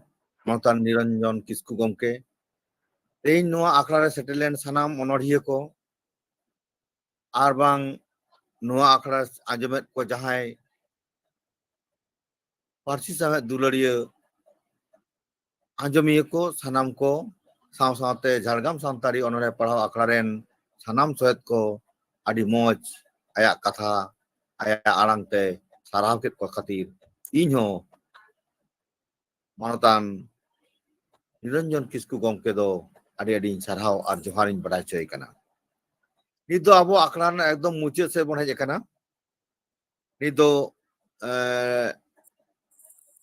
ᱢᱟᱱᱚᱛᱟᱱ ᱱᱤᱨᱚᱧᱡᱚᱱ ᱠᱤᱥᱠᱩ ᱜᱚᱢᱠᱮ, ᱛᱮᱦᱮᱧ ᱱᱚᱣᱟ ᱟᱠᱷᱲᱟ ᱨᱮ ᱥᱮᱴᱮᱨ ᱞᱮᱱ ᱥᱟᱱᱟᱢ ᱚᱱᱚᱬᱦᱤᱭᱟᱹ ᱠᱚ ᱟᱨ ᱵᱟᱝ ᱱᱚᱣᱟ ᱟᱠᱷᱲᱟ ᱟᱸᱡᱚᱢᱮᱫ ᱠᱚ ᱡᱟᱦᱟᱸᱭ ᱯᱟᱹᱨᱥᱤ ᱥᱟᱶᱦᱮᱫ ᱫᱩᱞᱟᱹᱲᱤᱭᱟᱹ ᱟᱸᱡᱚᱢᱤᱭᱟᱹ ᱠᱚ ᱥᱟᱱᱟᱢ ᱠᱚ ᱥᱟᱶ ᱥᱟᱶᱛᱮ ᱡᱷᱟᱲᱜᱨᱟᱢ ᱥᱟᱱᱛᱟᱲᱤ ᱚᱱᱚᱬᱦᱮ ᱯᱟᱲᱦᱟᱣ ᱟᱠᱷᱲᱟ ᱨᱮᱱ ᱥᱟᱱᱟᱢ ᱥᱚᱦᱮᱫ ᱠᱚ ᱟᱹᱰᱤ ᱢᱚᱡᱽ ᱟᱭᱟᱜ ᱠᱟᱛᱷᱟ ᱟᱭᱟᱜ ᱟᱲᱟᱝ ᱛᱮ ᱥᱟᱨᱦᱟᱣ ᱠᱮᱫ ᱠᱚ ᱠᱷᱟᱹᱛᱤᱨ ᱤᱧ ᱦᱚᱸ ᱢᱟᱱᱚᱛᱟᱱ ᱱᱤᱨᱚᱧᱡᱚᱱ ᱠᱤᱥᱠᱩ ᱜᱚᱢᱠᱮ ᱫᱚ ᱟᱹᱰᱤ ᱟᱹᱰᱤᱧ ᱥᱟᱨᱦᱟᱣ ᱟᱨ ᱡᱚᱦᱟᱨᱤᱧ ᱵᱟᱰᱟᱭ ᱦᱚᱪᱚᱭᱮ ᱠᱟᱱᱟ᱾ ᱱᱤᱛ ᱫᱚ ᱟᱵᱚ ᱟᱠᱷᱲᱟ ᱨᱮᱱᱟᱜ ᱮᱠᱫᱚᱢ ᱢᱩᱪᱟᱹᱫ ᱥᱮᱫ ᱵᱚᱱ ᱦᱮᱡ ᱟᱠᱟᱱᱟ᱾ ᱱᱤᱛ ᱫᱚ, ᱮ,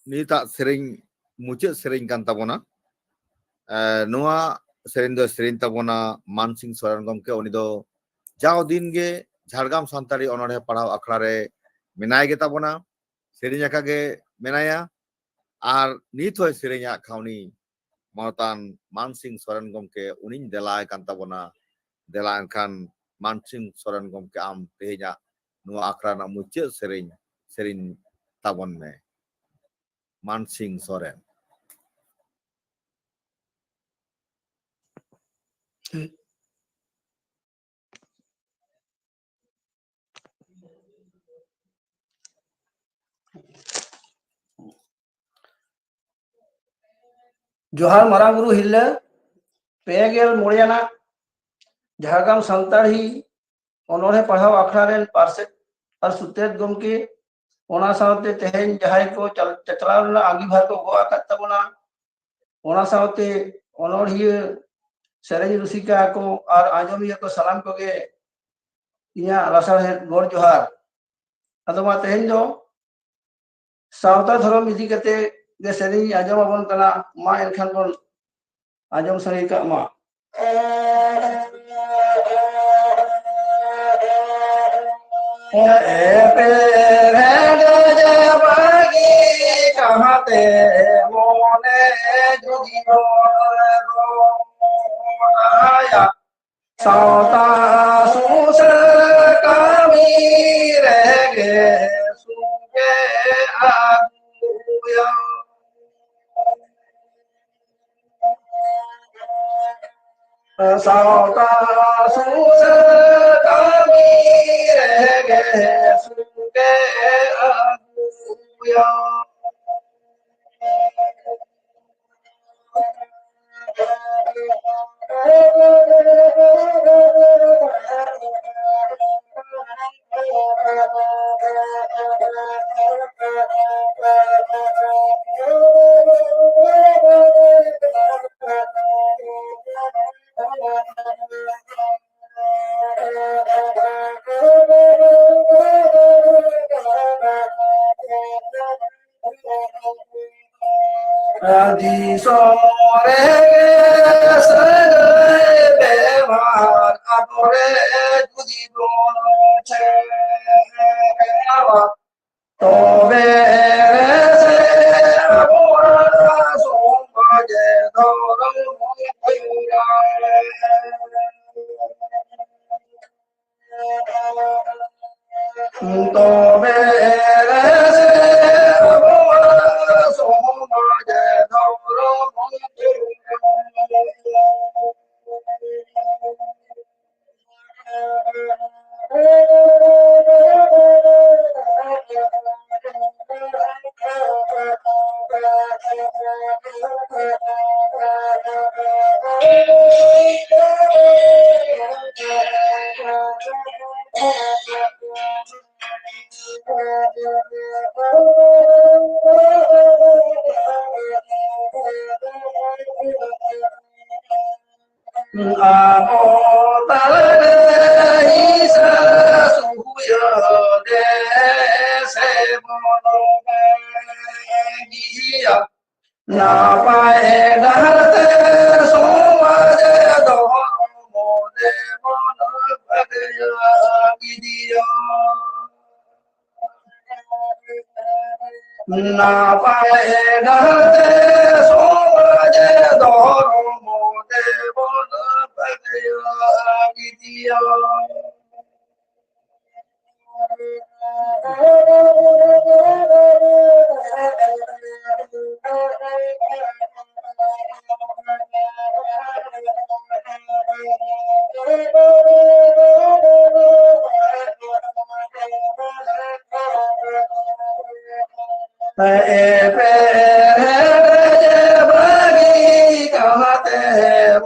ᱱᱤᱛᱟᱜ ᱥᱮᱨᱮᱧ, ᱢᱩᱪᱟᱹᱫ ᱥᱮᱨᱮᱧ ᱠᱟᱱ ᱛᱟᱵᱚᱱᱟ᱾ ᱮ, ᱱᱚᱣᱟ ᱥᱮᱨᱮᱧ ᱫᱚ ᱥᱮᱨᱮᱧ ᱛᱟᱵᱚᱱᱟ ᱢᱟᱱ ᱥᱤᱝ ᱥᱚᱨᱮᱱ ᱜᱚᱢᱠᱮ᱾ ᱩᱱᱤ ᱫᱚ ᱡᱟᱣ ᱫᱤᱱ ᱜᱮ ᱡᱷᱟᱲᱜᱨᱟᱢ ᱥᱟᱱᱛᱟᱲᱤ ᱚᱱᱚᱬᱦᱮ ᱯᱟᱲᱦᱟᱣ ᱟᱠᱷᱲᱟ ᱨᱮ ᱢᱮᱱᱟᱭ ᱜᱮ ᱛᱟᱵᱚᱱᱟ, ᱥᱮᱨᱮᱧ ᱟᱠᱟᱫ ᱜᱮ ᱢᱮᱱᱟᱭᱟ᱾ ᱟᱨ ᱱᱤᱛ ᱦᱚᱸᱭ ᱥᱮᱨᱮᱧᱟᱜ ᱠᱷᱟᱱ ᱩᱱᱤ ᱢᱟᱱᱚᱛᱟᱱ ᱢᱟᱱ ᱥᱤᱝ ᱥᱚᱨᱮᱱ ᱜᱚᱢᱠᱮ, ᱩᱱᱤᱧ ᱫᱮᱞᱟᱭ ᱠᱟᱱ ᱛᱟᱵᱚᱱᱟ᱾ ᱫᱮᱞᱟ ᱮᱱᱠᱷᱟᱱ ᱢᱟᱱ ᱥᱤᱝ ᱥᱚᱨᱮᱱ ᱜᱚᱢᱠᱮ, ᱟᱢ ᱛᱮᱦᱮᱧᱟᱜ ᱱᱚᱣᱟ ᱟᱠᱷᱲᱟ ᱨᱮᱱᱟᱜ ᱢᱩᱪᱟᱹᱫ ᱥᱮᱨᱮᱧ ᱥᱮᱨᱮᱧ ᱛᱟᱵᱚᱱ ᱢᱮ᱾ ᱢᱟᱱ ᱥᱤᱝ ᱥᱚᱨᱮᱱ᱾ ᱡᱚᱦᱟᱨ ᱢᱟᱨᱟᱝ ᱵᱩᱨᱩ ᱦᱤᱨᱞᱟᱹ᱾ ᱯᱮ ᱜᱮᱞ ᱢᱚᱬᱮ ᱟᱱᱟᱜ ᱡᱷᱟᱲᱜᱨᱟᱢ ᱥᱟᱱᱛᱟᱲᱤ ᱚᱱᱚᱬᱦᱮ ᱯᱟᱲᱦᱟᱣ ᱟᱠᱷᱲᱟ ᱨᱮᱱ ᱯᱟᱨᱥᱮᱛ ᱟᱨ ᱥᱩᱛᱨᱮᱛ ᱜᱚᱢᱠᱮ, ᱚᱱᱟ ᱥᱟᱶᱛᱮ ᱛᱮᱦᱮᱧ ᱡᱟᱦᱟᱸᱭ ᱠᱚ ᱪᱟᱞ-, ᱪᱟᱪᱞᱟᱣ ᱨᱮᱱᱟᱜ ᱟᱸᱜᱤᱵᱷᱟᱨ ᱠᱚ ᱜᱚᱜ ᱟᱠᱟᱫ ᱛᱟᱵᱚᱱᱟ, ᱚᱱᱟ ᱥᱟᱶᱛᱮ ᱚᱱᱚᱬᱦᱤᱭᱟᱹ, ᱥᱮᱨᱮᱧ ᱨᱩᱥᱤᱠᱟ ᱠᱚ ᱟᱨ ᱟᱸᱡᱚᱢᱤᱭᱟᱹ ᱠᱚ ᱥᱟᱱᱟᱢ ᱠᱚᱜᱮ ᱤᱧᱟᱹᱜ ᱞᱟᱥᱟᱲᱦᱮᱫ ᱜᱚᱰ ᱡᱚᱦᱟᱨ᱾ ᱟᱫᱚ ᱢᱟ ᱛᱮᱦᱮᱧ ᱫᱚ ᱥᱟᱶᱛᱟ ᱫᱷᱚᱨᱚᱢ ᱤᱫᱤ ᱠᱟᱛᱮ ᱜᱮ ᱥᱮᱨᱮᱧ ᱟᱸᱡᱚᱢ ᱟᱵᱚᱱ ᱠᱟᱱᱟ᱾ ᱢᱟ ᱮᱱᱠᱷᱟᱱ ᱵᱚᱱ ᱟᱸᱡᱚᱢ ᱥᱟᱹᱨᱤ ᱠᱟᱜ ᱢᱟ᱾ ᱮᱯᱮᱨ ᱦᱮᱸᱰᱮᱡ ᱵᱟᱹᱜᱤ ᱠᱟᱦᱟᱸᱛᱮ ᱢᱚᱱᱮ ᱡᱩᱫᱤ ᱦᱚᱲ ᱫᱚ ᱟᱭᱟᱜ ᱥᱟᱶᱛᱟ ᱥᱩᱥᱟᱹᱨ ᱠᱟᱹᱢᱤ ᱨᱮᱜᱮ ᱥᱩᱜᱮ ᱟᱹᱜᱩᱭᱟ᱾ ᱥᱟᱶᱛᱟ ᱥᱩᱥᱟᱹᱨ ᱠᱟᱹᱢᱤ ᱨᱮᱜᱮ ᱥᱩᱜᱮ ᱟᱹᱜᱩᱭᱟ᱾ ᱫᱤᱥᱚᱢ ᱨᱮ ᱥᱟᱹᱜᱟᱹᱭ ᱵᱮᱵᱷᱟᱨ ᱟᱵᱚᱨᱮ ᱡᱩᱫᱤ ᱵᱚᱱ ᱪᱮᱫᱚᱜᱼᱟ, ᱛᱚᱵᱮ ᱥᱮ ᱟᱵᱚᱣᱟᱜ ᱥᱚᱢᱟᱡᱽ ᱫᱷᱚᱨᱚᱢ ᱦᱚᱸ ᱛᱚᱭᱨᱟ᱾ ᱛᱚᱵᱮ ᱥᱮ ᱟᱵᱚᱣᱟᱜ ᱥᱚᱢᱟᱡᱽ ᱫᱷᱚᱨᱚᱢ ᱦᱚᱸ ᱛᱚᱭᱨᱟ᱾ ᱟᱵᱚ ᱛᱟᱞᱟᱨᱮ ᱦᱤᱸᱥᱟᱹ ᱥᱩᱭᱟᱹ ᱫᱮᱥ ᱵᱚᱱ ᱵᱟᱹᱜᱤᱭᱟ᱾ ᱱᱟᱯᱟᱭ ᱰᱟᱦᱟᱨ ᱛᱮ ᱥᱚᱢᱟᱡᱽ ᱫᱷᱚᱨᱚᱢ ᱫᱮᱵᱚᱱ ᱵᱟᱹᱜᱤᱭᱟ ᱜᱤᱫᱤᱭᱟ᱾ ᱱᱟᱯᱟᱭ ᱰᱟᱦᱟᱨ ᱛᱮ ᱥᱚᱢᱟᱡᱽ ᱫᱷᱚᱨᱚᱢ ᱫᱮᱵᱚᱱ ᱵᱟᱹᱜᱤᱭᱟ ᱜᱤᱫᱤᱭᱟ᱾ ᱮᱯᱮᱨ ᱦᱮᱸᱰᱮᱡ ᱵᱟᱹᱜᱤ ᱠᱟᱛᱮ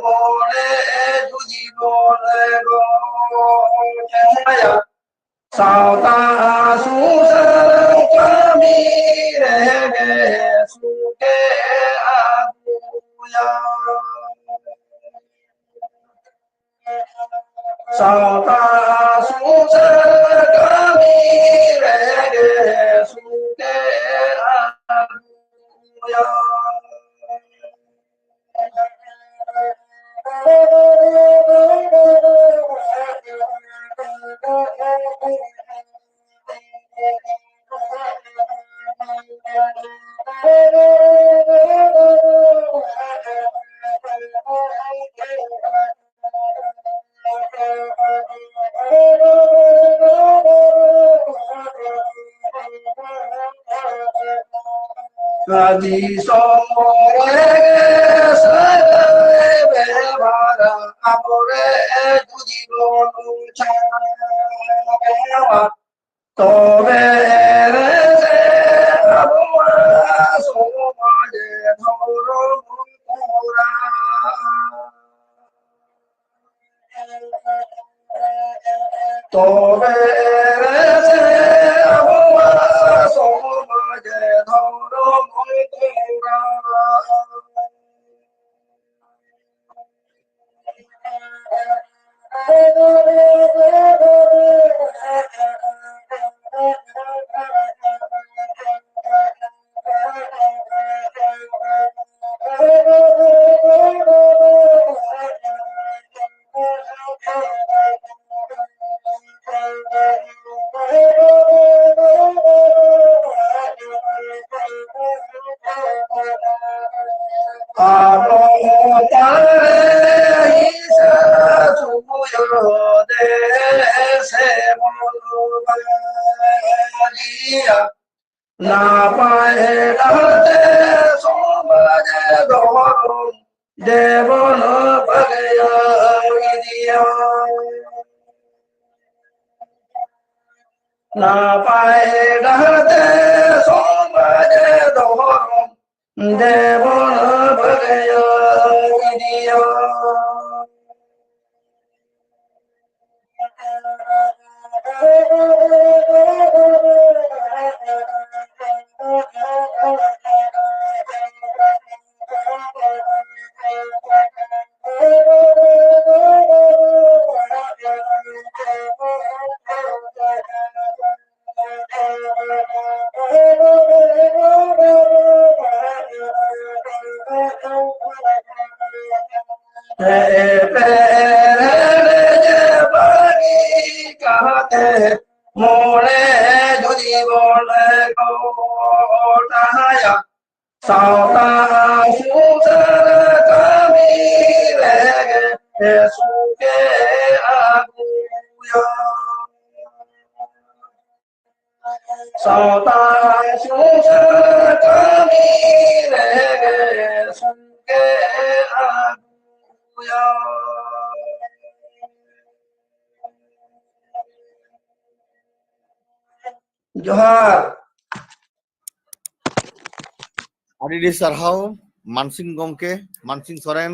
ᱢᱚᱱᱮ ᱡᱤᱵᱚᱱ ᱜᱚᱴᱟᱭᱟ᱾ ᱥᱟᱶᱛᱟ ᱥᱩᱥᱟᱹᱨ ᱠᱟᱹᱢᱤ ᱨᱮᱜᱮ ᱥᱩᱠᱮ ᱟᱹᱜᱩᱭᱟ᱾ ᱥᱟᱶᱛᱟ ᱥᱩᱥᱟᱹᱨ ᱠᱟᱹᱢᱤ ᱨᱮᱜᱮ ᱥᱩᱠᱮ ᱟᱹᱜᱩᱭᱟ᱾ ᱫᱤᱥᱚᱢ ᱨᱮ ᱥᱟᱹᱜᱟᱹᱭ ᱵᱮᱵᱷᱟᱨᱟ ᱟᱵᱚᱨᱮ ᱡᱩᱫᱤ ᱵᱚᱱ ᱪᱷᱟᱲᱟᱣᱟ, ᱛᱚᱵᱮ ᱨᱮᱥᱮ ᱟᱵᱚᱣᱟᱜ ᱥᱚᱢᱟᱡᱽ ᱫᱷᱚᱨᱚᱢ ᱠᱚᱨᱟ᱾ ᱛᱚᱵᱮ ᱨᱮᱥᱮ ᱟᱵᱚᱣᱟᱜ ᱥᱚᱢᱟᱡᱽ ᱫᱷᱚᱨᱚᱢ ᱠᱚᱨᱟ᱾ ᱱᱟᱯᱟᱭ ᱰᱟᱦᱟᱨ ᱛᱮ ᱥᱚᱢᱟᱡᱽ ᱫᱷᱚᱨᱚᱢ ᱫᱮᱵᱚᱱ ᱵᱷᱟᱜᱮᱭᱟ ᱤᱫᱤᱭᱟ᱾ ᱱᱟᱯᱟᱭ ᱰᱟᱦᱟᱨ ᱛᱮ ᱥᱚᱢᱟᱡᱽ ᱫᱷᱚᱨᱚᱢ ᱫᱮᱵᱚᱱ ᱵᱷᱟᱜᱮᱭᱟ ᱤᱫᱤᱭᱟ᱾ ᱢᱚᱱᱮ ᱡᱩᱫᱤ ᱵᱚᱱ ᱜᱚᱴᱟᱭᱟ, ᱥᱟᱶᱛᱟ ᱥᱩᱥᱟᱹᱨ ᱠᱟᱹᱢᱤ ᱨᱮᱜᱮ ᱥᱩᱠᱮ ᱟᱹᱜᱩᱭᱟ᱾ ᱥᱟᱶᱛᱟ ᱥᱩᱥᱟᱹᱨ ᱠᱟᱹᱢᱤ ᱨᱮᱜᱮ ᱥᱩᱠᱮ ᱟᱹᱜᱩᱭᱟ᱾ ᱡᱚᱦᱟᱨ᱾ ᱟᱹᱰᱤ ᱟᱹᱰᱤ ᱥᱟᱨᱦᱟᱣ ᱢᱟᱱᱥᱤᱝ ᱜᱚᱢᱠᱮ, ᱢᱟᱱᱥᱤᱝ ᱥᱚᱨᱮᱱ᱾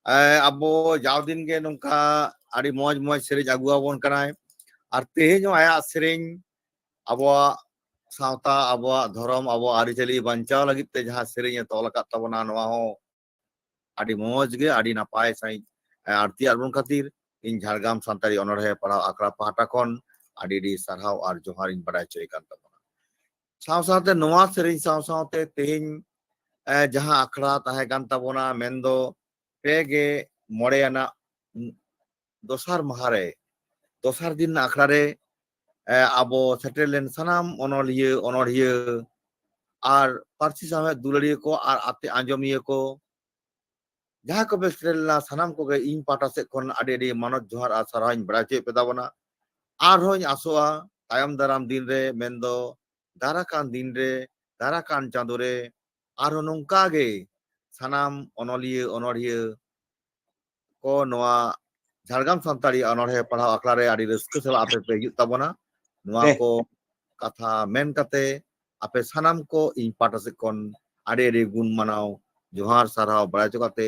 ᱮ, ᱟᱵᱚ ᱡᱟᱣ ᱫᱤᱱ ᱜᱮ ᱱᱚᱝᱠᱟ ᱟᱹᱰᱤ ᱢᱚᱡᱽ ᱢᱚᱡᱽ ᱥᱮᱨᱮᱧ ᱟᱹᱜᱩ ᱟᱵᱚᱱ ᱠᱟᱱᱟᱭ, ᱟᱨ ᱛᱮᱦᱮᱧ ᱦᱚᱸ ᱟᱭᱟᱜ ᱥᱮᱨᱮᱧ ᱟᱵᱚᱣᱟᱜ ᱥᱟᱶᱛᱟ, ᱟᱵᱚᱣᱟᱜ ᱫᱷᱚᱨᱚᱢ, ᱟᱵᱚᱣᱟᱜ ᱟᱹᱨᱤᱪᱟᱹᱞᱤ ᱵᱟᱧᱪᱟᱣ ᱞᱟᱹᱜᱤᱫ ᱛᱮ ᱡᱟᱦᱟᱸ ᱥᱮᱨᱮᱧ ᱮ ᱛᱚᱞ ᱟᱠᱟᱫ ᱛᱟᱵᱚᱱᱟ, ᱱᱚᱣᱟ ᱦᱚᱸ ᱟᱹᱰᱤ ᱢᱚᱡᱽ ᱜᱮ, ᱟᱹᱰᱤ ᱱᱟᱯᱟᱭ ᱥᱟᱺᱦᱤᱡ ᱮ ᱟᱬᱛᱤ ᱟᱵᱚᱱ ᱠᱷᱟᱹᱛᱤᱨ ᱤᱧ ᱡᱷᱟᱲᱜᱨᱟᱢ ᱥᱟᱱᱛᱟᱲᱤ ᱚᱱᱚᱬᱦᱮ ᱯᱟᱲᱦᱟᱣ ᱟᱠᱷᱲᱟ ᱯᱟᱦᱴᱟ ᱠᱷᱚᱱ ᱟᱹᱰᱤ ᱟᱹᱰᱤ ᱥᱟᱨᱦᱟᱣ ᱟᱨ ᱡᱚᱦᱟᱨ ᱤᱧ ᱵᱟᱰᱟᱭ ᱦᱚᱪᱚᱭᱮ ᱠᱟᱱ ᱛᱟᱵᱚᱱᱟ᱾ ᱥᱟᱶ ᱥᱟᱶᱛᱮ ᱱᱚᱣᱟ ᱥᱮᱨᱮᱧ ᱥᱟᱶ ᱥᱟᱶᱛᱮ ᱛᱮᱦᱮᱧ, ᱮ, ᱡᱟᱦᱟᱸ ᱟᱠᱷᱲᱟ ᱛᱟᱦᱮᱸ ᱠᱟᱱ ᱛᱟᱵᱚᱱᱟ, ᱢᱮᱱᱫᱚ ᱯᱮ ᱜᱮ ᱢᱚᱬᱮ ᱟᱱᱟᱜ ᱫᱚᱥᱟᱨ ᱢᱟᱦᱟ ᱨᱮ, ᱫᱚᱥᱟᱨ ᱫᱤᱱ ᱨᱮᱱᱟᱜ ᱟᱠᱷᱲᱟ ᱨᱮ, ᱮ, ᱟᱵᱚ ᱥᱮᱴᱮᱨ ᱞᱮᱱ ᱥᱟᱱᱟᱢ ᱚᱱᱚᱞᱤᱭᱟᱹ, ᱚᱱᱚᱲᱦᱤᱭᱟᱹ ᱟᱨ ᱯᱟᱹᱨᱥᱤ ᱥᱟᱶᱦᱮᱫ ᱫᱩᱞᱟᱹᱲᱤᱭᱟᱹ ᱠᱚ ᱟᱨ ᱟᱛᱮ ᱟᱸᱡᱚᱢᱤᱭᱟᱹ ᱠᱚ, ᱡᱟᱦᱟᱸᱭ ᱠᱚ ᱯᱮ ᱥᱮᱴᱮᱨ ᱞᱮᱱᱟ, ᱥᱟᱱᱟᱢ ᱠᱚᱜᱮ ᱤᱧ ᱯᱟᱦᱴᱟ ᱥᱮᱫ ᱠᱷᱚᱱ ᱟᱹᱰᱤ ᱟᱹᱰᱤ ᱢᱟᱱᱚᱛ ᱡᱚᱦᱟᱨ ᱟᱨ ᱥᱟᱨᱦᱟᱣ ᱤᱧ ᱵᱟᱲᱟᱭ ᱦᱚᱪᱚᱭᱮᱫ ᱯᱮ ᱛᱟᱵᱚᱱᱟ᱾ ᱟᱨᱦᱚᱸᱧ ᱟᱥᱚᱜᱼᱟ, ᱛᱟᱭᱚᱢ ᱫᱟᱨᱟᱢ ᱫᱤᱱ ᱨᱮ, ᱢᱮᱱᱫᱚ ᱫᱟᱨᱟ ᱠᱟᱱ ᱫᱤᱱ ᱨᱮ, ᱫᱟᱨᱟ ᱠᱟᱱ ᱪᱟᱸᱫᱳ ᱨᱮ ᱟᱨᱦᱚᱸ ᱱᱚᱝᱠᱟ ᱜᱮ ᱥᱟᱱᱟᱢ ᱚᱱᱚᱞᱤᱭᱟᱹ, ᱚᱱᱚᱲᱦᱤᱭᱟᱹ ᱠᱚ ᱱᱚᱣᱟ ᱡᱷᱟᱲᱜᱨᱟᱢ ᱥᱟᱱᱛᱟᱲᱤ ᱚᱱᱚᱲᱦᱮ ᱯᱟᱲᱦᱟᱣ ᱟᱠᱷᱲᱟ ᱨᱮ ᱟᱹᱰᱤ ᱨᱟᱹᱥᱠᱟᱹ ᱥᱟᱞᱟᱜ ᱟᱯᱮ ᱯᱮ ᱦᱤᱡᱩᱜ ᱛᱟᱵᱚᱱᱟ᱾ ᱱᱚᱣᱟ ᱦᱮᱸ᱾ ᱠᱚ ᱠᱟᱛᱷᱟ ᱢᱮᱱ ᱠᱟᱛᱮ ᱟᱯᱮ ᱥᱟᱱᱟᱢ ᱠᱚ ᱤᱧ ᱯᱟᱦᱴᱟ ᱥᱮᱫ ᱠᱷᱚᱱ ᱟᱹᱰᱤ ᱟᱹᱰᱤ ᱜᱩᱱ ᱢᱟᱱᱟᱣ ᱡᱚᱦᱟᱨ ᱥᱟᱨᱦᱟᱣ ᱵᱟᱲᱟᱭ ᱦᱚᱪᱚ ᱠᱟᱛᱮ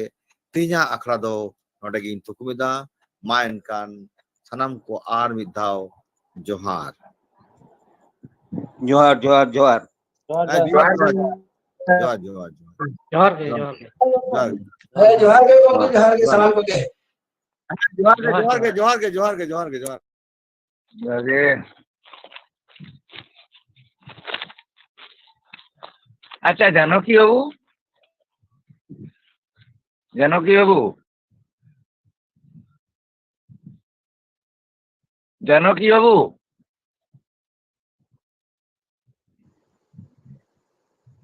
ᱛᱮᱦᱮᱧᱟᱜ ᱟᱠᱷᱲᱟ ᱫᱚ ᱱᱚᱰᱮ ᱜᱤᱧ ᱛᱷᱩᱠᱩᱢ ᱮᱫᱟ᱾ ᱢᱟ ᱮᱱᱠᱷᱟᱱ ᱥᱟᱱᱟᱢ ᱠᱚ ᱟᱨ ᱢᱤᱫ ᱫᱷᱟᱣ ᱡᱚᱦᱟᱨ᱾ ᱡᱚᱦᱟᱨ, ᱡᱚᱦᱟᱨ, ᱡᱚᱦᱟᱨ᱾ ᱦᱮᱸ, ᱡᱚᱦᱟᱨ, ᱡᱚᱦᱟᱨ, ᱡᱚᱦᱟᱨ, ᱡᱚᱦᱟᱨ, ᱡᱚᱦᱟᱨ, ᱡᱚᱦᱟᱨ᱾ ᱡᱚᱦᱟᱨ ᱜᱮ, ᱡᱚᱦᱟᱨ ᱜᱮ᱾ ᱡᱚᱦᱟᱨ ᱜᱮ᱾ ᱦᱮᱸ, ᱡᱚᱦᱟᱨ ᱜᱮ ᱜᱚᱢᱠᱮ, ᱡᱚᱦᱟᱨ ᱜᱮ ᱥᱟᱱᱟᱢ ᱠᱚᱜᱮ᱾ ᱡᱚᱦᱟᱨ ᱜᱮ, ᱡᱚᱦᱟᱨ ᱜᱮ, ᱡᱚᱦᱟᱨ ᱜᱮ, ᱡᱚᱦᱟᱨ ᱜᱮ, ᱡᱚᱦᱟᱨ ᱜᱮ, ᱡᱚᱦᱟᱨ᱾ ᱡᱚᱦᱟᱨ ᱜᱮ᱾ ᱟᱪᱪᱷᱟ, ᱡᱟᱱᱚᱠᱤ ᱵᱟᱹᱵᱩ, ᱡᱟᱱᱚᱠᱤ ᱵᱟᱹᱵᱩ, ᱡᱟᱱᱚᱠᱤ ᱵᱟᱹᱵᱩ,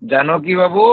ᱡᱟᱱᱚᱠᱤ ᱵᱟᱹᱵᱩ᱾